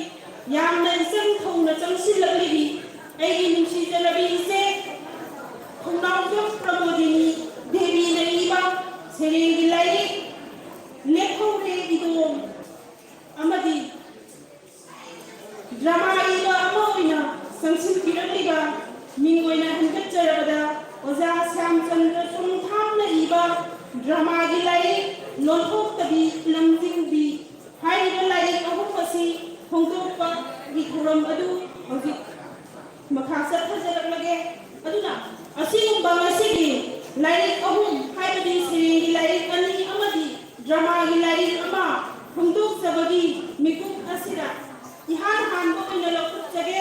ꯌꯥꯝꯅ ꯏꯆꯪ ꯊꯧꯅ ꯆꯪꯁꯤꯜꯂꯛꯂꯤꯕꯤ ꯑꯩꯒꯤ ꯅꯨꯡꯁꯤꯖꯔꯕꯤ ꯏꯆꯦ ꯊꯧꯅꯥꯎꯖꯝ ꯄ꯭ꯔꯃꯣꯗꯤꯅꯤ ꯗꯦꯕꯤꯅ ꯏꯕ ꯁꯩꯔꯦꯡꯒꯤ ꯂꯥꯏꯔꯤꯛ ꯂꯦꯞꯍꯧꯔꯦ ꯏꯗꯣꯝ ꯑꯃꯗꯤ drama ꯏꯕ ꯑꯃ ꯑꯣꯏꯅ ꯆꯪꯁꯤꯟꯕꯤꯔꯛꯂꯤꯕ ꯃꯤꯡ ꯑꯣꯏꯅ ꯍꯟꯒꯠꯆꯔꯕꯗ ꯑꯣꯖꯥ ꯁ꯭ꯌꯥꯝꯆꯟꯗ꯭ꯔ ꯆꯣꯡꯊꯥꯝꯅ ꯏꯕ dramaꯒꯤ ꯂꯥꯏꯔꯤꯛ ꯂꯣꯟꯊꯣꯛꯇꯕꯤ ꯂꯝꯖꯤꯡꯕꯤ ꯍꯥꯏꯔꯤꯕ ꯂꯥꯏꯔꯤꯛ ꯑꯍꯨꯝ ꯑꯁꯤ ꯐꯣꯡꯗꯣꯛꯄꯒꯤ ꯊꯧꯔꯝ ꯑꯗꯨ ꯍꯧꯖꯤꯛ ꯃꯈꯥ ꯆꯠꯊꯖꯔꯛꯂꯒꯦ꯫ ꯑꯗꯨꯅ ꯑꯁꯤꯒꯨꯝꯕ ꯉꯁꯤꯒꯤ ꯂꯥꯏꯔꯤꯛ ꯑꯍꯨꯝ, ꯍꯥꯏꯕꯗꯤ ꯁꯩꯔꯦꯡꯒꯤ ꯂꯥꯏꯔꯤꯛ ꯑꯅꯤ ꯑꯃꯗꯤ dramaꯒꯤ ꯂꯥꯏꯔꯤꯛ ꯑꯃ ꯐꯣꯡꯗꯣꯛꯆꯕꯒꯤ ꯃꯤꯀꯨꯞ ꯑꯁꯤꯗ ꯏꯍꯥꯟ ꯍꯥꯟꯕ ꯑꯣꯏꯅ ꯂꯧꯈꯠꯆꯒꯦ꯫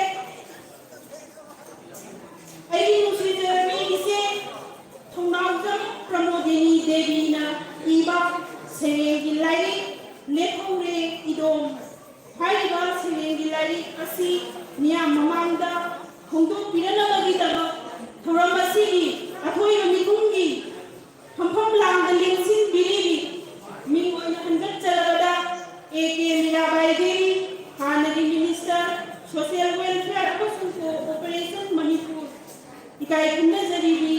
ꯃꯃꯥꯡꯗ ꯐꯣꯡꯗꯣꯛꯄꯤꯔꯛꯅꯕꯒꯤꯗꯃꯛ ꯊꯧꯔꯝ ꯑꯁꯤꯒꯤ ꯑꯊꯣꯏꯕ ꯃꯤꯈꯨꯝꯒꯤ ꯐꯝꯐꯝ ꯂꯥꯡꯗ ꯂꯦꯡꯁꯤꯟꯕꯤꯔꯤꯕꯤ ꯃꯤꯡ ꯑꯣꯏꯅ ꯍꯟꯒꯠꯆꯔꯕꯗ ꯑꯦ ꯀꯦ ꯃꯤꯔꯥꯕꯥꯏ ꯗꯦꯕꯤ, ꯍꯥꯟꯅꯒꯤ Minister Social Welfare ꯑꯃꯁꯨꯡ Co-operation ꯃꯅꯤꯄꯨꯔ, ꯏꯀꯥꯏ ꯈꯨꯝꯅꯖꯔꯤꯕꯤ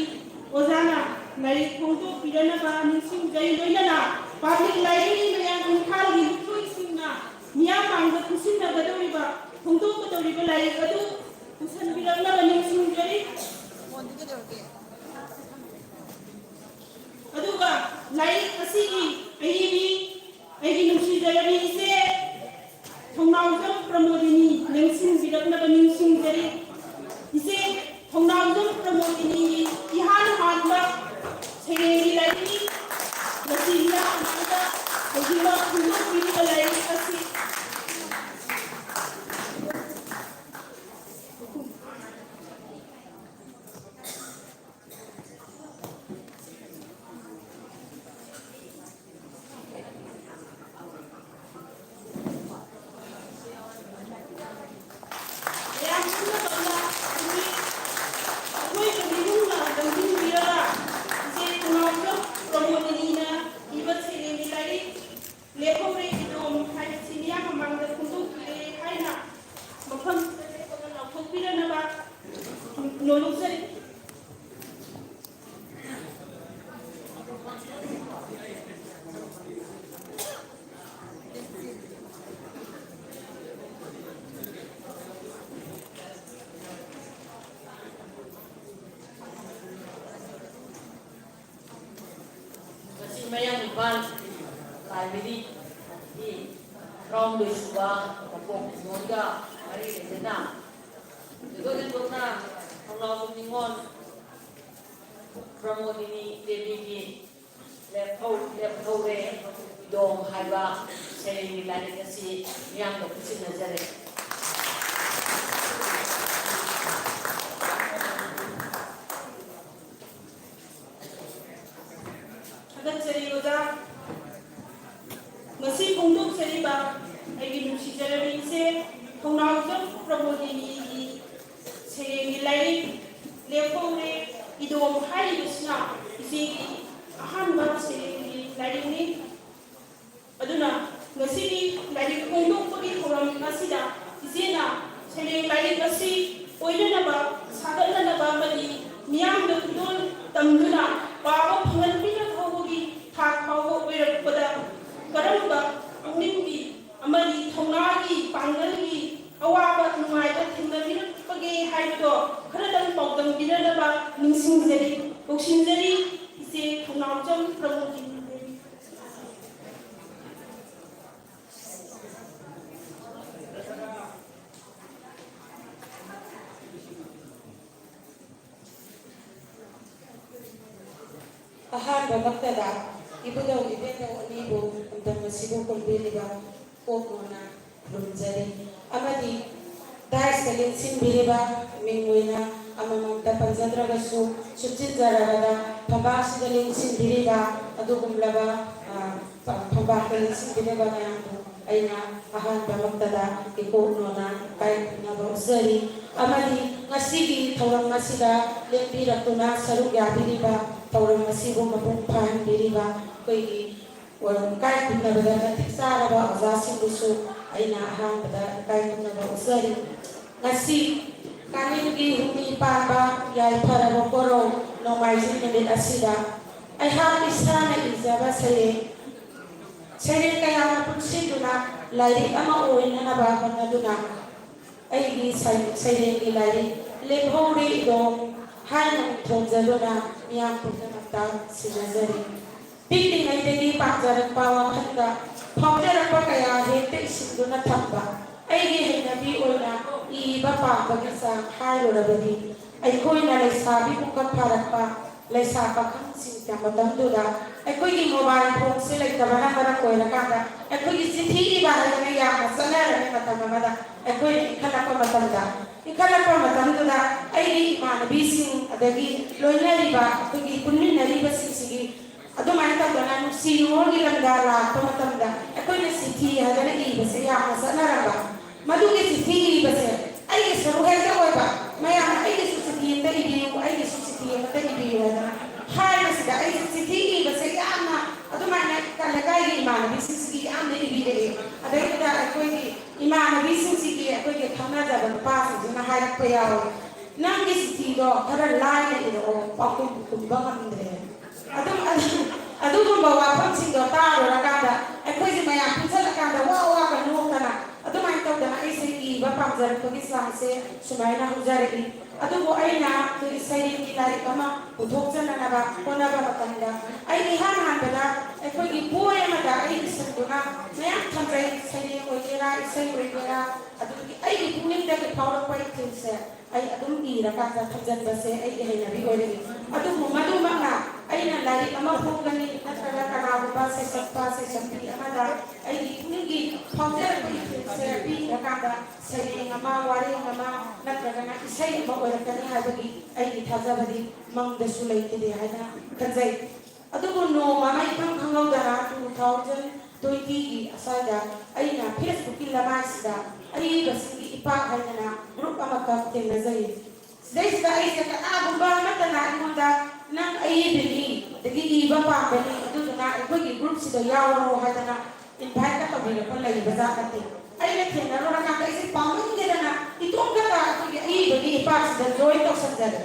ꯑꯣꯖꯥꯅ ꯂꯥꯏꯔꯤꯛ ꯐꯣꯡꯗꯣꯛꯄꯤꯔꯅꯕ ꯅꯤꯡꯁꯤꯡꯖꯔꯤ꯫ ꯂꯣꯏꯅꯅ Public Library ꯃꯌꯥꯡ ꯏꯝꯐꯥꯜꯒꯤ ꯂꯨꯞꯊꯣꯏꯁꯤꯡꯅ ꯃꯤꯌꯥꯝ ꯃꯥꯡꯗ ꯈꯨꯠꯁꯤꯟꯅꯒꯗꯧꯔꯤꯕ, ꯐꯣꯡꯗꯣꯛꯀꯗꯧꯔꯤꯕ ꯂꯥꯏꯔꯤꯛ ꯑꯗꯨ ꯄꯨꯁꯤꯟꯕꯤꯔꯛꯅꯕ ꯅꯤꯡꯁꯤꯡꯖꯔꯤ꯫ ꯑꯗꯨꯒ ꯂꯥꯏꯔꯤꯛ ꯑꯁꯤꯒꯤ ꯑꯏꯕꯤ ꯑꯩꯒꯤ ꯅꯨꯡꯁꯤꯖꯔꯕꯤ ꯏꯆꯦ ꯊꯧꯅꯥꯎꯖꯝ ꯄ꯭ꯔꯃꯣꯗꯤꯅꯤ ꯂꯦꯡꯁꯤꯟꯕꯤꯔꯛꯅꯕ ꯅꯤꯡꯁꯤꯡꯖꯔꯤ꯫ ꯏꯆꯦ ꯊꯧꯅꯥꯎꯖꯝ ꯄ꯭ꯔꯃꯣꯗꯤꯅꯤꯒꯤ ꯏꯍꯥꯟ ꯍꯥꯟꯕ ꯁꯩꯔꯦꯡꯒꯤ ꯂꯥꯏꯔꯤꯛꯅꯤ꯫ ꯃꯁꯤ ꯃꯤꯌꯥꯝ ꯃꯃꯥꯡꯗ ꯍꯧꯖꯤꯛꯃꯛ ꯐꯣꯡꯗꯣꯛꯄꯤꯔꯤꯕ ꯂꯥꯏꯔꯤꯛ ꯑꯁꯤ ꯃꯌꯥꯝ ꯄꯨꯝꯅꯃꯛꯅ ꯅꯨꯃꯤꯠ ꯑꯊꯣꯏꯕ ꯅꯤꯡꯅ ꯂꯝꯖꯤꯡꯕꯤꯔꯒ ꯏꯆꯦ ꯊꯧꯅꯥꯎꯖꯝ ꯄ꯭ꯔꯃꯣꯗꯤꯅꯤꯅ ꯏꯕ ꯁꯩꯔꯦꯡꯒꯤ ꯂꯥꯏꯔꯤꯛ ꯂꯦꯞꯍꯧꯔꯦ ꯏꯗꯣꯝ ꯍꯥꯏꯕꯁꯤ ꯃꯤꯌꯥꯝ ꯃꯃꯥꯡꯗ ꯐꯣꯡꯗꯣꯛꯄꯤꯔꯦ ꯍꯥꯏꯅ ꯃꯐꯝꯁꯤꯗ ꯂꯦꯞꯄꯒ ꯂꯥꯎꯊꯣꯛꯄꯤꯔꯅꯕ ꯅꯣꯂꯨꯛꯆꯔꯤ꯫ ꯃꯁꯤ ꯃꯌꯥꯡ ꯏꯝꯐꯥꯜ ꯂꯥꯏꯕ꯭ꯔꯦꯔꯤꯒꯤ ꯇꯔꯥꯍꯨꯝꯗꯣꯏ ꯁꯨꯕ ꯃꯄꯣꯛ ꯅꯤꯉꯣꯜꯒ ꯃꯔꯤ ꯂꯩꯅꯅ ꯊꯣꯏꯗꯣꯛ ꯍꯦꯟꯗꯣꯛꯅ ꯊꯧꯅꯥꯎꯖꯝ ꯅꯤꯉꯣꯜ ꯄ꯭ꯔꯃꯣꯗꯤꯅꯤ ꯗꯦꯕꯤꯒꯤ ꯂꯦꯞꯍꯧ-, ꯂꯦꯞꯍꯧꯔꯦ ꯏꯗꯣꯝ ꯍꯥꯏꯕ ꯁꯩꯔꯦꯡꯒꯤ ꯂꯥꯏꯔꯤꯛ ꯑꯁꯤ ꯃꯤꯌꯥꯝꯗ ꯈꯨꯠꯁꯤꯟꯅꯖꯔꯦ꯫ ꯊꯥꯒꯠꯆꯔꯤ ꯑꯣꯖꯥ꯫ ꯉꯁꯤ ꯐꯣꯡꯗꯣꯛꯆꯔꯤꯕ ꯑꯩꯒꯤ ꯅꯨꯡꯁꯤꯖꯔꯕꯤ ꯏꯆꯦ ꯊꯧꯅꯥꯎꯖꯝ ꯄ꯭ꯔꯃꯣꯗꯤꯅꯤꯒꯤ ꯍꯧꯔꯦ꯫ ꯏꯗꯣꯝ ꯍꯥꯏꯔꯤꯕꯁꯤꯅ ꯏꯆꯦꯒꯤ ꯑꯍꯥꯟꯕ ꯁꯩꯔꯦꯡꯒꯤ ꯂꯥꯏꯔꯤꯛꯅꯤ꯫ ꯑꯗꯨꯅ ꯉꯁꯤꯒꯤ ꯂꯥꯏꯔꯤꯛ ꯐꯣꯡꯗꯣꯛꯄꯒꯤ ꯊꯧꯔꯝ ꯑꯁꯤꯗ ꯏꯆꯦꯅ ꯁꯩꯔꯦꯡ ꯂꯥꯏꯔꯤꯛ ꯑꯁꯤ ꯑꯣꯏꯅꯅꯕ, ꯁꯥꯒꯠꯅꯅꯕ ꯑꯃꯗꯤ ꯃꯤꯌꯥꯝꯗ ꯈꯨꯗꯣꯜ ꯇꯝꯗꯨꯅ ꯄꯥꯕ ꯐꯪꯍꯟꯕꯤꯅꯕ ꯐꯥꯎꯕꯒꯤ ꯊꯥꯛ ꯐꯥꯎꯕ ꯑꯣꯏꯔꯛꯄꯗ ꯀꯔꯝꯕ ꯄꯨꯛꯅꯤꯡꯒꯤ ꯑꯃꯗꯤ ꯊꯧꯅꯥꯒꯤ ꯄꯥꯡꯒꯜꯒꯤ ꯑꯋꯥꯕ ꯅꯨꯡꯉꯥꯏꯕ ꯊꯦꯡꯅꯕꯤꯔꯛꯄꯒꯦ ꯍꯥꯏꯕꯗꯣ ꯈꯔꯗꯪ ꯄꯥꯎꯗꯝꯕꯤꯅꯅꯕ ꯅꯤꯡꯁꯤꯡꯖꯔꯤ, ꯂꯧꯁꯤꯟꯖꯔꯤ꯫ ꯏꯆꯦ ꯊꯧꯅꯥꯎꯖꯝ ꯄ꯭ꯔꯃꯣꯗꯤꯅꯤ꯫ ꯑꯍꯥꯟꯕꯃꯛꯇꯗ ꯏꯕꯨꯙꯧ ꯏꯕꯦꯟꯙꯧ ꯑꯅꯤꯕꯨ ꯄꯥꯟꯗꯝ ꯑꯁꯤꯕꯨ ꯀꯣꯟꯕꯤꯔꯤꯕ ꯀꯣꯛ ꯅꯣꯟꯅ ꯈꯨꯔꯨꯝꯖꯔꯤ꯫ ꯑꯃꯗꯤ ꯗꯥꯏꯁꯇ ꯂꯦꯡꯁꯤꯟꯕꯤꯔꯤꯕ ꯃꯤꯡ ꯑꯣꯏꯅ ꯑꯃꯃꯝꯇ ꯄꯟꯖꯗ꯭ꯔꯒꯁꯨ ꯁꯨꯞꯆꯤꯟꯖꯔꯕꯗ ꯐꯝꯕꯥꯛꯁꯤꯗ ꯂꯦꯡꯁꯤꯟꯕꯤꯔꯤꯕ ꯑꯗꯨꯒꯨꯝꯂꯕ, ꯑ, ꯐꯝꯕꯥꯛꯇ ꯂꯦꯡꯁꯤꯟꯕꯤꯔꯤꯕ ꯃꯌꯥꯝꯕꯨ ꯑꯩꯅ ꯑꯍꯥꯟꯕꯃꯛꯇꯗ ꯏꯀꯣꯛ ꯅꯣꯟꯅ ꯏꯀꯥꯏ ꯈꯨꯝꯅꯕ ꯎꯠꯆꯔꯤ꯫ ꯑꯃꯗꯤ ꯉꯁꯤꯒꯤ ꯊꯧꯔꯝ ꯑꯁꯤꯗ ꯂꯦꯡꯕꯤꯔꯛꯇꯨꯅ ꯁꯔꯨꯛ ꯌꯥꯕꯤꯔꯤꯕ, ꯊꯧꯔꯝ ꯑꯁꯤꯕꯨ ꯃꯄꯨꯡ ꯐꯥꯍꯟꯕꯤꯔꯤꯕ ꯑꯩꯈꯣꯏꯒꯤ ꯏꯀꯥꯏ ꯈꯨꯝꯅꯕꯗ ꯃꯇꯤꯛ ꯆꯥꯔꯕ ꯑꯣꯖꯥꯁꯤꯡꯕꯨꯁꯨ ꯑꯩꯅ ꯑꯍꯥꯟꯕꯗ ꯏꯀꯥꯏ ꯈꯨꯝꯅꯕ ꯎꯠꯆꯔꯤ꯫ ꯉꯁꯤ ꯀꯥꯂꯦꯟꯒꯤ ꯍꯨꯝꯅꯤ ꯄꯥꯟꯕ ꯌꯥꯏꯐꯔꯕ ꯀꯣꯔꯧ ꯅꯣꯡꯃꯥꯏꯖꯤꯡ ꯅꯨꯃꯤꯠ ꯑꯁꯤꯗ ꯑꯩꯍꯥꯛ ꯏꯁꯥꯅ ꯏꯖꯕ ꯁꯩꯔꯦꯡ, ꯁꯩꯔꯦꯡ ꯀꯌꯥꯅ ꯄꯨꯟꯁꯤꯟꯗꯨꯅ ꯂꯥꯏꯔꯤꯛ ꯑꯃ ꯑꯣꯏꯅꯅꯕ ꯍꯣꯠꯅꯗꯨꯅ ꯑꯩꯒꯤ ꯁꯩ-, ꯁꯩꯔꯦꯡꯒꯤ ꯂꯥꯏꯔꯤꯛ ꯂꯦꯝꯍꯧꯔꯦ ꯏꯗꯣꯝ ꯍꯥꯏꯅ ꯃꯤꯡꯊꯣꯟꯖꯗꯨꯅ ꯃꯤꯌꯥꯝ ꯄꯨꯝꯅꯃꯛꯇ ꯁꯤꯟꯅꯖꯔꯤ꯫ ꯄꯤꯛꯂꯤꯉꯩꯗꯒꯤ ꯄꯥꯝꯖꯔꯛꯄ ꯋꯥꯈꯜꯗ ꯐꯥꯎꯖꯔꯛꯄ ꯀꯌꯥ ꯍꯦꯛꯇ ꯏꯁꯤꯟꯗꯨꯅ ꯊꯝꯕ꯫ ꯑꯩꯒꯤ ꯍꯩꯅꯕꯤ ꯑꯣꯏꯅ ꯏꯕ ꯄꯥꯝꯕꯒꯤ ꯆꯥꯡ ꯍꯥꯏꯔꯨꯔꯕꯗꯤ ꯑꯩꯈꯣꯏꯅ ꯂꯩꯁꯥꯕꯤ ꯄꯨꯡꯀꯛ ꯐꯥꯔꯛꯄ, ꯂꯩꯁꯥ ꯄꯥꯈꯪꯁꯤꯡꯒ ꯃꯇꯝꯗꯨꯗ ꯑꯩꯈꯣꯏꯒꯤ ꯃꯣꯕꯥꯏꯜ ꯐꯣꯟꯁꯦ ꯂꯩꯇꯕꯅ ꯃꯔꯝ ꯑꯣꯏꯔꯀꯥꯟꯗ ꯑꯩꯈꯣꯏꯒꯤ ꯆꯤꯊꯤ ꯏꯕ ꯍꯥꯏꯗꯅ ꯌꯥꯝꯅ ꯆꯠꯅꯔꯝꯃꯤ ꯃꯇꯝ ꯑꯃꯗ꯫ ꯑꯩꯈꯣꯏꯅ ꯏꯟꯈꯠꯂꯛꯄ ꯃꯇꯝꯗ, ꯏꯟꯈꯠꯂꯛꯄ ꯃꯇꯝꯗꯨꯗ ꯑꯩꯒꯤ ꯏꯃꯥꯟꯅꯕꯤꯁꯤꯡ ꯑꯗꯒꯤ ꯂꯣꯏꯅꯔꯤꯕ ꯑꯩꯈꯣꯏꯒꯤ ꯄꯨꯟꯃꯤꯟꯅꯔꯤꯕꯁꯤꯡꯁꯤꯒꯤ ꯑꯗꯨꯃꯥꯏꯅ ꯇꯧꯗꯅ ꯅꯨꯡꯁꯤ ꯅꯨꯡꯉꯣꯜꯒꯤ ꯂꯝꯗ ꯂꯥꯛꯄ ꯃꯇꯝꯗ ꯑꯩꯈꯣꯏꯅ ꯆꯤꯊꯤ ꯍꯥꯏꯗꯅ ꯏꯕꯁꯦ ꯌꯥꯝꯅ ꯆꯠꯅꯔꯝꯕ꯫ ꯃꯗꯨꯒꯤ ꯆꯤꯊꯤ ꯏꯕꯁꯦ ꯑꯩꯒꯤ ꯁꯔꯨꯛ ꯍꯦꯛꯇ ꯑꯣꯏꯕ꯫ ꯃꯌꯥꯝꯅ ꯑꯩꯒꯤꯁꯨ ꯆꯤꯊꯤ ꯑꯝꯇ ꯏꯕꯤꯌꯨ, ꯑꯩ ꯍꯥꯏꯔꯛꯄ ꯌꯥꯎꯋꯦ, "ꯅꯪꯒꯤ ꯆꯤꯊꯤꯗꯣ ꯈꯔ ꯂꯥꯏꯅ ꯏꯔꯛꯑꯣ, ꯄꯥꯎꯈꯨꯝ ꯈꯨꯝꯕ ꯉꯝꯗ꯭ꯔꯦ"꯫ ꯑꯗꯨꯝ ꯑꯗꯨꯒꯨꯝꯕ ꯋꯥꯐꯝꯁꯤꯡꯗꯣ ꯇꯥꯔꯨꯔꯀꯥꯟꯗ ꯑꯩꯈꯣꯏꯁꯦ ꯃꯌꯥꯝ ꯄꯨꯟꯁꯤꯜꯂꯀꯥꯟꯗ ꯋꯥ ꯋꯥꯒ ꯅꯣꯛꯇꯅ ꯑꯗꯨꯃꯥꯏꯅ ꯇꯧꯗꯅ ꯑꯩꯁꯦ ꯏꯕ ꯄꯥꯝꯖꯔꯛꯄꯒꯤ ꯆꯥꯡꯁꯦ ꯁꯨꯃꯥꯏꯅ ꯍꯧꯖꯔꯛꯏ꯫ ꯑꯗꯨꯕꯨ ꯑꯩꯅ ꯑꯩꯈꯣꯏꯒꯤ ꯁꯩꯔꯦꯡꯒꯤ ꯂꯥꯏꯔꯤꯛ ꯑꯃ ꯄꯨꯊꯣꯛꯆꯅꯅꯕ ꯍꯣꯠꯅꯕ ꯃꯇꯝꯗ ꯑꯩ ꯏꯍꯥꯟ ꯍꯥꯟꯕꯗ ꯑꯩꯈꯣꯏꯒꯤ ꯕꯣꯏ ꯑꯃꯗ ꯑꯩ ꯏꯁꯤꯟꯗꯨꯅ ꯃꯌꯥꯝ ꯊꯝꯖꯩ꯫ ꯁꯩꯔꯦꯡ ꯑꯣꯏꯒꯦꯔꯥ, ꯏꯁꯩ ꯑꯣꯏꯒꯦꯔꯥ, ꯑꯗꯨꯒꯤ ꯑꯩꯒꯤ ꯄꯨꯛꯅꯤꯡꯗꯒꯤ ꯐꯥꯎꯔꯛꯄ ꯏꯊꯤꯜꯁꯦ ꯑꯩ ꯑꯗꯨꯝ ꯏꯔꯀꯥꯟꯗ ꯊꯝꯖꯤꯟꯕꯁꯦ ꯑꯩꯒꯤ ꯍꯩꯅꯕꯤ ꯑꯣꯏꯔꯛꯏ꯫ ꯑꯗꯨꯕꯨ ꯃꯗꯨꯃꯛꯅ ꯑꯩꯅ ꯂꯥꯏꯔꯤꯛ ꯑꯃ ꯐꯣꯡꯒꯅꯤ ꯅꯠꯇ꯭ꯔꯒ ꯀꯅꯥꯒꯨꯝꯕ ꯁꯩꯁꯛꯄ ꯁꯩꯁꯛꯄꯤ ꯑꯃꯗ ꯑꯩꯒꯤ ꯄꯨꯛꯅꯤꯡꯒꯤ ꯐꯥꯎꯖꯔꯛꯄ ꯏꯊꯤꯜꯁꯦ ꯄꯤꯔꯀꯥꯟꯗ ꯁꯩꯔꯦꯡ ꯑꯃ, ꯋꯥꯔꯦꯡ ꯑꯃ ꯅꯠꯇ꯭ꯔꯒꯅ ꯏꯁꯩ ꯑꯃ ꯑꯣꯏꯔꯛꯀꯅꯤ ꯍꯥꯏꯕꯒꯤ ꯑꯩꯒꯤ ꯊꯥꯖꯕꯗꯤ ꯃꯪꯗꯁꯨ ꯂꯩꯈꯤꯗꯦ ꯍꯥꯏꯅ ꯈꯟꯖꯩ꯫ ꯑꯗꯨꯕꯨ ꯅꯣꯡꯃ ꯑꯃ ꯏꯈꯪ ꯈꯪꯍꯧꯗꯅ two thousand twenty ꯒꯤ ꯑꯁ꯭ꯋꯥꯏꯗ ꯑꯩꯅ Facebook ꯀꯤ ꯂꯃꯥꯏꯁꯤꯗ ꯑꯏꯕꯁꯤꯡꯒꯤ ꯏꯄꯥꯛ ꯍꯥꯏꯗꯅ group ꯑꯃꯈꯛ ꯊꯦꯡꯅꯖꯩ꯫ ꯁꯤꯗꯩꯁꯤꯗ ꯑꯩꯁꯦ ꯀꯅꯥꯒꯨꯝꯕ ꯑꯃꯠꯇꯅ ꯑꯩꯉꯣꯟꯗ "ꯅꯪ ꯑꯏꯕꯅꯤ, ꯑꯗꯒꯤ ꯏꯕ ꯄꯥꯝꯕꯅꯤ, ꯑꯗꯨꯗꯨꯅ ꯑꯩꯈꯣꯏꯒꯤ group ꯁꯤꯗ ꯌꯥꯎꯔꯣ" ꯍꯥꯏꯗꯅ invite ꯀ ꯇꯧꯕꯤꯔꯛꯄ ꯂꯩꯕꯖꯥꯠ ꯅꯠꯇꯦ꯫ ꯑꯩꯅ ꯊꯦꯡꯅꯔꯨꯔꯀꯥꯟꯗ ꯑꯩꯁꯦ ꯄꯥꯝꯃꯟꯒꯤꯗꯅ ꯏꯇꯣꯝꯇꯗ ꯑꯩꯈꯣꯏꯒꯤ ꯑꯏꯕꯒꯤ ꯏꯄꯥꯛꯁꯤꯗ join ꯇꯧꯁꯟꯖꯔꯦ꯫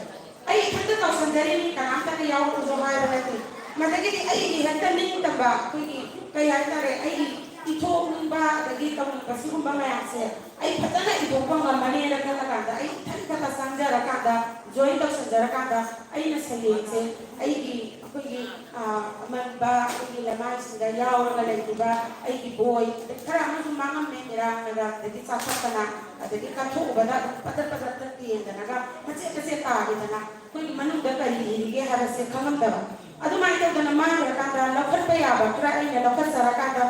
ꯑꯩ ꯏꯊꯟꯇ ꯇꯧꯁꯟꯖꯔꯤꯅꯤ, ꯀꯅꯥꯝꯇꯒ ꯌꯥꯎꯔꯛꯎꯁꯨ ꯍꯥꯏꯕ ꯅꯠꯇꯦ꯫ ꯃꯗꯒꯤꯗꯤ ꯑꯩꯒꯤ ꯍꯦꯛꯇ ꯅꯤꯡꯇꯝꯕ, ꯑꯩꯈꯣꯏꯒꯤ ꯀꯩ ꯍꯥꯏꯇꯥꯔꯦ, ꯑꯩꯒꯤ ꯏꯊꯣꯛꯅꯤꯡꯕ ꯑꯗꯒꯤ ꯇꯧꯅꯤꯡꯕ ꯁꯤꯒꯨꯝꯕ ꯃꯌꯥꯝꯁꯦ ꯑꯩ ꯐꯖꯅ ꯏꯊꯣꯛꯄ ꯉꯝꯃꯅꯤꯅ ꯈꯜꯂꯀꯥꯟꯗ ꯑꯩ ꯏꯊꯟ ꯈꯛꯇ ꯆꯪꯖꯔꯀꯥꯟꯗ, join ꯇꯧꯁꯟꯖꯔꯀꯥꯟꯗ ꯑꯩꯅ ꯁꯩꯔꯦꯡꯁꯦ ꯑꯩꯒꯤ, ꯑꯩꯈꯣꯏꯒꯤ, ꯑ, ꯑꯃꯟꯕ ꯑꯩꯈꯣꯏꯒꯤ ꯂꯃꯥꯏꯁꯤꯡꯗ ꯌꯥꯎꯔꯒ ꯂꯩꯈꯤꯕ ꯑꯩꯒꯤ ꯕꯣꯏ, ꯑꯗꯩ ꯈꯔ ꯑꯃꯁꯨ ꯃꯥꯡꯉꯝꯃꯦ, ꯏꯔꯥꯡꯅꯒ ꯑꯗꯒꯤ ꯆꯥꯊꯠꯇꯅ, ꯑꯗꯒꯤ ꯀꯠꯊꯣꯛꯎꯕꯗ ꯑꯗꯨꯝ ꯄꯗꯠ ꯄꯗꯠ ꯇꯦꯟꯗꯅꯒ ꯃꯆꯦꯠ ꯃꯆꯦꯠ ꯇꯥꯈꯤꯗꯅ ꯑꯩꯈꯣꯏꯒꯤ ꯃꯅꯨꯡꯗ ꯀꯔꯤ ꯏꯔꯤꯒꯦ ꯍꯥꯏꯕꯁꯦ ꯈꯪꯉꯝꯗꯕ꯫ ꯑꯗꯨꯃꯥꯏꯅ ꯇꯧꯗꯅ ꯃꯥꯡꯈ꯭ꯔꯀꯥꯟꯗ ꯂꯧꯈꯠꯄ ꯌꯥꯕ ꯈꯔ ꯑꯩꯅ ꯂꯧꯈꯠꯆꯔꯀꯥꯟꯗ,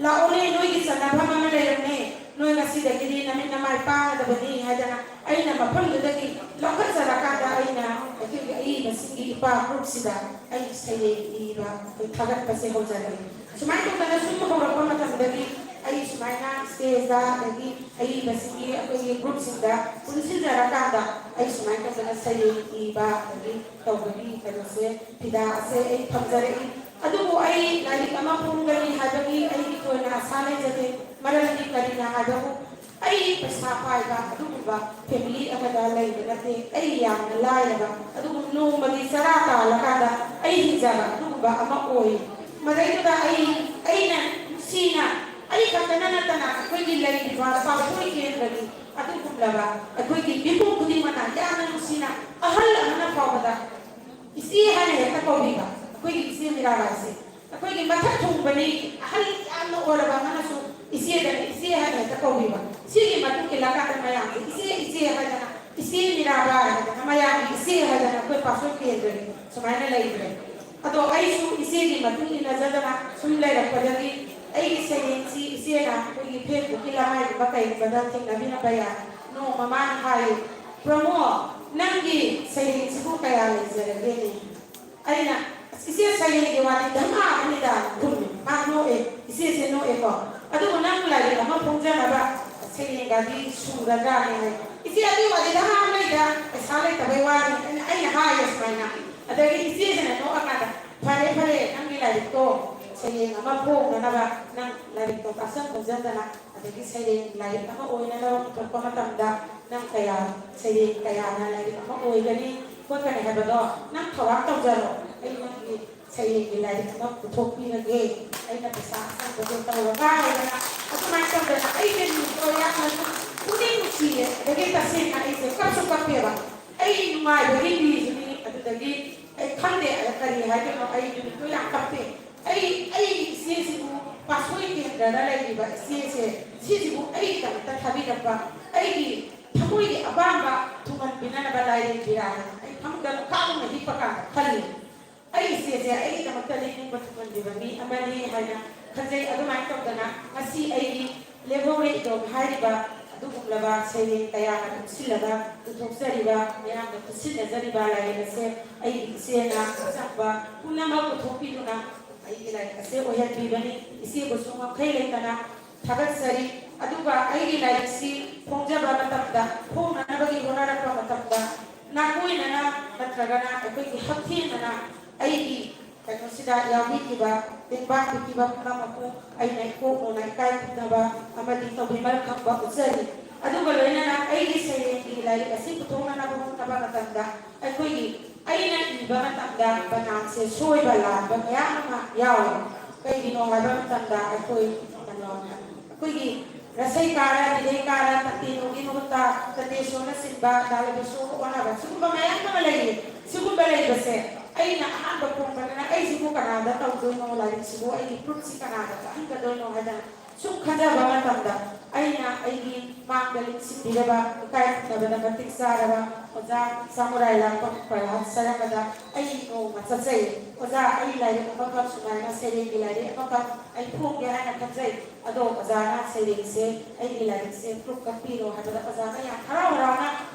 "ꯂꯥꯛꯑꯣꯅꯦ, ꯅꯣꯏꯒꯤ ꯆꯟꯅꯐꯝ ꯑꯃ ꯂꯩꯔꯝꯃꯦ, ꯅꯣꯏ ꯉꯁꯤꯗꯒꯤꯗꯤ ꯅꯃꯤꯠ ꯅꯃꯥꯏ ꯄꯥꯡꯒꯗꯕꯅꯤ" ꯍꯥꯏꯗꯅ ꯑꯩꯅ ꯃꯐꯝꯗꯨꯗꯒꯤ ꯂꯧꯈꯠꯆꯔꯀꯥꯟꯗ ꯑꯩꯅ ꯑꯩꯈꯣꯏꯒꯤ ꯑꯏꯕꯁꯤꯡꯒꯤ ꯏꯄꯥ group ꯁꯤꯗ ꯑꯩ ꯁꯩꯔꯦꯡ ꯏꯕ, ꯑꯩꯈꯣꯏ ꯊꯥꯒꯠꯄꯁꯦ ꯍꯧꯖꯔꯛꯏ꯫ ꯁꯨꯃꯥꯏꯅ ꯇꯧꯗꯅ ꯁꯨꯝ ꯍꯧꯔꯛꯄ ꯃꯇꯝꯗꯒꯤ ꯑꯩ ꯁꯨꯃꯥꯏꯅ stage ꯇ ꯑꯗꯒꯤ ꯑꯏꯕꯁꯤꯡꯒꯤ ꯑꯩꯈꯣꯏꯒꯤ group ꯁꯤꯡꯗ ꯄꯨꯟꯁꯤꯟꯖꯔꯀꯥꯟꯗ ꯑꯩ ꯁꯨꯃꯥꯏꯅ ꯇꯧꯗꯅ ꯁꯩꯔꯦꯡ ꯏꯕ ꯑꯗꯒꯤ ꯇꯧꯕꯒꯤ ꯀꯩꯅꯣꯁꯦ, ꯐꯤꯗꯥ ꯑꯁꯦ ꯑꯩ ꯐꯪꯖꯔꯛꯏ꯫ ꯑꯗꯨꯕꯨ ꯑꯩ ꯂꯥꯏꯔꯤꯛ ꯑꯃ ꯐꯣꯡꯒꯅꯤ ꯍꯥꯏꯕꯒꯤ ꯑꯩꯒꯤ ꯊꯣꯏꯅ ꯑꯁꯥ ꯂꯩꯖꯗꯦ꯫ ꯃꯔꯝꯗꯤ ꯀꯔꯤꯅ ꯍꯥꯏꯕꯕꯨ ꯑꯩ ꯄꯩꯁꯥ ꯄꯥꯏꯕ ꯑꯗꯨꯒꯨꯝꯕ ꯐꯦꯃꯤꯂꯤ ꯑꯃꯗ ꯂꯩꯕ ꯅꯠꯇꯦ꯫ ꯑꯩ ꯌꯥꯝꯅ ꯂꯥꯏꯔꯕ, ꯑꯗꯨꯕꯨ ꯅꯣꯡꯃꯒꯤ ꯆꯔꯥ ꯇꯥꯜꯂꯀꯥꯟꯗ ꯑꯩ ꯍꯤꯡꯖꯕ ꯑꯗꯨꯒꯨꯝꯕ ꯑꯃ ꯑꯣꯏ꯫ ꯃꯗꯩꯗꯨꯗ ꯑꯩ, ꯑꯩꯅ ꯅꯨꯡꯁꯤꯅ, ꯑꯩ ꯈꯛꯇꯅ ꯅꯠꯇꯅ ꯑꯩꯈꯣꯏꯒꯤ ꯂꯩꯔꯤꯕ ꯄꯥꯎꯁꯣꯏ ꯀꯦꯟꯗ꯭ꯔꯒꯤ ꯑꯗꯨꯒꯨꯝꯂꯕ ꯑꯩꯈꯣꯏꯒꯤ ꯃꯤꯄꯨꯝ ꯈꯨꯗꯤꯡꯃꯛꯅ ꯌꯥꯝꯅ ꯅꯨꯡꯁꯤꯅ ꯑꯍꯜ ꯑꯃꯅ ꯐꯥꯎꯕꯗ ꯏꯆꯦ ꯍꯥꯏꯅ ꯍꯦꯛꯇ ꯀꯧꯕꯤꯕ꯫ ꯑꯩꯈꯣꯏꯒꯤ ꯏꯆꯦ ꯃꯤꯔꯥꯕꯥꯏꯁꯦ ꯑꯩꯈꯣꯏꯒꯤ ꯃꯊꯛ ꯊꯣꯡꯕꯅꯤ, ꯑꯍꯜ ꯌꯥꯝꯅ ꯑꯣꯏꯔꯕ ꯑꯃꯅꯁꯨ ꯏꯆꯦꯗꯅꯤ, ꯏꯆꯦ ꯍꯥꯏꯅ ꯍꯦꯛꯇ ꯀꯧꯕꯤꯕ꯫ ꯁꯤꯒꯤ ꯃꯇꯨꯡ ꯏꯜꯂꯀꯥꯟꯗ ꯃꯌꯥꯝꯁꯦ ꯏꯆꯦ, ꯏꯆꯦ ꯍꯥꯏꯗꯅ, ꯏꯆꯦ ꯃꯤꯔꯥꯕꯥꯏ ꯍꯥꯏꯗꯅ, ꯃꯌꯥꯝꯒꯤ ꯏꯆꯦ ꯍꯥꯏꯗꯅ ꯑꯩꯈꯣꯏ ꯄꯥꯁꯣꯏ ꯀꯦꯟꯗ꯭ꯔꯒꯤ ꯁꯨꯃꯥꯏꯅ ꯂꯩꯈ꯭ꯔꯦ꯫ ꯑꯗꯣ ꯑꯩꯁꯨ ꯏꯆꯦꯒꯤ ꯃꯇꯨꯡ ꯏꯟꯅꯖꯗꯅ ꯁꯨꯝ ꯂꯩꯔꯛꯄꯗꯒꯤ ꯑꯩꯒꯤ ꯁꯩꯔꯦꯡꯁꯤ ꯏꯆꯦꯅ ꯑꯩꯈꯣꯏꯒꯤ ꯐꯦꯁꯕꯨꯛꯀꯤ ꯂꯃꯥꯏꯒꯨꯝꯕ ꯀꯩꯒꯨꯝꯕꯗ ꯊꯦꯡꯅꯕꯤꯔꯝꯕ ꯌꯥꯏ꯫ ꯅꯣꯡꯃ ꯃꯥꯅ ꯍꯥꯏ, "ꯄ꯭ꯔꯃꯣ, ꯅꯪꯒꯤ ꯁꯩꯔꯦꯡꯁꯤꯕꯨ ꯀꯌꯥ ꯂꯩꯖꯔꯒꯦꯅꯦ?" ꯑꯩꯅ, "ꯑꯁ, ꯏꯆꯦ, ꯁꯩꯔꯦꯡꯒꯤ ꯋꯥꯗꯤ ꯙꯃꯥ ꯑꯃꯅꯤꯗ" ꯈꯨꯝꯃꯤ꯫ ꯃꯥ ꯅꯣꯛꯑꯦ, ꯏꯆꯦꯁꯦ ꯅꯣꯛꯑꯦꯀꯣ꯫ "ꯑꯗꯨꯕꯨ ꯅꯪ ꯂꯥꯏꯔꯤꯛ ꯑꯃ ꯐꯣꯡꯖꯅꯕ ꯁꯩꯔꯦꯡꯒꯗꯤ ꯁꯨꯒꯗ꯭ꯔꯥꯅꯦ?" ꯍꯥꯏ꯫ "ꯏꯆꯦ, ꯑꯗꯨꯒꯤ ꯋꯥꯗꯤ ꯙꯃꯥ ꯑꯃꯅꯤꯗ, ꯄꯩꯁꯥ ꯂꯩꯇꯕꯩ ꯋꯥꯅꯤ" ꯑꯩꯅ, ꯑꯩꯅ ꯍꯥꯏꯌꯦ ꯁꯨꯃꯥꯏꯅ꯫ ꯑꯗꯒꯤ ꯏꯆꯦꯁꯤꯅ ꯅꯣꯛꯑꯀꯥꯟꯗ, "ꯐꯔꯦ, ꯐꯔꯦ, ꯅꯪꯒꯤ ꯂꯥꯏꯔꯤꯛꯇꯣ ꯁꯩꯔꯦꯡ ꯑꯃ ꯐꯣꯡꯅꯅꯕ ꯅꯪ ꯂꯥꯏꯔꯤꯛꯇꯣ ꯇꯥꯛꯁꯟ ꯈꯣꯝꯖꯟꯗꯅ ꯑꯗꯒꯤ ꯁꯩꯔꯦꯡ ꯂꯥꯏꯔꯤꯛ ꯑꯃ ꯑꯣꯏꯅꯅꯕ ꯄꯨꯊꯣꯛꯄ ꯃꯇꯝꯗ ꯅꯪ ꯀꯌꯥ, ꯁꯩꯔꯦꯡ ꯀꯌꯥꯅ ꯂꯥꯏꯔꯤꯛ ꯑꯃ ꯑꯣꯏꯒꯅꯤ ꯈꯣꯠꯀꯅꯤ ꯍꯥꯏꯕꯗꯣ ꯅꯪ ꯊꯧꯔꯥꯡ ꯇꯧꯖꯔꯣ꯫ ꯑꯩ ꯅꯪꯒꯤ ꯁꯩꯔꯦꯡꯒꯤ ꯂꯥꯏꯔꯤꯛ ꯑꯃ ꯄꯨꯊꯣꯛꯄꯤꯔꯒꯦ꯫ ꯑꯩꯅ ꯄꯩꯁꯥ ꯑꯆꯪꯕꯗꯣ ꯇꯧꯔꯒ" ꯍꯥꯏꯗꯅ ꯑꯗꯨꯃꯥꯏꯅ ꯇꯧꯗꯅ ꯑꯩꯁꯦ ꯅꯨꯃꯤꯠꯇꯣ ꯌꯥꯝꯅ ꯄꯨꯛꯅꯤꯡ ꯅꯨꯡꯁꯤꯌꯦ꯫ ꯑꯗꯒꯤ ꯇꯁꯦꯡꯅ ꯑꯩꯁꯦ ꯀꯞꯁꯨ ꯀꯞꯄꯦꯕ꯫ ꯑꯩ ꯅꯨꯡꯉꯥꯏꯕꯒꯤ ꯄꯤꯁꯤꯅꯤ꯫ ꯑꯗꯨꯗꯒꯤ ꯑꯩ ꯈꯪꯗꯦ ꯀꯔꯤ ꯍꯥꯏꯗꯣꯏꯅꯣ, ꯑꯩ ꯅꯨꯃꯤꯠꯇꯣ ꯌꯥꯝ ꯀꯞꯄꯦ꯫ ꯑꯩ, ꯑꯩ ꯏꯆꯦꯁꯤꯕꯨ, ꯄꯥꯁꯣꯏ ꯀꯦꯟꯗ꯭ꯔꯗ ꯂꯩꯔꯤꯕ ꯏꯆꯦꯁꯦ, ꯁꯤꯁꯤꯕꯨ ꯑꯩꯒꯤꯗꯃꯛꯇ ꯊꯥꯕꯤꯔꯛꯄ, ꯑꯩꯒꯤ ꯊꯃꯣꯏꯒꯤ ꯑꯄꯥꯝꯕ ꯊꯨꯡꯍꯟꯕꯤꯅꯅꯕ ꯂꯥꯏꯔꯦꯝꯕꯤꯔꯥ ꯍꯥꯏꯅ ꯑꯩ ꯐꯃꯨꯡꯗ ꯂꯨꯈꯥꯛ ꯂꯨꯝꯅ ꯍꯤꯞꯄ ꯀꯥꯟꯗ ꯈꯜꯂꯤ꯫ ꯑꯩ ꯏꯆꯦꯁꯦ ꯑꯩꯒꯤꯗꯃꯛꯇ ꯂꯦꯡꯅꯤꯡꯕ ꯊꯨꯡꯍꯟꯕꯤꯕ ꯃꯤ ꯑꯃꯅꯤ ꯍꯥꯏꯅ ꯈꯟꯖꯩ꯫ ꯑꯗꯨꯃꯥꯏꯅ ꯇꯧꯗꯅ ꯉꯁꯤ ꯑꯩꯒꯤ ꯂꯦꯝꯍꯧꯔꯦ ꯏꯗꯣꯝ ꯍꯥꯏꯔꯤꯕ ꯑꯗꯨꯒꯨꯝꯂꯕ ꯁꯩꯔꯦꯡ ꯀꯌꯥꯅ ꯀꯨꯞꯁꯤꯜꯂꯒ ꯄꯨꯊꯣꯛꯆꯔꯤꯕ, ꯃꯌꯥꯝꯅ ꯈꯨꯠꯁꯤꯟꯅꯖꯔꯤꯕ ꯂꯥꯏꯔꯤꯛ ꯑꯁꯦ ꯑꯩꯒꯤ ꯏꯆꯦꯅ ꯑꯆꯪꯕ ꯄꯨꯝꯅꯃꯛ ꯄꯨꯊꯣꯛꯄꯤꯗꯨꯅ ꯑꯩꯒꯤ ꯂꯥꯏꯔꯤꯛ ꯑꯁꯦ ꯑꯣꯏꯍꯟꯕꯤꯕꯅꯤ꯫ ꯏꯆꯦꯕꯨꯁꯨ ꯉꯝꯈꯩ ꯂꯩꯇꯅ ꯊꯥꯒꯠꯆꯔꯤ꯫ ꯑꯗꯨꯒ ꯑꯩꯒꯤ ꯂꯥꯏꯔꯤꯛꯁꯤ ꯐꯣꯡꯖꯕ ꯃꯇꯝꯗ, ꯐꯣꯡꯅꯅꯕꯒꯤ ꯍꯣꯠꯅꯔꯛꯄ ꯃꯇꯝꯗ ꯅꯥꯀꯣꯏꯅꯅ ꯅꯠꯇ꯭ꯔꯒꯅ ꯑꯩꯈꯣꯏꯒꯤ ꯍꯛꯊꯦꯡꯅꯅ ꯑꯩꯒꯤ ꯀꯩꯅꯣꯁꯤꯗ ꯌꯥꯎꯕꯤꯈꯤꯕ, ꯇꯦꯡꯕꯥꯡ ꯄꯤꯈꯤꯕ ꯄꯨꯝꯅꯃꯛꯄꯨ ꯑꯩꯅ ꯏꯀꯣꯛꯅꯅ ꯏꯀꯥꯏ ꯈꯨꯝꯅꯕ ꯑꯃꯗꯤ ꯇꯧꯕꯤꯃꯜ ꯈꯪꯕ ꯎꯠꯆꯔꯤ꯫ ꯑꯗꯨꯒ ꯂꯣꯏꯅꯅ ꯑꯩꯒꯤ ꯁꯩꯔꯦꯡꯒꯤ ꯂꯥꯏꯔꯤꯛ ꯑꯁꯤ ꯄꯨꯊꯣꯛꯅꯅꯕ ꯍꯣꯠꯅꯕ ꯃꯇꯝꯗ ꯑꯩꯈꯣꯏꯒꯤ, ꯑꯩꯅ ꯏꯕ ꯃꯇꯝꯗ ꯕꯅꯥꯟꯁꯦ ꯁꯣꯏꯕ ꯂꯥꯟꯕ ꯃꯌꯥꯝ ꯑꯃ ꯌꯥꯎꯏ꯫ ꯀꯩꯒꯤꯅꯣ ꯍꯥꯏꯕ ꯃꯇꯝꯗ ꯑꯩꯈꯣꯏ, ꯀꯩꯅꯣ, ꯑꯩꯈꯣꯏꯒꯤ ꯔꯁꯩꯀꯥꯔ, ꯅꯤꯔꯩꯀꯥꯔ, ꯇꯇꯦꯅꯣꯒꯤ ꯃꯍꯨꯠꯇ ꯇꯇꯦꯁꯣꯅꯆꯤꯡꯕ, ꯗꯥꯂꯕꯦꯁꯣꯒ ꯑꯣꯟꯅꯕ ꯁꯤꯒꯨꯝꯕ ꯃꯌꯥꯝ ꯑꯃ ꯂꯩꯔꯤ꯫ ꯁꯤꯒꯨꯝꯕ ꯂꯩꯕꯁꯦ ꯑꯩꯅ ꯑꯍꯥꯟꯕ ꯐꯣꯡꯕꯅꯤꯅ ꯑꯩꯁꯤꯕꯨ ꯀꯅꯥꯗ ꯇꯧꯗꯣꯏꯅꯣ, ꯂꯥꯏꯔꯤꯛꯁꯤꯕꯨ ꯑꯩꯒꯤ ꯄ꯭ꯔꯨꯐꯁꯤ ꯀꯅꯥꯗ ꯆꯠꯍꯟꯒꯗꯣꯏꯅꯣ ꯍꯥꯏꯗꯅ ꯁꯨꯝ ꯈꯟꯖꯕ ꯃꯇꯝꯗ ꯑꯩꯅ ꯑꯩꯒꯤ ꯃꯥꯡꯗ ꯂꯤꯡꯁꯤꯟꯕꯤꯔꯕ, ꯏꯀꯥꯏ ꯈꯨꯝꯅꯕꯗ ꯃꯇꯤꯛ ꯆꯥꯔꯕ ꯑꯣꯖꯥ ꯁꯥꯃꯨꯔꯥꯏ ꯂꯥꯡꯕꯝ ꯄ꯭ꯔꯍꯥꯠ ꯁꯔꯃꯗ ꯑꯩ ꯅꯣꯡꯃ ꯆꯠꯆꯩ꯫ "ꯑꯣꯖꯥ, ꯑꯩ ꯂꯥꯏꯔꯤꯛ ꯑꯃꯈꯛ, ꯁꯨꯃꯥꯏꯅ ꯁꯩꯔꯦꯡꯒꯤ ꯂꯥꯏꯔꯤꯛ ꯑꯃꯈꯛ ꯑꯩ ꯐꯣꯡꯒꯦ ꯍꯥꯏꯅ ꯈꯟꯖꯩ꯫ ꯑꯗꯣ ꯑꯣꯖꯥꯅ ꯁꯩꯔꯦꯡꯁꯦ, ꯑꯩꯒꯤ ꯂꯥꯏꯔꯤꯛꯁꯦ ꯄ꯭ꯔꯨꯐ ꯀꯛꯄꯤꯔꯣ" ꯍꯥꯏꯕꯗ ꯑꯣꯖꯥꯅ ꯌꯥꯝ ꯍꯔꯥꯎ ꯍꯔꯥꯎꯅ,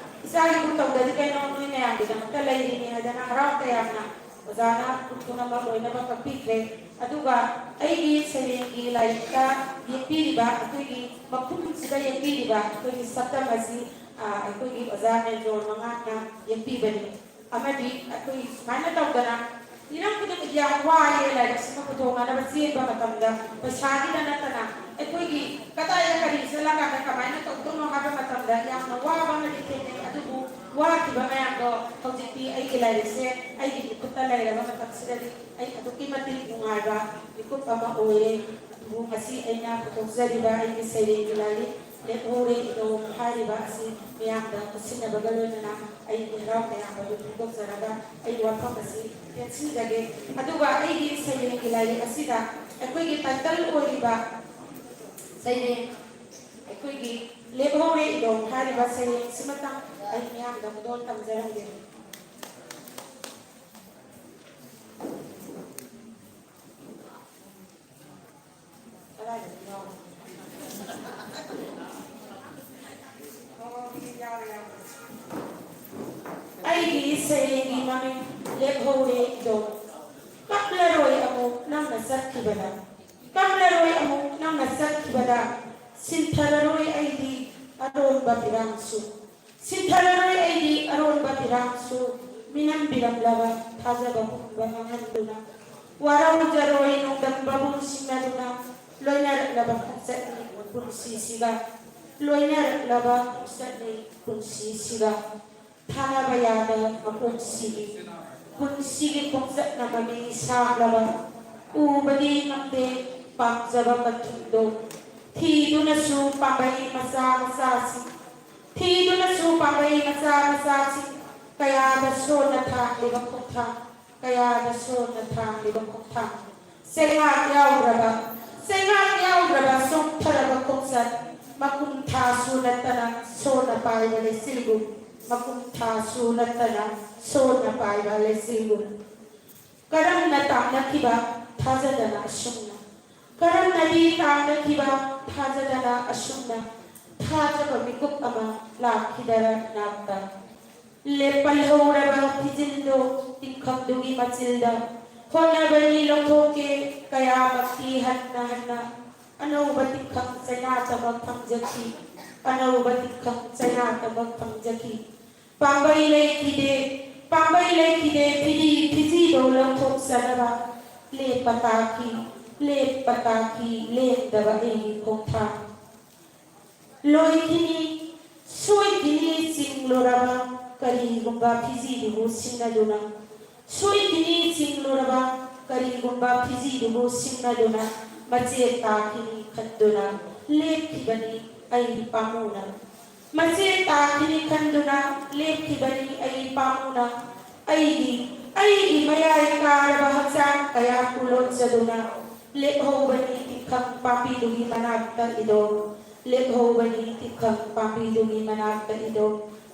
"ꯏꯆꯥꯒꯤꯕꯨ ꯇꯧꯗ꯭ꯔꯗꯤ ꯀꯩꯅꯣ, ꯅꯣꯏ ꯃꯌꯥꯝꯒꯤꯗꯃꯛꯇ ꯂꯩꯔꯤꯅꯤ" ꯍꯥꯏꯗꯅ ꯍꯔꯥꯎ ꯇꯌꯥꯝꯅ ꯑꯣꯖꯥꯅ ꯄ꯭ꯔꯨꯐ ꯄꯨꯝꯅꯃꯛ ꯂꯣꯏꯅꯃꯛ ꯀꯛꯄꯤꯈ꯭ꯔꯦ꯫ ꯑꯗꯨꯒ ꯑꯩꯒꯤ ꯁꯩꯔꯦꯡꯒꯤ ꯂꯥꯏꯔꯤꯛꯇ ꯌꯦꯛꯄꯤꯔꯤꯕ, ꯑꯩꯈꯣꯏꯒꯤ ꯃꯈꯨꯝꯁꯤꯗ ꯌꯦꯛꯄꯤꯔꯤꯕ ꯑꯩꯈꯣꯏꯒꯤ ꯁꯛꯇꯝ ꯑꯁꯤ, ꯑ, ꯑꯩꯈꯣꯏꯒꯤ ꯑꯣꯖꯥ ꯃꯦꯖꯣꯔ ꯃꯉꯥꯡꯅ ꯌꯦꯛꯄꯤꯕꯅꯤ꯫ ꯑꯃꯗꯤ ꯑꯩꯈꯣꯏ ꯁꯨꯃꯥꯏꯅ ꯇꯧꯗꯅ ꯍꯤꯔꯝ ꯈꯨꯗꯤꯡꯃꯛ ꯌꯥꯝ ꯋꯥꯏꯑꯦ ꯂꯥꯏꯔꯤꯛꯁꯤꯃ ꯄꯨꯊꯣꯛꯅꯅꯕ ꯆꯦꯟꯕ ꯃꯇꯝꯗ, ꯄꯩꯁꯥꯒꯤꯗ ꯅꯠꯇꯅ ꯑꯩꯈꯣꯏꯒꯤ ꯀꯗꯥꯏꯗ ꯀꯔꯤ ꯆꯠꯂꯀꯥꯟꯗ ꯀꯃꯥꯏꯅ ꯇꯧꯗꯣꯏꯅꯣ ꯍꯥꯏꯕ ꯃꯇꯝꯗ ꯌꯥꯝꯅ ꯋꯥꯕ ꯑꯃꯗꯤ ꯊꯦꯡꯅꯩ꯫ ꯑꯗꯨꯕꯨ ꯋꯥꯈꯤꯕ ꯃꯌꯥꯝꯗꯣ ꯍꯧꯖꯤꯛꯇꯤ ꯑꯩꯒꯤ ꯂꯥꯏꯔꯤꯛꯁꯦ ꯑꯩꯒꯤ ꯈꯨꯠꯇ ꯂꯩꯔꯕ ꯃꯇꯝꯁꯤꯗꯗꯤ ꯑꯩ ꯑꯗꯨꯛꯀꯤ ꯃꯇꯤꯛ ꯅꯨꯡꯉꯥꯏꯕ ꯃꯤꯀꯨꯞ ꯑꯃ ꯑꯣꯏꯔꯦ꯫ ꯑꯗꯨꯕꯨ ꯉꯁꯤ ꯑꯩꯅ ꯄꯨꯊꯣꯛꯆꯔꯤꯕ ꯑꯩꯒꯤ ꯁꯩꯔꯦꯡꯒꯤ ꯂꯥꯏꯔꯤꯛ ꯂꯦꯞꯍꯧꯔꯦ ꯏꯗꯣꯝ ꯍꯥꯏꯔꯤꯕ ꯑꯁꯤ ꯃꯤꯌꯥꯝꯗ ꯎꯠꯁꯤꯟꯅꯕꯒ ꯂꯣꯏꯅꯅ ꯑꯩꯒꯤ ꯍꯔꯥꯎ ꯇꯌꯥꯝꯕꯗꯨ ꯐꯣꯡꯗꯣꯛꯆꯔꯒ ꯑꯩ ꯋꯥꯐꯝ ꯑꯁꯤ ꯇꯦꯟꯁꯤꯟꯖꯒꯦ꯫ ꯑꯗꯨꯒ ꯑꯩꯒꯤ ꯁꯩꯔꯦꯡꯒꯤ ꯂꯥꯏꯔꯤꯛ ꯑꯁꯤꯗ ꯑꯩꯈꯣꯏꯒꯤ ꯇꯥꯏꯇꯜ ꯑꯣꯏꯔꯤꯕ ꯁꯩꯔꯦꯡ, ꯑꯩꯈꯣꯏꯒꯤ ꯂꯦꯞꯍꯧꯔꯦ ꯏꯗꯣꯝ ꯍꯥꯏꯔꯤꯕ ꯁꯩꯔꯦꯡꯁꯤꯃꯇꯪ ꯑꯩ ꯃꯤꯌꯥꯝꯗ ꯈꯨꯗꯣꯜ ꯇꯝꯖꯔꯝꯒꯦ꯫ ꯀꯗꯥꯏꯗꯅꯣ ꯌꯥꯎꯔꯦ꯫ ꯑꯣ, ꯁꯤ ꯌꯥꯎꯔꯦ, ꯌꯥꯎꯔꯦ꯫ ꯑꯩꯒꯤ ꯁꯩꯔꯦꯡꯒꯤ ꯃꯃꯤꯡ ꯂꯦꯞꯍꯧꯔꯦ ꯏꯗꯣꯝ꯫ ꯀꯞꯂꯔꯣꯏ ꯑꯃꯨꯛ ꯅꯪꯅ ꯆꯠꯈꯤꯕꯗ, ꯀꯞꯂꯔꯣꯏ ꯑꯃꯨꯛ ꯅꯪꯅ ꯆꯠꯈꯤꯕꯗ, ꯁꯤꯟꯊꯔꯔꯣꯏ ꯑꯩꯗꯤ ꯑꯔꯣꯟꯕ ꯐꯤꯔꯥꯡꯁꯨ꯫ ꯁꯤꯟꯊꯔꯔꯣꯏ ꯑꯩꯗꯤ ꯑꯔꯣꯟꯕ ꯐꯤꯔꯥꯡꯁꯨ, ꯃꯤꯅꯝꯕꯤꯔꯝꯂꯕ ꯊꯥꯖꯕ ꯍꯨꯝꯕ ꯃꯥꯡꯍꯟꯗꯨꯅ꯫ ꯋꯥꯔꯧꯖꯔꯣꯏ ꯅꯣꯡꯗꯝꯕꯕꯨ ꯁꯤꯡꯅꯗꯨꯅ ꯂꯣꯏꯅꯔꯛꯂꯕ ꯈꯣꯡꯆꯠꯅꯤ ꯄꯨꯟꯁꯤꯁꯤꯒ, ꯂꯣꯏꯅꯔꯛꯂꯕ ꯈꯣꯡꯆꯠꯅꯤ ꯄꯨꯟꯁꯤꯁꯤꯒ꯫ ꯊꯥꯅꯕ ꯌꯥꯗ ꯃꯄꯣꯛꯁꯤꯒꯤ ꯄꯨꯟꯁꯤꯒꯤ ꯈꯣꯡꯆꯠꯅ ꯃꯃꯤ ꯁꯥꯡꯂꯕ ꯎꯕꯗꯤ ꯉꯝꯗꯦ ꯄꯥꯝꯖꯕ ꯃꯊꯨꯝꯗꯣ꯫ ꯊꯤꯗꯨꯅꯁꯨ ꯄꯥꯝꯕꯩ ꯃꯆꯥ ꯃꯆꯥꯁꯤꯡ, ꯊꯤꯗꯨꯅꯁꯨ ꯄꯥꯝꯕꯩ ꯃꯆꯥ ꯃꯆꯥꯁꯤꯡ ꯀꯌꯥꯗ ꯁꯣꯟꯅ ꯊꯥꯡꯂꯤꯕ ꯈꯣꯡꯊꯥꯡ ꯀꯌꯥꯗ ꯁꯣꯟꯅ ꯊꯥꯡꯂꯤꯕ ꯈꯣꯡꯊꯥꯡ꯫ ꯆꯩꯉꯥꯛ ꯌꯥꯎꯗ꯭ꯔꯕ, ꯆꯩꯉꯥꯛ ꯌꯥꯎꯗ꯭ꯔꯕ ꯆꯣꯛꯊꯔꯕ ꯈꯣꯡꯆꯠ꯫ ꯃꯀꯨꯝ ꯊꯥꯁꯨ ꯅꯠꯇꯅ ꯁꯣꯟꯅ ꯄꯥꯏꯕ ꯂꯩꯆꯤꯜꯒꯨꯝ, ꯃꯀꯨꯝ ꯊꯥꯁꯨ ꯅꯠꯇꯅ ꯁꯣꯟꯅ ꯄꯥꯏꯕ ꯂꯩꯆꯤꯜꯒꯨꯝ꯫ ꯀꯔꯝꯅ ꯇꯥꯡꯅꯈꯤꯕ ꯊꯥꯖꯗꯅ ꯑꯁꯨꯝꯅ, ꯀꯔꯝꯅꯗꯤ ꯇꯥꯡꯅꯈꯤꯕ ꯊꯥꯖꯗꯅ ꯑꯁꯨꯝꯅ ꯊꯥꯖꯕ ꯃꯤꯀꯨꯞ ꯑꯃ ꯂꯥꯛꯈꯤꯗꯔ ꯏꯅꯥꯛꯇ꯫ ꯂꯦꯞꯄꯜꯍꯧꯔꯕ ꯐꯤꯖꯤꯜꯗꯣ ꯇꯤꯡꯈꯪꯗꯨꯒꯤ ꯃꯆꯤꯜꯗ ꯍꯣꯠꯅꯕꯅꯤ ꯂꯧꯊꯣꯛꯀꯦ ꯀꯌꯥꯃꯛꯇꯤ ꯍꯟꯅ ꯍꯟꯅ꯫ ꯑꯅꯧꯕ ꯇꯤꯡꯈꯪ ꯆꯩꯅꯥꯇꯃꯛ ꯐꯪꯖꯈꯤ, ꯑꯅꯧꯕ ꯇꯤꯡꯈꯪ ꯆꯩꯅꯥꯇꯃꯛ ꯐꯪꯖꯈꯤ꯫ ꯄꯥꯝꯕꯩ ꯂꯩꯈꯤꯗꯦ, ꯄꯥꯝꯕꯩ ꯂꯩꯈꯤꯗꯦ ꯐꯤꯗꯤ ꯐꯤꯖꯤꯗꯣ ꯂꯧꯊꯣꯛꯆꯅꯕ꯫ ꯂꯦꯞꯄ ꯇꯥꯈꯤ, ꯂꯦꯞꯄ ꯇꯥꯈꯤ ꯂꯦꯡꯗꯕ ꯑꯩꯒꯤ ꯈꯣꯡꯊꯥꯡ꯫ ꯂꯣꯏꯈꯤꯅꯤ, ꯁꯣꯏꯈꯤꯅꯤ ꯆꯤꯡꯂꯨꯔꯕ ꯀꯔꯤꯒꯨꯝꯕ ꯐꯤꯖꯤꯗꯨꯕꯨ ꯁꯤꯡꯅꯗꯨꯅ꯫ ꯁꯣꯏꯈꯤꯅꯤ ꯆꯤꯡꯂꯨꯔꯕ ꯀꯔꯤꯒꯨꯝꯕ ꯐꯤꯖꯤꯗꯨꯕꯨ ꯁꯤꯡꯅꯗꯨꯅ ꯃꯆꯦꯠ ꯇꯥꯈꯤꯅꯤ ꯈꯟꯗꯨꯅ ꯂꯦꯞꯈꯤꯕꯅꯤ ꯑꯩ ꯄꯥꯝꯃꯨꯅ꯫ ꯃꯆꯦꯠ ꯇꯥꯈꯤꯅꯤ ꯈꯟꯗꯨꯅ ꯂꯦꯞꯈꯤꯕꯅꯤ ꯑꯩ ꯄꯥꯝꯃꯨꯅ꯫ ꯑꯩꯒꯤ, ꯑꯩꯒꯤ ꯃꯌꯥꯏ ꯀꯥꯔꯕ ꯍꯛꯆꯥꯡ ꯀꯌꯥ ꯄꯨꯂꯣꯠꯆꯗꯨꯅ ꯂꯦꯞꯍꯧꯕꯅꯤ ꯇꯤꯡꯈꯪ ꯄꯥꯝꯕꯤꯗꯨꯒꯤ ꯃꯅꯥꯛꯇ ꯏꯗꯣ꯫ ꯂꯦꯞꯍꯧꯕꯅꯤ ꯇꯤꯡꯈꯪ ꯄꯥꯝꯕꯤꯗꯨꯒꯤ ꯃꯅꯥꯛꯇ ꯏꯗꯣ꯫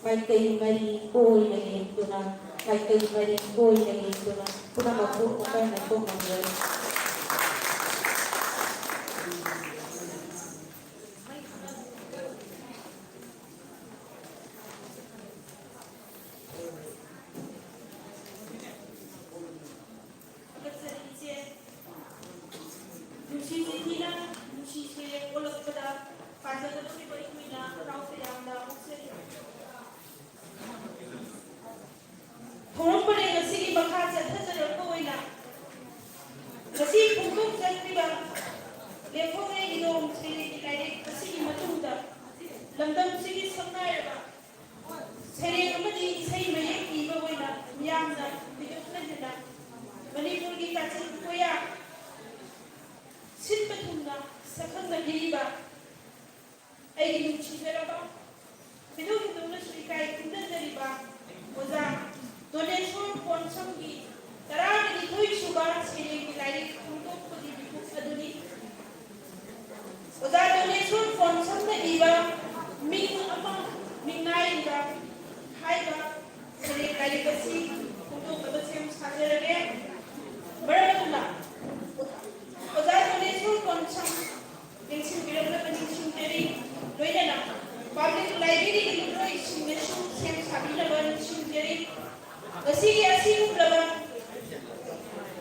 ꯃꯥꯏꯀꯩ ꯃꯔꯤ ꯀꯣꯏꯅ ꯌꯦꯡꯗꯨꯅ, ꯃꯥꯏꯀꯩ ꯃꯔꯤ ꯀꯣꯏꯅ ꯌꯦꯡꯗꯨꯅ ꯄꯨꯝꯅꯃꯛꯄꯨ ꯑꯃꯨꯛ ꯍꯟꯅ ꯊꯣꯛꯅꯕꯤꯔꯣ꯫ ꯊꯥꯒꯠꯆꯔꯤ ꯏꯆꯦ꯫ ꯅꯨꯡꯁꯤ ꯆꯤꯊꯤꯅ ꯅꯨꯡꯁꯤꯁꯦ ꯑꯣꯜꯂꯛꯄꯗ ꯄꯥꯖꯒꯗꯧꯔꯤꯕ ꯑꯩꯈꯣꯏꯅ ꯍꯔꯥꯎ ꯇꯌꯥꯝꯅ ꯑꯣꯛꯆꯔꯤ꯫ ꯊꯧꯔꯝ ꯄꯔꯦꯡ ꯑꯁꯤꯒꯤ ꯃꯈꯥ ꯆꯠꯊꯖꯔꯛꯄ ꯑꯣꯏꯅ ꯁꯛꯈꯪꯅꯕꯤꯔꯤꯕ ꯑꯩꯒꯤ ꯅꯨꯡꯁꯤꯖꯔꯕ, ꯈꯣꯏꯗꯧ ꯍꯦꯟꯗꯣꯛꯅꯁꯨ ꯏꯀꯥꯏ ꯈꯨꯝꯅꯖꯔꯤꯕ ꯑꯣꯖꯥ ꯗꯣꯅꯦꯁꯣꯔ ꯄꯣꯟꯁꯝꯒꯤ ꯇꯔꯥꯒ ꯅꯤꯊꯣꯏ ꯁꯨꯕ ꯁꯩꯔꯦꯡꯒꯤ ꯂꯥꯏꯔꯤꯛ ꯐꯣꯡꯗꯣꯛꯄꯒꯤ ꯃꯤꯀꯨꯞ ꯑꯗꯨꯅꯤ꯫ ꯑꯣꯖꯥ ꯗꯣꯅꯦꯁꯣꯔ ꯄꯣꯟꯁꯝꯅ ꯏꯕ ꯃꯤꯡ ꯑꯃ ꯃꯤꯡꯅꯥꯏꯔꯤꯕ ꯍꯥꯏꯕ ꯁꯩꯔꯦꯡ ꯂꯥꯏꯔꯤꯛ ꯑꯁꯤ ꯐꯣꯡꯗꯣꯛꯅꯕ ꯁꯦꯝ ꯁꯥꯖꯔꯒꯦ꯫ ꯃꯔꯝ ꯑꯗꯨꯅ ꯑꯣꯖꯥ ꯗꯣꯅꯦꯁꯣꯔ ꯄꯣꯟꯁꯝ ꯌꯦꯡꯁꯤꯟꯕꯤꯔꯛꯅꯕ ꯅꯤꯡꯁꯤꯡꯖꯔꯤ꯫ ꯂꯣꯏꯅꯅ ꯄꯕ꯭ꯂꯤꯛ ꯂꯥꯏꯕ꯭ꯔꯦꯔꯤꯒꯤ ꯃꯤꯑꯣꯏꯁꯤꯡꯅꯁꯨ ꯁꯦꯝ ꯁꯥꯕꯤꯅꯕ ꯅꯤꯡꯁꯤꯡꯖꯔꯤ꯫ ꯉꯁꯤꯒꯤ ꯑꯁꯤꯒꯨꯝꯂꯕ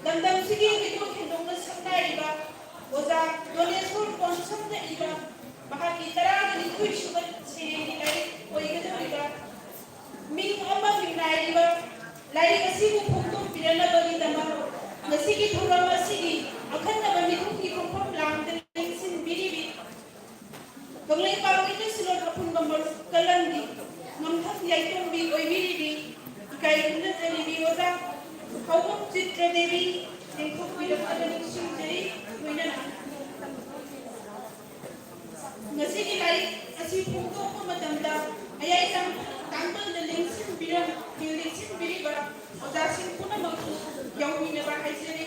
ꯂꯝꯗꯝꯁꯤꯒꯤ ꯃꯤꯇꯣꯞ ꯍꯦꯟꯗꯣꯛꯅ ꯁꯛꯅꯥꯏꯔꯤꯕ ꯑꯣꯖꯥ ꯗꯣꯅꯦꯁꯣꯔ ꯄꯣꯟꯁꯝꯅ ꯏꯕ ꯃꯍꯥꯛꯀꯤ ꯇꯔꯥꯒ ꯅꯤꯊꯣꯏ ꯁꯨꯕ ꯁꯩꯔꯦꯡꯒꯤ ꯂꯥꯏꯔꯤꯛ ꯑꯣꯏꯒꯗꯧꯔꯤꯕ ꯃꯤꯡ ꯑꯃ ꯃꯤꯡꯅꯥꯏꯔꯤꯕ ꯂꯥꯏꯔꯤꯛ ꯑꯁꯤꯕꯨ ꯐꯣꯡꯗꯣꯛꯄꯤꯔꯅꯕꯒꯤꯗꯃꯛ ꯉꯁꯤꯒꯤ ꯊꯧꯔꯝ ꯑꯁꯤꯒꯤ ꯑꯈꯟꯅꯕ ꯃꯤꯊꯨꯡꯒꯤ ꯈꯣꯡꯐꯝ ꯂꯥꯡꯗ ꯂꯦꯡꯁꯤꯟꯕꯤꯔꯤꯕꯤ ꯀꯪꯂꯩꯄꯥꯛ ꯏꯟꯇꯔꯅꯦꯁꯅꯦꯜ ꯑꯄꯨꯟꯕ ꯃꯔꯨꯞ ꯀꯂꯝꯒꯤ ꯉꯝꯊꯪ ꯌꯥꯏꯇꯣꯝꯕꯤ ꯑꯣꯏꯕꯤꯔꯤꯕꯤ ꯏꯀꯥꯏ ꯈꯨꯝꯅꯖꯔꯤꯕꯤ ꯑꯣꯖꯥ ꯍꯧꯕꯝ ꯆꯤꯇ꯭ꯔ ꯗꯦꯕꯤ ꯂꯦꯡꯊꯣꯛꯄꯤꯔꯛꯅꯕ ꯅꯤꯡꯁꯤꯡꯖꯔꯤ꯫ ꯂꯣꯏꯅꯅ ꯉꯁꯤꯒꯤ ꯂꯥꯏꯔꯤꯛ ꯑꯁꯤ ꯐꯣꯡꯗꯣꯛꯄ ꯃꯇꯝꯗ ꯃꯌꯥꯏ ꯇꯥꯡ-, ꯇꯥꯡꯕꯜꯗ ꯂꯦꯡꯁꯤꯟꯕꯤꯔ-, ꯂꯦꯡꯁꯤꯟꯕꯤꯔꯤꯕ ꯑꯣꯖꯥꯁꯤꯡ ꯄꯨꯝꯅꯃꯛꯄꯨ ꯌꯥꯎꯕꯤꯅꯕ ꯍꯥꯏꯖꯔꯤ꯫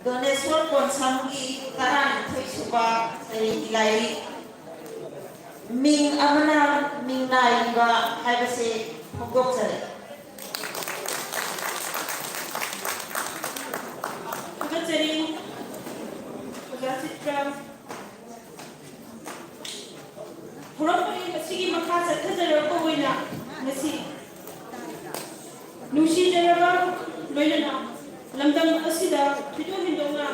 ꯗꯣꯅꯦꯁꯣꯔ ꯀꯣꯟꯁꯝꯒꯤ ꯇꯔꯥꯅꯤꯊꯣꯏ ꯁꯨꯕ ꯁꯩꯔꯦꯡꯒꯤ ꯂꯥꯏꯔꯤꯛ ꯃꯤꯡ ꯑꯃꯅ ꯃꯤꯡ ꯅꯥꯏꯔꯤꯕ ꯍꯥꯏꯕꯁꯦ ꯐꯣꯡꯗꯣꯛꯆꯔꯤ꯫ ꯊꯥꯒꯠꯆꯔꯤ ꯑꯣꯖꯥ ꯆꯤꯇ꯭ꯔ꯫ ꯊꯧꯔꯝ ꯄꯔꯦꯡ ꯑꯁꯤꯒꯤ ꯃꯈꯥ ꯆꯠꯊꯖꯔꯛꯄ ꯑꯣꯏꯅ ꯉꯁꯤ ꯅꯨꯡꯁꯤꯖꯔꯕ ꯂꯣꯏꯅꯅ ꯂꯝꯗꯝ ꯑꯁꯤꯗ ꯊꯣꯏꯗꯣꯛ ꯍꯦꯟꯗꯣꯛꯅ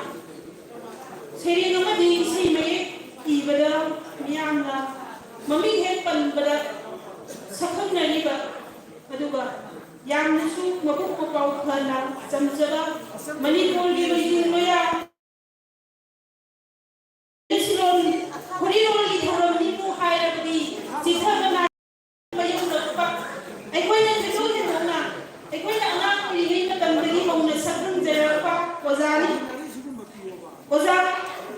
ꯁꯩꯔꯦꯡ ꯑꯃꯗꯤ ꯏꯁꯩ ꯃꯌꯦꯛ ꯏꯕꯗ ꯃꯤꯌꯥꯝꯅ ꯃꯃꯤꯡ ꯍꯦꯛ ꯄꯟꯕꯗ ꯁꯛꯈꯪꯅꯔꯤꯕ, ꯑꯗꯨꯒ ꯌꯥꯝꯅꯁꯨ ꯃꯕꯨꯛ ꯃꯄꯥꯎ ꯐꯅ ꯆꯝꯖꯕ ꯃꯅꯤꯄꯨꯔꯒꯤ ꯂꯣꯏꯖꯤꯡ ꯂꯣꯌꯥ ꯁꯤꯔꯣꯜ, ꯈꯣꯔꯤꯔꯣꯜꯒꯤ ꯊꯧꯔꯝ ꯃꯤꯄꯨ ꯍꯥꯏꯔꯕꯗꯤ ꯆꯤꯊꯕ ꯅꯥꯏ ꯃꯌꯨꯝꯂꯛꯄ, ꯑꯩꯈꯣꯏꯅ ꯊꯣꯏꯗꯣꯛ ꯍꯦꯟꯗꯣꯛꯅ ꯑꯩꯈꯣꯏꯅ ꯑꯉꯥꯡ ꯑꯣꯏꯔꯤꯉꯩ ꯃꯇꯝꯗꯒꯤ ꯍꯧꯅ ꯁꯛꯈꯪꯖꯔꯛꯄ ꯑꯣꯖꯥꯅꯤ꯫ ꯑꯣꯖꯥ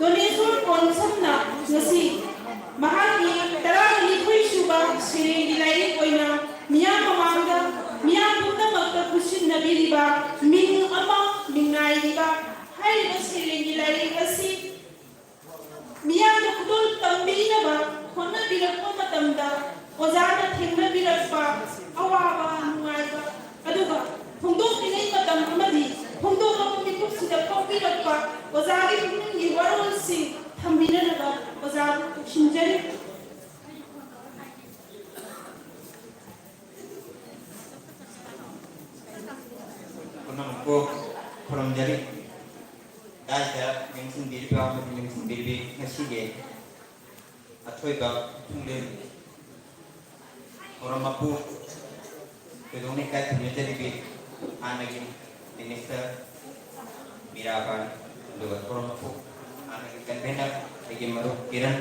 ꯗꯣꯅꯦꯁꯣꯔ ꯀꯣꯟꯁꯝꯅ ꯉꯁꯤ ꯃꯍꯥꯛꯀꯤ ꯇꯔꯥꯅꯤꯊꯣꯏ ꯁꯨꯕ ꯁꯩꯔꯦꯡꯒꯤ ꯂꯥꯏꯔꯤꯛ ꯑꯣꯏꯅ ꯃꯤꯌꯥꯝ ꯃꯃꯥꯡꯗ, ꯃꯤꯌꯥꯝ ꯄꯨꯝꯅꯃꯛꯇ ꯈꯨꯠꯁꯤꯟꯅꯕꯤꯔꯤꯕ ꯃꯤꯡ ꯑꯃ ꯃꯤꯡꯉꯥꯏꯔꯤꯕ ꯍꯥꯏꯔꯤꯕ ꯁꯩꯔꯦꯡꯒꯤ ꯂꯥꯏꯔꯤꯛ ꯑꯁꯤ ꯃꯤꯌꯥꯝꯗ ꯈꯨꯗꯣꯜ ꯇꯝꯕꯤꯅꯕ ꯍꯣꯠꯅꯕꯤꯔꯛꯄ ꯃꯇꯝꯗ ꯑꯣꯖꯥꯅ ꯊꯦꯡꯅꯕꯤꯔꯛꯄ ꯑꯋꯥꯕ, ꯅꯨꯡꯉꯥꯏꯕ, ꯑꯗꯨꯒ ꯐꯣꯡꯗꯣꯛꯂꯤꯉꯩ ꯃꯇꯝ ꯑꯃꯗꯤ ꯐꯣꯡꯗꯣꯛꯂꯕ ꯃꯤꯀꯨꯞꯁꯤꯗ ꯐꯥꯎꯕꯤꯔꯛꯄ ꯑꯣꯖꯥꯒꯤ ꯄꯨꯛꯅꯤꯡꯒꯤ ꯋꯥꯔꯣꯜꯁꯤꯡ ꯊꯝꯕꯤꯅꯅꯕ ꯑꯣꯖꯥꯕꯨ ꯇꯛꯁꯤꯟꯖꯔꯤ꯫ ꯄꯨꯝꯅꯃꯛꯄꯨ ꯈꯨꯔꯨꯝꯖꯔꯤ꯫ ꯗꯥꯏꯗ ꯂꯦꯡꯁꯤꯟꯕꯤꯔꯤꯕ ꯑꯃꯗꯤ ꯂꯦꯡꯁꯤꯟꯕꯤꯔꯤꯕꯤ ꯉꯁꯤꯒꯤ ꯑꯊꯣꯏꯕ ꯈꯣꯡꯖꯦꯜ ꯊꯧꯔꯝ ꯃꯄꯨ ꯀꯩꯗꯧꯅ ꯏꯀꯥꯏ ꯈꯨꯝꯅꯖꯔꯤꯕꯤ ꯍꯥꯟꯅꯒꯤ ꯃꯤꯅꯤꯁꯇꯔ ꯃꯤꯔꯥꯕꯥꯏ, ꯑꯗꯨꯒ ꯊꯧꯔꯝ ꯃꯄꯨ ꯍꯥꯟꯅꯒꯤ ꯀꯟꯚꯦꯅꯔ ꯑꯩꯒꯤ ꯃꯔꯨꯞ ꯀꯤꯔꯟ,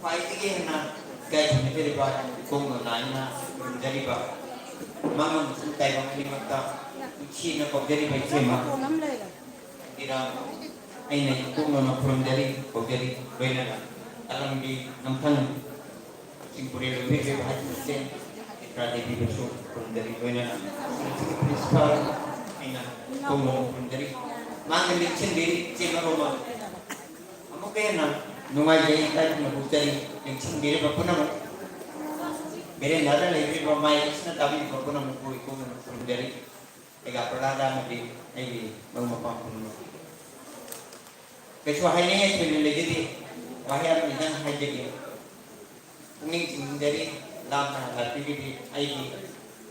ꯈ꯭ꯋꯥꯏꯗꯒꯤ ꯍꯦꯟꯅ ꯏꯀꯥꯏ ꯈꯨꯝꯅꯖꯔꯤꯕ ꯏꯄꯨꯡ ꯅꯨꯡꯅꯥꯏꯅ ꯈꯨꯔꯨꯝꯖꯔꯤꯕ ꯃꯉꯝ ꯑꯃꯁꯨꯡ ꯇꯥꯏꯕꯪ ꯑꯅꯤꯃꯛꯇ ꯅꯨꯡꯁꯤꯅ ꯀꯧꯖꯔꯤꯕ ꯏꯆꯦꯃ ꯏꯔꯥꯡ ꯑꯩꯅ ꯏꯀꯣꯛꯅꯅ ꯈꯨꯔꯨꯝꯖꯔꯤ, ꯀꯧꯖꯔꯤ꯫ ꯂꯣꯏꯅꯅ ꯀꯂꯝꯕꯤ ꯅꯝꯊꯪ ꯆꯤꯡꯄꯨꯔꯦꯜ ꯂꯣꯏꯅꯕꯤꯔꯤꯕ ꯍꯥꯏ ꯏꯆꯦ ꯆꯤꯇ꯭ꯔꯥ ꯗꯦꯕꯤꯕꯨꯁꯨ ꯈꯨꯔꯨꯝꯖꯔꯤ꯫ ꯂꯣꯏꯅꯅ ꯁ꯭ꯀꯨꯜꯁꯤꯒꯤ ꯄ꯭ꯔꯤꯟꯁꯤꯄꯥꯜ ꯑꯩꯅ ꯏꯀꯣꯛꯅꯅ ꯈꯨꯔꯨꯝꯖꯔꯤ꯫ ꯃꯥꯅ ꯂꯦꯡꯁꯤꯟꯕꯤꯔꯤ ꯏꯆꯦ ꯃꯔꯨ ꯑꯃ꯫ ꯑꯃꯨꯛꯀ ꯍꯦꯟꯅ ꯅꯨꯡꯉꯥꯏꯖꯩ ꯏꯀꯥꯏ ꯈꯨꯝꯅꯕ ꯎꯠꯆꯔꯤ꯫ ꯂꯦꯡꯁꯤꯟꯕꯤꯔꯤꯕ ꯄꯨꯝꯅꯃꯛ, ꯕꯦꯔꯦꯟꯗꯥꯗ ꯂꯩꯕꯤꯔꯤꯕ ꯃꯥꯏ ꯑꯁꯤꯅ ꯇꯥꯕꯤꯔꯤꯕ ꯄꯨꯝꯅꯃꯛꯄꯨ ꯏꯀꯣꯛꯅꯅ ꯈꯨꯔꯨꯝꯖꯔꯤ꯫ ꯑꯩꯒ ꯄ꯭ꯔꯂꯥꯗ ꯑꯃꯗꯤ ꯑꯩꯒꯤ ꯃꯔꯨꯞ ꯃꯄꯥꯡ ꯄꯨꯝꯅꯃꯛ꯫ ꯀꯩꯁꯨ ꯍꯥꯏꯅꯤꯡꯉꯥꯏ ꯊꯣꯏꯅ ꯂꯩꯖꯗꯦ꯫ ꯋꯥꯍꯩ ꯑꯃ ꯅꯤꯗꯪ ꯍꯥꯏꯖꯒꯦ꯫ ꯄꯨꯛꯅꯤꯡ ꯆꯤꯡꯁꯤꯟꯖꯔꯤ꯫ ꯂꯥꯞꯅ ꯂꯥꯛꯄꯤꯔꯤꯕꯤ ꯑꯩꯒꯤ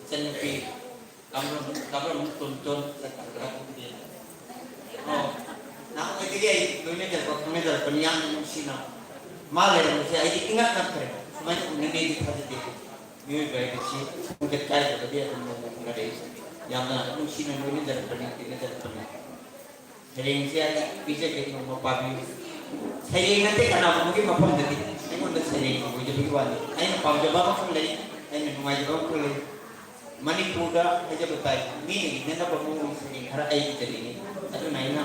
ꯏꯆꯟꯅꯨꯄꯤ ꯀꯝꯔꯣꯝ-, ꯀꯝꯔꯣꯝ ꯇꯣꯟꯇꯣꯟ ꯆꯠꯈ꯭ꯔꯕ꯭ꯔꯥ ꯈꯪꯗꯦ꯫ ꯑꯣ, ꯅꯍꯥꯟꯋꯥꯏꯗꯒꯤ ꯑꯩ ꯂꯣꯏꯅꯖꯔꯛꯄ, ꯈꯪꯅꯖꯔꯛꯄꯅꯤ꯫ ꯌꯥꯝꯅ ꯅꯨꯡꯁꯤꯅ ꯃꯥ ꯂꯩꯔꯝꯕꯁꯦ ꯑꯩꯗꯤ ꯏꯉꯛ ꯉꯛꯈ꯭ꯔꯦ꯫ ꯁꯨꯃꯥꯏꯅ ꯎꯅꯅꯤꯗꯤ ꯊꯥꯖꯗꯦ꯫ ꯃꯤꯑꯣꯏꯕ ꯍꯥꯏꯕꯁꯤ ꯈꯣꯡꯆꯠ ꯀꯥꯏꯗ꯭ꯔꯒꯗꯤ ꯑꯗꯨꯝ ꯅꯣꯡꯃ ꯎꯅꯔꯛꯏ꯫ ꯌꯥꯝꯅ ꯅꯨꯡꯁꯤꯅ ꯂꯣꯏꯅꯖꯔꯛꯄꯅꯤ, ꯇꯤꯟꯅꯖꯔꯛꯄꯅꯤ꯫ ꯁꯩꯔꯦꯡꯁꯦ ꯑꯩ ꯄꯤꯖꯒꯦ, ꯅꯣꯡꯃ ꯄꯥꯕꯤꯌꯨ꯫ ꯁꯩꯔꯦꯡ ꯅꯠꯇꯦ, ꯀꯅꯥꯒꯨꯝꯕꯒꯤ ꯃꯐꯝꯗꯗꯤ ꯑꯩꯉꯣꯟꯗ ꯁꯩꯔꯦꯡ ꯑꯣꯏꯗꯕꯒꯤ ꯋꯥꯅꯤ꯫ ꯑꯩꯅ ꯄꯥꯝꯖꯕ ꯑꯃꯈꯛ ꯂꯩ, ꯑꯩꯅ ꯅꯨꯡꯉꯥꯏꯖꯕ ꯑꯃꯈꯛ ꯂꯩ꯫ ꯃꯅꯤꯄꯨꯔꯗ ꯍꯥꯏꯖꯕ ꯇꯥꯏ, ꯃꯤꯅ ꯏꯅꯅꯕ ꯃꯑꯣꯡꯒꯤ ꯁꯩꯔꯦꯡ ꯈꯔ ꯑꯩ ꯏꯖꯅꯤꯡꯉꯤ꯫ ꯑꯗꯨꯅ ꯑꯩꯅ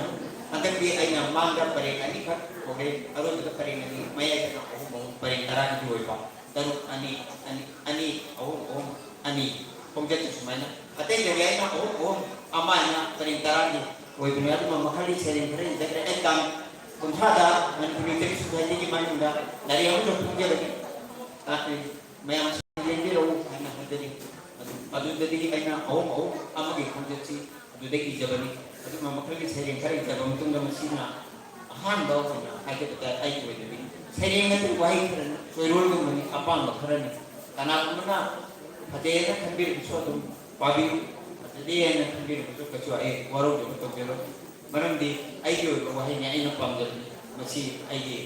ꯍꯟꯗꯛꯇꯤ ꯑꯩꯅ ꯃꯥꯡꯗ ꯄꯔꯦꯡ ꯑꯅꯤꯈꯛ ꯍꯧꯔꯦ, ꯑꯔꯣꯏꯕꯗ ꯄꯔꯦꯡ ꯑꯅꯤ, ꯃꯌꯥꯏꯗꯅ ꯑꯍꯨꯝ ꯑꯍꯨꯝ, ꯄꯔꯦꯡ ꯇꯔꯥꯅꯤꯒꯤ ꯑꯣꯏꯕ ꯇꯔꯨꯛ, ꯑꯅꯤ, ꯑꯅꯤ, ꯑꯅꯤ, ꯑꯍꯨꯝ, ꯑꯍꯨꯝ, ꯑꯅꯤ꯫ ꯈꯣꯡꯆꯠꯁꯦ ꯁꯨꯃꯥꯏꯅ꯫ ꯑꯇꯩꯗꯗꯤ ꯑꯩꯅ ꯑꯍꯨꯝ, ꯑꯍꯨꯝ, ꯑꯃ ꯍꯥꯏꯅ ꯄꯔꯦꯡ ꯇꯔꯥꯒꯤ ꯑꯣꯏꯕꯅꯦ꯫ ꯑꯗꯨꯒ ꯃꯈꯜꯒꯤ ꯁꯩꯔꯦꯡ ꯈꯔ ꯏꯖꯈ꯭ꯔꯦ꯫ ꯑꯩ ꯇꯥꯡ ꯀꯨꯟꯊ꯭ꯔꯥꯗ ꯃꯅꯤꯄꯨꯔ ꯂꯤꯇꯔꯦꯔꯤ ꯁꯣꯁꯥꯏꯇꯤꯒꯤ ꯃꯅꯨꯡꯗ ꯂꯥꯏꯔꯤꯛ ꯑꯃꯁꯨ ꯐꯣꯡꯖꯕꯅꯤ꯫ ꯇꯥꯛꯄꯤ ꯃꯌꯥꯝ ꯌꯦꯡꯕꯤꯔꯛꯎ ꯍꯥꯏꯅ ꯍꯥꯏꯖꯔꯤ꯫ ꯑꯗꯨ, ꯑꯗꯨꯗꯗꯤ ꯑꯩꯅ ꯑꯍꯨꯝ, ꯑꯍꯨꯝ, ꯑꯃꯒꯤ ꯈꯣꯡꯆꯠꯁꯤ ꯑꯗꯨꯗ ꯏꯖꯕꯅꯤ꯫ ꯑꯗꯨꯒ ꯃꯈꯜꯒꯤ ꯁꯩꯔꯦꯡ ꯈꯔ ꯏꯖꯕ ꯃꯇꯨꯡꯗ ꯃꯁꯤꯅ ꯑꯍꯥꯟꯕ ꯑꯣꯏꯅ ꯍꯥꯏꯖꯕ ꯇꯥꯏ, ꯑꯩꯒꯤ ꯑꯣꯏꯅꯗꯤ꯫ ꯁꯩꯔꯦꯡ ꯑꯗꯨ ꯋꯥꯍꯩ ꯈꯔꯅꯤ, ꯆꯣꯏꯔꯣꯜꯒꯨꯝꯕꯅꯤ, ꯑꯄꯥꯝꯕ ꯈꯔꯅꯤ꯫ ꯀꯅꯥꯒꯨꯝꯕꯅ ꯐꯖꯩꯅ ꯈꯟꯕꯤꯔꯕꯁꯨ ꯑꯗꯨꯝ ꯄꯥꯕꯤꯌꯨ, ꯐꯖꯗꯦ ꯍꯥꯏꯅ ꯈꯟꯕꯤꯔꯕꯁꯨ ꯀꯩꯁꯨ ꯑꯩ ꯋꯥꯔꯧꯖꯕ ꯇꯧꯖꯔꯣꯏ꯫ ꯃꯔꯝꯗꯤ ꯑꯩꯒꯤ ꯑꯣꯏꯕ ꯋꯥꯍꯩꯅꯤ, ꯑꯩꯅ ꯄꯥꯝꯖꯕꯅꯤ꯫ ꯃꯁꯤ ꯑꯩꯒꯤ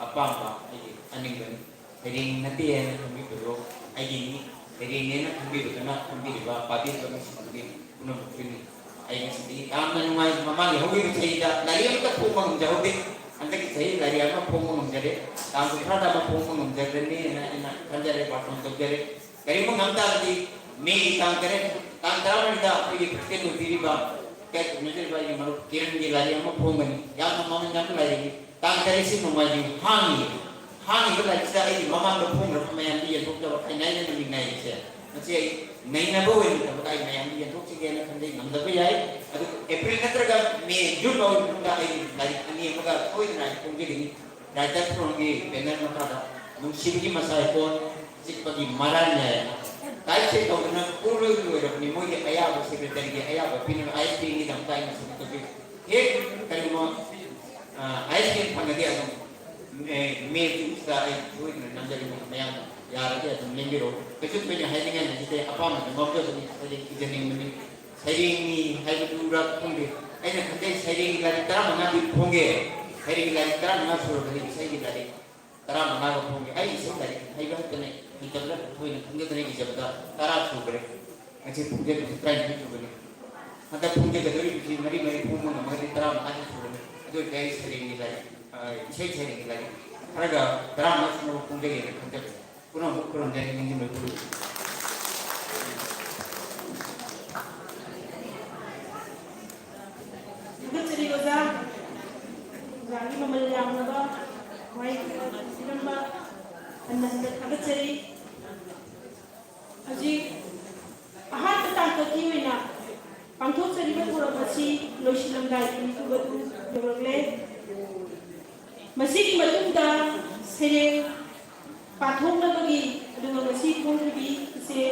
ꯑꯄꯥꯝꯕ, ꯑꯩꯒꯤ ꯑꯅꯤꯡꯕꯅꯤ꯫ ꯁꯩꯔꯦꯡ ꯅꯠꯇꯦ ꯍꯥꯏꯅ ꯈꯟꯕꯤꯕꯗꯣ ꯑꯩꯒꯤꯅꯤ꯫ ꯁꯩꯔꯦꯡꯅꯦꯅ ꯈꯟꯕꯤꯕꯗꯨꯅ ꯈꯟꯕꯤꯔꯤꯕ ꯄꯥꯕꯤꯔꯤꯕ ꯃꯤꯁꯤꯡꯗꯨꯒꯤ ꯄꯨꯝꯅꯃꯛꯀꯤꯅꯤ꯫ ꯑꯩ ꯉꯁꯤꯗꯤ ꯌꯥꯝꯅ ꯅꯨꯡꯉꯥꯏ꯫ ꯃꯃꯥꯡꯒꯤ ꯍꯧꯈꯤꯕ ꯆꯍꯤꯗ ꯂꯥꯏꯔꯤꯛ ꯑꯃꯠꯇ ꯐꯣꯡꯕ ꯉꯝꯖꯍꯧꯗꯦ꯫ ꯍꯟꯗꯛꯀꯤ ꯆꯍꯤ ꯂꯥꯏꯔꯤꯛ ꯑꯃ ꯐꯣꯡꯕ ꯉꯝꯖꯔꯦ꯫ ꯇꯥꯡ ꯀꯨꯟꯊ꯭ꯔꯥꯗ ꯑꯃ ꯐꯣꯡꯕ ꯉꯝꯖꯒꯅꯤꯅ ꯑꯩꯅ ꯈꯟꯖꯔꯦ, ꯕꯥꯔꯇꯣꯟ ꯇꯧꯖꯔꯦ꯫ ꯀꯔꯤꯒꯨꯝꯕ ꯉꯝ ꯇꯥꯔꯗꯤ ꯃꯦꯒꯤ ꯇꯥꯡ ꯇꯔꯦꯠ, ꯇꯥꯡ ꯇꯔꯥꯃꯔꯤꯗ ꯑꯩꯈꯣꯏꯒꯤ ꯄ꯭ꯔꯁꯤꯗꯦꯟ ꯑꯣꯏꯕꯤꯔꯤꯕ, ꯏꯀꯥꯏ ꯈꯨꯝꯅꯖꯔꯤꯕ ꯑꯩꯒꯤ ꯃꯔꯨꯞ ꯀꯤꯔꯟꯒꯤ ꯂꯥꯏꯔꯤꯛ ꯑꯃ ꯐꯣꯡꯒꯅꯤ꯫ ꯌꯥꯝꯅ ꯃꯃꯜ ꯌꯥꯝꯕ ꯂꯥꯏꯔꯤꯛꯅꯤ꯫ ꯇꯥꯡ ꯇꯔꯦꯠꯁꯤ ꯅꯣꯡꯃꯥꯏꯖꯤꯡ ꯍꯥꯡꯉꯤ꯫ ꯍꯥꯡꯉꯤꯕ ꯂꯥꯏꯔꯤꯛꯁꯤꯗ ꯑꯩꯒꯤ ꯃꯃꯥꯡꯗ ꯐꯣꯡꯈ꯭ꯔꯕ ꯃꯌꯥꯝꯗꯤ ꯌꯦꯟꯊꯣꯛꯇꯕ ꯑꯩ ꯅꯥꯏꯅ ꯅꯨꯃꯤꯠ ꯅꯥꯏꯔꯤꯁꯦ꯫ ꯃꯁꯤ ꯑꯩ ꯅꯩꯅꯕ ꯑꯣꯏꯅ ꯇꯧꯕꯗ ꯑꯩ ꯃꯌꯥꯝꯗꯤ ꯌꯦꯟꯊꯣꯛꯆꯒꯦꯅ ꯈꯟꯖꯩ꯫ ꯉꯝꯗꯕ ꯌꯥꯏ, ꯑꯗꯨꯕꯨ ꯑꯦꯄ꯭ꯔꯤꯜ ꯅꯠꯇ꯭ꯔꯒ ꯃꯦ, ꯖꯨꯟ ꯐꯥꯎꯒꯤ ꯃꯅꯨꯡꯗ ꯑꯩ ꯂꯥꯏꯔꯤꯛ ꯑꯅꯤ ꯑꯃꯒ ꯁꯣꯏꯗꯅ ꯑꯩ ꯐꯣꯡꯖꯒꯅꯤ꯫ ꯔꯥꯏꯇꯔ ꯐꯣꯔꯝꯒꯤ ꯕꯦꯅꯔ ꯃꯈꯥꯗ "ꯅꯨꯡꯁꯤꯕꯒꯤ ꯃꯁꯥ ꯏꯀꯣꯟ ꯆꯤꯛꯄꯒꯤ ꯃꯔꯥꯜ" ꯍꯥꯏꯅ ꯇꯥꯏꯞꯁꯦ ꯇꯧꯗꯅ ꯄꯨꯡꯂꯣꯏ ꯂꯣꯏꯔꯕꯅꯤ꯫ ꯃꯣꯏꯒꯤ ꯑꯌꯥꯕ, ꯁꯦꯀ꯭ꯔꯦꯇꯔꯤꯒꯤ ꯑꯌꯥꯕ ꯄꯤꯅꯕ ꯑꯥꯏ ꯑꯦꯁ ꯄꯤꯒꯤꯗꯃꯛꯇ ꯑꯩꯅ ꯁꯕꯃꯤꯠ ꯇꯧꯖꯩ꯫ ꯍꯦꯛ ꯀꯔꯤꯒꯨꯝꯕ, ꯑ, ꯑꯥꯏ ꯑꯦꯁ ꯄꯤ ꯐꯪꯉꯗꯤ ꯑꯗꯨꯝ ꯃꯦ, ꯃꯦ ꯇꯨꯁꯤꯗ ꯑꯩ ꯁꯣꯏꯗꯅ ꯅꯝꯖꯔꯤꯕ ꯃꯌꯥꯝ ꯌꯥꯔꯗꯤ ꯑꯗꯨꯝ ꯂꯦꯡꯕꯤꯔꯛꯎ꯫ ꯀꯩꯁꯨ ꯊꯣꯏꯅ ꯍꯥꯏꯅꯤꯡꯉꯥꯏ ꯂꯩꯖꯗꯦ꯫ ꯑꯄꯥꯝꯕꯗꯨ ꯉꯥꯎꯖꯕꯅꯤ꯫ ꯍꯥꯏꯗꯤ ꯏꯖꯅꯤꯡꯕꯅꯤ꯫ ꯁꯩꯔꯦꯡꯅꯤ ꯍꯥꯏꯕꯗꯨꯔ ꯈꯪꯗꯦ꯫ ꯑꯩꯅ ꯈꯟꯖꯩ ꯁꯩꯔꯦꯡꯒꯤ ꯂꯥꯏꯔꯤꯛ ꯇꯔꯥꯃꯉꯥꯗꯤ ꯐꯣꯡꯒꯦ꯫ ꯁꯩꯔꯦꯡꯒꯤ ꯂꯥꯏꯔꯤꯛ ꯇꯔꯥꯃꯉꯥ ꯁꯨꯔꯕꯅꯤ ꯏꯁꯩꯒꯤ ꯂꯥꯏꯔꯤꯛ꯫ ꯇꯔꯥꯃꯉꯥꯒ ꯐꯣꯡꯉꯦ꯫ ꯑꯩ ꯏꯁꯩ ꯂꯥꯏꯔꯤꯛ ꯍꯩꯕ ꯍꯩꯇꯅ, ꯍꯩꯇꯕꯅ ꯊꯣꯏꯅ ꯈꯪꯖꯗꯅ ꯏꯖꯕꯗ ꯇꯔꯥ ꯁꯨꯈ꯭ꯔꯦ꯫ ꯉꯁꯤ ꯐꯣꯡꯖꯔꯤꯕꯁꯤ ꯇꯔꯥꯅꯤꯊꯣꯏ ꯁꯨꯕꯅꯤ꯫ ꯍꯟꯗꯛ ꯐꯣꯡꯖꯒꯗꯧꯔꯤꯕꯁꯤ ꯃꯔꯤ ꯃꯔꯤ ꯐꯣꯡꯕ ꯉꯝꯃꯒꯗꯤ ꯇꯔꯥꯃꯉꯥꯗꯤ ꯁꯨꯔꯅꯤ꯫ ꯑꯗꯨ ꯑꯣꯏꯔꯗꯤ ꯑꯩ ꯁꯩꯔꯦꯡꯒꯤ ꯂꯥꯏꯔꯤꯛ, ꯑ, ꯏꯁꯩ ꯁꯩꯔꯦꯡꯒꯤ ꯂꯥꯏꯔꯤꯛ ꯈꯔꯒ ꯇꯔꯥꯃꯉꯥ ꯁꯨꯅꯕ ꯐꯣꯡꯖꯒꯦꯅ ꯈꯟꯖꯕꯅꯤ꯫ ꯄꯨꯝꯅꯃꯛ ꯈꯨꯔꯨꯝꯖꯔꯤ, ꯅꯤꯡꯁꯤꯡꯕꯤꯌꯨ꯫ ꯊꯥꯒꯠꯆꯔꯤ ꯑꯣꯖꯥ꯫ ꯑꯣꯖꯥꯒꯤ ꯃꯃꯜ ꯌꯥꯝꯂꯕ ꯋꯥꯍꯩ ꯄꯤꯔꯝꯕ ꯍꯟꯅ ꯍꯟꯅ ꯊꯥꯒꯠꯆꯔꯤ꯫ ꯍꯧꯖꯤꯛ ꯑꯍꯥꯟꯕ ꯇꯥꯡꯀꯛꯀꯤ ꯑꯣꯏꯅ ꯄꯥꯡꯊꯣꯛꯆꯔꯤꯕ ꯊꯧꯔꯝ ꯑꯁꯤ ꯂꯣꯏꯁꯤꯜꯂꯝꯗꯥꯏꯒꯤ ꯃꯤꯀꯨꯞ ꯑꯗꯨ ꯌꯧꯔꯛꯂꯦ꯫ ꯃꯁꯤꯒꯤ ꯃꯇꯨꯡꯗ ꯁꯩꯔꯦꯡ ꯄꯥꯊꯣꯛꯅꯕꯒꯤ, ꯑꯗꯨꯒ ꯉꯁꯤ ꯐꯣꯡꯈꯤꯕꯤ ꯏꯆꯦ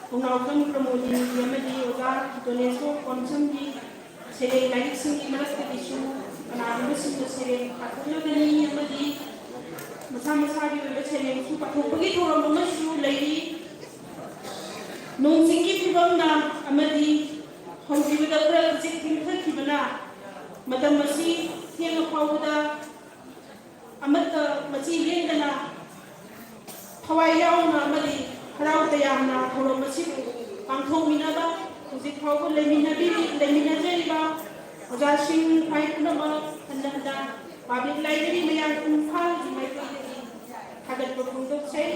ꯈꯣꯡꯅꯥꯎꯖꯝ ꯄ꯭ꯔꯃꯣꯗꯤꯅꯤ ꯑꯃꯗꯤ ꯑꯣꯖꯥ ꯗꯣꯅꯦꯁꯣꯔ ꯀꯣꯟꯁꯝꯒꯤ ꯁꯩꯔꯦꯡ ꯂꯥꯏꯔꯤꯛꯁꯤꯡꯒꯤ ꯃꯔꯛꯇꯒꯤꯁꯨ ꯀꯅꯥꯒꯨꯝꯕꯁꯤꯡꯅ ꯁꯩꯔꯦꯡ ꯄꯥꯊꯣꯛꯅꯒꯅꯤ ꯑꯃꯗꯤ ꯃꯁꯥ ꯃꯁꯥꯒꯤ ꯑꯣꯏꯕ ꯁꯩꯔꯦꯡꯁꯨ ꯄꯥꯊꯣꯛꯄꯒꯤ ꯊꯧꯔꯝ ꯑꯃꯁꯨ ꯂꯩꯔꯤ꯫ ꯅꯣꯡ ꯆꯤꯡꯒꯤ ꯐꯤꯕꯝꯅ ꯑꯃꯗꯤ ꯍꯧꯈꯤꯕꯗ ꯈꯔ ꯈꯖꯤꯛ ꯊꯦꯡꯊꯈꯤꯕꯅ ꯃꯇꯝ ꯑꯁꯤ ꯊꯦꯡꯉ ꯐꯥꯎꯕꯗ ꯑꯃꯠꯇ ꯃꯆꯤ ꯂꯦꯡꯗꯅ ꯊꯋꯥꯏ ꯌꯥꯎꯅ ꯑꯃꯗꯤ ꯍꯔꯥꯎ ꯇꯌꯥꯝꯅ ꯊꯧꯔꯝ ꯑꯁꯤꯕꯨ ꯄꯥꯡꯊꯣꯛꯃꯤꯟꯅꯕ ꯍꯧꯖꯤꯛ ꯐꯥꯎꯕ ꯂꯩꯃꯤꯟꯅꯕꯤꯔꯤ-, ꯂꯩꯃꯤꯟꯅꯖꯔꯤꯕ ꯑꯣꯖꯥꯁꯤꯡ ꯈ꯭ꯋꯥꯏ ꯄꯨꯝꯅꯃꯛ ꯍꯟꯅ ꯍꯟꯅ ꯄꯕ꯭ꯂꯤꯛ ꯂꯥꯏꯕ꯭ꯔꯦꯔꯤ ꯃꯌꯥꯡ ꯏꯝꯐꯥꯜꯒꯤ ꯃꯥꯏꯀꯩꯗꯒꯤ ꯊꯥꯒꯠꯄ ꯐꯣꯡꯗꯣꯛꯆꯩ꯫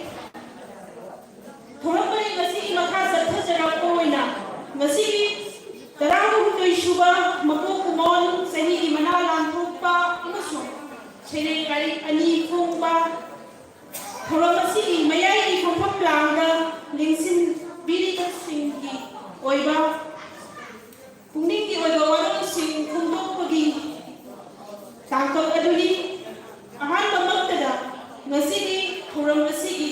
ꯊꯧꯔꯝ ꯄꯔꯤꯡ ꯑꯁꯤꯒꯤ ꯃꯈꯥ ꯆꯠꯊꯖꯔꯛꯄ ꯑꯣꯏꯅ ꯉꯁꯤꯒꯤ ꯇꯔꯥꯍꯨꯝꯗꯣꯏ ꯁꯨꯕ ꯃꯀꯣꯛ ꯀꯨꯃꯣꯟ ꯆꯍꯤꯒꯤ ꯃꯅꯥ ꯂꯥꯟꯊꯣꯛꯄ ꯑꯃꯁꯨꯡ ꯁꯩꯔꯦꯡ ꯂꯥꯏꯔꯤꯛ ꯑꯅꯤ ꯐꯣꯡꯕ ꯊꯧꯔꯝ ꯑꯁꯤꯒꯤ ꯃꯌꯥꯏꯒꯤ ꯐꯝꯐꯝ ꯂꯥꯡꯗ ꯂꯦꯡꯁꯤꯟꯕꯤꯔꯤꯕꯁꯤꯡꯒꯤ ꯑꯣꯏꯕ ꯄꯨꯛꯅꯤꯡꯒꯤ ꯑꯣꯏꯕ ꯋꯥꯔꯣꯜ ꯊꯕꯛ ꯑꯗꯨꯅꯤ꯫ ꯑꯍꯥꯟꯕꯃꯛꯇꯗ ꯉꯁꯤꯒꯤ ꯊꯧꯔꯝ ꯑꯁꯤꯒꯤ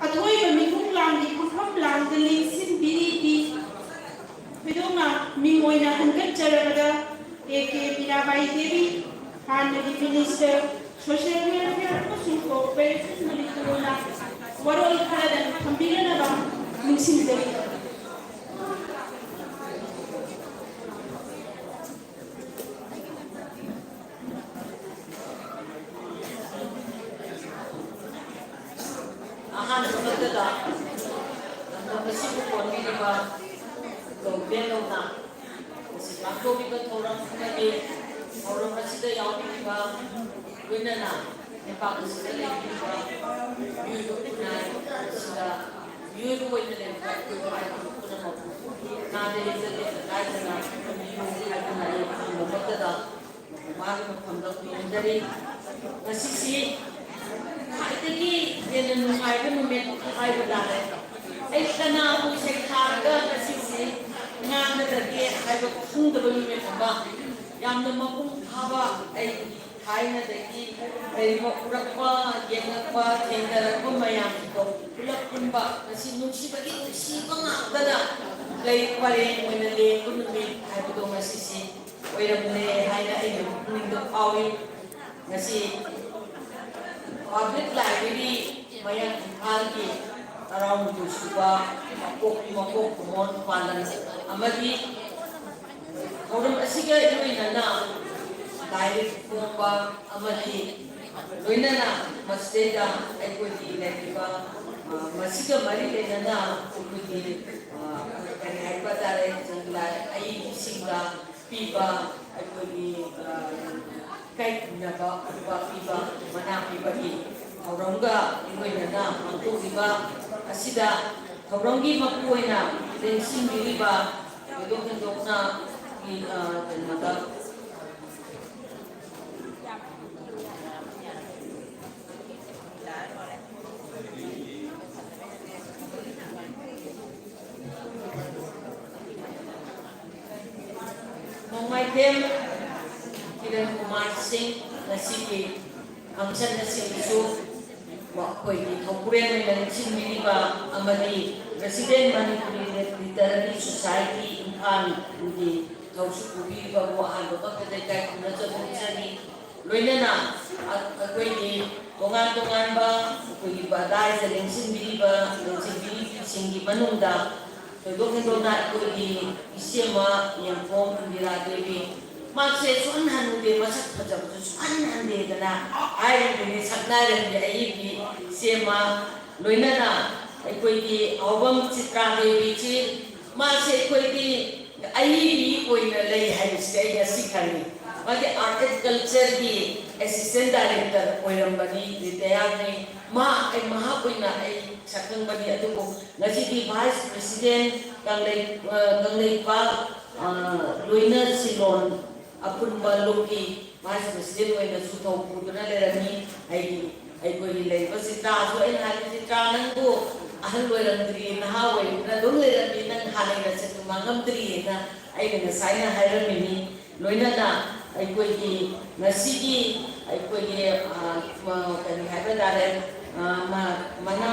ꯑꯊꯣꯏꯕ ꯃꯤꯈꯨꯝ ꯂꯥꯡꯒꯤ ꯐꯝꯐꯝ ꯂꯥꯡꯗ ꯂꯦꯡꯁꯤꯟꯕꯤꯔꯤꯕꯤ ꯊꯣꯏꯗꯣꯛꯅ ꯃꯤꯡ ꯑꯣꯏꯅ ꯍꯟꯒꯠꯆꯔꯕꯗ ꯑꯦ ꯀꯦ ꯃꯤꯔꯥꯕꯥꯏ ꯗꯦꯕꯤ, ꯍꯥꯟꯅꯒꯤ ꯃꯤꯅꯤꯁꯇꯔ ꯁꯣꯁꯤꯌꯦꯜ ꯋꯦꯜꯐꯤꯌꯔ ꯑꯃꯁꯨꯡ ꯀꯣꯑꯣꯄꯔꯦꯁꯟ ꯃꯅꯤꯄꯨꯔꯅ ꯋꯥꯔꯣꯜ ꯈꯔꯗꯪ ꯊꯝꯕꯤꯔꯅꯕ ꯅꯤꯡꯁꯤꯡꯖꯔꯤ꯫ ꯑꯍꯥꯟꯕꯃꯛꯇꯗ ꯂꯝꯗꯝ ꯑꯁꯤꯕꯨ ꯀꯣꯟꯕꯤꯔꯤꯕ ꯒꯣꯜꯗꯦꯟ ꯂꯧꯅ ꯃꯁꯤ ꯄꯥꯡꯊꯣꯛꯂꯤꯕ ꯊꯧꯔꯝ ꯑꯃꯗꯤ ꯊꯧꯔꯝ ꯑꯁꯤꯗ ꯌꯥꯎꯕꯤꯔꯤꯕ ꯂꯣꯏꯅꯅ ꯂꯩꯄꯥꯛ ꯑꯁꯤꯗ ꯂꯩꯕꯤꯔꯤꯕ ꯃꯤꯑꯣꯏꯕ ꯈꯨꯟꯅꯥꯏ ꯑꯁꯤꯗ ꯃꯤꯑꯣꯏꯕ ꯑꯣꯏꯅ ꯂꯩꯔꯤꯕ ꯑꯩꯈꯣꯏ ꯄꯨꯝꯅꯃꯛꯄꯨ ꯅꯥꯗ ꯌꯦꯛꯇ ꯂꯦꯞꯇ ꯀꯥꯏꯗꯅ ꯊꯝꯕꯤꯌꯨ ꯍꯥꯏꯗꯨꯅ ꯑꯩ ꯑꯍꯥꯟꯕꯃꯛꯇꯗ ꯃꯥꯒꯤ ꯃꯐꯝꯗ ꯈꯨꯔꯨꯝꯖꯔꯤ꯫ ꯉꯁꯤꯁꯤ ꯈ꯭ꯋꯥꯏꯗꯒꯤ ꯍꯦꯟꯅ ꯅꯨꯡꯉꯥꯏꯕ ꯅꯨꯃꯤꯠ ꯍꯥꯏꯕ ꯇꯥꯔꯦ꯫ ꯑꯩ ꯀꯅꯥꯕꯨ ꯁꯩꯊꯥꯔꯒ ꯉꯁꯤꯁꯤ ꯉꯥꯡꯒꯗꯒꯦ ꯍꯥꯏꯕ ꯈꯪꯗꯕ ꯅꯨꯃꯤꯠ ꯑꯃ, ꯌꯥꯝꯅ ꯃꯄꯨꯡ ꯐꯥꯕ ꯑꯩꯒꯤ ꯊꯥꯏꯅꯗꯒꯤ ꯂꯩꯔꯤꯕ ꯎꯔꯛꯄ, ꯌꯦꯡꯂꯛꯄ, ꯊꯦꯡꯅꯔꯛꯄ ꯃꯌꯥꯝꯗꯣ ꯄꯨꯂꯞ ꯄꯨꯟꯕ, ꯉꯁꯤ ꯅꯨꯡꯁꯤꯕꯒꯤ ꯅꯨꯡꯁꯤꯕ ꯉꯥꯛꯇꯅ ꯂꯩ ꯄꯔꯦꯡ ꯑꯣꯏꯅ ꯂꯦꯡꯕ ꯅꯨꯃꯤꯠ ꯍꯥꯏꯕꯗꯣ ꯉꯁꯤꯁꯤ ꯑꯣꯏꯔꯝꯂꯦ ꯍꯥꯏꯅ ꯑꯩꯒꯤ ꯄꯨꯛꯅꯤꯡꯗ ꯐꯥꯎꯏ꯫ ꯉꯁꯤ ꯄꯕ꯭ꯂꯤꯛ ꯂꯥꯏꯕ꯭ꯔꯦꯔꯤ ꯃꯌꯥꯡ ꯏꯝꯐꯥꯜꯒꯤ ꯇꯔꯥꯍꯨꯝꯗꯣꯏ ꯁꯨꯕ ꯃꯀꯣꯛ ꯃꯀꯣꯛ ꯀꯨꯝꯑꯣꯟ ꯄꯥꯂꯟ ꯑꯃꯗꯤ ꯊꯧꯔꯝ ꯑꯁꯤꯒ ꯏꯔꯣꯏꯅꯅ ꯂꯥꯏꯔꯤꯛ ꯐꯣꯡꯕ ꯑꯃꯗꯤ ꯂꯣꯏꯅꯅ ꯃꯁꯤꯗꯩꯗ ꯑꯩꯈꯣꯏꯒꯤ ꯂꯩꯔꯤꯕ, ꯑ, ꯃꯁꯤꯒ ꯃꯔꯤ ꯂꯩꯅꯅ ꯑꯩꯈꯣꯏꯒꯤ, ꯑ, ꯀꯔꯤ ꯍꯥꯏꯕ ꯇꯥꯔꯦ, ꯑꯏꯕꯤꯁꯤꯡꯗ ꯄꯤꯕ ꯑꯩꯈꯣꯏꯒꯤ, ꯑ, ꯏꯀꯥꯏ ꯈꯨꯝꯅꯕ ꯎꯄꯥ ꯄꯤꯕ, ꯃꯅꯥ ꯄꯤꯕꯒꯤ ꯊꯧꯔꯝꯒ ꯏꯔꯣꯏꯅꯅ ꯄꯥꯡꯊꯣꯛꯂꯤꯕ ꯑꯁꯤꯗ ꯊꯧꯔꯝꯒꯤ ꯃꯄꯨ ꯑꯣꯏꯅ ꯂꯦꯡꯁꯤꯟꯕꯤꯔꯤꯕ ꯊꯣꯏꯗꯣꯛ ꯍꯦꯟꯗꯣꯛꯅ ꯃꯤ, ꯑ, ꯀꯩꯅꯣꯗ ꯅꯣꯡꯃꯥꯏꯊꯦꯝ ꯀꯤꯔꯟ ꯀꯨꯃꯥꯔ ꯁꯤꯡ, ꯉꯁꯤꯒꯤ function ꯑꯁꯤꯕꯨꯁꯨ ꯃꯈꯣꯏꯒꯤ ꯊꯧꯄꯨꯔꯦꯟ ꯑꯣꯏꯅ ꯅꯤꯡꯁꯤꯡꯕꯤꯔꯤꯕ ꯑꯃꯗꯤ President Manipuri Literary Society ꯏꯝꯐꯥꯜꯒꯤ ꯊꯧꯁꯨ ꯄꯨꯕꯤꯔꯤꯕꯕꯨ ꯑꯍꯥꯟꯕꯃꯛꯇꯗ ꯏꯀꯥꯏ ꯈꯨꯝꯅꯖꯕ ꯎꯠꯆꯔꯤ꯫ ꯂꯣꯏꯅꯅ ꯑ-, ꯑꯩꯈꯣꯏꯒꯤ ꯇꯣꯉꯥꯟ ꯇꯣꯉꯥꯟꯕ ꯑꯩꯈꯣꯏꯒꯤ ꯄ꯭ꯔꯖꯥꯁꯤꯡ ꯂꯦꯡꯁꯤꯟꯕꯤꯔꯤꯕ ꯂꯦꯡꯁꯤꯟꯕꯤꯔꯤꯕꯁꯤꯡꯒꯤ ꯃꯅꯨꯡꯗ ꯊꯣꯏꯗꯣꯛ ꯍꯦꯟꯗꯣꯛꯅ ꯑꯩꯈꯣꯏꯒꯤ ꯏꯆꯦꯃ ꯌꯦꯡꯈꯣꯝ ꯏꯟꯗꯤꯔꯥ ꯗꯦꯕꯤ, ꯃꯍꯥꯛꯁꯦ ꯁꯨꯍꯟ ꯍꯟꯗꯦ, ꯃꯁꯛ ꯐꯖꯕꯁꯨ ꯁꯨꯍꯟ ꯍꯟꯗꯦꯗꯅ ꯍꯥꯏꯔꯤꯕꯅꯤ ꯁꯛꯅꯥꯏꯔꯦꯝꯕꯤ ꯑꯏꯕꯤ ꯏꯆꯦꯃ, ꯂꯣꯏꯅꯅ ꯑꯩꯈꯣꯏꯒꯤ ꯍꯥꯎꯕꯝ ꯆꯤꯇ꯭ꯔꯥ ꯗꯦꯕꯤꯁꯤ, ꯃꯥꯁꯦ ꯑꯩꯈꯣꯏꯒꯤ ꯑꯏꯕꯤ ꯑꯣꯏꯅ ꯂꯩ ꯍꯥꯏꯕꯁꯤ ꯑꯩ ꯉꯁꯤ ꯈꯪꯉꯤ꯫ ꯃꯥꯗꯤ Art and Cultureꯒꯤ Assistant Director ꯑꯣꯏꯔꯝꯕꯅꯤ, retireꯅꯤ꯫ ꯃꯍꯥꯛ, ꯑꯩ, ꯃꯍꯥꯛ ꯑꯣꯏꯅ ꯑꯩ ꯁꯛꯈꯪꯕꯅꯤ, ꯑꯗꯨꯕꯨ ꯉꯁꯤꯗꯤ Vice President ꯀꯪꯂꯩ-, ꯑ, ꯀꯪꯂꯩꯄꯥꯛ, ꯑ, ꯂꯣꯏꯅ ꯁꯤꯂꯣꯟ ꯑꯄꯨꯟꯕ ꯂꯨꯞꯀꯤ Vice President ꯑꯣꯏꯅꯁꯨ ꯊꯧ ꯄꯨꯗꯨꯅ ꯂꯩꯔꯝꯃꯤ꯫ ꯑꯩꯒꯤ, ꯑꯩꯈꯣꯏꯒꯤ ꯂꯩꯔꯤꯕ ꯆꯤꯇ꯭ꯔꯥꯁꯨ ꯑꯩꯅ ꯍꯥꯏꯕ, "ꯆꯤꯇ꯭ꯔꯥ, ꯅꯪꯕꯨ ꯑꯍꯜ ꯑꯣꯏꯔꯝꯗ꯭ꯔꯤ, ꯅꯍꯥ ꯑꯣꯏꯔꯤꯗꯨꯅ ꯑꯗꯨꯝ ꯂꯩꯔꯝꯃꯤ, ꯅꯪ ꯍꯥꯟꯅꯒꯤ ꯅꯁꯛꯇꯨ ꯃꯥꯡꯉꯝꯗ꯭ꯔꯤꯑꯅ" ꯑꯩꯅ ꯉꯁꯥꯏꯅ ꯍꯥꯏꯔꯝꯃꯤꯅꯤ꯫ ꯂꯣꯏꯅꯅ ꯑꯩꯈꯣꯏꯒꯤ ꯉꯁꯤꯒꯤ ꯑꯩꯈꯣꯏꯒꯤ, ꯑ, ꯑ, ꯀꯔꯤ ꯍꯥꯏꯕ ꯇꯥꯔꯦ, ꯑ, ꯃ-, ꯃꯅꯥ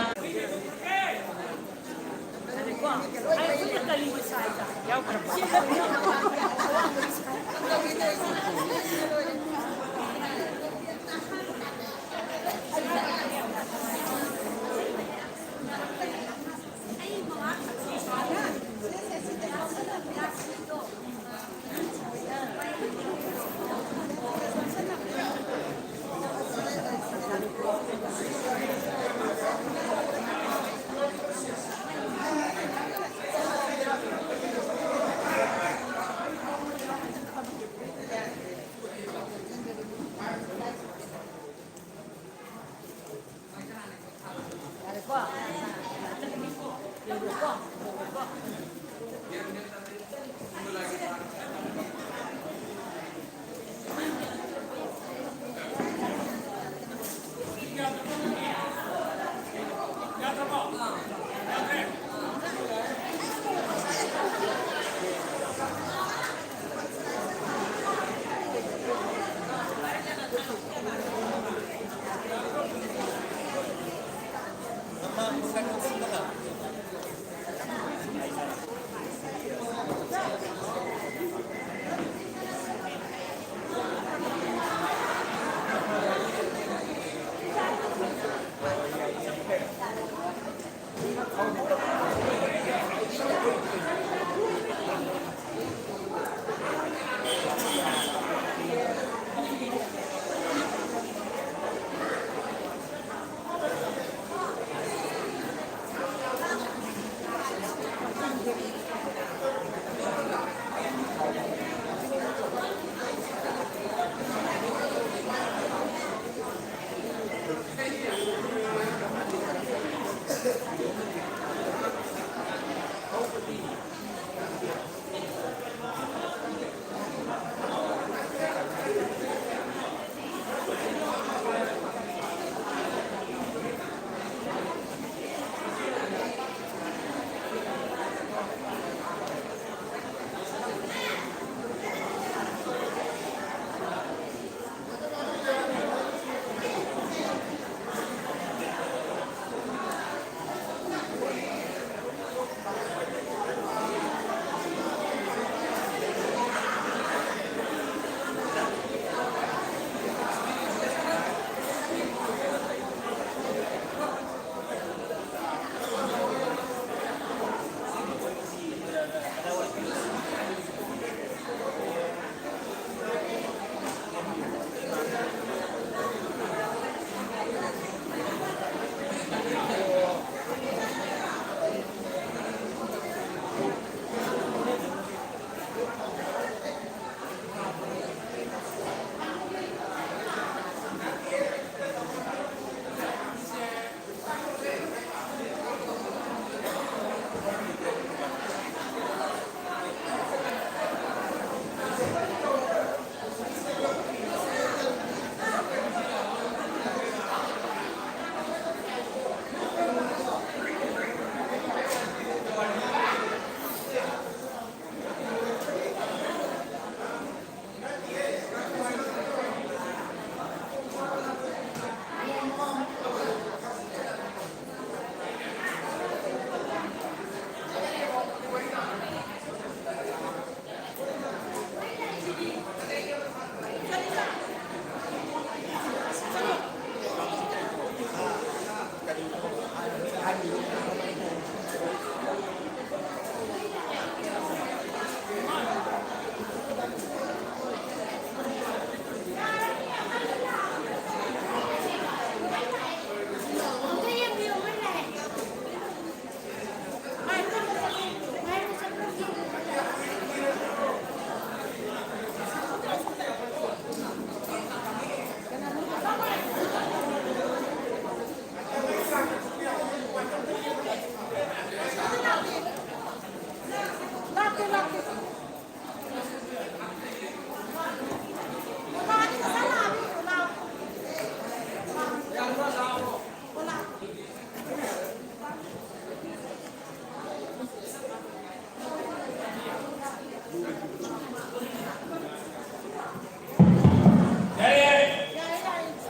ꯌꯥꯔꯦ, ꯌꯥꯔꯦ꯫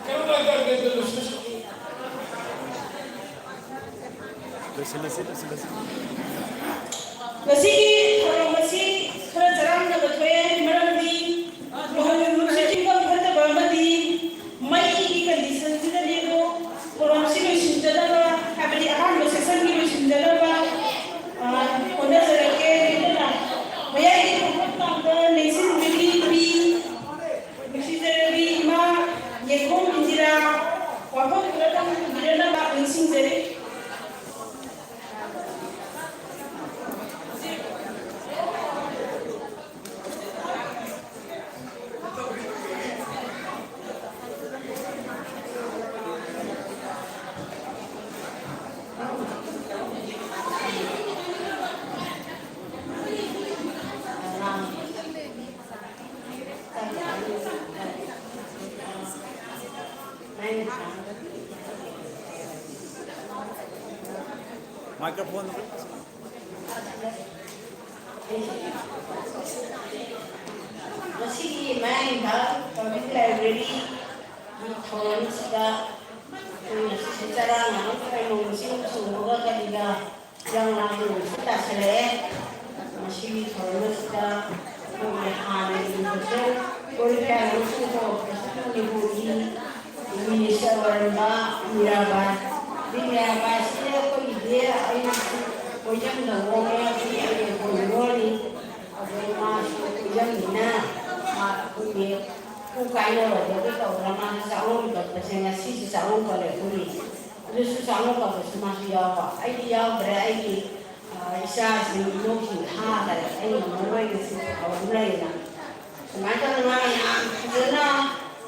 ꯀꯩꯅꯣ ꯇꯧꯔꯦ, ꯇꯧꯔꯦ, ꯇꯧꯔꯦ, ꯂꯣꯏꯁꯤꯜꯂꯁꯤ꯫ ꯂꯣꯏꯁꯤꯜꯂꯁꯤ, ꯂꯣꯏꯁꯤꯜꯂꯁꯤ꯫ ꯉꯁꯤꯒꯤ ꯊꯧꯔꯝ ꯑꯁꯤ ꯈꯔ ꯆꯔꯥꯡꯅꯕ ꯊꯣꯛꯑꯦ, ꯃꯔꯝꯗꯤ ꯅꯣꯡ ꯅꯨꯡꯁꯤꯠ ꯐꯤꯕꯝ ꯐꯠꯇꯕ ꯑꯃꯗꯤ ꯃꯩꯒꯤ ꯀꯟꯗꯤꯁꯟꯁꯤꯗꯅꯦ, ꯑꯗꯣ ꯊꯧꯔꯝꯁꯤ ꯂꯣꯏꯁꯤꯟꯖꯅꯕ, ꯍꯥꯏꯕꯗꯤ ꯑꯍꯥꯟꯕ ꯁꯦꯁꯟꯒꯤ ꯂꯣꯏꯁꯤꯟꯖꯅꯕ, ꯑ, ꯍꯣꯠꯅꯖꯔꯛꯀꯦ꯫ ꯑꯗꯨꯅ ꯃꯌꯥꯏꯒꯤ ꯊꯣꯡꯕ ꯃꯅꯥꯛꯇ ꯂꯦꯡꯁꯤꯟꯕꯤꯔꯤ ꯅꯨꯄꯤ ꯅꯨꯡꯁꯤꯖꯔꯕꯤ ꯏꯃꯥ ꯌꯦꯡꯈꯣꯝ ꯏꯟꯗꯤꯔꯥ ꯋꯥꯐꯝ ꯈꯔꯇꯪ ꯊꯝꯕꯤꯔꯝꯅꯕ ꯅꯤꯡꯁꯤꯡꯖꯔꯤ꯫ Microphone. ꯉꯁꯤꯒꯤ ꯃꯌꯥꯡ ꯏꯝꯐꯥꯜ ꯄꯕ꯭ꯂꯤꯛ ꯂꯥꯏꯕ꯭ꯔꯦꯔꯤꯒꯤ ꯊꯧꯔꯝꯁꯤꯗ ꯑꯩꯈꯣꯏ ꯉꯁꯤꯁꯦ ꯆꯔꯥ ꯉꯥꯅꯨ ꯀꯩꯅꯣ ꯏꯁꯤꯡ ꯆꯣꯡꯕꯒ ꯀꯔꯤꯒ ꯏꯔꯥꯡ ꯂꯥꯡꯕ ꯅꯨꯃꯤꯠꯁꯨ ꯇꯥꯁꯜꯂꯛꯑꯦ꯫ ꯃꯁꯤꯒꯤ ꯊꯧꯔꯝ ꯑꯁꯤꯗ ꯑꯩꯈꯣꯏꯒꯤ ꯍꯥꯟꯅꯒꯤ ꯏꯟꯐꯦꯛꯁꯟ ꯀꯣꯔꯤꯌꯥꯒꯤ ꯏꯁꯤꯡꯗꯣ ꯃꯅꯤꯄꯨꯔꯒꯤ ꯃꯤꯅꯤꯁꯇꯔ ꯑꯣꯏꯔꯝꯕ ꯃꯤꯔꯥꯕꯥꯏ, ꯃꯤꯔꯥꯕꯥꯏꯁꯦ ꯑꯩꯈꯣꯏꯒꯤꯗꯤ ꯑꯩꯅꯁꯨ ꯀꯣꯏꯖꯪꯗ ꯑꯣꯛꯑꯦ, ꯑꯩ ꯑꯩꯅ ꯀꯣꯏꯔꯣꯏ꯫ ꯑꯗꯨ ꯃꯥꯁꯨ ꯀꯣꯏꯖꯪꯅꯤꯅ ꯃꯥ ꯑꯩꯈꯣꯏꯒꯤ ꯀꯨ ꯀꯥꯏꯅꯔꯣꯏꯗꯕ ꯇꯧꯗꯅ ꯃꯥꯁꯨ ꯆꯥꯛꯂꯣꯟ ꯀꯠꯄꯁꯦ ꯉꯁꯤꯁꯨ ꯆꯥꯛꯂꯣꯟ ꯀꯠꯂꯦ ꯑꯩꯈꯣꯏꯒꯤ꯫ ꯑꯗꯨꯁꯨ ꯆꯥꯛꯂꯣꯟ ꯀꯠꯄꯁꯨ ꯃꯥꯁꯨ ꯌꯥꯎꯕ꯫ ꯑꯩꯗꯤ ꯌꯥꯎꯗ꯭ꯔꯦ, ꯑꯩꯒꯤ, ꯑ, ꯏꯆꯥꯁꯤꯡ ꯏꯃꯧꯁꯤꯡ ꯊꯥꯈꯔꯦ꯫ ꯑꯩꯅ ꯃꯃꯣꯏꯒꯤ ꯁꯤ ꯊꯧꯔꯝ ꯂꯩꯌꯦꯅ꯫ ꯁꯨꯃꯥꯏꯅ ꯇꯧꯗꯅ ꯃꯥꯅ ꯌꯥꯝ ꯐꯖꯅ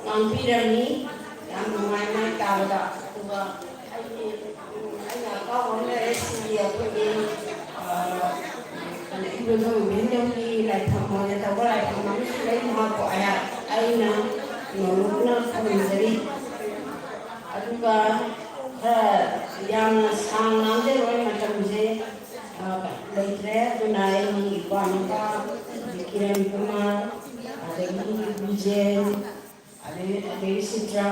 ꯉꯥꯡꯕꯤꯔꯝꯃꯤ꯫ ꯌꯥꯝ ꯅꯨꯡꯉꯥꯏ ꯃꯥꯏ ꯇꯥꯕꯗ꯫ ꯑꯗꯨꯒ ꯑꯩꯒꯤ, ꯎꯝ, ꯑꯩꯅ ꯑꯄꯥꯝꯕ ꯑꯃ ꯂꯩꯔꯦ, ꯁꯤꯒꯤ ꯑꯩꯈꯣꯏꯒꯤ, ꯑ, ꯀꯩꯅꯣ, ꯑꯗꯨꯒ ꯃꯦꯝꯗꯧꯒꯤ ꯂꯥꯏꯐꯝ ꯑꯣꯏꯅ ꯇꯧꯕ ꯂꯥꯏꯐꯝ ꯑꯃꯁꯨ ꯂꯩ, ꯃꯍꯥꯛꯄꯨ ꯑꯩꯍꯥꯛ ꯑꯩꯅ ꯅꯣꯂꯨꯛꯅ ꯈꯨꯔꯨꯝꯖꯔꯤ꯫ ꯑꯗꯨꯒ ꯈꯔ ꯌꯥꯝꯅ ꯁꯥꯡ ꯉꯥꯡꯖꯔꯣꯏ, ꯃꯇꯝꯁꯦ ꯑ, ꯂꯩꯇ꯭ꯔꯦ꯫ ꯑꯗꯨꯅ ꯑꯩꯒꯤ ꯏꯄ꯭ꯋꯥꯅꯨꯄꯥ ꯀꯤꯔꯟ ꯀꯨꯃꯥꯔ, ꯑꯗꯒꯤ ꯕꯤꯖꯦꯟ, ꯑꯗꯒꯤ, ꯑꯗꯒꯤ ꯁꯤꯇ꯭ꯔꯥ,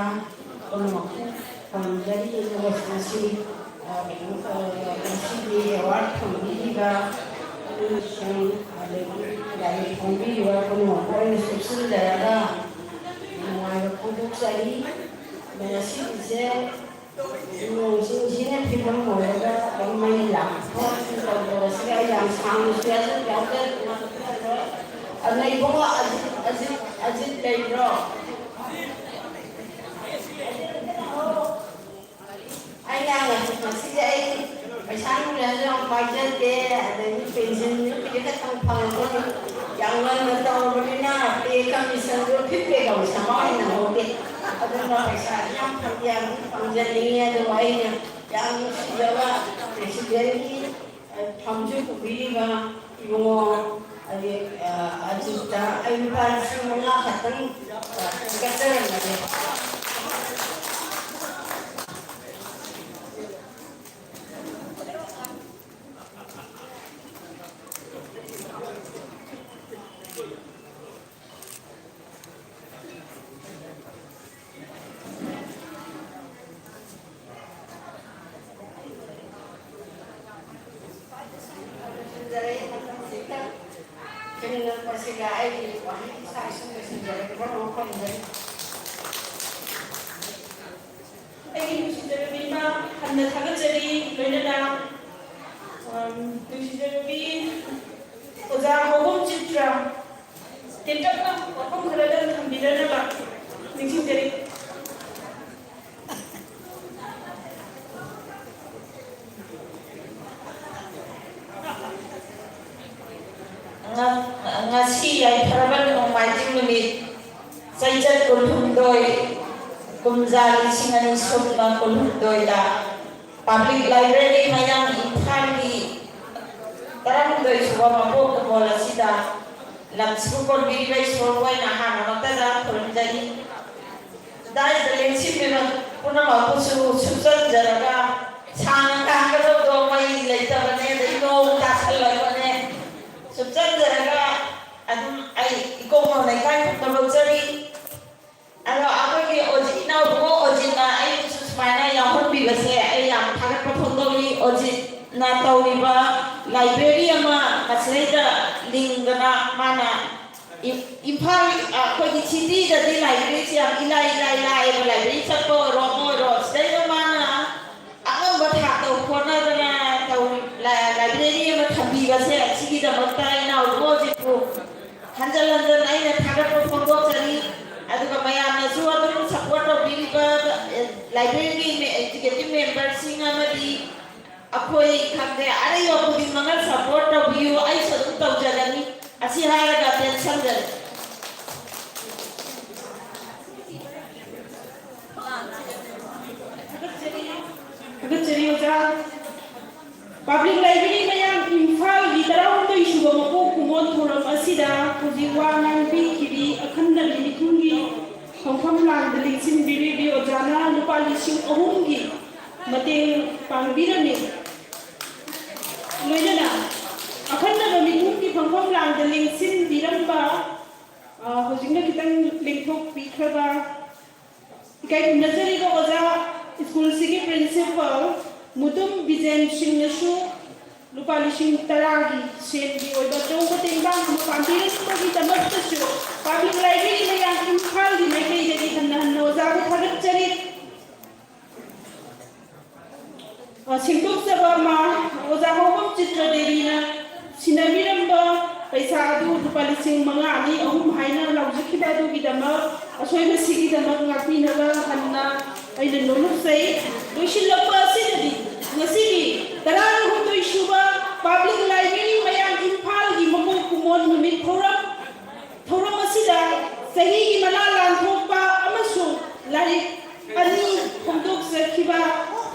ꯄꯨꯝꯅꯃꯛꯄꯨ ꯈꯨꯔꯨꯝꯖꯔꯤ꯫ ꯑꯗꯨꯒ ꯉꯁꯤ, ꯑ, ꯀꯩꯅꯣ, ꯑ, ꯉꯁꯤꯒꯤ ꯑꯦꯋꯥꯔꯗ ꯐꯪꯕꯤꯔꯤꯕ ꯃꯤꯁꯤꯡ, ꯑꯗꯒꯤ ꯂꯥꯏꯔꯤꯛ ꯐꯣꯡꯕꯤꯔꯤꯕ ꯄꯨꯝꯅꯃꯛꯄꯨ ꯑꯩꯅ ꯆꯦꯛꯁꯤꯟꯖꯔꯒ ꯅꯨꯡꯉꯥꯏꯕ ꯐꯣꯡꯗꯣꯛꯆꯔꯤ꯫ ꯑꯗ ꯉꯁꯤꯒꯤꯁꯦ ꯅꯣꯡ ꯆꯤꯡꯁꯤꯅ ꯐꯤꯕꯝ ꯑꯣꯏꯔꯒ ꯑꯗꯨꯝ ꯃꯩ ꯂꯥꯛꯄ ꯈꯣꯠꯄ ꯇꯧꯗꯕꯁꯤꯒ ꯑꯩ ꯌꯥꯝ ꯁꯥꯡꯅꯁꯨ ꯌꯥꯎꯖ-, ꯌꯥꯎꯖ-, ꯑꯗꯨꯅ ꯏꯕꯨꯡꯉꯣ ꯑꯖꯤꯠ, ꯑꯖꯤꯠ, ꯑꯖꯤꯠ ꯂꯩꯕ꯭ꯔꯣ? ꯑꯩꯅ ꯉꯁꯤ-, ꯉꯁꯤꯁꯦ ꯑꯩ ꯄꯩꯁꯥ ꯅꯨꯡꯁꯥꯁꯨ ꯌꯥꯝ ꯄꯥꯏꯖꯗꯦ, ꯑꯗꯒꯤ ꯄꯦꯟꯁꯤꯟ ꯅꯨꯄꯤꯁꯦ ꯈꯛꯇꯪ ꯐꯪꯉꯒ ꯌꯥꯝ ꯉꯟꯅ ꯇꯧꯔꯕꯅꯤꯅ ꯄꯦ ꯀꯃꯤꯁꯟꯗꯣ ꯐꯤꯐ ꯄꯦ ꯀꯃꯤꯁꯟ ꯐꯥꯎ ꯍꯦꯟꯅ ꯍꯧꯗꯦ꯫ ꯑꯗꯨꯅ ꯄꯩꯁꯥꯁꯨ ꯌꯥꯝ ꯐꯪ-, ꯌꯥꯝ ꯐꯪꯖꯅꯤꯡꯉꯦ꯫ ꯑꯗꯨꯒ ꯑꯩꯅ ꯌꯥꯝ ꯅꯨꯡꯁꯤꯖꯕ ꯄ꯭ꯔꯦꯁꯤꯗꯦꯟꯒꯤ ꯐꯝꯁꯨ ꯄꯨꯕꯤꯔꯤꯕ ꯏꯕꯨꯡꯉꯣ, ꯑꯗꯩ, ꯑ, ꯑꯖꯤꯠꯇ ꯑꯩ ꯂꯨꯄꯥ ꯂꯤꯁꯤꯡ ꯃꯉꯥ ꯈꯛꯇꯪ, ꯑ, ꯀꯠꯆꯔꯝꯕꯅꯦ꯫ ꯊꯦꯡꯅꯔꯛꯄꯁꯤꯒ ꯑꯩꯒꯤ ꯋꯥꯍꯩ ꯏꯁꯥ ꯏꯁꯤꯡ ꯂꯣꯏꯁꯤꯟꯖꯔꯒꯦ꯫ ꯃꯔꯨꯞ ꯃꯄꯥꯟꯗ ꯑꯩꯒꯤ ꯅꯨꯡꯁꯤꯖꯔꯕꯤ ꯏꯃꯥ ꯍꯟꯅ ꯊꯥꯒꯠꯆꯔꯤ, ꯂꯣꯏꯅꯅ, ꯑꯝ, ꯅꯨꯡꯁꯤꯖꯔꯕꯤ ꯑꯣꯖꯥ ꯃꯣꯍꯣꯟ ꯆꯤꯇ꯭ꯔ, ꯇꯦꯟꯇꯛꯅ ꯋꯥꯐꯝ ꯈꯔꯗꯪ ꯊꯝꯕꯤꯔꯅꯕ ꯅꯤꯡꯁꯤꯡꯖꯔꯤ꯫ ꯉ-, ꯉꯁꯤ ꯌꯥꯏꯐꯔꯕ ꯅꯣꯡꯃꯥꯏꯖꯤꯡ ꯅꯨꯃꯤꯠ, ꯆꯩꯆꯠ ꯀꯨꯟꯍꯨꯝꯗꯣꯏ, ꯀꯨꯝꯖꯥ ꯂꯤꯁꯤꯡ ꯑꯅꯤ ꯁꯨꯞꯅ ꯀꯨꯟꯍꯨꯝꯗꯣꯏꯗ Public Library ꯃꯌꯥꯡ ꯏꯝꯐꯥꯜꯒꯤ ꯇꯔꯥꯍꯨꯝꯗꯣꯏ ꯁꯨꯕ ꯃꯄꯣꯛ ꯀꯨꯝꯑꯣꯜ ꯑꯁꯤꯗ ꯂꯝꯁꯤꯕꯨ ꯀꯣꯟꯕꯤꯔꯤꯕ ꯏꯁꯣꯔꯕꯨ ꯑꯩꯅ ꯑꯍꯥꯟꯕꯃꯛꯇꯗ ꯈꯨꯔꯨꯝꯖꯔꯤ꯫ ꯗꯥꯏꯗ ꯂꯦꯡꯁꯤꯟꯕꯤꯕ ꯄꯨꯝꯅꯃꯛꯄꯨꯁꯨ ꯁꯨꯞꯆꯟꯖꯔꯒ, ꯁꯥꯡꯅ ꯀꯥꯡꯒꯗꯧꯗꯣ ꯃꯩ ꯂꯩꯇꯕꯅꯦ, ꯑꯗꯩ ꯅꯣꯡ ꯇꯥꯁꯜꯂꯛꯄꯅꯦ, ꯁꯨꯞꯆꯟꯖꯔꯒ ꯑꯗꯨꯝ ꯑꯩ ꯏꯀꯣꯛ ꯃꯣꯟꯅ ꯏꯀꯥꯏ ꯈꯨꯝꯅꯕ ꯂꯧꯖꯔꯤ꯫ ꯑꯗꯣ ꯑꯩꯈꯣꯏꯒꯤ ꯑꯣꯖꯤꯠ, ꯏꯅꯥꯎꯕꯨ ꯑꯣꯖꯤꯠꯅ ꯑꯩꯕꯨꯁꯨ ꯁꯨꯃꯥꯏꯅ ꯌꯥꯎꯍꯟꯕꯤꯕꯁꯦ ꯑꯩ ꯌꯥꯝ ꯊꯥꯒꯠꯄ ꯐꯣꯡꯗꯣꯛꯂꯤ꯫ ꯑꯣꯖꯤꯠꯅ ꯇꯧꯔꯤꯕ ꯂꯥꯏꯕ꯭ꯔꯦꯔꯤ ꯑꯃ ꯃꯁꯤꯗꯩꯗ ꯂꯤꯡꯗꯅ ꯃꯥꯅ ꯏꯝ-, ꯏꯝꯐꯥꯜ, ꯑ, ꯑꯩꯈꯣꯏꯒꯤ ꯁꯤꯇꯤꯗꯗꯤ ꯂꯥꯏꯕ꯭ꯔꯦꯔꯤꯁꯤ ꯌꯥꯝ ꯏꯂꯥꯏ ꯏꯂꯥꯏ ꯂꯥꯏꯌꯦꯕ, ꯂꯥꯏꯕ꯭ꯔꯦꯔꯤ ꯆꯠꯄ ꯑꯣꯏꯔꯣ ꯑꯃ ꯑꯣꯏꯔꯣ꯫ ꯁꯤꯗꯩꯗ ꯃꯥꯅ ꯑꯉꯝꯕ ꯊꯥꯛꯇ ꯍꯣꯠꯅꯗꯅ ꯇꯧꯔꯤ-, ꯂꯥ-, ꯂꯥꯏꯕ꯭ꯔꯦꯔꯤ ꯑꯃ ꯊꯝꯕꯤꯕꯁꯦ, ꯁꯤꯒꯤꯗꯃꯛꯇ ꯏꯅꯥꯎꯕꯨ ꯑꯣꯖꯤꯠꯄꯨ ꯍꯟꯖꯟ ꯍꯟꯖꯟ ꯑꯩꯅ ꯊꯥꯒꯠꯄ ꯐꯣꯡꯗꯣꯛꯆꯔꯤ꯫ ꯑꯗꯨꯒ ꯃꯌꯥꯝꯅꯁꯨ ꯑꯗꯨꯝ ꯁꯞꯄꯣꯔꯠ ꯇꯧꯕꯤꯔꯤꯕ, ꯑꯦ, ꯂꯥꯏꯕ꯭ꯔꯦꯔꯤꯒꯤ ꯃꯦ-, ꯑꯦꯛꯖꯤꯀ꯭ꯌꯨꯇꯤꯚ ꯃꯦꯝꯕꯔꯁꯤꯡ ꯑꯃꯗꯤ ꯑꯩꯈꯣꯏ ꯈꯪꯗꯦ, ꯑꯔꯩꯕ ꯈꯨꯗꯤꯡꯃꯛꯅ ꯁꯞꯄꯣꯔꯠ ꯇꯧꯕꯤꯌꯨ, ꯑꯩꯁꯨ ꯑꯗꯨꯝ ꯇꯧꯖꯒꯅꯤ꯫ ꯑꯁꯤ ꯍꯥꯏꯔꯒ ꯇꯦꯟꯁꯟꯗꯅꯤ꯫ ꯊꯥꯒꯠꯆꯔꯤ, ꯑꯣꯖꯥ꯫ ꯄꯕ꯭ꯂꯤꯛ ꯂꯥꯏꯕ꯭ꯔꯦꯔꯤ ꯃꯌꯥꯡ ꯏꯝꯐꯥꯜꯒꯤ ꯇꯔꯥꯍꯨꯝꯗꯣꯏ ꯁꯨꯕ ꯃꯄꯣꯛ ꯀꯨꯝꯑꯣꯟ ꯊꯧꯔꯝ ꯑꯁꯤꯗ ꯍꯧꯖꯤꯛ ꯋꯥ ꯉꯥꯡꯕꯤꯈꯤꯕꯤ ꯑꯈꯟꯅꯕꯤ ꯃꯤꯊꯨꯡꯒꯤ ꯐꯝꯐꯝ ꯂꯥꯡꯗ ꯂꯦꯡꯁꯤꯟꯕꯤꯔꯤꯕꯤ ꯑꯣꯖꯥꯅ ꯂꯨꯄꯥ ꯂꯤꯁꯤꯡ ꯑꯍꯨꯝꯒꯤ ꯃꯇꯦꯡ ꯄꯥꯡꯕꯤꯔꯝꯃꯤ꯫ ꯂꯣꯏꯅꯅ ꯑꯈꯟꯅꯕ ꯃꯤꯊꯨꯡꯒꯤ ꯐꯝꯐꯝ ꯂꯥꯡꯗ ꯂꯦꯡꯁꯤꯟꯕꯤꯔꯝꯕ, ꯑ, ꯍꯧꯖꯤꯛꯅ ꯈꯤꯇꯪ ꯂꯦꯡꯊꯣꯛꯄꯤꯈ꯭ꯔꯕ ꯏꯀꯥꯏ ꯈꯨꯝꯅꯖꯔꯤꯕ ꯑꯣꯖꯥ, ꯁ꯭ꯀꯨꯜꯁꯤꯒꯤ ꯄ꯭ꯔꯤꯟꯁꯤꯄꯥꯜ ꯃꯨꯇꯨꯝ ꯕꯤꯖꯦꯟ ꯁꯤꯡꯅꯁꯨ ꯂꯨꯄꯥ ꯂꯤꯁꯤꯡ ꯇꯔꯥꯒꯤ ꯁꯦꯜꯒꯤ ꯑꯣꯏꯕ ꯑꯆꯧꯕ ꯇꯦꯡꯕꯥꯡ ꯑꯃ ꯄꯥꯡꯕꯤꯔꯛꯄꯒꯤꯗꯃꯛꯇꯁꯨ ꯄꯕ꯭ꯂꯤꯛ ꯂꯥꯏꯕ꯭ꯔꯦꯔꯤ ꯃꯌꯥꯡ ꯏꯝꯐꯥꯜꯒꯤ ꯃꯥꯏꯀꯩꯗꯒꯤ ꯍꯟꯅ ꯍꯟꯅ ꯑꯣꯖꯥꯕꯨ ꯊꯥꯒꯠꯆꯔꯤ꯫ ꯑ, ꯁꯦꯡꯗꯣꯛꯆꯕ ꯑꯃ, ꯑꯣꯖꯥ ꯍꯧꯕꯝ ꯆꯤꯇ꯭ꯔ ꯗꯦꯕꯤꯅ ꯁꯤꯟꯅꯕꯤꯔꯝꯕ ꯄꯩꯁꯥ ꯑꯗꯨ ꯂꯨꯄꯥ ꯂꯤꯁꯤꯡ ꯃꯉꯥ ꯑꯅꯤ ꯑꯍꯨꯝ ꯍꯥꯏꯅ ꯂꯥꯎꯖꯈꯤꯕ ꯑꯗꯨꯒꯤꯗꯃꯛ, ꯑꯁꯣꯏꯕꯁꯤꯒꯤꯗꯃꯛ ꯉꯥꯛꯄꯤꯅꯕ ꯍꯟꯅ ꯑꯩꯅ ꯅꯣꯂꯨꯛꯆꯩ꯫ ꯂꯣꯏꯁꯤꯜꯂꯛꯄ ꯑꯁꯤꯗꯗꯤ ꯉꯁꯤꯒꯤ ꯇꯔꯥꯍꯨꯝꯗꯣꯏ ꯁꯨꯕ ꯄꯕ꯭ꯂꯤꯛ ꯂꯥꯏꯕ꯭ꯔꯦꯔꯤ ꯃꯌꯥꯡ ꯏꯝꯐꯥꯜꯒꯤ ꯃꯀꯣꯛ ꯀꯨꯝꯑꯣꯟ ꯅꯨꯃꯤꯠ ꯊꯧꯔꯝ ꯊꯧꯔꯝ ꯑꯁꯤꯗ ꯆꯍꯤꯒꯤ ꯃꯅꯥ ꯂꯥꯟꯊꯣꯛꯄ ꯑꯃꯁꯨꯡ ꯂꯥꯏꯔꯤꯛ ꯑꯅꯤ ꯐꯣꯡꯗꯣꯛꯆꯈꯤꯕ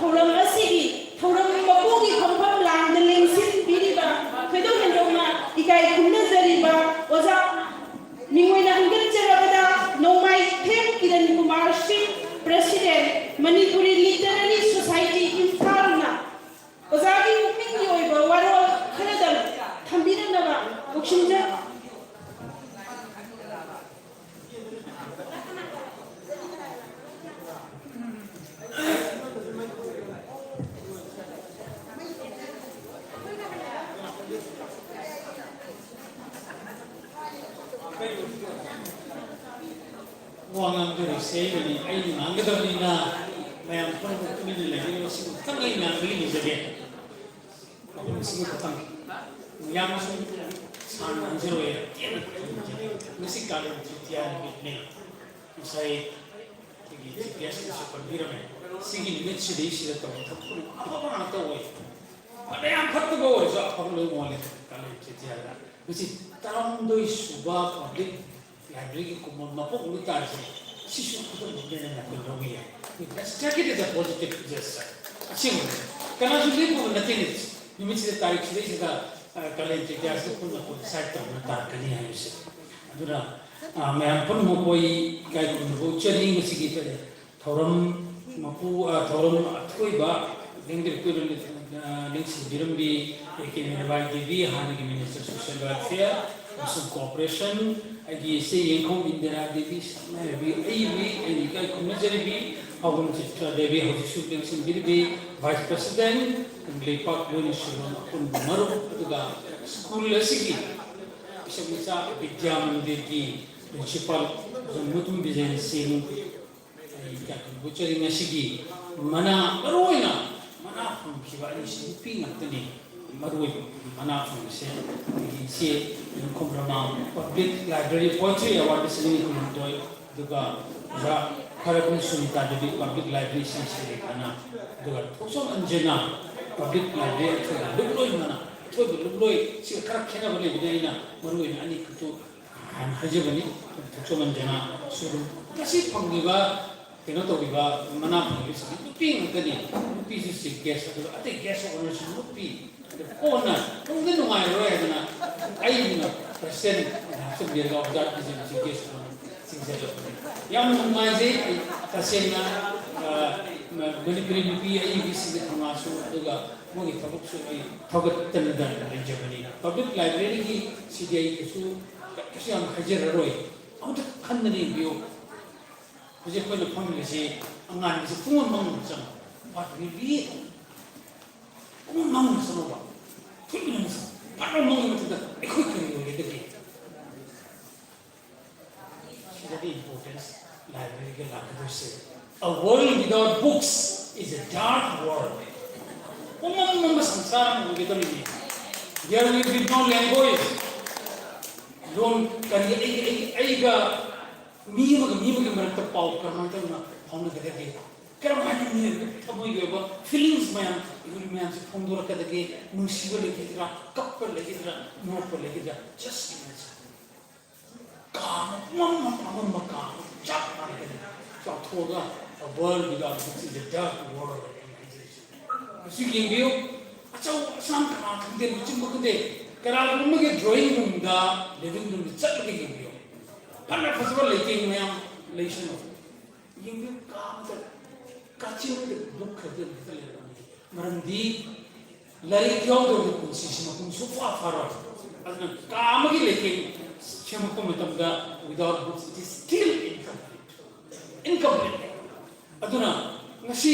ꯊꯧꯔꯝ ꯑꯁꯤꯒꯤ ꯊꯧꯔꯝ ꯃꯄꯨꯒꯤ ꯐꯝꯐꯝ ꯂꯥꯡꯗ ꯂꯦꯡꯁꯤꯟꯕꯤꯔꯤꯕ ꯃꯤꯡ ꯑꯣꯏꯅ ꯍꯟꯒꯠꯆꯔꯕꯗ ꯅꯣꯡꯃꯥꯏꯊꯦꯝ ꯀꯤꯔꯟ ꯀꯨꯃꯥꯔ ꯁꯤꯡ, President, Manipuri Literary Society, ꯏꯝꯐꯥꯜꯅ ꯑꯣꯖꯥꯒꯤ ꯄꯨꯛꯅꯤꯡꯒꯤ ꯑꯣꯏꯕ ꯋꯥꯔꯣꯜ ꯈꯔꯗꯪ ꯊꯝꯕꯤꯔꯛꯅꯕ ꯂꯧꯁꯤꯟꯖ- ꯋꯥ ꯉꯥꯡꯗꯣꯔꯤꯁꯦ ꯑꯩꯅꯅꯤ, ꯑꯩꯅ ꯉꯥꯡꯒꯗꯕꯅꯤꯅ ꯃꯌꯥꯝ ꯄꯨꯝꯅꯃꯛ ꯇꯨꯃꯤꯟꯅ ꯂꯩꯕꯤꯌꯨ꯫ ꯃꯁꯤꯕꯨ ꯈꯤꯇꯪ ꯑꯩ ꯉꯥꯡꯕꯒꯤ ꯂꯩꯖꯒꯦ꯫ ꯃꯐꯝꯁꯤꯕꯨ ꯈꯤꯇꯪ ꯌꯥꯝꯅꯁꯨ ꯁꯥꯡꯅ ꯉꯥꯡꯖꯔꯣꯏ, ꯇꯦꯟꯅ ꯈꯤꯇꯪ ꯉꯥꯡꯖꯒꯦ꯫ ꯉꯁꯤ ꯀꯥꯂꯦꯟ ꯇ꯭ꯔꯤꯇꯤꯌꯥ ꯅꯨꯃꯤꯠꯅꯤ꯫ ꯉꯁꯥꯏ ꯑꯩꯈꯣꯏꯒꯤ ꯆꯤꯐ ꯒꯦꯁꯅꯁꯨ ꯄꯟꯕꯤꯔꯝꯃꯦ꯫ ꯁꯤꯒꯤ ꯅꯨꯃꯤꯠ ꯁꯤꯗꯩꯁꯤꯗ ꯇꯧꯕ ꯊꯕꯛ ꯈꯨꯗꯤꯡꯃꯛ ꯑꯐꯕ ꯉꯥꯛꯇ ꯑꯣꯏ꯫ ꯐꯅꯌꯥꯝ ꯐꯠꯇꯕ ꯑꯣꯏꯔꯁꯨ ꯑꯐꯕ ꯂꯣꯏ ꯑꯣꯜꯂꯦ ꯀꯥꯂꯦꯟ ꯇ꯭ꯔꯤꯇꯤꯌꯥꯗ꯫ ꯉꯁꯤ ꯇꯔꯥꯍꯨꯝꯗꯣꯏ ꯁꯨꯕ ꯄꯕ꯭ꯂꯤꯛ ꯂꯥꯏꯕ꯭ꯔꯦꯔꯤꯒꯤ ꯀꯨꯝꯕ ꯃꯄꯣꯛ ꯅꯨꯃꯤꯠ ꯇꯥꯔꯤꯁꯦ, ꯁꯤꯁꯨ ꯈꯨꯗꯝ ꯑꯣꯏꯅ ꯑꯩꯈꯣꯏ ꯂꯧꯕ ꯌꯥꯏ꯫ Let's take it as a positive gesture. ꯑꯁꯦꯡꯕꯅꯤ꯫ ꯀꯅꯥꯁꯨ ꯂꯦꯞꯄꯨꯕ ꯅꯠꯇꯦꯅꯦ꯫ ꯅꯨꯃꯤꯠꯁꯤꯗ, ꯇꯥꯔꯤꯛ ꯁꯤꯗꯩꯁꯤꯗ, ꯑ, ꯀꯥꯂꯦꯟ ꯇ꯭ꯔꯤꯇꯤꯌꯥꯁꯤꯗ ꯄꯨꯟꯅ ꯑꯩꯈꯣꯏ decide ꯇꯧꯅ ꯇꯥꯔꯛꯀꯅꯤ ꯍꯥꯏꯕꯁꯦ꯫ ꯑꯗꯨꯅ, ꯑ, ꯃꯌꯥꯝ ꯄꯨꯝꯅꯃꯛꯄꯨ ꯑꯩ ꯏꯀꯥꯏ ꯈꯨꯝꯅꯕ ꯎꯠꯆꯔꯤ꯫ ꯉꯁꯤꯒꯤ ꯊꯧꯔꯝ ꯃꯄꯨ, ꯑ, ꯊꯧꯔꯝ ꯑꯊꯣꯏꯕ ꯂꯦꯡꯗꯔꯛꯄ, ꯑ, ꯂꯦꯡꯁꯤꯟꯕꯤꯔꯝꯕꯤ ꯑꯦ ꯀꯦ ꯃꯤꯔꯥꯕꯥꯏ ꯗꯦꯕꯤ, ꯍꯥꯟꯅꯒꯤ Minister Social Welfare ꯑꯃꯁꯨꯡ Cooperation, ꯑꯩꯒꯤ ꯏꯆꯦ ꯌꯦꯡꯈꯣꯝ ꯏꯟꯗꯤꯔꯥ ꯗꯦꯕꯤ, ꯁꯛꯅꯥꯏꯔꯕꯤ ꯑꯩꯕꯤ, ꯑꯩꯅ ꯏꯀꯥꯏ ꯈꯨꯝꯅꯖꯔꯤꯕꯤ ꯍꯥꯎꯕꯝ ꯆꯤꯇ꯭ꯔ ꯗꯦꯕꯤ, ꯍꯧꯖꯤꯛꯁꯨ ꯂꯦꯡꯁꯤꯟꯕꯤꯔꯤꯕꯤ Vice President, ꯂꯩꯄꯥꯛ ꯂꯣꯏꯅ ꯁꯤꯟꯕ ꯑꯄꯨꯟꯕ ꯃꯔꯨꯞ, ꯑꯗꯨꯒ ꯁ꯭ꯀꯨꯜ ꯑꯁꯤꯒꯤ ꯏꯁꯛ ꯃꯆꯥ ꯕꯤꯗ꯭ꯌꯥ ꯃꯟꯗꯤꯔꯒꯤ Principal ꯖꯟꯃꯨꯇꯨꯝ ꯕꯤꯖꯦꯟ ꯁꯤꯡ, ꯑꯩ ꯏꯀꯥꯏ ꯈꯨꯝꯅꯕ ꯎꯠꯆꯔꯤ꯫ ꯉꯁꯤꯒꯤ ꯃꯅꯥ, ꯃꯔꯨꯑꯣꯏꯅ ꯃꯅꯥ ꯐꯪꯈꯤꯕ ꯑꯅꯤꯁꯤ ꯅꯨꯄꯤ ꯉꯥꯛꯇꯅꯤ꯫ ꯃꯔꯨꯑꯣꯏꯕ ꯃꯅꯥ ꯐꯪꯕꯁꯦ ꯑꯩꯈꯣꯏꯒꯤ ꯏꯆꯦ ꯌꯦꯡꯈꯣꯝ Rama, Public Library Poetry Award ꯂꯤꯁꯤꯡ ꯑꯅꯤ ꯀꯨꯟꯍꯨꯝꯗꯣꯏ, ꯑꯗꯨꯒ ꯑꯣꯖꯥ ꯈ꯭ꯋꯥꯏꯔꯥꯛꯄꯝ ꯁꯨꯅꯤꯇꯥ ꯗꯦꯕꯤ, Public Library ꯁꯤ ꯁꯤ ꯂꯩꯀꯥꯅ, ꯑꯗꯨꯒ ꯊꯣꯛꯆꯣꯝ ꯑꯟꯖꯅꯥ, Public Library ꯑꯩꯈꯣꯏꯒꯤ ꯂꯨꯞꯂꯣꯏ ꯃꯅꯥ, ꯑꯊꯣꯏꯕ ꯂꯨꯞꯂꯣꯏ, ꯁꯤꯒ ꯈꯔ ꯈꯦꯠꯅꯕ ꯂꯩꯕꯅꯤ꯫ ꯑꯩꯅ ꯃꯔꯨꯑꯣꯏꯅ ꯑꯅꯤꯈꯛꯇꯨ ꯍꯥꯏꯅ ꯍꯥꯏꯖꯕꯅꯤ꯫ ꯊꯣꯛꯆꯣꯝ ꯑꯟꯖꯅꯥꯁꯨ ꯑꯗꯨꯝ ꯉꯁꯤ ꯐꯪꯂꯤꯕ, ꯀꯩꯅꯣ ꯇꯧꯔꯤꯕ, ꯃꯅꯥ ꯐꯪꯂꯤꯕꯁꯤꯡꯗꯤ ꯅꯨꯄꯤ ꯉꯥꯛꯇꯅꯤ꯫ ꯅꯨꯄꯤꯁꯨ chief guest, ꯑꯗꯨꯒ ꯑꯇꯩ guest of honourꯁꯨ ꯅꯨꯄꯤ꯫ ꯑꯗꯨ ꯀꯣꯟꯅ ꯅꯨꯡꯗꯤ ꯅꯨꯡꯉꯥꯏꯔꯔꯣꯏ ꯍꯥꯏꯗꯅ ꯑꯩꯅ ꯄ꯭ꯔꯁꯤꯗꯦꯟ ꯍꯥꯞꯆꯤꯟꯕꯤꯔꯒ ꯑꯣꯖꯥ ꯕꯤꯖꯦꯟꯁꯤ ꯒꯦꯁ ꯑꯣꯏꯅ ꯆꯤꯡꯁꯤꯜꯂꯛꯄꯅꯤ꯫ ꯌꯥꯝꯅ ꯅꯨꯡꯉꯥꯏꯖꯩ꯫ ꯑꯩ ꯇꯁꯦꯡꯅ, ꯑ, ꯃ-, ꯃꯅꯤꯄꯨꯔꯤ ꯅꯨꯄꯤ ꯑꯏꯕꯤꯁꯤꯡꯒꯤ ꯊꯧꯅꯥꯁꯨ, ꯑꯗꯨꯒ ꯃꯣꯏꯒꯤ ꯊꯕꯛꯁꯨ ꯑꯩ ꯊꯥꯒꯠꯇꯅ ꯂꯩꯖꯕꯅꯤ꯫ ꯄꯕ꯭ꯂꯤꯛ ꯂꯥꯏꯕ꯭ꯔꯦꯔꯤꯒꯤ ꯁꯤꯗꯤ ꯑꯩ ꯀꯩꯁꯨ, ꯀꯩꯁꯨ ꯌꯥꯝ ꯍꯥꯏꯖꯔꯔꯣꯏ꯫ ꯑꯃꯨꯛꯇ ꯈꯟꯗꯅ ꯌꯦꯡꯕꯤꯌꯨ꯫ ꯍꯧꯖꯤꯛ ꯑꯩꯈꯣꯏꯅ ꯐꯝꯂꯤꯕꯁꯤ ꯑꯉꯥꯟꯕꯁꯤ ꯄꯨꯡꯃꯝ ꯃꯝꯅ ꯆꯪꯕ꯫ But we read. ꯄꯨꯡꯃꯝ ꯃꯝꯅ ꯆꯪꯕ꯫ ꯊꯨꯅ ꯆꯪꯕ꯫ ꯄꯨꯡꯃꯝ ꯃꯝꯒꯤ ꯃꯊꯛꯇ ꯑꯩꯈꯣꯏ ꯀꯔꯤ ꯑꯣꯏꯒꯗꯒꯦ? ꯁꯤꯗꯗꯤ ꯏꯝꯄꯣꯔꯇꯦꯟꯁ ꯂꯥꯏꯕ꯭ꯔꯦꯔꯤꯒ ꯂꯥꯛꯀꯗꯣꯏꯁꯦ꯫ A world without books is a dark world. ꯄꯨꯡꯃꯝ ꯃꯝꯕ ꯁꯪꯁꯥꯔ ꯑꯃ ꯑꯣꯏꯒꯗꯧꯔꯤꯅꯤ꯫ There will be no language. ꯂꯣꯟ ꯀꯔꯤ ꯑꯩ, ꯑꯩ, ꯑꯩꯒ ꯃꯤ ꯑꯃꯒ ꯃꯤ ꯑꯃꯒꯤ ꯃꯔꯛꯇ ꯄꯥꯎ ꯀꯔꯝꯍꯥꯏꯅ ꯇꯧꯅ ꯐꯥꯎꯅꯒꯗꯒꯦ? ꯀꯔꯝꯍꯥꯏꯅ ꯃꯤ ꯊꯃꯣꯏꯒꯤ ꯑꯣꯏꯕ ꯐꯤꯂꯤꯡꯁ ꯃꯌꯥꯝ, ꯑꯩꯈꯣꯏ ꯃꯌꯥꯝꯁꯦ ꯐꯣꯡꯗꯣꯔꯛꯀꯗꯒꯦ? ꯅꯨꯡꯁꯤꯕ ꯂꯩꯈꯤꯗ꯭ꯔꯥ? ꯀꯞꯄ ꯂꯩꯈꯤꯗ꯭ꯔꯥ? ꯅꯣꯛꯄ ꯂꯩꯈꯤꯗ꯭ꯔꯥ? Just imagine. ꯀꯥ ꯑꯃ ꯄꯨꯝꯃꯝ ꯑꯃꯝꯕ ꯀꯥ ꯑꯃ ꯆꯞ ꯃꯥꯟꯅꯒꯅꯤ꯫ ꯆꯥꯎꯊꯣꯛꯑꯒ, "A world without books is a dark world" ꯍꯥꯏꯅ ꯍꯥꯏꯖꯔꯤꯁꯦ꯫ ꯍꯧꯖꯤꯛ ꯌꯦꯡꯕꯤꯌꯨ, ꯑꯆꯧ ꯑꯁꯥꯡ ꯀꯅꯥ ꯈꯪꯗꯦ, ꯂꯨꯆꯤꯡꯕ ꯈꯪꯗꯦ, ꯀꯅꯥꯒꯨꯝꯕ ꯑꯃꯒꯤ ꯗ꯭ꯔꯣꯌꯤꯡ ꯔꯨꯝꯗ, ꯂꯤꯚꯤꯡ ꯔꯨꯝꯗ ꯆꯠꯂꯒ ꯌꯦꯡꯕꯤꯌꯨ꯫ ꯐꯅ ꯐꯖꯕ ꯂꯩꯇꯦꯡ ꯃꯌꯥꯝ ꯂꯩꯁꯅꯨ꯫ ꯌꯦꯡꯕꯤꯌꯨ, ꯀꯥ ꯑꯃꯗ ꯀꯥꯆꯤꯟꯗ ꯕꯨꯛ ꯈꯛꯇ ꯈꯛꯇ ꯂꯩꯔꯝꯃꯤ꯫ ꯃꯔꯝꯗꯤ ꯂꯥꯏꯔꯤꯛ ꯌꯥꯎꯗꯕꯗ ꯄꯨꯟꯁꯤꯁꯤ ꯃꯄꯨꯡ ꯁꯨꯡꯐꯥ ꯐꯥꯔꯣꯏ꯫ ꯑꯗꯨꯅ ꯀꯥ ꯑꯃꯒꯤ ꯂꯩꯇꯦꯡ ꯁꯦꯝꯃꯛꯄ ꯃꯇꯝꯗ, without books it is still incomplete. Incomplete. ꯑꯗꯨꯅ ꯉꯁꯤ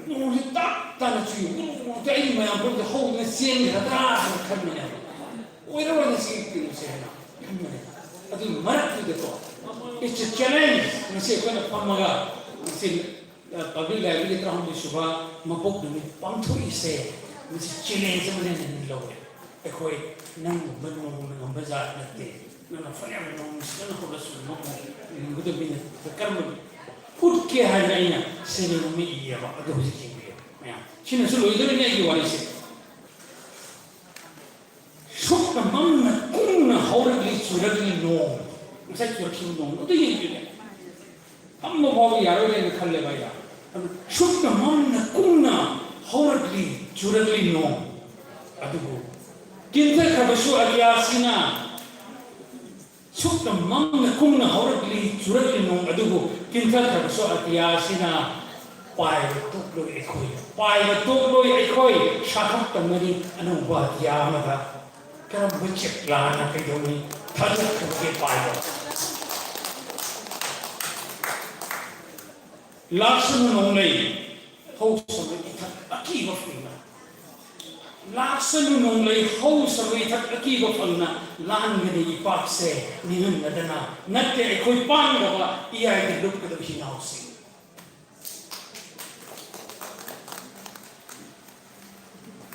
ꯅꯣꯡꯁꯤ ꯇꯥꯞ ꯇꯥꯅ ꯆꯨꯏ, ꯎꯔꯨ ꯎꯔꯨ ꯑꯩꯒꯤ ꯃꯌꯥꯝ ꯄꯨꯝꯅꯃꯛ ꯍꯧꯗꯨꯅ ꯆꯦꯟꯈ꯭ꯔꯗ꯭ꯔꯥ ꯍꯥꯏꯅ ꯈꯟꯕꯅꯦꯕ꯫ ꯑꯣꯏꯔꯔꯣꯏ ꯉꯁꯤ ꯀꯩꯅꯣꯁꯦ ꯍꯥꯏꯅ ꯈꯟꯕꯅꯦ꯫ ꯑꯗꯨꯒꯤ ꯃꯔꯛꯇꯨꯗꯀꯣ, it's a challenge. ꯉꯁꯤ ꯑꯩꯈꯣꯏꯅ ꯐꯝꯃꯒ ꯉꯁꯤ, ꯑ, ꯄꯕ꯭ꯂꯤꯛ ꯂꯥꯏꯕ꯭ꯔꯦꯔꯤꯒꯤ ꯇꯔꯥꯍꯨꯝꯗꯣꯏ ꯁꯨꯕ ꯃꯄꯣꯛ ꯅꯨꯃꯤꯠ ꯄꯥꯡꯊꯣꯛꯏꯁꯦ, ꯉꯁꯤ ꯆꯦꯂꯦꯟꯖ ꯑꯃꯅꯦꯅ ꯑꯩꯅ ꯂꯧꯔꯦ꯫ ꯑꯩꯈꯣꯏ ꯅꯪꯒꯨꯝꯕ ꯅꯣꯡꯃ ꯉꯝꯕ ꯖꯥꯠ ꯅꯠꯇꯦ꯫ ꯅꯪꯅ ꯐꯅꯌꯥꯝ ꯅꯣꯡ ꯅꯨꯡꯁꯤꯅ ꯍꯧꯔꯁꯨ ꯉꯝꯃꯣꯏ꯫ ꯉꯝꯒꯗꯕ ꯃꯤꯅ ꯀꯔꯝꯕ ꯎꯠꯀꯦ ꯍꯥꯏꯗꯅ ꯑꯩꯅ ꯁꯦꯔꯦꯜ ꯑꯃ ꯏꯌꯦꯕ꯫ ꯑꯗꯨ ꯍꯧꯖꯤꯛ ꯌꯦꯡꯕꯤꯌꯨ ꯃꯌꯥꯝ꯫ ꯁꯤꯅꯁꯨ ꯂꯣꯏꯗꯣꯔꯤꯅꯦ ꯑꯩꯒꯤ ꯋꯥꯔꯤꯁꯦ꯫ ꯁꯨꯞꯅ ꯃꯝꯅ ꯀꯨꯡꯅ ꯍꯧꯔꯛꯂꯤ ꯆꯨꯔꯛꯂꯤ ꯅꯣꯡ꯫ ꯉꯁꯥꯏ ꯆꯨꯔꯛꯈꯤꯕ ꯅꯣꯡ ꯑꯗꯨ ꯌꯦꯡꯕꯤꯌꯨꯅꯦ꯫ ꯐꯝꯕ ꯐꯥꯎꯕ ꯌꯥꯔꯣꯏ ꯍꯥꯏꯅ ꯈꯜꯂꯦꯕ ꯑꯩꯅ꯫ ꯑꯗꯨ ꯁꯨꯞꯅ ꯃꯝꯅ ꯀꯨꯡꯅ ꯍꯧꯔꯛꯂꯤ ꯆꯨꯔꯛꯂꯤ ꯅꯣꯡ꯫ ꯑꯗꯨꯕꯨ ꯀꯤꯟꯊꯈ꯭ꯔꯕꯁꯨ ꯑꯇꯤꯌꯥꯁꯤꯅ ꯁꯨꯞꯅ ꯃꯝꯅ ꯀꯨꯡꯅ ꯍꯧꯔꯛꯂꯤ, ꯆꯨꯔꯛꯂꯤ ꯅꯣꯡ ꯑꯗꯨꯕꯨ ꯀꯤꯟꯊꯈ꯭ꯔꯕꯁꯨ ꯑꯇꯤꯌꯥꯁꯤꯅ ꯄꯥꯏꯕ ꯇꯣꯛꯂꯣꯏ ꯑꯩꯈꯣꯏ, ꯄꯥꯏꯕ ꯇꯣꯛꯂꯣꯏ ꯑꯩꯈꯣꯏ, ꯁꯥꯈꯛ ꯇꯝꯅꯔꯤ ꯑꯅꯧꯕ ꯑꯇꯤꯌꯥ ꯑꯃꯗ꯫ ꯀꯔꯝꯕ ꯆꯦꯛꯂꯥꯅ ꯀꯩꯗꯧꯅꯤ ꯊꯥꯗꯣꯛꯈꯤꯕꯒꯦ ꯄꯥꯏꯕ? ꯂꯥꯛꯁꯅꯨ ꯅꯣꯡꯂꯩ ꯍꯧꯁꯅꯨ ꯏꯊꯛ ꯑꯀꯤꯕ ꯐꯪꯅ꯫ ꯂꯥꯛꯁꯅꯨ ꯅꯣꯡꯂꯩ ꯍꯧꯁꯅꯨ ꯏꯊꯛ ꯑꯀꯤꯕ ꯐꯪꯅ꯫ ꯂꯥꯟꯒꯅꯤ ꯏꯄꯥꯛꯁꯦ ꯅꯤꯡꯍꯟꯅꯗꯅ꯫ ꯅꯠꯇꯦ ꯑꯩꯈꯣꯏ ꯄꯥꯡꯗꯕ ꯏꯌꯥꯏꯗ ꯂꯨꯞꯀꯗꯕ ꯍꯤꯅꯥꯎꯁꯤꯡ꯫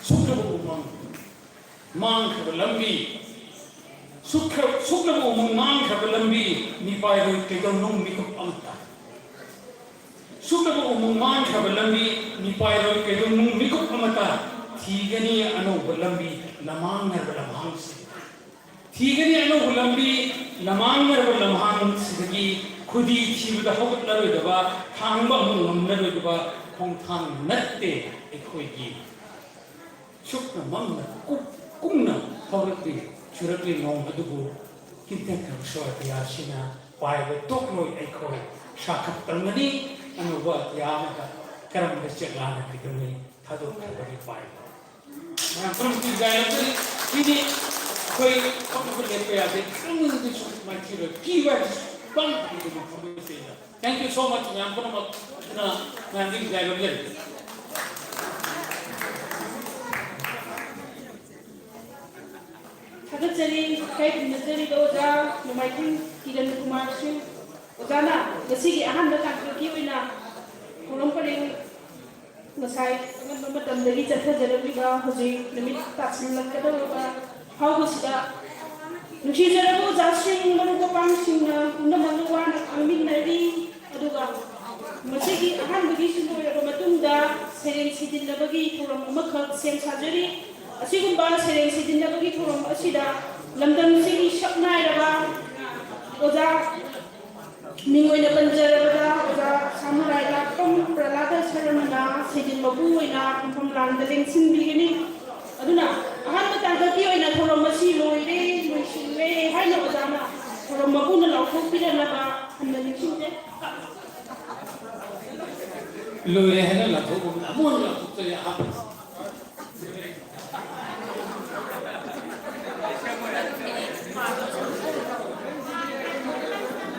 ꯁꯨꯛꯂꯕ ꯎꯃꯪ ꯃꯥꯡꯈ꯭ꯔꯕ ꯂꯝꯕꯤ, ꯁꯨꯛꯈ꯭ꯔ-, ꯁꯨꯛꯂꯕ ꯎꯃꯪ ꯃꯥꯡꯈ꯭ꯔꯕ ꯂꯝꯕꯤ, ꯃꯤꯄꯥꯏꯔꯣꯏ ꯀꯩꯗꯧꯅꯨꯡ ꯃꯤꯀꯨꯞ ꯑꯃꯠꯇ꯫ ꯁꯨꯛꯂꯕ ꯎꯃꯪ ꯃꯥꯡꯈ꯭ꯔꯕ ꯂꯝꯕꯤ, ꯃꯤꯄꯥꯏꯔꯣꯏ ꯀꯩꯗꯧꯅꯨꯡ ꯃꯤꯀꯨꯞ ꯑꯃꯠꯇ꯫ ꯊꯤꯒꯅꯤ ꯑꯅꯧꯕ ꯂꯝꯕꯤ, ꯂꯃꯥꯡꯅꯔꯕ ꯂꯝꯍꯥꯡꯁꯤꯡ꯫ ꯊꯤꯒꯅꯤ ꯑꯅꯧꯕ ꯂꯝꯕꯤ, ꯂꯃꯥꯡꯅꯔꯕ ꯂꯝꯍꯥꯡꯁꯤꯗꯒꯤ ꯈꯨꯗꯤ ꯊꯤꯕꯗ ꯍꯧꯒꯠꯂꯔꯣꯏꯗꯕ, ꯊꯥꯡꯕ ꯑꯃꯨꯛ ꯉꯝꯂꯔꯣꯏꯗꯕ ꯈꯣꯡꯊꯥꯡ ꯅꯠꯇꯦ ꯑꯩꯈꯣꯏꯒꯤ꯫ ꯁꯨꯞꯅ ꯃꯝꯅ ꯀꯨꯞ-, ꯀꯨꯡꯅ ꯍꯧꯔꯛꯂꯤ, ꯆꯨꯔꯛꯂꯤ ꯅꯣꯡ ꯑꯗꯨꯕꯨ ꯀꯤꯟꯊꯈ꯭ꯔꯕ ꯁ꯭ꯋꯔꯒꯤꯌꯥꯁꯤꯅ ꯄꯥꯏꯕ ꯇꯣꯛꯂꯣꯏ ꯑꯩꯈꯣꯏ꯫ ꯁꯥꯈꯛ ꯇꯝꯒꯅꯤ ꯑꯅꯧꯕ ꯑꯇꯤꯌꯥ ꯑꯃꯗ꯫ ꯀꯔꯝꯕ ꯆꯦꯛꯂꯥꯅ ꯀꯩꯗꯧꯉꯩ ꯊꯥꯗꯣꯛꯈ꯭ꯔꯕꯒꯦ ꯄꯥꯏꯕ? ꯃꯌꯥꯝ ꯄꯨꯝꯅꯃꯛꯀꯤ ꯕꯤꯗꯥꯏ ꯂꯧꯖꯔꯤ꯫ ꯁꯤꯗꯤ ꯑꯩꯈꯣꯏ ꯑꯐꯕ ꯂꯦꯞꯄ ꯌꯥꯗꯦ꯫ ꯈꯤꯇꯪꯗꯁꯨ ꯃꯥꯏꯊꯤꯔꯣꯏ꯫ ꯀꯤꯕ ꯍꯥꯏꯕꯁꯤ ꯄꯪ ꯀꯤꯗꯅ ꯊꯃꯣꯏ ꯁꯦꯡꯅ꯫ Thank you so much, ꯃꯌꯥꯝ ꯄꯨꯝꯅꯃꯛ꯫ ꯑꯗꯨꯅ ꯃꯌꯥꯝꯗꯒꯤ ꯕꯤꯗꯥꯏ ꯂꯧꯖꯔꯤ꯫ ꯊꯥꯒꯠꯆꯔꯤ, ꯏꯀꯥꯏ ꯈꯨꯝꯅꯖꯔꯤꯕ ꯑꯣꯖꯥ ꯅꯣꯡꯃꯥꯏꯊꯦꯝ ꯀꯤꯔꯟ ꯀꯨꯃꯥꯔꯁꯨ꯫ ꯑꯣꯖꯥꯅ ꯉꯁꯤꯒꯤ ꯑꯍꯥꯟꯕ ꯇꯥꯡꯀꯛꯀꯤ ꯑꯣꯏꯅ ꯊꯧꯔꯝ ꯄꯔꯦꯡ ꯉꯁꯥꯏ ꯑꯉꯟꯕ ꯃꯇꯝꯗꯒꯤ ꯆꯠꯊꯖꯔꯝꯂꯤꯕ, ꯍꯧꯖꯤꯛ ꯅꯨꯃꯤꯠ ꯇꯥꯁꯤꯜꯂꯛꯀꯗꯧꯔꯕ ꯐꯥꯎꯕꯁꯤꯗ, ꯅꯨꯡꯁꯤꯖꯔꯕ ꯑꯣꯖꯥꯁꯤꯡ, ꯃꯔꯨꯞ ꯃꯄꯥꯡꯁꯤꯡꯅ ꯄꯨꯝꯅꯃꯛꯅ ꯋꯥꯅ ꯈꯥꯡꯃꯤꯟꯅꯔꯤ꯫ ꯑꯗꯨꯒ ꯃꯁꯤꯒꯤ ꯑꯍꯥꯟꯕꯒꯤꯁꯨ ꯂꯣꯏꯔꯕ ꯃꯇꯨꯡꯗ ꯁꯩꯔꯦꯡ ꯁꯩꯖꯤꯟꯅꯕꯒꯤ ꯊꯧꯔꯝ ꯑꯃꯈꯛ ꯁꯦꯝ ꯁꯥꯖꯔꯤ꯫ ꯑꯁꯤꯒꯨꯝꯕ ꯁꯩꯔꯦꯡ ꯁꯩꯖꯤꯟꯅꯕꯒꯤ ꯊꯧꯔꯝ ꯑꯁꯤꯗ ꯂꯝꯗꯝꯁꯤꯒꯤ ꯁꯛ ꯅꯥꯏꯔꯕ ꯑꯣꯖꯥ ꯃꯤꯡ ꯑꯣꯏꯅ ꯄꯟꯖꯔꯕꯗ ꯑꯣꯖꯥ ꯁꯥꯃꯨꯔꯥꯏ ꯂꯥꯛꯄꯝ ꯄ꯭ꯔꯂꯥꯗ ꯁꯔꯃꯅ ꯁꯩꯖꯤꯟ ꯃꯄꯨ ꯑꯣꯏꯅ ꯐꯝꯐꯝ ꯂꯥꯡꯗ ꯂꯦꯡꯁꯤꯟꯕꯤꯒꯅꯤ꯫ ꯑꯗꯨꯅ ꯑꯍꯥꯟꯕ ꯇꯥꯡ ꯍꯟꯗꯛꯀꯤ ꯑꯣꯏꯅ ꯊꯧꯔꯝ ꯑꯁꯤ ꯂꯣꯏꯔꯦ, ꯂꯣꯏꯁꯤꯜꯂꯦ ꯍꯥꯏꯅ ꯑꯣꯖꯥꯅ ꯊꯧꯔꯝ ꯃꯄꯨꯅ ꯂꯥꯎꯊꯣꯛꯄꯤꯔꯝꯂꯕ ꯍꯟꯅ ꯅꯤꯡꯁꯤꯡꯖꯩ꯫ ꯂꯣꯏꯔꯦ ꯍꯥꯏꯅ ꯂꯥꯎꯊꯣꯛꯄ ꯑꯃꯨꯛ ꯍꯟꯅ ꯂꯥꯎꯊꯣꯛꯆꯔꯤ ꯑꯍꯥꯟꯕ꯫